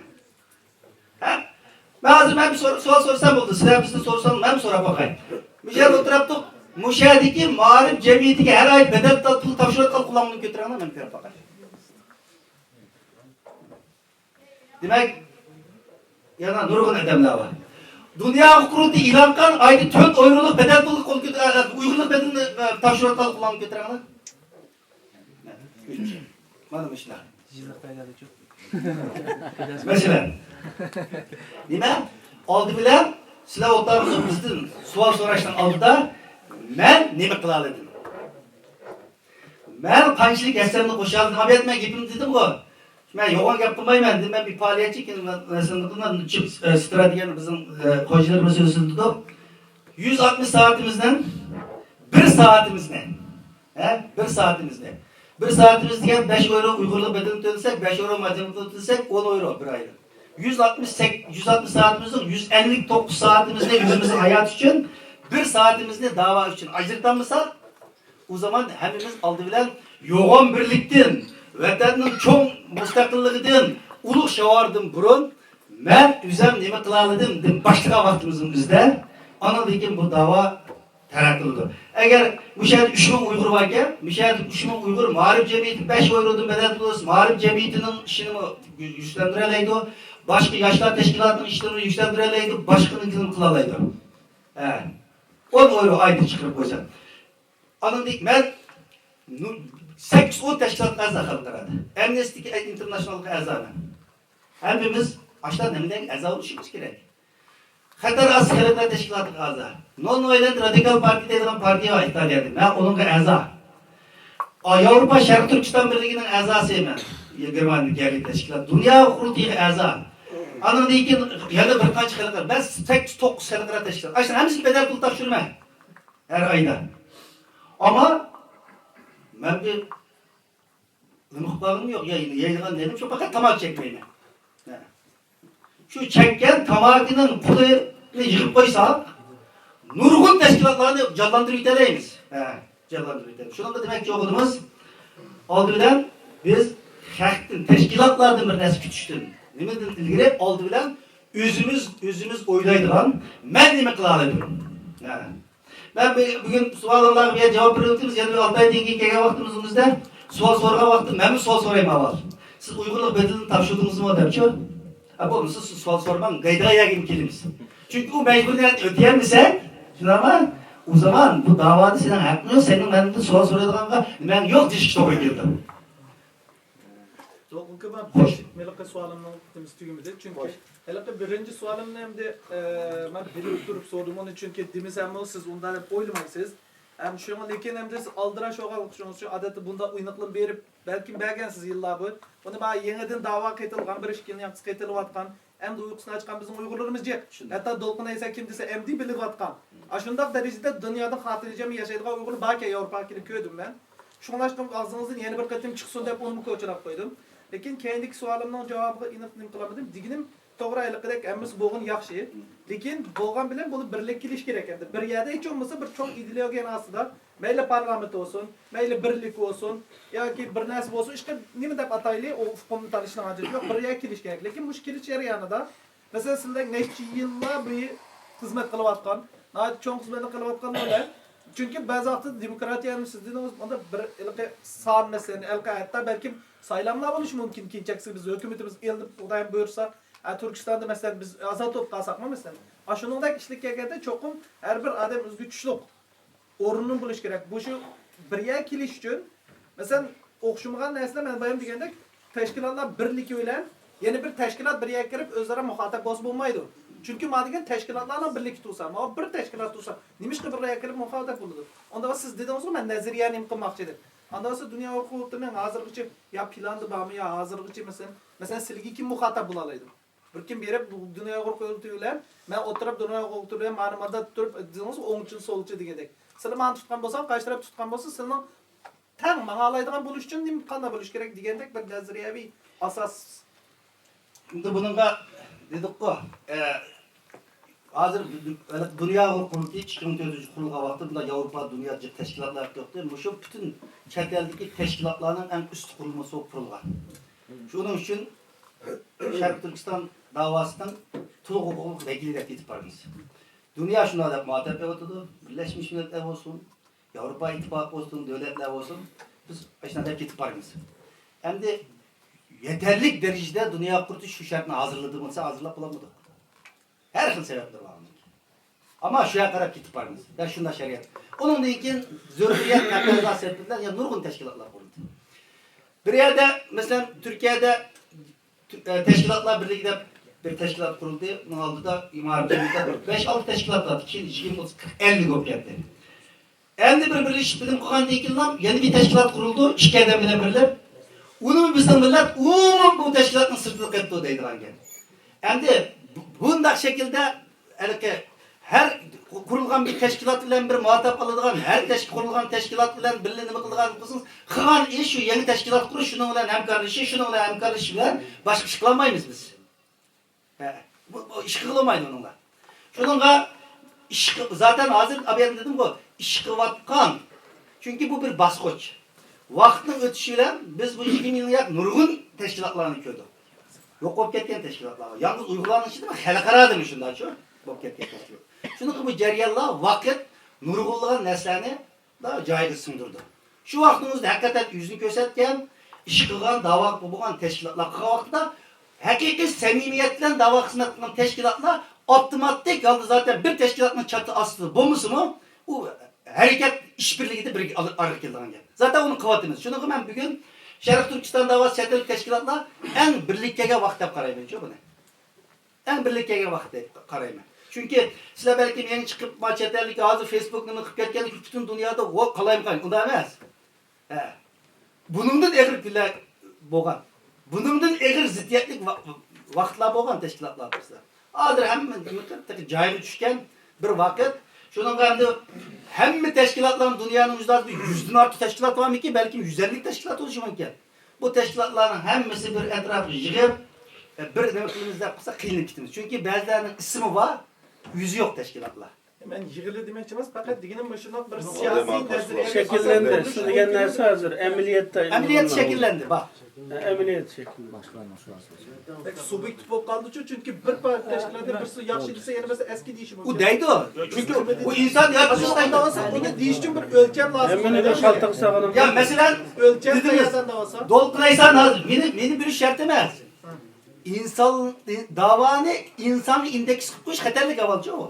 ھە؟ مەن ھازىر مەن بىر سور-، سوئال سورىسام بولدى. سىلەر بىزدىن سورىساڭ مەن سوراپ باقاي. مۇشۇ يەردە ئولتۇراپتۇق. مۇشۇ يەردىكى مائارىپ جەمئىيىتىگە ھەر ئاي بەدەل پۇل تاپشۇرۇۋاتقان قولۇڭلارنى كۆتۈرۈڭلار، مەن كۆرۈپ باقاي. دېمەك، يەنە نۇرغۇن ئادەملەر بار. دۇنيا قۇرۇلتىيى ئېلان قىلغان ئايدا تۆت ئايرولۇق بەدەل پۇلغا قول كۆتۈر-، ئە، ئە، ئۇيغۇرلۇق بەدىلىنى، ئە، تاپشۇرۇۋاتقان قولۇڭلارنى كۆتۈرۈڭلار. مانا مۇشۇنداق. مەسىلەن، نېمە؟ ئالدى بىلەن سىلەر ئولتۇرۇپ بىزدىن سوئال سوراشنىڭ ئالدىدا مەن نېمە قىلالىدىم؟ مەن قانچىلىك ھەسسەمنى قوشالىدىم؟ ئابىيەت مەن گېپىمنى دېدىمغۇ. مەن يوغان گەپ قىلمايمەن، دېدىم، مەن بىر پائالىيەتچى، كېيىن مەن، مەسىلەن، نىچىپ، ئە، سترا دېگەن بىزنىڭ، ئە، خوجىلىرىمىز سۆزلىدۇق. يۈز ئاتمىش سائىتىمىزدىن بىر سائىتىمىزنى، ھە، بىر سائىتىمىزنى. بىر سائىتىمىز دېگەن بەش ئايرو ئۇيغۇرلۇق بەدىلىنى تۆلىسەك، بەش ئايرو ماجىنىنى تۆلىسەك، ئون ئايرو بىر ئايدا. يۈز ئاتمىش سەك-، يۈز ئاتمىش سائىتىمىزنىڭ يۈز ئەللىك توققۇز سائىتىمىزنى ئۆزىمىزنىڭ ھاياتى ئۈچۈن، بىر سائىتىمىزنى داۋا ئۈچۈن ئاجرىتالمىساق، ئۇ زامان ھەممىمىز ئالدى بىلەن يوغان بىرلىكتىن، ۋەتەننىڭ چوڭ مۇستەقىللىقىدىن، ئۇلۇغ شوئاردىن بۇرۇن مەن ئۆزۈم نېمە قىلالىدىم دەپ باشلىغان ۋاقتىمىزنىڭ ئۆزىدە، ئاندىن كېيىن بۇ داۋا تەرەققىي قىلىدۇ. ئەگەر مۇشۇ يەردە ئۈچ مىڭ ئۇيغۇر باركەن، مۇشۇ يەردە ئۈچ مىڭ ئۇيغۇر مائارىپ جەمئىيىتى بەش ئايرودىن بەدەل بولسا، مائارىپ جەمئىيىتىنىڭ ئىشىنىمۇ يۈكسەلدۈرەلەيدۇ، باشقا ياشلار تەشكىلاتىنىڭ ئىشلىرىنى يۈكسەلدۈرەلەيدۇ، باشقىنىڭكىنى قىلالايدۇ. ھە. ئون ئايرو ئايدا چىقىرىپ قويسا. ئاندىن مەن نۇ-، سەككىز ئون تەشكىلاتقا ئەزا خەلقئارادا. ئەمنىستى ئىنتېرناشنالغا ئەزا مەن. ھەممىمىز ئاشۇنداق نېمىلەرگە ئەزا بولۇشىمىز كېرەك. خەتەر ئاستى خەلقئارا تەشكىلاتىغا ئەزا. نون ۋايلېنت رادىكال پارتىيە دەيدىغان پارتىيە بار ئىتالىيەدە. مەن ئۇنىڭغا ئەزا. ياۋروپا شەرقىي تۈركىستان بىرلىكىنىڭ ئەزاسى مەن. گېرمانىيەدىكى يەرلىك تەشكىلات. دۇنيا قۇرۇلتىيىغا ئەزا. ئاندىن كېيىن يەنە بىر قانچە خەلقئارا. مەن سەككىز توققۇز خەلقئارا تەشكىلات. ئاشۇ ھەممىسىگە بەدەل پۇل تاپشۇرىمەن. ھەر ئايدا. ئەمما مەن بىر نېمە قىلىپ قالغىنىم يوق. يەي-، يەيدىغان نېرىم شۇ، پەقەت تاماكا چەكمەيمەن. ھە. شۇ چەككەن تاماكىنىڭ پۇلىنى يىغىپ قويساق، نۇرغۇن تەشكىلاتلارنى جانلاندۇرۇپ يېتەلەيمىز. ھە، جانلاندۇرۇپ يېتەلەيمىز. شۇنىڭغا دېمەكچى بولغىنىمىز، ئالدى بىلەن بىز خەقتىن، تەشكىلاتلاردىن بىر نەرسە كۈتۈشتىن، نېمىدىن ئىلگىرى ئالدى بىلەن ئۆزىمىز، ئۆزىمىز ئويلايدىغان، مەن نېمە قىلالىدىم؟ ھە. مەن بۈ-، بۈگۈن سوئالىڭلارغا بىر جاۋاب بېرىۋېتىمىز. يەنە بىر ئالتە ئايدىن كېيىن كەلگەن ۋاقتىمىزدا سوئال سورىغان ۋاقىتتا مەنمۇ سوئال سورايمەن ئاۋۋال. سىز ئۇيغۇرلۇق بەدىلىنى تاپشۇردىڭىزمۇ دەپچۇ؟ ھە، بولمىسا سىز سوئال سورىماڭ، دەيدىغان يەرگىمۇ كېلىمىز. چۈنكى ئۇ مەجبۇرىيەتنى ئۆتىيەلمىسەك، شۇنداقمۇ؟ ئۇ زامان بۇ داۋادا سېنىڭ ھەققىڭ يوق، سېنىڭ مەندىن سوئال سورايدىغانغا نېمەڭ يوق دېيىشكە توغرا كېلىدۇ. توغرا، مەن خوش. ھېلىقى سوئالىمنىڭ تېمىسى تۈگىمىدى. چۈنكى خوش. ھېلىقى بىرىنچى سوئالىمنى ئەمدى، ئە، مەن بىلىپ تۇرۇپ سورىدىم ئۇنى، چۈنكى دېمىسەممۇ سىز ئۇنداق دەپ ئويلىمايسىز. ھەم شۇڭا، لېكىن ئەمدى سىز ئالدىراش بولغانلىقىڭىز ئۈچۈن، ئادەتتە بۇنداق ئويناقلىما بېرىپ، بەلكىم بەرگەنسىز يىللار بويى. ئۇنى مانا يېڭىدىن داۋا قېتىلغان، بىر ئىككى يىلنىڭ ياقىسى قېتىلىۋاتقان، ئەمدى ئۇيقۇسىنى ئاچقان بىزنىڭ ئۇيغۇرلىرىمىز جىق. شۇنداق. ھەتتا دولقۇن ئەيسا كىم دېسە، ئەمدى بىلىۋاتقان. ئاشۇنداق دەرىجىدە دۇنيادا خاتىرجەم ياشايدىغان ئۇيغۇر باركەن، ياۋروپاغا كېلىپ كۆردۈم مەن. شۇڭلاشقا ئاغزىڭىزدىن يەنە بىر قېتىم چىقسۇن دەپ ئۇنىمۇ كوچىلاپ قويدۇم. لېكىن كەينىدىكى سوئالىمنىڭ جاۋابىغا ئېنىق نېمە قىلالمىدىم. دېگىنىم، توغرا، ھېلىقىدەك ھەممىسى بولغىنى ياخشى. لېكىن بولغان بىلەن بۇنى بىرلىككە ئېلىش كېرەك ئەمدى. بىر يەردە ھېچ بولمىسا بىر چوڭ ئىدېئولوگىيەنىڭ ئاستىدا، مەيلى پارلامېنت بولسۇن، مەيلى بىرلىك بولسۇن، ياكى بىر نەرسە بولسۇن، ئىشقىلىپ نېمە دەپ ئاتايلى، ئۇ ئۇقۇمنى تالىشىنىڭ ھاجىتى يوق، بىر يەرگە كېلىش كېرەك. لېكىن مۇشۇ كېلىش جەريانىدا، مەسىلەن، سىلەر نەچچە يىللار بويى خىزمەت قىلىۋاتقان، ناھايىتى چوڭ خىزمەتنى قىلىۋاتقان بىلەن، چۈنكى بەزى ۋاقىتتا دېموكراتىيەنى سىز دېدىڭىز، ئۇندا بىر ھېلىقى سان مەسىلىنى، ھېلىقى ھەتتا بەلكىم سايلاملار بولۇشى مۇمكىن، كېيىنچەكسى بىز ھۆكۈمىتىمىز ئېلىنىپ، خۇدايىم بۇيرۇسا، ئە، تۈركىستاندا، مەسىلەن، بىز ئازاد بولۇپ قالساقمۇ، مەسىلەن، ئاشۇنىڭدەك ئىشلىك كەلگەندە، چوقۇم ھەر بىر ئادەم ئۆزىگە چۈشلۈق ئورۇننىڭ بولۇشى كېرەك. بۇ شۇ بىر يەرگە كېلىش ئۈچۈن، مەسىلەن، ئوخشىمىغان نەرسىلەر، مەن بايام دېگەندەك، تەشكىلاتلار بىرلىكى بىلەن يەنە بىر تەشكىلات بىر يەرگە كىرىپ ئۆزئارا مۇخاتەپ بولسا بولمايدۇ. چۈنكى مانا دېگەن تەشكىلاتلارنىڭ بىرلىكى تۇرسا، ماۋۇ بىر تەشكىلات تۇرسا، نېمىشقا بىر يەرگە كىرىپ مۇخاتەپ بولىدۇ؟ ئاندىن سىز دېدىڭىزغۇ، مەن نەزەرىيە نېمە قىلماقچى دەپ. ئاندىن سىز دۇنيا ئۇيغۇر قۇرۇلتىيىنىڭ ھازىرغىچە يا پىلاندا بارمۇ، يا ھازىرغىچە مەسىلەن، مەسىلەن، سىلىگە كىم مۇخاتەپ بولالايدۇ؟ بىر كىم بېرىپ، بۇ دۇنيا ئۇيغۇر قۇرۇلتىيى بىلەن مەن ئوتتۇرىدا دۇنيا ئۇيغۇر قۇرۇلتىيى بىلەن مانا مانداق تۇرۇپ، دېدىڭىز، ئوڭچىل، سولچىل دېگەندەك. سىلەر مانا تۇتقان بولساڭ، قارشى تەرەپ تۇتقان بولسا، سىلەرنىڭ تەڭ ماڭالايدىغان بولۇش ئۈچۈن نېمە، قانداق بولۇش كېرەك دېگەندەك بىر نەزەرىيەۋى ئاساس. ئەمدى بۇنىڭغا دېدۇققۇ، ئە، ھازىر دۇ-، دۇ-، دۇنيا ئۇيغۇر قۇرۇلتىيى ئىككى مىڭ تۆتىنچى يىلى قۇرۇلغان ۋاقتىدا بۇلار ياۋروپا دۇنيا جىق تەشكىلاتلار يوقتى. مۇشۇ پۈتۈن چەت ئەلدىكى تەشكىلاتلارنىڭ ئەڭ ئۈستى قۇرۇلمىسى بولۇپ قۇرۇلغان. شۇنىڭ ئۈچۈن شەرقىي تۈركىستان داۋاسىنىڭ تولۇق ھوقۇقلۇق ۋەكىلى دەپ كېتىپ بارىمىز. دۇنيا شۇنداق دەپ مۇخاتەپ ئېلىۋاتىدۇ. بىرلەشمىش مىللەتلەر بولسۇن، ياۋروپا ئىتتىپاقى بولسۇن، دۆلەتلەر بولسۇن، بىز ئاشۇنداق دەپ كېتىپ بارىمىز. ئەمدى يېتەرلىك دەرىجىدە دۇنيا قۇرۇلتىيى شۇ شەرتنى ھازىرلىدىمۇ دېسە، ھازىرلاپ بولالمىدۇق. ھەر خىل سەۋەبلەر بار ئۇنىڭكى. ئەمما شۇ يەرگە قاراپ كېتىپ بارىمىز. يا شۇنداق شەرىئەت. ئۇنىڭدىن كېيىن زۆرۈرىيەت تەقەززا سەۋەبىدىن يەنە نۇرغۇن تەشكىلاتلار قۇرۇلدى. بىر يەردە، مەسىلەن، تۈركىيەدە تۈ-، ئە، تەشكىلاتلار بىرلىكى دەپ بىر تەشكىلات قۇرۇلدى. ئۇنىڭ ئالدىدا ئىمارەت جەمئىيىتى بىر بەش-ئالتە تەشكىلات بار. كېيىن يىگىرمە، ئوتتۇز، قىرىق، ئەللىك بولۇپ كەتتى. ئەمدى بىر بىرلىشىپ بىلىم قىلغاندىن كېيىنلا يەنە بىر تەشكىلات قۇرۇلدى، ئىككى ئادەم بىلەن بىرلىك. ئۇنىمۇ بىزنىڭ مىللەت ئومۇمەن بۇ تەشكىلاتنىڭ سىرتىدا قېلىپتۇ دەيدىغان گەپ. ئەمدى بۇ-، بۇنداق شەكىلدە ھېلىقى ھەر قۇرۇلغان بىر تەشكىلات بىلەن بىر مۇھاتەپ ئالىدىغان، ھەر تەشكىل قۇرۇلغان تەشكىلات بىلەن بىرلە نېمە قىلىدىغان قىلسىڭىز، قىلغان ئىش شۇ يەڭگى تەشكىلات قۇرۇش، شۇنىڭ بىلەن ھەمكارلىشىش، شۇنىڭ بىلەن ھەمكارلىشىش بىلەن باشقا ئىش قىلالمايمىز بىز. ھە، بۇ، بۇ ئىش قىلالمايدۇ ئۇنىڭغا. شۇنىڭغا ئىش قىل-، زاتەن ھازىر ئابىيەم دېدىمغۇ، ئىش قىلىۋاتقان. چۈنكى بۇ بىر باسقۇچ. ۋاقىتنىڭ ئۆتۈشى بىلەن بىز بۇ يىگىرمە يىلنىڭ ياق نۇرغۇن تەشكىلاتلارنى كۆردۇق. يوق بولۇپ كەتكەن تەشكىلاتلار بار. يالغۇز ئۇيغۇرلارنىڭ ئىچىدىمۇ، خەلقئارادىمۇ شۇنداقچۇ؟ بولۇپ كەتكەن تەشكىلات. شۇنىڭغا بۇ جەريانلار ۋاقىت نۇرغۇنلىغان نەرسىلەرنى دا جايىغا سىڭدۈردى. شۇ ۋاقىتنىڭ ئۆزىدە ھەقىقەتەن يۈزىنى كۆرسەتكەن، ئىش قىلغان، داۋا بولغان تەشكىلاتلار قىلغان ۋاقىتتا ھەقىقىي سەمىمىيەت بىلەن داۋا خىزمەت قىلغان تەشكىلاتلار ئاپتوماتىك ھالدا زاتەن بىر تەشكىلاتنىڭ چاتى ئاستىدا بولمىسىمۇ، ئۇ ھەرىكەت ئىشبىرلىكىدە بىر ئارىغا كېلىدىغان گەپ. زاتەن ئۇنى قىلىۋاتىمىز. شۇنىڭغا مەن بۈگۈن شەرقىي تۈركىستان داۋاسى چەت ئەللىك تەشكىلاتلار ئەڭ بىرلىككە كەلگەن ۋاقىت دەپ قارايمەنچۇ بۇنى. ئەڭ بىرلىككە كەلگەن ۋاقىت دەپ قارايمەن. چۈنكى سىلەر بەلكىم يېڭى چىقىپ، ما چەت ئەللىك ھازىر فېيسبۇك نېمە قىلىپ كەتكەندىكى پۈتۈن دۇنيادا ۋو قالايمىقان، ئۇنداق ئەمەس. ھە. بۇنىڭدىن ئېغىر كۈنلەر بولغان. بۇنىڭدىن ئېغىر زىددىيەتلىك ۋا-، ۋاقىتلار بولغان تەشكىلاتلار بىزدە. ھازىر ھەممە نېمە قىلىپ، تېخى جايىغا چۈشكەن بىر ۋاقىت. شۇنىڭغا ئەمدى ھەممە تەشكىلاتلارنىڭ دۇنيانىڭ يۈزىدە ھازىر بىر يۈزدىن ئارتۇق تەشكىلات بارمىكىن؟ بەلكىم يۈز ئەللىك تەشكىلات بولۇشى مۇمكىن. بۇ تەشكىلاتلارنىڭ ھەممىسى بىر ئەتراپقا يىغىپ، بىر نېمە قىلىمىز دەپ قىلسا قىينىلىپ كېتىمىز. چۈنكى بەزىلەرنىڭ ئىسمى بار، يۈزى يوق تەشكىلاتلار. مەن يىغىلدى دېمەكچى ئەمەس، پەقەت دېگىنىم مۇشۇنداق بىر سىياسىي نەزەرىيە شەكىللەندى. سىز دېگەن نەرسە ھازىر ئەمەلىيەتتە ئەمەلىيەت شەكىللەندى، بار. ھە، ئەمەلىيەت شەكىللەندى. بەك سۇبيېكتىپ بولۇپ قالدىچۇ، چۈنكى بىر پارتىيە تەشكىلاتى بىرسى ياخشى دېسە، يەنە بىرسى ئەسكى دېيىشى ئمۇمكىن. ئۇ دەيدۇ. چۈنكى ئۇ ئىنسان يارىتىلىشتا ئۇنى دېيىش ئۈچۈن بىر ئۆلچەم لازىم. ھەممىنى بىر قالتىغا سالغىنىم يا، مەسىلەن، ئۆلچەم دېدىڭىز، قەيەردىن دەۋالسا؟ دولقۇن ئەيسا، ھازىر مېنى، مېنى بىر شەرت ئەمەس. ئىنسان، داۋانى ئىنسانغا ئىندېكس قىلىپ قويۇش خەتەرلىك ئەھۋالچۇ ئۇ.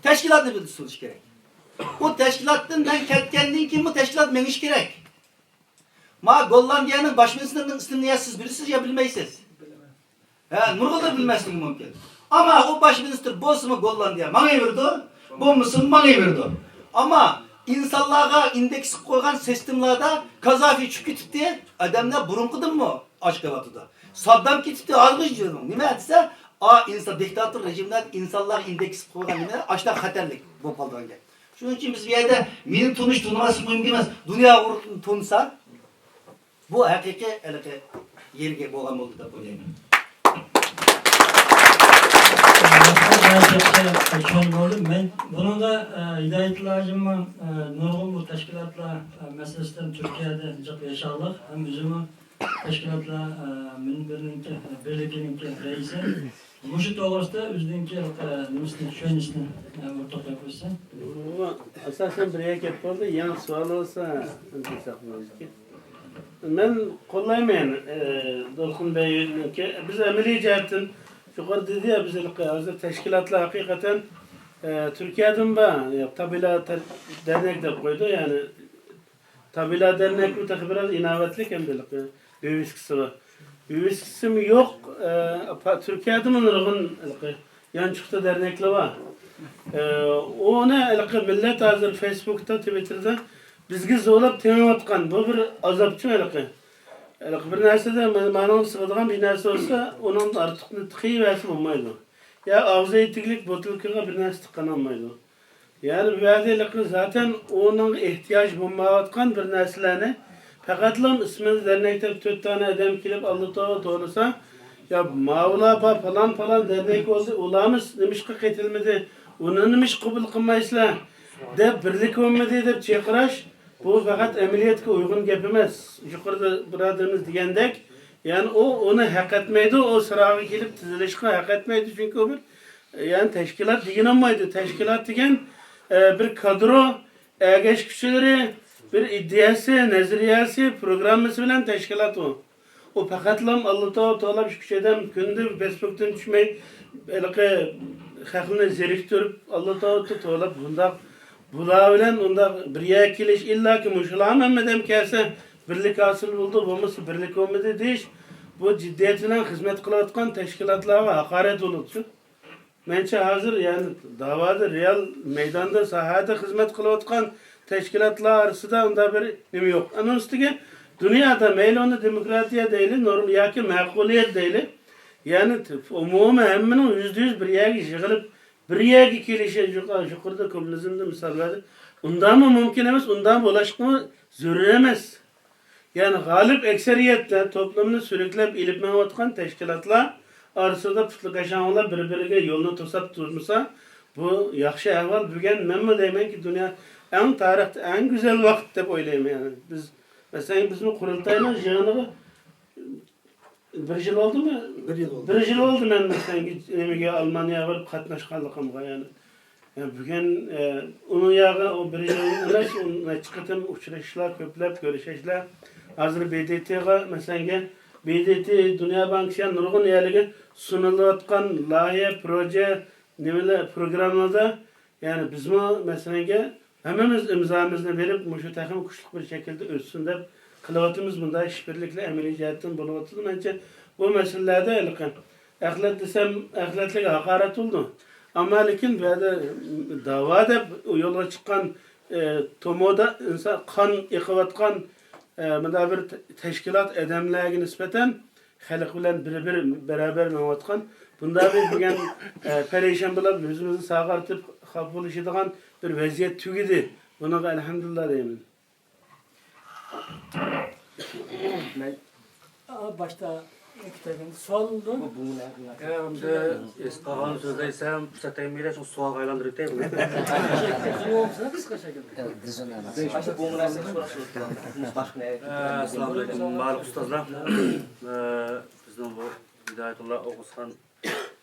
تەشكىلاتنى بىلدە تۇتۇش كېرەك. ئۇ تەشكىلاتتىن مەن كەتكەندىن كېيىنمۇ تەشكىلات مېڭىشى كېرەك. ما گوللاندىيەنىڭ باش مىنىستىرىنىڭ ئىسمىنى يا سىز بىلىسىز يا بىلمەيسىز. ھە، نۇرغۇنلار بىلمەسلىكى مۇمكىن. ئەمما ئۇ باش مىنىستىر بولسىمۇ گوللاندىيە ماڭىۋېرىدۇ، بولمىسىمۇ ماڭىۋېرىدۇ. ئەمما ئىنسانلارغا ئىندېكس قىلىپ قويغان سىستېمىلاردا كازافى چۈشۈپ كېتىپتى، ئادەملەر بۇرۇنقىدىنمۇ ئاچ قېلىۋاتىدۇ. ساددام كېتىپتۇ، ھازىرغىچە نېمە دېسە، ئا، ئىنسان، دىكتاتور رېجىملەر ئىنسانلارغا ئىندېكس قىلىپ قويغان نېمىلەر ئاشۇنداق خەتەرلىك بولۇپ قالىدىغان گەپ. شۇنىڭ ئۈچۈن بىز بۇ يەردە مېنى تونۇش، تونۇماسلىق مۇھىم ئەمەس. دۇنيا ئۇيغۇرلىرىنى تونۇسا، بۇ ھەقىقىي ھېلىقى يېرىگە بولغان بولدى دەپ ئويلايمەن. چۈشەنچە بولدى. مەن بۇنىڭدا، ئە، ھىدايەتۇللا ھاجىمنىڭ، ئە، نۇرغۇن بۇ تەشكىلاتلار، ئە، مەسىلىسىدىن تۈركىيەدە جىق ياشاغلىق ھەم ئۆزىمۇ تەشكىلاتلار، ئە، مۇنبىرىنىڭكى، بىرلىكىنىڭكى رەئىسى. مۇشۇ توغرىسىدا ئۆزىنىڭكى، ئە، نېمىسىنى، چۈشەنچىسىنى، ئە، ئورتاقلاپ ئۆتسە. بۇ ئاساسەن بىر يەرگە كەپ قالدى. يېڭى سوئال بولسا، ئەمدى ساقلىنىدىكەن. مەن قوللايمەن، ئە، دولقۇن بەينىڭكى. بىز ئەمەلىي جەھەتتىن يۇقىرىدا دېدى يا، بىز ھېلىقى ھازىر تەشكىلاتلار ھەقىقەتەن، ئە، تۈركىيەدىن بار، يا، تابىلا تەر-، دەرنەك دەپ قويدى، يەنى تابىلا دەرنەكمۇ تېخى بىراز ئىناۋەتلىك ئەمدى ھېلىقى ۋىۋىسكىسى بار. ۋىۋىسكىسىمۇ يوق. ئە، پا-، تۈركىيەدىمۇ نۇرغۇن ھېلىقى يانچۇقتا دەرنەكلەر بار. ئە، ئۇنى ھېلىقى مىللەت ھازىر فېيسبۇكتا، تىۋىتتېردا بىزگە زورلاپ تېڭىۋاتقان. بۇ بىر ئازابچۇ ھېلىقى. ھېلىقى بىر نەرسىدە مانا-، مانىڭغا سىغىدىغان بىر نەرسە بولسا، ئۇنىڭدىن ئارتۇقنى تىقىۋەرسە بولمايدۇ. يا ئاغزى يېتىكلىك بوتۇلكىغا بىر نەرسە تىققان بولمايدۇ. يەنى بۇ يەردە ھېلىقى زاتەن ئۇنىڭغا ئېھتىياج بولمايۋاتقان بىر نەرسىلەرنى پەقەتلا ئىسمىنى دەرنەك دەپ تۆت دانە ئادەم كېلىپ ئاللا توۋا توۋلىسا، يا ماۋۇلار بار، پالان پالان دەرنەك بولدى، ئۇلارمۇ نېمىشقا قېتىلمىدى، ئۇنى نېمىشقا قوبۇل قىلمايسىلەر دەپ، بىرلىك بولمىدى دەپ چىرقىراش، بۇ پەقەت ئەمەلىيەتكە ئۇيغۇن گەپ ئەمەس. يۇقىرىدا بۇرادىرىمىز دېگەندەك، يەنى ئۇ ئۇنى ھەق ئەتمەيدۇ، ئۇ سىراغا كېلىپ تىزىلىشقا ھەق ئەتمەيدۇ، چۈنكى ئۇ بىر، يەنى تەشكىلات دېگىنى بولمايدۇ. تەشكىلات دېگەن، ئە، بىر كادرو، ئەگەشكۈچىلىرى، بىر ئىدىيەسى، نەزەرىيەسى، پروگراممىسى بىلەن تەشكىلات ئۇ. ئۇ پەقەتلا ئاللا توۋا توۋلاپ ئىككى ئۈچ ئادەم كۈندە فېيسبۇكتىن چۈشمەي، ھېلىقى خەقنى زېرىكتۈرۈپ، ئاللا توۋا توۋلاپ بۇنداق بۇلار بىلەن ئۇنداق بىر يەرگە كېلىش، ئىللاكى مۇشۇلار ھەممە ئادەم كەلسە بىرلىك ھاسىل بولىدۇ، بولمىسا بىرلىك بولمىدى دېيىش، بۇ جىددىيەت بىلەن خىزمەت قىلىۋاتقان تەشكىلاتلارغا ھاقارەت بولىدۇ. مەنچە ھازىر، يەنى داۋادا رېئال مەيداندا، ساھەدە خىزمەت قىلىۋاتقان تەشكىلاتلار ئارىسىدا ئۇنداق بىر نېمە يوق. ئۇنىڭ ئۈستىگە دۇنيادا مەيلى ئۇنى دېموكراتىيە دەيلى، نورم ياكى مەقۇلىيەت دەيلى، يەنى ئومۇمىي ھەممىنىڭ يۈزدە يۈز بىر يەرگە يىغىلىپ، بىر يەرگە كېلىشى، يۇقا-، يۇقىرىدا كوممۇنىزمدا مىسال بەردى. ئۇنداقمۇ مۇمكىن ئەمەس، ئۇنداق بولۇشقىمۇ زۆرۈر ئەمەس. يەنى غالىب ئەكسەرىيەتتە توپلۇمنى سۈرۈكلەپ ئېلىپ مېڭىۋاتقان تەشكىلاتلار ئارىسىدا پۇتلىكاشاڭلار بىر-بىرىگە يولنى توساپ تۇرمىسا، بۇ ياخشى ئەھۋال. بۈگۈن مەنمۇ دەيمەنكى، دۇنيا ئەڭ تارىختا ئەڭ گۈزەل ۋاقىت دەپ ئويلايمەن. يەنى بىز، مەسىلەن، بىزمۇ قۇرۇلتاينىڭ يىغىنىغا بىر يىل بولدىمۇ؟ بىر يىل بولدى. بىر يىل بولدى مەن مەسىلەن نېمىگە، ئالمانىيەگە بېرىپ قاتناشقانلىقىمغا، يەنى. يەنى بۈگۈن، ئە، ئۇنىڭ ياغى ئۇ بىر يىل ئەمەس، ئۇ نەچچە قېتىم ئۇچرىشىشلار، كۆپلەپ كۆرۈشۈشلەر. ھازىر ب د ت غا، مەسىلەنگە، ب د ت، دۇنيا بانكىسى، يەنى نۇرغۇن يەرلەرگە سۇنۇلۇۋاتقان لايىھە، پروژە، نېمىلەر، پروگراممىلاردا يەنى بىزمۇ، مەسىلەنگە، ھەممىمىز ئىمزامىزنى بېرىپ، مۇشۇ تېخىمۇ كۈچلۈك بىر شەكىلدە ئۆتسۇن دەپ قىلىۋاتىمىز. بۇنداق ئىش بىرلىكلەر ئەمەلىي جەھەتتىن بولۇۋاتىدۇ. مەنچە، بۇ مەسىلىلەردە ھېلىقى ئەخلەت دېسەم، ئەخلەتلىك ھاقارەت بولىدۇ. ئەمما لېكىن بۇ يەردە داۋا دەپ يولغا چىققان، ئە، تومۇدا ئىنسان قان ئېقىۋاتقان، ئە، مۇنداق بىر تەشكىلات ئادەملەرگە نىسبەتەن خەلق بىلەن بىر-بىر بەرابەر مېڭىۋاتقان، بۇنداق بىر دېگەن، ئە، پەرىشان بولۇپ، ئۆزىمىزنى ساغارتىپ خاپا بولۇشىدىغان بىر ۋەزىيەت تۈگىدى. بۇنىڭغا ئەلھەمدۇلىللا دەيمەن. مەن ئا، باشتا ئىككى تەرەپنىڭ سوئال بولدى. بۇ، بۇ مۇنە-، مۇنە-، ئەمدى ئېسقاغان سۆزلەيسەن، پۇرسەت تەگمىگەن، شۇ سوئالغا ئايلاندۇرۇپ ئۆتەي بۇنى. ئۇزۇن بولمىسا، قىسقا شەكىلدە. ئەسسالامۇ ئەلەيكۇم، بارلىق ئۇستازلار. ئە، بىزنىڭ بۇ ھىدايەتۇللا ئوغۇزخان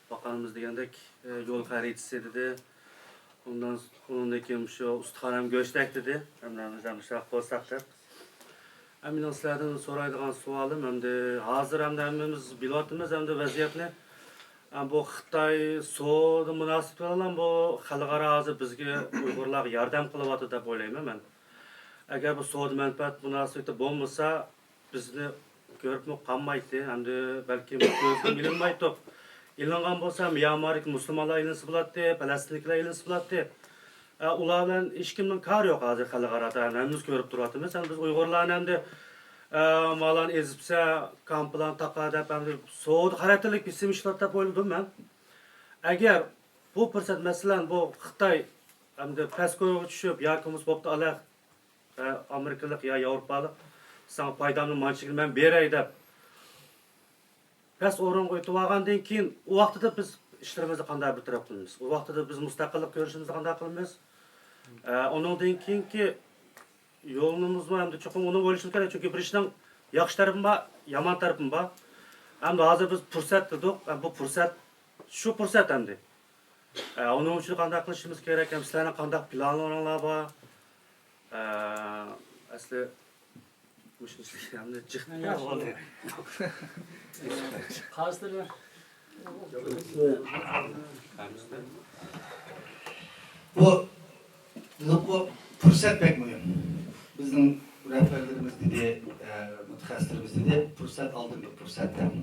باققانىمىز دېگەندەك، ئە، يول خەرىتىسى دېدى. ئۇندىن، ئۇنىڭدىن كېيىن شۇ ئۇستىخان ھەم گۆشتەك دېدى. ھەممىمىز ھەم شۇنداق بولساق دەپ. ئەمدى مېنىڭ سىلەردىن سورايدىغان سوئالىم، ئەمدى ھازىر ئەمدى ھەممىمىز بىلىۋاتىمىز ئەمدى ۋەزىيەتنى. ئە، بۇ خىتاي سودا مۇناسىۋىتى بىلەن بۇ خەلقئارا ھازىر بىزگە ئۇيغۇرلارغا ياردەم قىلىۋاتىدۇ دەپ ئويلايمەن مەن. ئەگەر بۇ سودا مەنپەئەت مۇناسىۋىتى بولمىسا، بىزنى كۆرۈپمۇ قالمايتتى، ھەمدە بەلكىم كۆرۈپمۇ ئېلىنمايتتۇق. ئېلىنغان بولسا، ميانماردىكى مۇسۇلمانلار ئېلىنسا بولاتتى، پەلەستىندىكىلەر ئېلىنسا بولاتتى. ئە، ئۇلار بىلەن ھېچكىمنىڭ كارى يوق ھازىر خەلقئارادا، ھەممىمىز كۆرۈپ تۇرۇۋاتىمىز. ھەم بىز ئۇيغۇرلارنى ئەمدى، ئە، مالان ئېزىپسە، كامپلان تاقا دەپ، ئەمدى سودا خاراكتېرلىك بېسىم ئىشلەپ دەپ ئويلىدىم مەن. ئەگەر بۇ پۇرسەت، مەسىلەن، بۇ خىتاي ئەمدى پەس كويغا چۈشۈپ ياكى بولمىسا بوپتۇ، ئالە ئە، ئامېرىكىلىق يا ياۋروپالىق ساڭا پايدامنى مانچىلىك مەن بېرەي دەپ پەس ئورۇنغا ئۆتۈۋالغاندىن كېيىن، ئۇ ۋاقتىدا بىز ئىشلىرىمىزنى قانداق بىر تەرەپ قىلىمىز؟ ئۇ ۋاقتىدا بىز مۇستەقىللىق كۆرۈشىمىزنى قانداق قىلىمىز؟ ئە، ئۇنىڭدىن كېيىنكى يولىمىزمۇ ئەمدى چوقۇم ئۇنى ئويلىشىمىز كېرەك، چۈنكى بىر ئىشنىڭ ياخشى تەرىپىمۇ بار، يامان تەرىپىمۇ بار. ئەمدى ھازىر بىز پۇرسەت دېدۇق، ئە، بۇ پۇرسەت، شۇ پۇرسەت ئەمدى. ئە، ئۇنىڭ ئۈچۈن قانداق قىلىشىمىز كېرەك ھەم سىلەرنىڭ قانداق پىلانلىرىڭلار بار؟ ئە، ئەسلى مۇشۇنچىلىك ئەمدى جىق. ھە، ياخشى. قارىسىلەر. بۇ، بۇ پۇرسەت بەك مۇھىم. بىزنىڭ رەھبەرلىرىمىز دېدى، ئە، مۇتەخەسسىسلىرىمىز دېدى، پۇرسەت ئالدىن بىر پۇرسەت دەپ.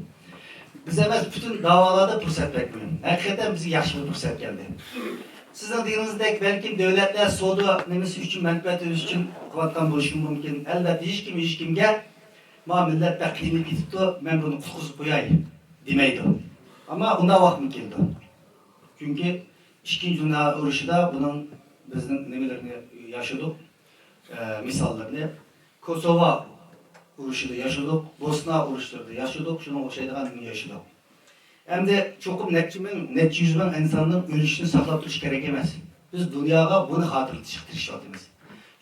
بىز ئەمەس، پۈتۈن داۋالادا پۇرسەت بەك مۇھىم. ھەقىقەتەن بىزگە ياخشى بىر پۇرسەت كەلدى. سىزنىڭ دېگىنىڭىزدەك بەلكىم دۆلەتلەر سودا نېمىسى ئۈچۈن، مەنپەئەت ئۈزۈش ئۈچۈن قىلىۋاتقان بولۇشى مۇمكىن. ئەلۋەتتە، ھېچكىم ھېچكىمگە، ما مىللەت بەك قىينىلىپ كېتىپتۇ، مەن بۇنى قۇتقۇزۇپ قوياي دېمەيدۇ. ئەمما ئۇنداق ۋاقىتمۇ كېلىدۇ. چۈنكى ئىككىنچى دۇنيا ئۇرۇشىدا بۇنىڭ بىزنىڭ نېمىلىرىنى ياشىدۇق، ئە، مىساللىرىنى. كوسوۋو ئۇرۇشىدا ياشىدۇق، بوسنا ئۇرۇشلىرىدا ياشىدۇق، شۇنىڭغا ئوخشايدىغان ياشىدۇق. ئەمدى چوقۇم نەچچە مىڭ، نەچچە يۈز مىڭ ئىنساننىڭ ئۆلۈشىنى ساقلاپ تۇرۇش كېرەك ئەمەس. بىز دۇنياغا بۇنى خاتىرىلىتىشكە تىرىشىۋاتىمىز.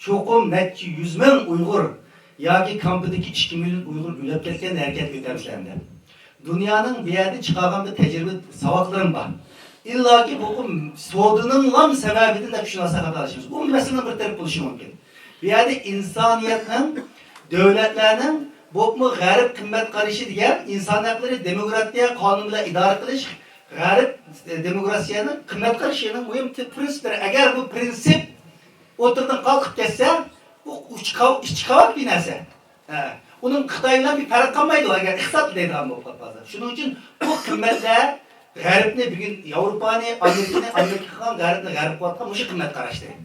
چوقۇم نەچچە يۈز مىڭ ئۇيغۇر ياكى كامپىدىكى ئىككى مىليون ئۇيغۇر ئۆلۈپ كەتكەندە ھەرىكەت كۆتەرمىسىلەر دەپ. دۇنيانىڭ بۇ يەردە چىقارغان بىر تەجرىبە ساۋاقلىرىم بار. ئىللاكى بۇ سودىنىڭلام سەۋەبىدىن دەپ شۇ نەرسە خاتالىشىمىز. بۇ مەسىلىنىڭ بىر تەرىپى بولۇشى مۇمكىن. بۇ يەردە ئىنسانىيەتنىڭ، دۆلەتلەرنىڭ، بولۇپمۇ غەرب قىممەت قارىشى دېگەن ئىنسان ھەقلىرى، دېموكراتىيە، قانۇن بىلەن ئىدارە قىلىش، غەرب، ئە، دېموكراتىيەنىڭ قىممەت قارىشىنىڭ مۇھىم تىپ پىرىنسىپلىرى. ئەگەر بۇ پىرىنسىپ ئوتتۇرىدىن قالقىپ كەتسە، بۇ ئىچ قاۋ-، ئىچ قاۋاق بىر نەرسە. ھە. ئۇنىڭ خىتاي بىلەن بىر پەرقى قالمايدۇ، ئەگەر ئىقتىساد دەيدىغان بولۇپ قالسا. شۇنىڭ ئۈچۈن بۇ قىممەتلەر غەربنى بۈگۈن ياۋروپانى، ئامېرىكىنى، ئامېرىكا قىلغان غەربنى غەرب قىلىۋاتقان مۇشۇ قىممەت قاراشلىرى.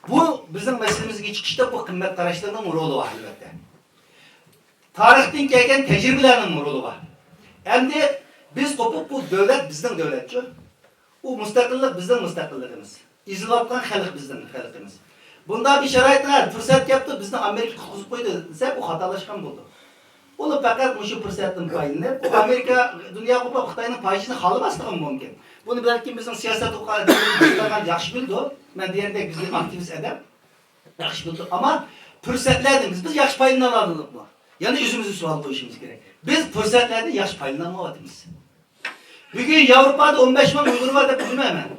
بۇ بىزنىڭ مەسىلىمىزگە چىقىشتا بۇ قىممەت قاراشلىرىنىڭ رولى بار، ئەلۋەتتە. تارىختىن كەلگەن تەجرىبىلەرنىڭ رولى بار. ئەمدى بىز قوپۇپ، بۇ دۆلەت بىزنىڭ دۆلەتچۇ. ئۇ مۇستەقىللىق بىزنىڭ مۇستەقىللىقىمىز. ئېزىلىۋاتقان خەلق بىزنىڭ خەلقىمىز. بۇنداق بىر شارائىتنىڭ، ھە، پۇرسەت كەپتۇ، بىزنى ئامېرىكا قۇتقۇزۇپ قويدى دېسەك، ئۇ خاتالاشقان بولىدۇ. ئۇلار پەقەت مۇشۇ پۇرسەتتىن پايدىلىنىپ، ئۇ ئامېرىكا دۇنيا قوپۇپ خىتاينىڭ پايىشىنى خالىماسلىقىمۇ مۇمكىن. بۇنى بەلكىم بىزنىڭ سىياسەت ئوقۇغان ياخشى بىلىدۇ. مەن دېگەندەك بىزدىن ئاكتىۋىست ئادەم ياخشى بىلىدۇ. ئەمما پۇرسەتلەردىن بىز، بىز ياخشى پايدىلىنالىدۇقمۇ؟ يەنە ئۆزىمىزنى سوئال قويۇشىمىز كېرەك. بىز پۇرسەتلەردىن ياخشى پايدىلىنالمايۋاتىمىز. بۈگۈن ياۋروپادا ئون بەش مىڭ ئۇيغۇر بار دەپ بىلمەيمەن.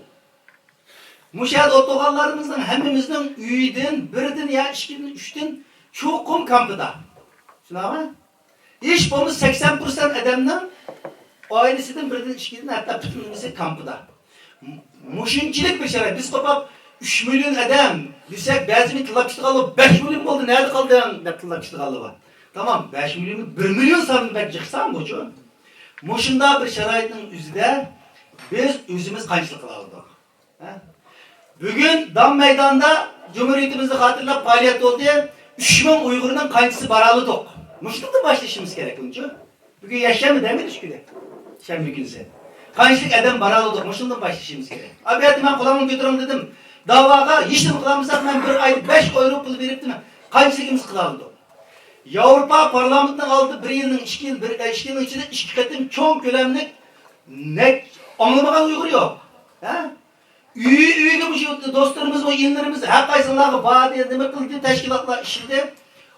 مۇشۇ يەردە ئولتۇرغانلىرىمىزنىڭ ھەممىمىزنىڭ ئۆيىدىن بىردىن يا ئىككىدىن، ئۈچتىن چوقۇم كامپىدا. شۇنداقمۇ؟ ھېچ بولمىسا سەكسەن پىرسەنت ئادەمنىڭ ئائىلىسىدىن بىردىن، ئىككىدىن، ھەتتا پۈتۈنلىمىسى كامپىدا. مۇشۇنچىلىك بىر شارائىت. بىز قوپاپ ئۈچ مىليون ئادەم دېسەك، بەزى بىر تىللاپ كېتىدىغانلار، بەش مىليون بولدى، نەدە قالدىڭ دەپ تىللاپ كېتىدىغانلار بار. تامام، بەش مىليون، بىر مىليون سانىنى بەك جىقسان بۇچۇ. مۇشۇنداق بىر شارائىتنىڭ ئۆزىدە بىز ئۆزىمىز قانچىلىك قىلالىدۇق؟ ھە؟ بۈگۈن دام مەيدانىدا جۇمھۇرىيىتىمىزنى خاتىرىلەپ پائالىيەت بولدى. ئۈچ مىڭ ئۇيغۇرنىڭ قانچىسى بارالىدۇق؟ مۇشۇندىن باشلىشىمىز كېرەك، ئۇنچۇ. بۈگۈن يەكشەنبە دەيمىز، ئۈچ كۈنى. شەنبە كۈنىسى. قانچىلىك ئادەم بارالىدۇق، مۇشۇندىن باشلىشىمىز كېرەك. ئا، بۇ يەردە مەن قولۇمنى كۆتۈرۈڭ دېدىم. داۋاغا ھېچنېمە قىلالمىساق، مەن بىر ئايدا بەش ئايرو پۇل بېرىپتىمەن. قانچىلىكىمىز قىلالىدۇق؟ ياۋروپا پارلامېنتىنىڭ ئالدىدا بىر يىلنىڭ، ئىككى يىل، بىر، ئىككى يىلنىڭ ئىچىدە ئىككى قېتىم چوڭ كۆلەملىك نەچ-، ئاڭلىمىغان ئۇيغۇر يوق. ھە؟ ئۆي-ئۆيگە مۇشۇ دوستلىرىمىز، ئۇ ئىنلىرىمىز ھەر قايسىلارغا باردى، نېمە قىلدى، تەشكىلاتلار ئىشلىدى.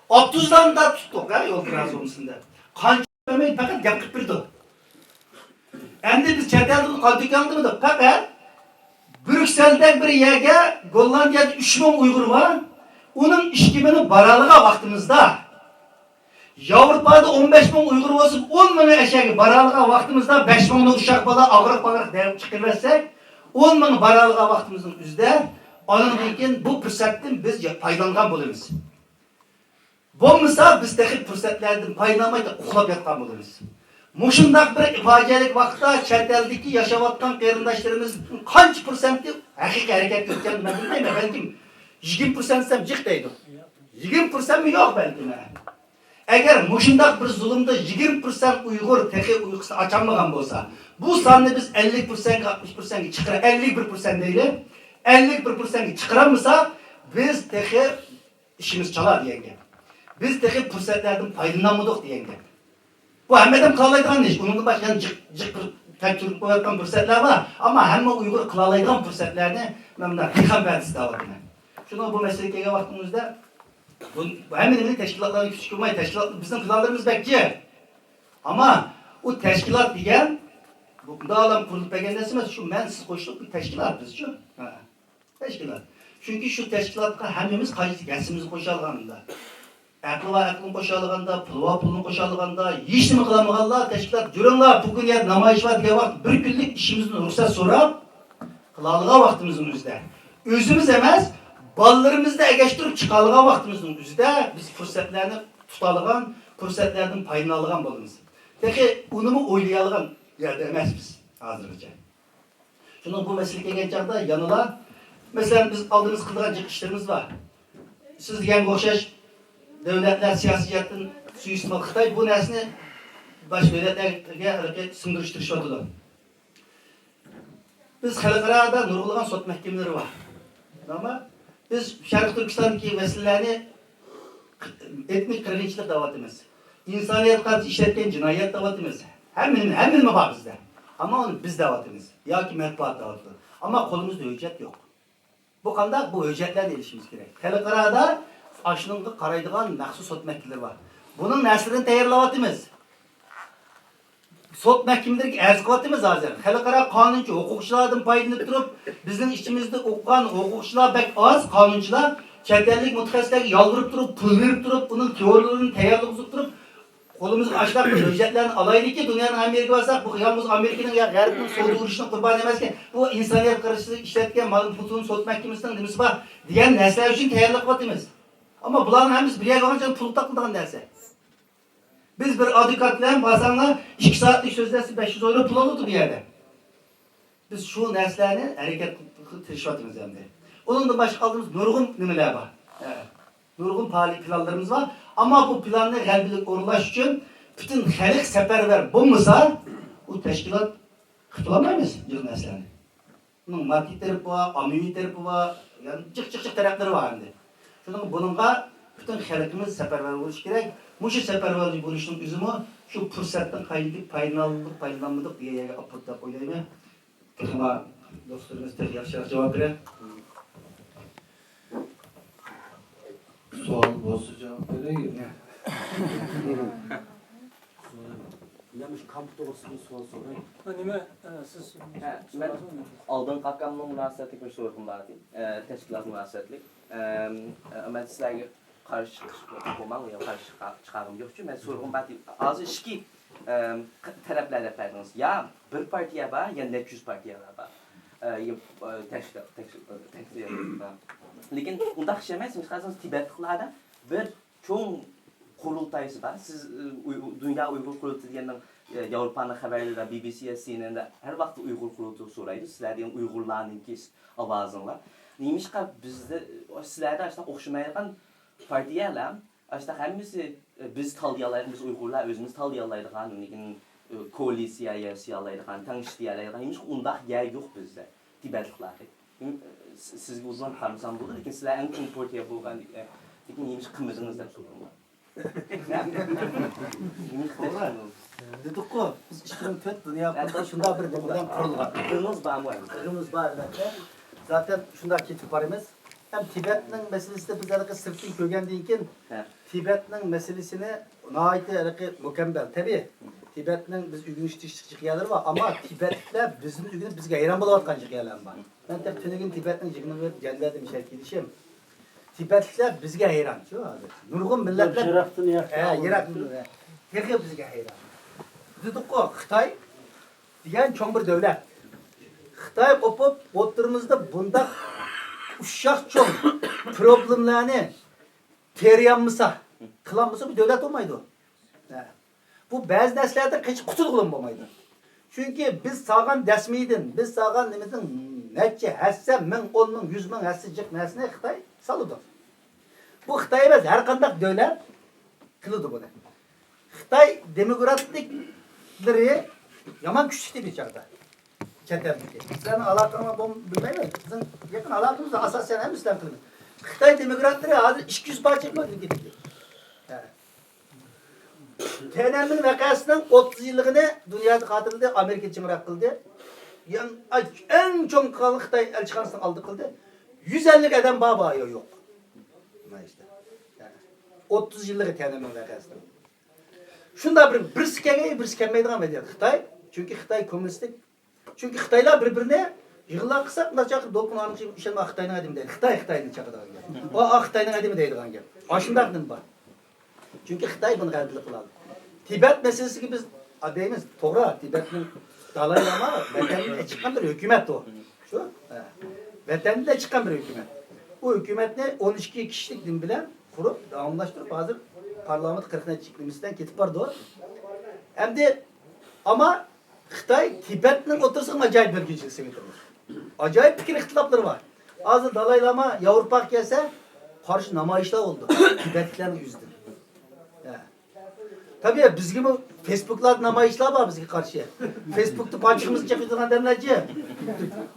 ئاپتوبۇسلارنى تۇتتۇق، ھە، يول ترانسپورتىسىندا. قانچە بەرمەي پەقەت گەپ قىلىپ بېرىدۇ. ئەمدى بىز چەت ئەلدە قان تۆكەڭ دېمىدۇق، پەقەت بريۇكسېلدەك بىر يەرگە، گوللاندىيەدە ئۈچ مىڭ ئۇيغۇر بار، ئۇنىڭ ئىككى مىڭى بارالىغان ۋاقتىمىزدا، ياۋروپادا ئون بەش مىڭ ئۇيغۇر بولسا، ئون مىڭى ئەشەگە بارالىغان ۋاقتىمىزدا، بەش مىڭنى ئۇششاق بالا، ئاغرىق-باغرىق دەپ چىقىرىۋەتسەك، ئون مىڭى بارالىغان ۋاقتىمىزنىڭ ئۆزىدە، ئانىڭدىن كېيىن بۇ پۇرسەتتىن بىز پايدىلانغان بولىمىز. بولمىسا، بىز تېخى پۇرسەتلەردىن پايدىلانماي ئۇخلاپ ياتقان بولىمىز. مۇشۇنداق بىر پاجىئەلىك ۋاقىتتا چەت ئەلدىكى ياشاۋاتقان قېرىنداشلىرىمىزنىڭ قانچە پىرسەنتى ھەقىقىي ھەرىكەتكە ئۆتكەن، مەن بىلمەيمەن، بەلكىم يىگىرمە پىرسەنت دېسەم جىق دەيدۇ. يىگىرمە پىرسەنتمۇ يوق بەلكىم. ئەگەر مۇشۇنداق بىر زۇلۇمدا يىگىرمە پىرسەنت ئۇيغۇر تېخى ئۇيقۇسىنى ئاچالمىغان بولسا، بۇ ساننى بىز ئەللىك پىرسەنتكە، ئاتمىش پىرسەنتكە چىقىرىپ، ئەللىك بىر پىرسەنت دەيلى، ئەللىك بىر پىرسەنتكە چىقىرالمىساق، بىز تېخى ئىشىمىز چالا دېگەن گەپ. بىز تېخى پۇرسەتلەردىن پايدىلىنالمىدۇق دېگەن گەپ. بۇ ھەممە ئادەم قىلالايدىغان ئىش، ئۇنىڭدىن باشقا يەنە جىق، جىق بىر تەكشۈرۈپ قويۇۋاتقان پۇرسەتلەر بار، ئەمما ھەممە ئۇيغۇر قىلالايدىغان پۇرسەتلەرنى مەن مۇنداق پىخان پەدىسى دەۋاتىمەن. شۇنىڭ بۇ مەسىلىگە كەلگەن ۋاقتىمىزدا بۇ، بۇ ھەممە نېمىنى تەشكىلاتلارنى كۈچ قىلماي، تەشكىلات، بىزنىڭ پىلانلىرىمىز بەك جىق. ئەمما ئۇ تەشكىلات دېگەن، بۇ مۇنداق ئادەم قۇرۇلۇپ بەرگەن نەرسە ئەمەس، شۇ مەن سىز قوشۇلۇپ بىر تەشكىلات بىزچۇ. ھە. تەشكىلات. چۈنكى شۇ تەشكىلاتقا ھەممىمىز قايسى ھەسسىمىزنى قوشالىغاندا، ئەقلى بار ئەقلىنى قوشالىغاندا، پۇلى بار پۇلىنى قوشالىغاندا، ھېچنېمە قىلالمىغانلار تەشكىلات، «جۈرۈڭلار، بۈگۈن يەردە نامايىش بار» دېگەن ۋاقىت بىر كۈنلۈك ئىشىمىزدىن رۇخسەت سوراپ، قىلالىغان ۋاقتىمىزنىڭ ئۆزىدە. ئۆزىمىز ئەمەس، بالىلىرىمىزنى ئەگەشتۈرۈپ چىقالىغان ۋاقتىمىزنىڭ ئۆزىدە بىز پۇرسەتلەرنى تۇتالىغان، پۇرسەتلەردىن پايدىلىنالىغان بولىمىز. تېخى ئۇنىمۇ ئويلىيالىغان يەردە ئەمەسمىز ھازىرغىچە. شۇنىڭ بۇ مەسىلىگە كەلگەن چاغدا يەنىلا، مەسىلەن، بىز ئالدىمىز قىلىدىغان جىق ئىشلىرىمىز بار. سىز دېگەنگە ئوخشاش دۆلەتلەر سىياسىي جەھەتتىن سۇيىئىستېمال، خىتاي بۇ نەرسىنى باشقا دۆلەتلەرگە ھېلىقى سىڭدۈرۈشكە تىرىشىۋاتىدۇ. بىز خەلقئارادا نۇرغۇنلىغان سوت مەھكىمىلىرى بار. ئەمما بىز شەرقىي تۈركىستاندىكى مەسىلىلەرنى ئېتنىك قىرغىنچىلىق دەۋاتىمىز. ئىنسانىيەتكە قارشى ئىشلەتكەن جىنايەت دەۋاتىمىز. ھەممە، ھەممە نېمە بار بىزدە. ئەمما ئۇنى بىز دەۋاتىمىز. ياكى مەتبۇئات دەۋاتىدۇ. ئەمما قولىمىزدا ھۆججەت يوق. بۇ قانداق؟ بۇ ھۆججەتلەرنى ئېلىشىمىز كېرەك. خەلقئارادا ئاشۇنىڭغا قارايدىغان مەخسۇس سوت مەھكىمىلىرى بار. بۇنىڭ نەرسىلىرىنى تەييارلاۋاتىمىز. سوت مەھكىمىلىرىگە ئەرز قىلىۋاتىمىز ھازىر. خەلقئارا قانۇنچى ھوقۇقچىلاردىن پايدىلىنىپ تۇرۇپ، بىزنىڭ ئىچىمىزدە ئوقۇغان ھوقۇقچىلار بەك ئاز، قانۇنچىلار. چەت ئەللىك مۇتەخەسسىسلەرگە يالۋۇرۇپ تۇرۇپ، پۇل بېرىپ تۇرۇپ، ئۇنىڭ تېئورىيىلىرىنى تەييارلىغۇزۇپ تۇرۇپ، قولىمىزغا ئاشۇنداق بىر ھۆججەتلەرنى ئالايلىكى، دۇنيانىڭ ھەممە يېرىگە بارساق، بۇ يالغۇز ئامېرىكىنىڭ يا غەربنىڭ سودا ئۇرۇشىنىڭ قۇربانى ئەمەسكەن. بۇ ئىنسانىيەت قارشىسىدا ئىشلەتكەن مالىنى پۇتىنىڭ سوت مەھكىمىسىنىڭ نېمىسى بار دېگەن نەرسىلەر ئۈچۈن تەييارلىق قىلىۋاتىمىز. ئەمما بۇلارنىڭ ھەممىسى بىر يەرگە بارغانچە پۇل تاقىلىدىغان نەرسە. بىز بىر ئادۋوكات بىلەن بارساڭلار، ئىككى سائەتلىك سۆزلەشسە، بەش يۈز يورو پۇل ئالىدۇ بۇ يەردە. بىز شۇ نەرسىلەرنى ھەرىكەت قىلىشىۋاتىمىز ئەمدى. ئۇنىڭدىن باشقا ئالدىمىزدا نۇرغۇن نېمىلەر بار. ھە. نۇرغۇن پائالىيەت پىلانلىرىمىز بار. ئەمما بۇ پىلاننى غەلىبىلىك ئورۇنلاش ئۈچۈن پۈتۈن خەلق سەپەرۋەر بولمىسا، ئۇ تەشكىلات قىلالمايمىز جىق نەرسىلەرنى. ئۇنىڭ ماددىي تەرىپى بار، ئاممىۋى تەرىپى بار، يەنە جىق، جىق، جىق تەرەپلىرى بار ئەمدى. شۇنىڭ، بۇنىڭغا پۈتۈن خەلقىمىز سەپەرۋەر بولۇشى كېرەك. مۇشۇ سەپەرۋەر بولۇشنىڭ ئۆزىمۇ شۇ پۇرسەتتىن قايتىپ پايدىلانغانلىق، پايدىلانمىدۇق دېگەن يەرگە ئاپىرىدۇ دەپ ئويلايمەن. تېخىمۇ دوستلىرىمىز تېخى ياخشىراق جاۋاب بېرەر. سوئال بولسا جاۋاب بېرەي. مەن مۇشۇ كامپيۇتېر توغرىسىدا سوئال سوراي. ھە، نېمە، ئە، سىز ھە، مەن سورىسىڭىز. ئالدىنقى ئاكامنىڭ مۇناسىۋەتلىك بىر سورىقىم بار ئىدى. ئە، تەشكىلات مۇناسىۋەتلىك. ئەم، ئە، مەن سىلەرگە قارشى چىقىش قويماڭ، يا قارشى چىقا-، چىقارغۇم يوقچۇ. مەن سورىقىم بار ئىدى. ھازىر ئىككى، ئەم، ق-، تەرەپلەر دەپ بەردىڭىز. يا بىر پارتىيە بار، يا نەچچە يۈز پارتىيەلەر بار. ئە، يا، ئە، تەشكىلات، تەشكىلات، تەشكىلات بار. لېكىن ئۇنداق ئىش ئەمەس. مىسال ئالسىڭىز، تىبەتلىكلەردە بىر چوڭ قۇرۇلتايسى بار. سىز، ئى، ئۇي-، دۇنيا ئۇيغۇر قۇرۇلتىيى دېگەننىڭ، ئى، ياۋروپانىڭ خەۋەرلىرىدە، بى بى سى، سى ئېن ئېن دە ھەر ۋاقىت ئۇيغۇر قۇرۇلتىيى سورايدۇ. سىلەر دېگەن ئۇيغۇرلارنىڭكى ئاۋازىڭلار. نېمىشقا بىزدە، سىلەردە ئاشۇنداق ئوخشىمايدىغان پارتىيەلەر، ئاشۇنداق ھەممىسى، ئى، بىز تاللىيالايدىغان، بىز ئۇيغۇرلار ئۆزىمىز تاللىيالايدىغان، لېكىن، ئى، كوئالىتسىيە ياسىيالايدىغان، تەڭ ئىشلىيەلەيدىغان، نېمىشقا ئۇنداق يەر يوق بىزدە، تىبەتلىكلەردە؟ ھىم، سىزگە ئۇزۇن قارىمىسام بولىدۇ، لېكىن سىلەر ئەڭ چوڭ پارتىيە بولغان، لېكىن نېمىشقا قىلمىدىڭىز دەپ سورىدىم. نېمىشقا توغرا. تەشكىل قىلمىدىڭىز؟ دېدۇققۇ، بىز ئىككى مىڭ تۆت دۇنيا ھەققىدە شۇنداق بىر نېمە بىلەن قۇرۇلغان. ئىقتىدارىمىز بارمۇ ئەمدى؟ ئىقتىدارىمىز بار، ئەلۋەتتە. زاتەن شۇنداق كېتىپ بارىمىز. ھەم تىبەتنىڭ مەسىلىسىدە بىز ھېلىقى سىرتتىن كۆرگەندىن كېيىن، ھە. تىبەتنىڭ مەسىلىسىنى ناھايىتى ھېلىقى مۇكەممەل. تەبىئىي، تىبەتنىڭ بىز ئۆگىنىش تېگىشلىك جىق يەرلىرى بار، ئەمما تىبەتلىكلەر بىزدىن ئۆگىنىپ بىزگە ھەيران بولۇۋاتقان جىق يەرلەر بار. مەن تېخى تۈنۈگۈن تىبەتنىڭ جىگمىڭۋېي جەنۋەدىن شەرت كېلىشىم. تىبەتلىكلەر بىزگە ھەيران شۇ ھازىر. نۇرغۇن مىللەتلەر يىراقتىن ياخشى ھە، يىراقتىن، ھە. تېخى بىزگە ھەيران. دېدۇققۇ، خىتاي دېگەن چوڭ بىر دۆلەت. خىتاي قوپۇپ، ئوتتۇرىمىزدا بۇنداق ئۇششاق چوڭ پروبلېمىلارنى تېرىيالمىسا، قىلالمىسا، بۇ دۆلەت بولمايدۇ. ھە. بۇ بەزى نەرسىلەردىن قېچىپ قۇتۇلغىلىمۇ بولمايدۇ. چۈنكى بىز سالغان دەسمىدىن، بىز سالغان نېمىدىن نەچچە ھەسسە، مىڭ، ئون مىڭ، يۈز مىڭ ھەسسە جىق نەرسىنى خىتاي سالىدۇ. بۇ خىتاي ئەمەس، ھەر قانداق دۆلەت قىلىدۇ بۇنى. خىتاي دېموكراتلىقلىرى يامان كۈچلۈك ئىدى بىر چاغدا. چەت ئەلدىكى. سىلەرنىڭ ئالاقىڭلار بولم-، بىلمەيمەن. بىزنىڭ يېقىن ئالاقىمىز ئاساسەن ھەممە سىلەر قىلىمىز. خىتاي دېموكراتلىرى ھازىر ئىككى يۈز پارچە قىلىپ كېتىپتۇ. ھە. تيەنئەنمېن ۋەقەسىنىڭ ئوتتۇز يىللىقىنى دۇنيادا خاتىرىلىدى، ئامېرىكا جىڭراق قىلدى. يەڭ-، ئەڭ چوڭ قىلغان خىتاي ئەلچىخانىسىنىڭ ئالدىغا قىلدى. يۈز ئەللىك ئادەم بار، بار يا يوق. مانا ئىشتە. ئوتتۇز يىللىقى تيەنئەنمېن ۋەقەسىنىڭ. شۇنداق بىر، بىرسى كەلگەن، بىرسى كەلمەيدىغان ۋەزىيەت خىتاي. چۈنكى خىتاي كوممۇنىستىك. چۈنكى خىتايلار بىر-بىرىنى يىغىنلار قىلسا، مۇنداق چاقىرىپ، دولقۇن ئانىڭ ئىشەنمە، خىتاينىڭ ئادىمى دەيدۇ. خىتاي خىتاينى چاقىرىدىغان گەپ. ئۇ، ئا، خىتاينىڭ ئادىمى دەيدىغان گەپ. ئاشۇنداق نېمە بار. چۈنكى خىتاي بۇنى غەلىبىلىك قىلالىدى. تىبەت مەسىلىسىگە بىز، ئا، دەيمىز، توغرا، تىبەتنىڭ دالاي لاما ۋەتەندىن چىققان بىر ھۆكۈمەت ئۇ. شۇ؟ ھە. ۋەتەندىن چىققان بىر ھۆكۈمەت. ئۇ ھۆكۈمەتنى ئون ئىككى كىشىلىك نېمە بىلەن قۇرۇپ، داۋاملاشتۇرۇپ، ھازىر پارلامېنت قىرىق نەچچە نېمىسىدىن كېتىپ بارىدۇ. ئەمدى، ئەمما خىتاي تىبەتنىڭ ئوتتۇرىسىغا ئاجايىپ بۆلگۈنچىلىك سېلىۋېتىدۇ. ئاجايىپ پىكىر ئىختىلاپلىرى بار. ھازىر دالاي لاما ياۋروپاغا كەلسە، قارشى نامايىشلار بولىدۇ تىبەتلىكلەرنىڭ يۈزىدىن. ھە. تەبىئىي، بىزگىمۇ فېيسبۇكلاردا نامايىشلار بار بىزگە قارشى. فېيسبۇكتا پاچىقىمىزنى چېقىۋېتىدىغان ئادەملەر جىق.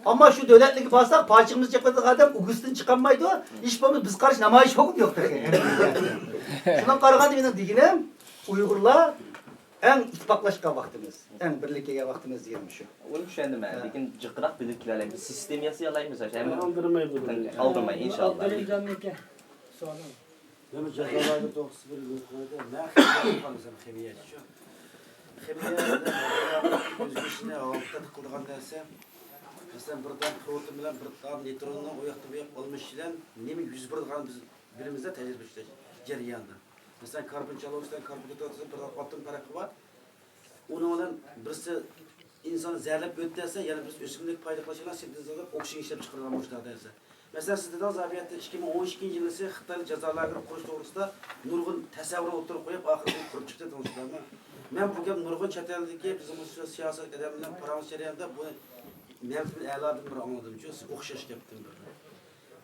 ئەمما شۇ دۆلەتلىككە بارساق، پاچىقىمىزنى چېقىۋېتىدىغان ئادەم ئوگۇستىن چىقالمايدۇ. ھېچ بولمىسا بىز قارشى نامايىش ھوقۇقى يوق. شۇنىڭغا قارىغاندا مېنىڭ دېگىنىم، ئۇيغۇرلار ئەڭ ئىتتىپاقلاشقان ۋاقتىمىز، ئەڭ بىرلىككە كەلگەن ۋاقتىمىز دېگىنىم شۇ. ئۇنى چۈشەندىم مەن. ھە. لېكىن جىقراق بىلىپ كېلەلەيمىز. سىستېما ياسىيالايمىز. ئالدىرماي بۇ. ئالدىرماي، ئىنشاللا. ئابدۇلىجاننىڭكى سوئالى. مەن جازالايدۇ توغرىسى بىر يۇقىرىدا مەن خىمىيە قىلغان دېسەم، خىمىيە شۇ. خىمىيە ئۆزگىرىشنى ھالقىپ قىلىدىغان نەرسە. مەسىلەن، بىر دانە پروتون بىلەن بىر دانە نېيتروننىڭ ئۇ ياقتىن بۇ ياققا ئالمىشىشىدىن نېمە يۈز بېرىدىغانلىقىنى بىز بىلىمىزدە تەجرىبە ئىشلەش جەريانىدا. مەسىلەن، كاربون چالغۇسى بىلەن كاربون كاتايون بىر ئاتوم پەرقى بار. ئۇنىڭ بىلەن بىرسى ئىنسان زەھەرلەپ ئۆلتۈرسە، يەنە بىرسى ئۆسۈملۈك پايدا قىلىش بىلەن سىنتېز قىلىپ ئوكسىگېن ئىشلەپ چىقىرىدىغان مۇشۇنداق نەرسە. مەسىلەن، سىز دېدىڭىز، زاۋىيەتتە ئىككى مىڭ ئون ئىككىنچى يىلىسى خىتايلار جازا لاگېرى قۇرۇش توغرىسىدا نۇرغۇن تەسەۋۋۇر ئوتتۇرىغا قويۇپ، ئاخىرى ئۇ قۇرۇپ چىقتى، دېدىڭىزلارمۇ؟ مەن بۇ گەپ نۇرغۇن چەت ئەلدىكى بىزنىڭ مۇشۇ سىياسەت ئادەملەر پاراڭلىشىش جەريانىدا بۇنى مەمتىمىن ئەلادىن بىر ئاڭلىدىم، شۇ ئوخشاش گەپتىن بىر.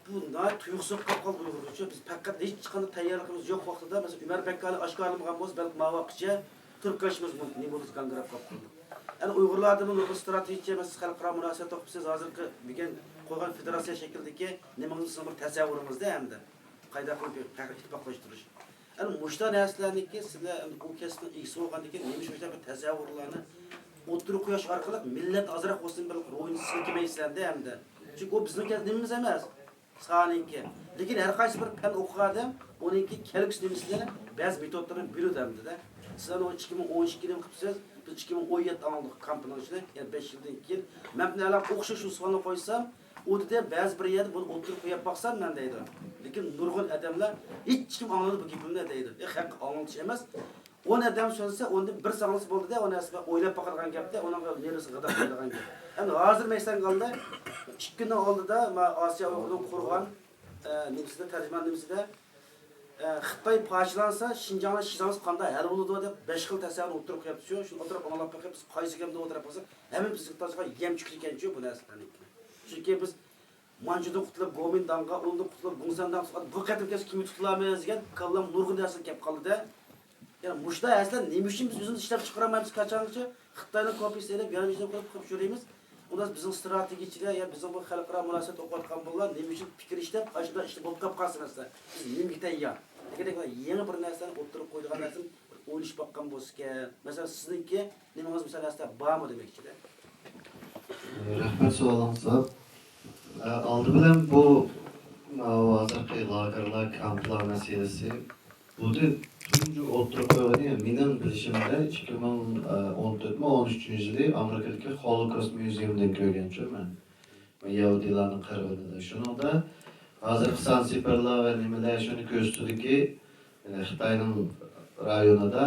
بۇ ناھايىتى تۇيۇقسىز قاپقان ئۇيغۇرغىچە. بىز پەقەت ھېچقانداق تەييارلىقىمىز يوق ۋاقتىدا، مەسىلەن، ئۆمەر بەككالى ئاشكارىلىمىغان بولسا، بەلكىم ما ۋاقىتقىچە تۈرك ئاشىمىز نېمە بولدى، گاڭگىراپ قاپتۇ. يەنى ئۇيغۇرلاردىمۇ بىر ستراتېگىيەچە، مەسىلەن، خەلقئارا مۇناسىۋەت توقۇپ، سىز ھازىرقى بۈگۈن قويغان فېدېراتسىيە شەكلىدىكى نېمىڭىز، سىزنىڭ بىر تەسەۋۋۇرىڭىزدا ھەمدە قايداق قىلىپ پەخىر ئىتتىپاقلاشتۇرۇش. ئەنە مۇشۇنداق نەرسىلەرنىڭكى سىلەر ئەمدى ئۇ كەسىپنىڭ ئىگىسى بولغاندىن كېيىن نېمە ئىش بولسا بىر تەسەۋۋۇرلارنى ئوتتۇرىغا قويۇش ئارقىلىق مىللەت ئازراق بولسۇن بىر روھىنى سىلكىمەيسىلەردە ئەمدى. چۈنكى ئۇ بىزنىڭ كەسىپ نېمىمىز ئەمەس. سانىڭكى. لېكىن ھەر قايسى بىر پەن ئوقۇغان ئادەم ئۇنىڭكى كەلگۈسى نېمىسىنى بەزى مېتودلارنى بىلىدۇ ئەمدىدە. سىلەر ئۇ ئىككى مىڭ ئون ئىككى نېمە قىپسىز، بىز ئىككى مىڭ ئون يەتتە ئاڭلىدۇق كامپنىڭ ئىچىدە، يەنە بەش يىلدىن كېيىن. مەن بۇنى ئەلان ئوخشاش شۇ سوئالنى قويسام، ئۇ دېدى، بەزى بىر يەردە بۇنى ئوتتۇرىغا قويۇپ باقسام مەن دەيدۇ. لېكىن نۇرغۇن ئادەملەر ھېچكىم ئاڭلىمىدى بۇ گېپىمنى دەيدۇ. ئە، خەق ئاڭلىتىش ئەمەس. ئون ئادەم سۆزلىسە، ئوندىن بىرسى ئاڭلىسا بولدى-دە، ئۇ نەرسە ئويلاپ باقىدىغان گەپتە، ئۇنىڭغا نېرىسى غىدىق قىلىدىغان گەپ. ئەمدى ھازىر مەسىلەن ئالدى، ئىككى كۈندىن ئالدىدا ما ئاسىيا ئۇيغۇرىنىڭ قۇرغان، ئە، نېمىسىدە، تەرجىمان نېمىسىدە، ئە، خىتاي پارچىلانسا، شىنجاڭنىڭ شىزاڭسى قانداق ھەل بولىدۇ دەپ بەش خىل تەسەۋۋۇرنى ئوتتۇرىغا قويۇپتۇ. شۇ، شۇنى ئوتتۇرىغا ئاڭلاپ باقىپ، بىز قايسى گەپنى ئوتتۇرىغا قويساق، ھەممە بىزنىڭ تاشقا يەم چۈشىدىكەنچۇ بۇ نەرسىلەرنىڭكى. چۈنكى بىز مانجۇدىن قۇتۇلۇپ، گومىنداڭغا، ئۇنىڭدىن قۇتۇلۇپ، گۇڭسەنداڭغا، بۇ قېتىم كەلسە كىمنى تۇتۇلامىز دېگەن كاللام نۇرغۇن نەرسىلەر كەپ قالدى-دە. يەنى مۇشۇنداق نەرسىلەر نېمە ئۈچۈن بىز ئۆزىمىز ئىشلەپ چىقىرالمايمىز قاچانغىچە؟ خىتاينىڭ كوپىسىنى ئېلىپ، يەنە ئىشلەپ قىلىپ، قىلىپ يۈرىمىز. ئۇندا بىزنىڭ ستراتېگىيىچىلەر يا بىزنىڭ بۇ خەلقئارا مۇناسىۋەت ئوقۇۋاتقان بالىلار نېمە ئۈچۈن پىكىر ئىشلەپ، ئاشۇنداق ئىشلار بولۇپ قاپقالسا نەرسىلەر، بىز نېمىگە تەييار؟ لېكىن يېڭى بىر نەرسىلەرنى ئوتتۇرىغا قويىدىغان نەرسىنى ئويلىشىپ باققان بولسىكەن. مەسىلەن، سىزنىڭكى نېمىڭىز مىسال ھەسسە بارمۇ دېمەكچىدە؟ رەھمەت سوئالىڭىزغا. ئە، ئالدى بىلەن بۇ، ماۋۇ ھازىرقى لاگېرلار، كامپلار مەسىلىسى، بۇنى تۇنجى ئوتتۇرىغا قويغىنى مېنىڭ بىلىشىمدە ئىككى مىڭ ئون تۆتمۇ، ئون ئۈچىنچى يىلى ئامېرىكىدىكى خولوكوست مۇزېيىمىدىن كۆرگەنچۇ مەن. يەھۇدىيلارنىڭ قىرغىنىدا. شۇنىڭدا ھازىرقى سانسىپىرلار ۋە نېمىلەر شۇنى كۆرسىتىدۇكى، يەنى خىتاينىڭ رايونىدا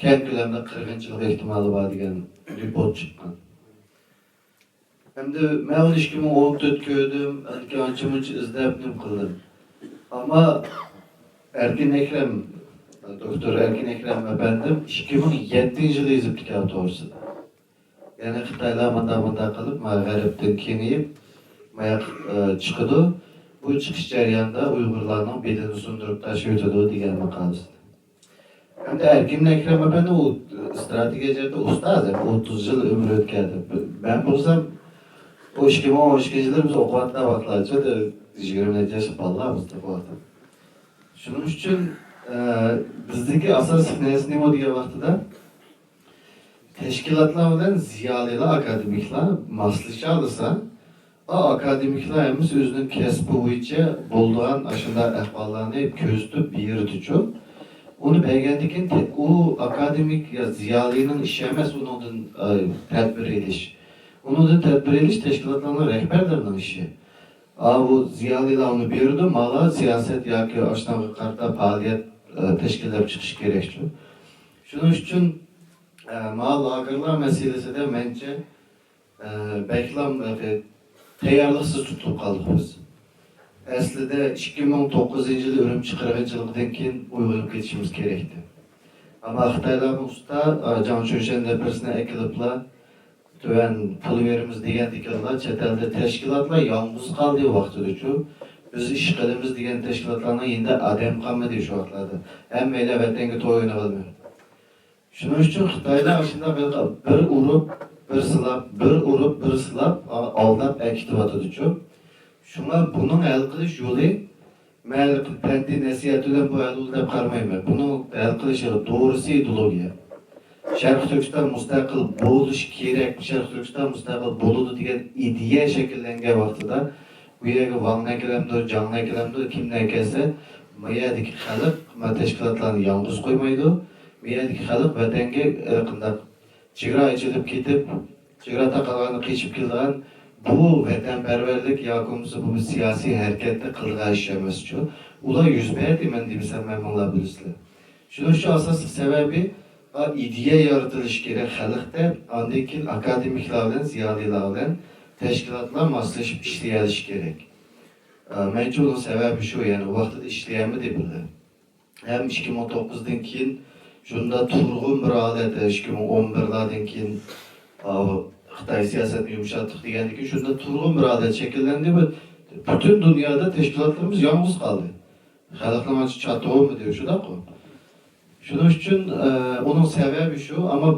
كەڭ كۆلەمدە قىرغىنچىلىق ئېھتىمالى بار دېگەن رېپورت چىققان. ئەمدى مەن ئۇنى ئىككى مىڭ ئون تۆت كۆردۈم، ئاندىن كېيىن ئانچە-مۇنچە ئىزدەپ نېمە قىلدىم. ئەمما ئەركىن ئەكرەم، دوكتور ئەركىن ئەكرەم ئەپەندىم ئىككى مىڭ يەتتىنچى يىلى يېزىپتىكەن توغرىسىدا. يەنى خىتايلار مۇنداق، مۇنداق قىلىپ، ما غەربتىن كېڭىيىپ، ماياق، ئە، چىقىدۇ. بۇ چىقىش جەريانىدا ئۇيغۇرلارنىڭ بېلىنى سۇندۇرۇپ تاشلىۋېتىدۇ دېگەن ماقالىسى. ئەمدى ئەركىن ئەكرەم ئەپەندى ئۇ ستراتېگىيە جەھەتتە ئۇستاز، ئوتتۇز يىل ئۆمۈر ئۆتكەندى. مەن بولسام، ئۇ ئىككى مىڭ ئون ئىككىنچى يىلى بىز ئوقۇۋاتقان ۋاقىتلارچە، يىگىرمە نەچچە ياشلىق بالىلار بىز ئوقۇۋاتقان. شۇنىڭ ئۈچۈن، ئە، بىزدىكى ئاساسلىق نەرسە نېمە دېگەن ۋاقتىدا، تەشكىلاتلار بىلەن زىيالىيلار، ئاكادېمىكلار ماسلىشالىسا، ئا، ئاكادېمىكلار ھەممىسى ئۆزىنىڭ كەسپى بويىچە بولىدىغان ئاشۇنداق ئەھۋاللارنى كۆزىتىپ بېرىدىچۇ. ئۇنى بەرگەندىن كېيىن تە-، ئۇ ئاكادېمىك يا زىيالىينىڭ ئىشى ئەمەس، ئۇنىڭدىن، ئا، تەدبىر ئېلىش. ئۇنىڭدىن تەدبىر ئېلىش تەشكىلاتلارنىڭ رەھبەرلىرىنىڭ ئىشى. ئا، بۇ زىيالىيلار ئۇنى بېرىدۇ، مانا سىياسەت ياكى ئاشۇنىڭغا قارىتا پائالىيەت، ئا، تەشكىللەپ چىقىش كېرەكچۇ. شۇنىڭ ئۈچۈن، ئە، ماۋۇ لاگېرلار مەسىلىسىدە مەنچە، ئە، بەكلا، ئە، تەييارلىقسىز تۇتۇلۇپ قالدۇق بىز. ئەسلىدە ئىككى مىڭ توققۇزىنچى يىلى ئۈرۈمچى قىرغىنچىلىقىدىن كېيىن ئويغىنىپ كېتىشىمىز كېرەكتى. ئەمما خىتايلارمۇ ئۇستا، ئا، جاڭ چۈنشەن دەپرىسىنى ئەكېلىپلا تۆۋەن پۇل بېرىمىز دېگەندىكىنلا چەت ئەلدە تەشكىلاتلار يالغۇز قالدى ۋاقتىدىچۇ. بىز ئىش قىلىمىز دېگەن تەشكىلاتلارنىڭ يېنىدا ئادەم قالمىدى شۇ ۋاقىتلاردا. ھەممەيلەن ۋەتەنگە توي ئوينىغىلى. شۇنىڭ ئۈچۈن خىتايلار ئاشۇنداق بىر ئۇرۇپ، بىر سىلاپ، بىر ئۇرۇپ، بىر سىلاپ، ئا-، ئالداپ ئەكېتىۋاتىدۇچۇ. شۇڭا بۇنىڭ ھەل قىلىش يولى مەن پەندىي نەسىھەت بىلەن بۇ ھەل بولدى دەپ قارىمايمەن. بۇنىڭ ھەل قىلىش دورىسى ئىدېئولوگىيە. شەرقىي تۈركىستان مۇستەقىل بولۇشى كېرەك، شەرقىي تۈركىستان مۇستەقىل بولىدۇ دېگەن ئىدىيە شەكىللەنگەن ۋاقتىدا، بۇ يەرگە ۋاڭنەن كېلەمدۇ، جاڭنەن كېلەمدۇ، كىمنەن كەلسە، ما يەردىكى خەلق ما تەشكىلاتلارنى يالغۇز قويمايدۇ. ما يەردىكى خەلق ۋەتەنگە، ئە، قانداق چېگرا ئېچىلىپ كېتىپ، چېگرا تاقالغاندا قېچىپ كېلىدىغان بۇ ۋەتەنپەرۋەرلىك ياكى بولمىسا بۇ بىر سىياسىي ھەرىكەتتە قىلىدىغان ئىش ئەمەسچۇ. ئۇلار يۈز بەردى، مەن دېمىسەم، مەن مىڭلاپ بىلىسىلەر. شۇنىڭ ئۈچۈن ئاساسلىق سەۋەبى، ئا، ئىدىيە يارىتىلىشى كېرەك خەلقتە، ئاندىن كېيىن ئاكادېمىكلار بىلەن، زىيالىيلار بىلەن تەشكىلاتلار ماسلىشىپ ئىشلىيەلىشى كېرەك. ئا، مەنچە ئۇنىڭ سەۋەبى شۇ، يەنى ۋاقتىدا ئىشلىيەلمىدى بىللە. ھەم ئىككى مىڭ توققۇزدىن كېيىن شۇنداق تۇرغۇن بىر ھالەت، ئىككى مىڭ ئون بىرلاردىن كېيىن، ئا، خىتاي سىياسەتنى يۇمشاتتۇق دېگەندىن كېيىن شۇنداق تۇرغۇن بىر ھالەت شەكىللەندى ۋە پۈتۈن دۇنيادا تەشكىلاتلىرىمىز يالغۇز قالدى. خەلقنىڭ ئانچە چاتىقى بولمىدى، شۇنداققۇ؟ شۇنىڭ ئۈچۈن، ئە، ئۇنىڭ سەۋەبى شۇ، ئەمما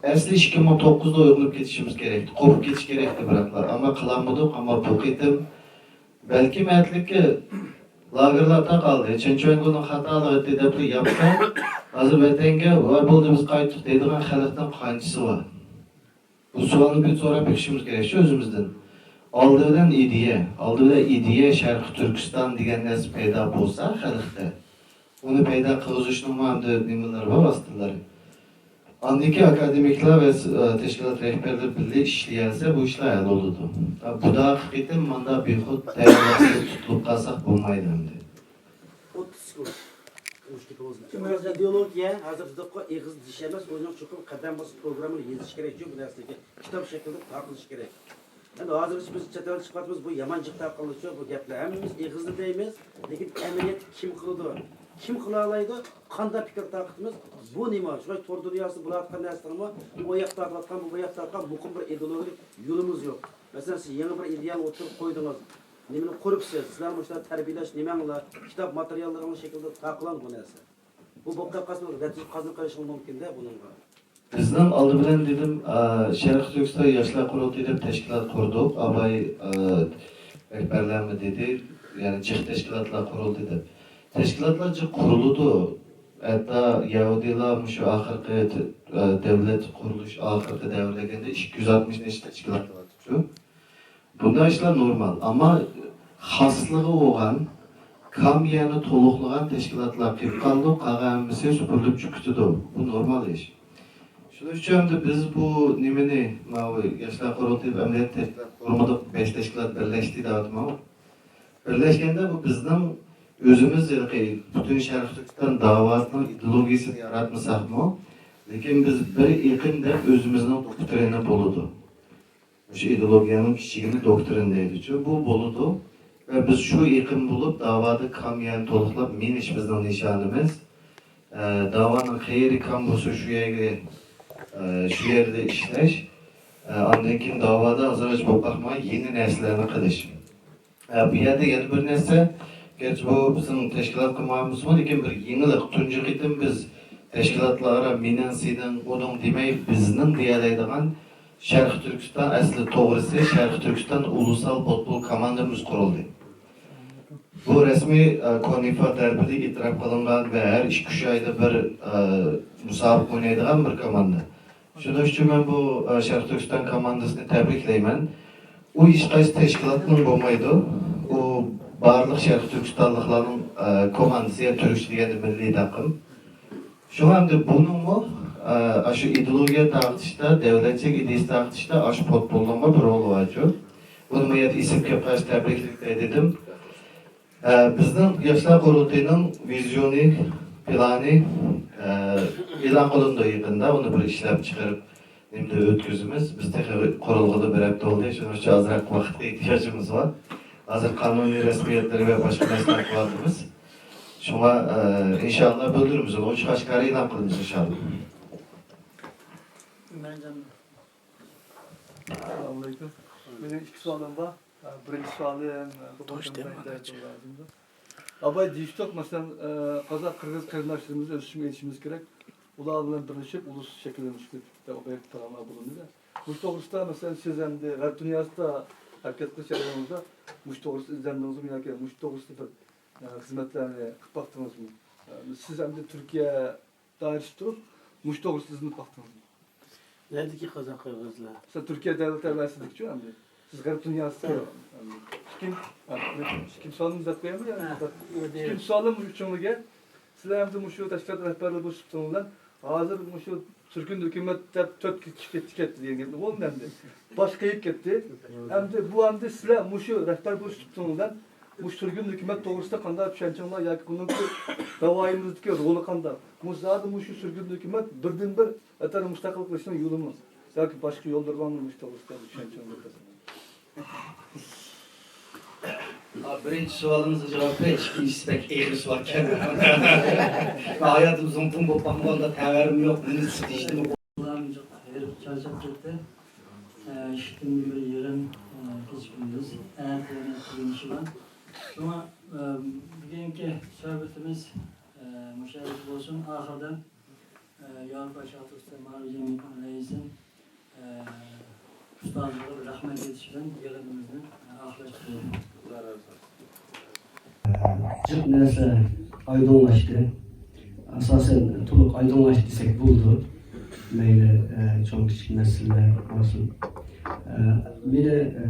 ئەسلى ئىككى مىڭ توققۇزدا ئويغىنىپ كېتىشىمىز كېرەكتى، قوپۇپ كېتىش كېرەكتى، بىراقلا. ئەمما قىلالمىدۇق، ئەمما بۇ قېتىم بەلكىم ئەتىلىككە لاگېرلار تاقالدى، چېن چۈەنگونىڭ خاتالىقى ئىدى دەپلا ياپسا، ھازىر ۋەتەنگە ۋاي بولدى، بىز قايتتۇق دەيدىغان خەلقنىڭ قانچىسى بار؟ بۇ سوئالنى بىر سوراپ بېقىشىمىز كېرەك شۇ ئۆزىمىزدىن. ئالدى بىلەن ئىدىيە، ئالدى بىلەن ئىدىيە شەرقىي تۈركىستان دېگەن نەرسە پەيدا بولسا خەلقتە، ئۇنى پەيدا قىلغۇزۇشنىڭمۇ ئەمدى نېمىلىرى بار، ۋاسىتىلىرى. ئاندىن كېيىن ئاكادېمىكلار ۋە، ئە، تەشكىلات رەھبەرلىرى بىللە ئىشلىيەلسە، بۇ ئىشلار ھەل بولىدۇ. بۇنداق قېتىم مانداق بىخۇد تەييارلىقسىز تۇتۇلۇپ قالساق بولمايدۇ ئەمدى. ئوتتۇز سېكۇنت. ئۇرۇش كېتىۋالسۇن. شۇڭا ئىدېئولوگىيە ھازىر دېدۇققۇ، ئېغىز دېيىش ئەمەس، ئۇنىڭ چوقۇم قەدەم باسىدۇ، پروگراممىنى يېزىش كېرەك، شۇ بىر نەرسىگە كىتاب شەكلىدە تارقىلىشى كېرەك. ئەمدى ھازىرغىچە بىز چەت ئەلگە چىقىۋاتىمىز، بۇ يامان جىق تارقىلىدۇ، بۇ گەپلەر ھەممىمىز ئېغىزدا دەيمىز، لېكىن ئەمەلىيەتتە كىم قىلىدۇ؟ كىم قىلالايدۇ؟ قانداق پىكىر تارقىتىمىز؟ بۇ نېمە؟ شۇڭا تور دۇنياسىدا بولۇۋاتقان نەرسىلەرمۇ، ئۇ ياقتا تارقىلىۋاتقان، بۇ ياقتا تارقىلىۋاتقان مۇقىم بىر ئىدېئولوگىيە يولىمىز يوق. مەسىلەن، سىز يېڭى بىر ئىدىيەنى ئوتتۇرىغا قويدىڭىز. نېمىنى قۇرۇپسىز؟ سىلەر مۇشۇنداق تەربىيەلەش نېمەڭلار، كىتاب ماتېرىياللىرىڭلار شەكلىدە تارقىلامدۇ بۇ نەرسە؟ بۇ بولۇپ قېلىپ قالسا، نەتىجە قازىنىپ قېلىشىڭىز مۇمكىن-دە بۇنىڭغا. بىزنىڭ ئالدى بىلەن دېدىم، ئا، شەرقىي تۈركىستان ياشلار قۇرۇلتىيى دەپ تەشكىلات قۇردۇق. ئاباي، ئا، رەھبەرلەرمۇ دېدى، يەنى جىق تەشكىلاتلار قۇرۇلدى دەپ. تەشكىلاتلار جىق قۇرۇلىدۇ. ھەتتا يەھۇدىيلار مۇشۇ ئاخىرقى، ئا، دۆلەت قۇرۇلۇش ئاخىرقى دەۋرلەرگەندە ئىككى يۈز ئاتمىش نەچچە تەشكىلات بارچۇ. بۇنداق ئىشلار نورمال. ئەمما خاسلىقى بولغان، كام يەرنى تولۇقلىغان تەشكىلاتلار قېلىپ قالىدۇ، قالغان ھەممىسى سۈپۈرۈلۈپ چىقىپ كېتىدۇ. بۇ نورمال ئىش. شۇنىڭ ئۈچۈن ئەمدى بىز بۇ نېمىنى، ماۋۇ ياشلار قۇرۇلتىيى ئەمەلىيەتتە تەشكىلات قۇرمىدۇق، بەش تەشكىلات بىرلەشتى دەۋاتىمەن. بىرلەشكەندە بۇ بىزنىڭ ئۆزىمىز ھېلىقى پۈتۈن شەرقىي تۈركىستان داۋاسىنىڭ ئىدېئولوگىيىسىنى ياراتمىساقمۇ، لېكىن بىز بىر ئېقىم دەپ ئۆزىمىزنىڭ دوكترىنا بولىدۇ. مۇشۇ ئىدېئولوگىيەنىڭ كىچىكىنى دوكترىنا دەيدۇچۇ. بۇ بولىدۇ. ۋە بىز شۇ ئېقىم بولۇپ، داۋادا كام يەرنى تولۇقلاپ مېڭىش بىزنىڭ نىشانىمىز. ئە، داۋانىڭ قەيىرى كام بولسا، شۇ يەرگە، ئە، شۇ يەردە ئىشلەش. ئە، ئاندىن كېيىن داۋادا ئازراق بولۇپ باقماي، يېڭى نەرسىلەرنى قىلىش. ئە، بۇ يەردە يەنە بىر نەرسە، گەرچە بۇ بىزنىڭ تەشكىلات قىلمىغان بولسىمۇ، لېكىن بىر يېڭىلىق. تۇنجى قېتىم بىز تەشكىلاتلار ئارا مېنىڭ، سېنىڭ، ئۇنىڭ دېمەي، بىزنىڭ دېيەلەيدىغان شەرقىي تۈركىستان ئەسلى توغرىسى، شەرقىي تۈركىستان ئۇلۇسال پۇتبول كوماندىمىز قۇرۇلدى. بۇ رەسمىي، ئە، كونىفا دەربىدە ئېتىراپ قىلىنغان ۋە ھەر ئىككى-ئۈچ ئايدا بىر، ئە، مۇسابىقە ئوينايدىغان بىر كوماندا. شۇنىڭ ئۈچۈن مەن بۇ، ئە، شەرقىي تۈركىستان كوماندىسىنى تەبرىكلەيمەن. ئۇ ھېچقايسى تەشكىلاتنىڭ بولمايدۇ. ئۇ بارلىق شەرقىي تۈركىستانلىقلارنىڭ، ئە، كوماندىسى، يا تۈركچە دېگەندە مىللىي تاقىم. شۇڭا ئەمدى بۇنىڭمۇ، ئە، ئاشۇ ئىدېئولوگىيە تارقىتىشتا، دۆلەتچىلىك ئىدىيىسى تارقىتىشتا ئاشۇ پۇتبولنىڭمۇ بىر رولى بارچۇ. بۇنى ما يەردە ئېسىمگە كېلىپ قالسا تەبرىكلىك دەيدىدىم. ئە، بىزنىڭ ياشلار قۇرۇلتىيىنىڭ ۋىزىيونى، پىلانى، ئە، ئېلان قىلىنىدۇ يېقىندا. ئۇنى بىر ئىشلەپ چىقىرىپ، نېمىدە ئۆتكۈزىمىز. بىز تېخى قۇرۇلغىلى بىر ھەپتە بولدى. شۇنىڭ ئۈچۈن ئازراق ۋاقىتقا ئېھتىياجىمىز بار. ھازىر قانۇنىي رەسمىيەتلىرى ۋە باشقا نەرسىلەرنى قىلىۋاتىمىز. شۇڭا، ئە، ئىنشاللا بىلدۈرىمىز، ئۇنى ئوچۇق ئاشكارا ئېلان قىلىمىز ئىنشاللا. ئەسسالامۇئەلەيكۇم. مېنىڭ ئىككى سوئالىم بار. بىرىنچى سوئالىم، ئاباي دېيىشتۇق، مەسىلەن، قازاق، قىرغىز قېرىنداشلىرىمىزنى ئۆز ئىچىمىز ئېيتىشىمىز كېرەك. ئۇلار بىلەن بىرلىشىپ ئۇلۇس شەكىللىنىشكە بەك تالاما بولۇندى. مۇشۇ توغرىسىدا، مەسىلەن، سىز ئەمدى غەرب دۇنياسىدا ھەرىكەت قىلىش جەريانىڭىزدا مۇشۇ توغرىسىدا ئىزدەندىڭىزمۇ ياكى مۇشۇ توغرىسىدا بىر، ئە، خىزمەتلەرنى قىلىپ باقتىڭىزمۇ؟ ئە، سىز ئەمدى تۈركىيە دائىرىسىدە تۇرۇپ، مۇشۇ توغرىسىدا ئىزدىنىپ باقتىڭىزمۇ؟ نەدىكى قازاق قىرغىزلار؟ سىز تۈركىيە دۆلىتى ئەۋەسىدىكىچۇ ئەمدى. سىز غەرب دۇنياسىدا. ھە. ئىككىنچى، ھە، ئىككىنچى سوئالنى دەپ قويايمۇ يا؟ ھە، ئۇ دېيىل. ئىككىنچى سوئالىم شۇنىڭغا. سىلەر ئەمدى مۇشۇ تەشكىلات رەھبەرلىرى بولۇش سۈپىتىڭىز بىلەن ھازىر مۇشۇ سۈرگۈن ھۆكۈمەت دەپ تۆت كىشى كەتتى، كەتتى دېگەن گەپنى بولدى ئەمدى. باش قېيىپ كەتتى. ئەمدى بۇ ئەمدى سىلەر مۇشۇ رەھبەر بولۇش سۈپىتىڭىز بىلەن مۇشۇ سۈرگۈن ھۆكۈمەت توغرىسىدا قانداق چۈشەنچىڭلار ياكى بۇنىڭكى داۋايىمىزدىكى رولى قانداق؟ مۇشۇ زادى مۇشۇ سۈرگۈن ھۆكۈمەت بىردىنبىر ۋەتەننى مۇستەقىل قىلىشنىڭ يولىمۇ ياكى باشقا يوللىرى بارمۇ؟ مۇشۇ توغرىسىدا چۈشەنچىڭىزنى بىلدۈرسىڭىز. ئا، بىرىنچى سوئالىڭىزغا جاۋاب بېرىش، ئىككىنچىسى بەك ئېغىر سوئالكەن. مەن ھاياتىم زوڭتۇڭ بولۇپ باقمىغاندا تەۋەرىم يوق، نېمە دېيىشنىمۇ. بالام جىق ھېرىپ چارچاپ كەتتى. ئە، ئىشتىن بىر يېرىم، ئە، كېچە كۈندۈز. ئەتە يەنە ئىشى بار. شۇڭا، ئە، بۈگۈنكى سۆھبىتىمىز، ئە، مۇشۇ يەردە بولسۇن. ئاخىرىدا ئە، ياۋروپا شەرقىي ئۇستاز مائارىپ جەمئىيىتىنىڭ رەئىسى، ئە، ئۇستازلىرىغا رەھمەت ئېيتىش بىلەن يىغىنىمىزنى، ئە، ئاخىرلاشتۇرىمىز. جىق نەرسە ئايدىڭلاشتى. ئاساسەن، تولۇق ئايدىڭلاشتى دېسەك بولىدۇ. مەيلى، ئە، چوڭ كىچىك مەسىلىلەر بولسۇن. ئە، مېنى، ئە،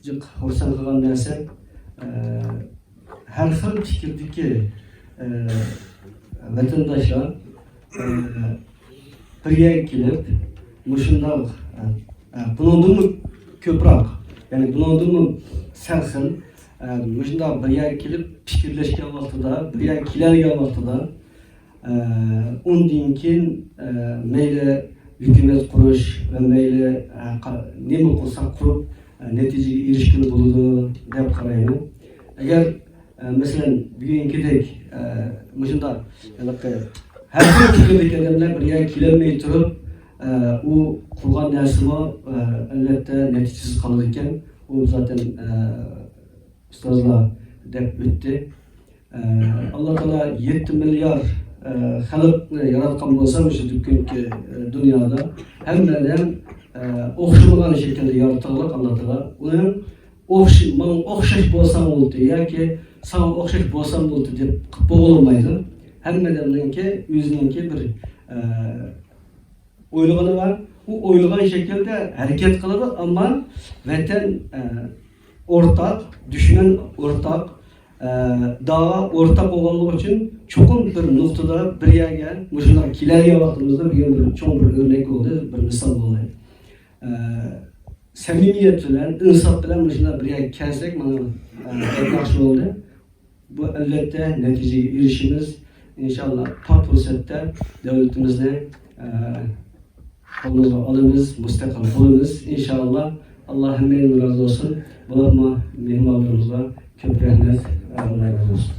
جىق خۇرسەن قىلغان نەرسە، ئە، ھەر خىل پىكىردىكى، ئە، ۋەتەنداشلار، ئە، بىر يەرگە كېلىپ، مۇشۇنداق، ئە، ئە، بۇنىڭدىنمۇ كۆپرەك، يەنى بۇنىڭدىنمۇ سەل خىل، ئە، مۇشۇنداق بىر يەرگە كېلىپ پىكىرلەشكەن ۋاقتىدا، بىر يەرگە كېلەلىگەن ۋاقتىدا، ئە، ئۇندىن كېيىن، ئە، مەيلى ھۆكۈمەت قۇرۇش ۋە مەيلى، ئە، قا-، نېمە قىلساق قۇرۇپ، ئە، نەتىجىگە ئېرىشكىلى بولىدۇ دەپ قارايمەن. ئەگەر، ئە، مەسىلەن، بۈگۈنكىدەك، ئە، مۇشۇنداق ھېلىقى ھەر خىل پىكىردىكى ئادەملەر بىر يەرگە كېلەلمەي تۇرۇپ، ئە، ئۇ قىلغان نەرسىمۇ، ئە، ئەلۋەتتە نەتىجىسىز قالىدىكەن. ئۇ زاتەن، ئە، ئۇستازلار دەپ ئۆتتى. ئە، ئاللا تائالا يەتتە مىليار، ئە، خەلقنى ياراتقان بولسا، مۇشۇ بۈگۈنكى، ئە، دۇنيادا ھەممە ئادەم، ئە، ئوخشىمىغان شەكىلدە يارىتىلغان ئاللا تائالا. ئۇنىڭ ئوخش-، ماڭا ئوخشاش بولساڭ بولدى ياكى ساڭا ئوخشاش بولسام بولدى دەپ قىلىپ بولغىلىمايدۇ. ھەممە ئادەمنىڭكى ئۆزىنىڭكى بىر، ئە، ئويلىغىنى بار. ئۇ ئويلىغان شەكىلدە ھەرىكەت قىلىدۇ، ئەمما ۋەتەن، ئە، ئورتاق، دۈشمەن ئورتاق، ئە، داۋا ئورتاق بولغانلىقى ئۈچۈن چوقۇم بىر نۇقتىدا، بىر يەرگە مۇشۇنداق كېلەلىگەن ۋاقتىمىزدا بۈگۈن بىر چوڭ بىر ئۆرنەك بولدى، بىر مىسال بولدى. ئە، سەمىمىيەت بىلەن، ئىنساپ بىلەن مۇشۇنداق بىر يەرگە كەلسەك، مانا، ئە، بەك ياخشى بولدى. بۇ، ئەلۋەتتە، نەتىجىگە ئېرىشىمىز. ئىنشاللا، پات پۇرسەتتە دۆلىتىمىزنى، ئە، قولىمىزغا ئالىمىز، مۇستەقىل بولىمىز. ئىنشاللا، ئاللا ھەممەيلەندىن رازى بولسۇن. بولۇپمۇ مېھمانلىرىمىزغا كۆپ رەھمەت، ئاللا رازى بولسۇن.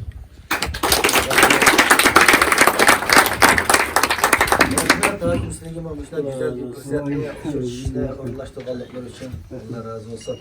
رەھمەت، ھاكىم، سىلەرگىمۇ مۇشۇنداق گۈزەل بىر پۇرسەتنى، ئۇچرىشىشنى ئورۇنلاشتۇرغانلىقلىرى ئۈچۈن ئاللا رازى بولسۇن.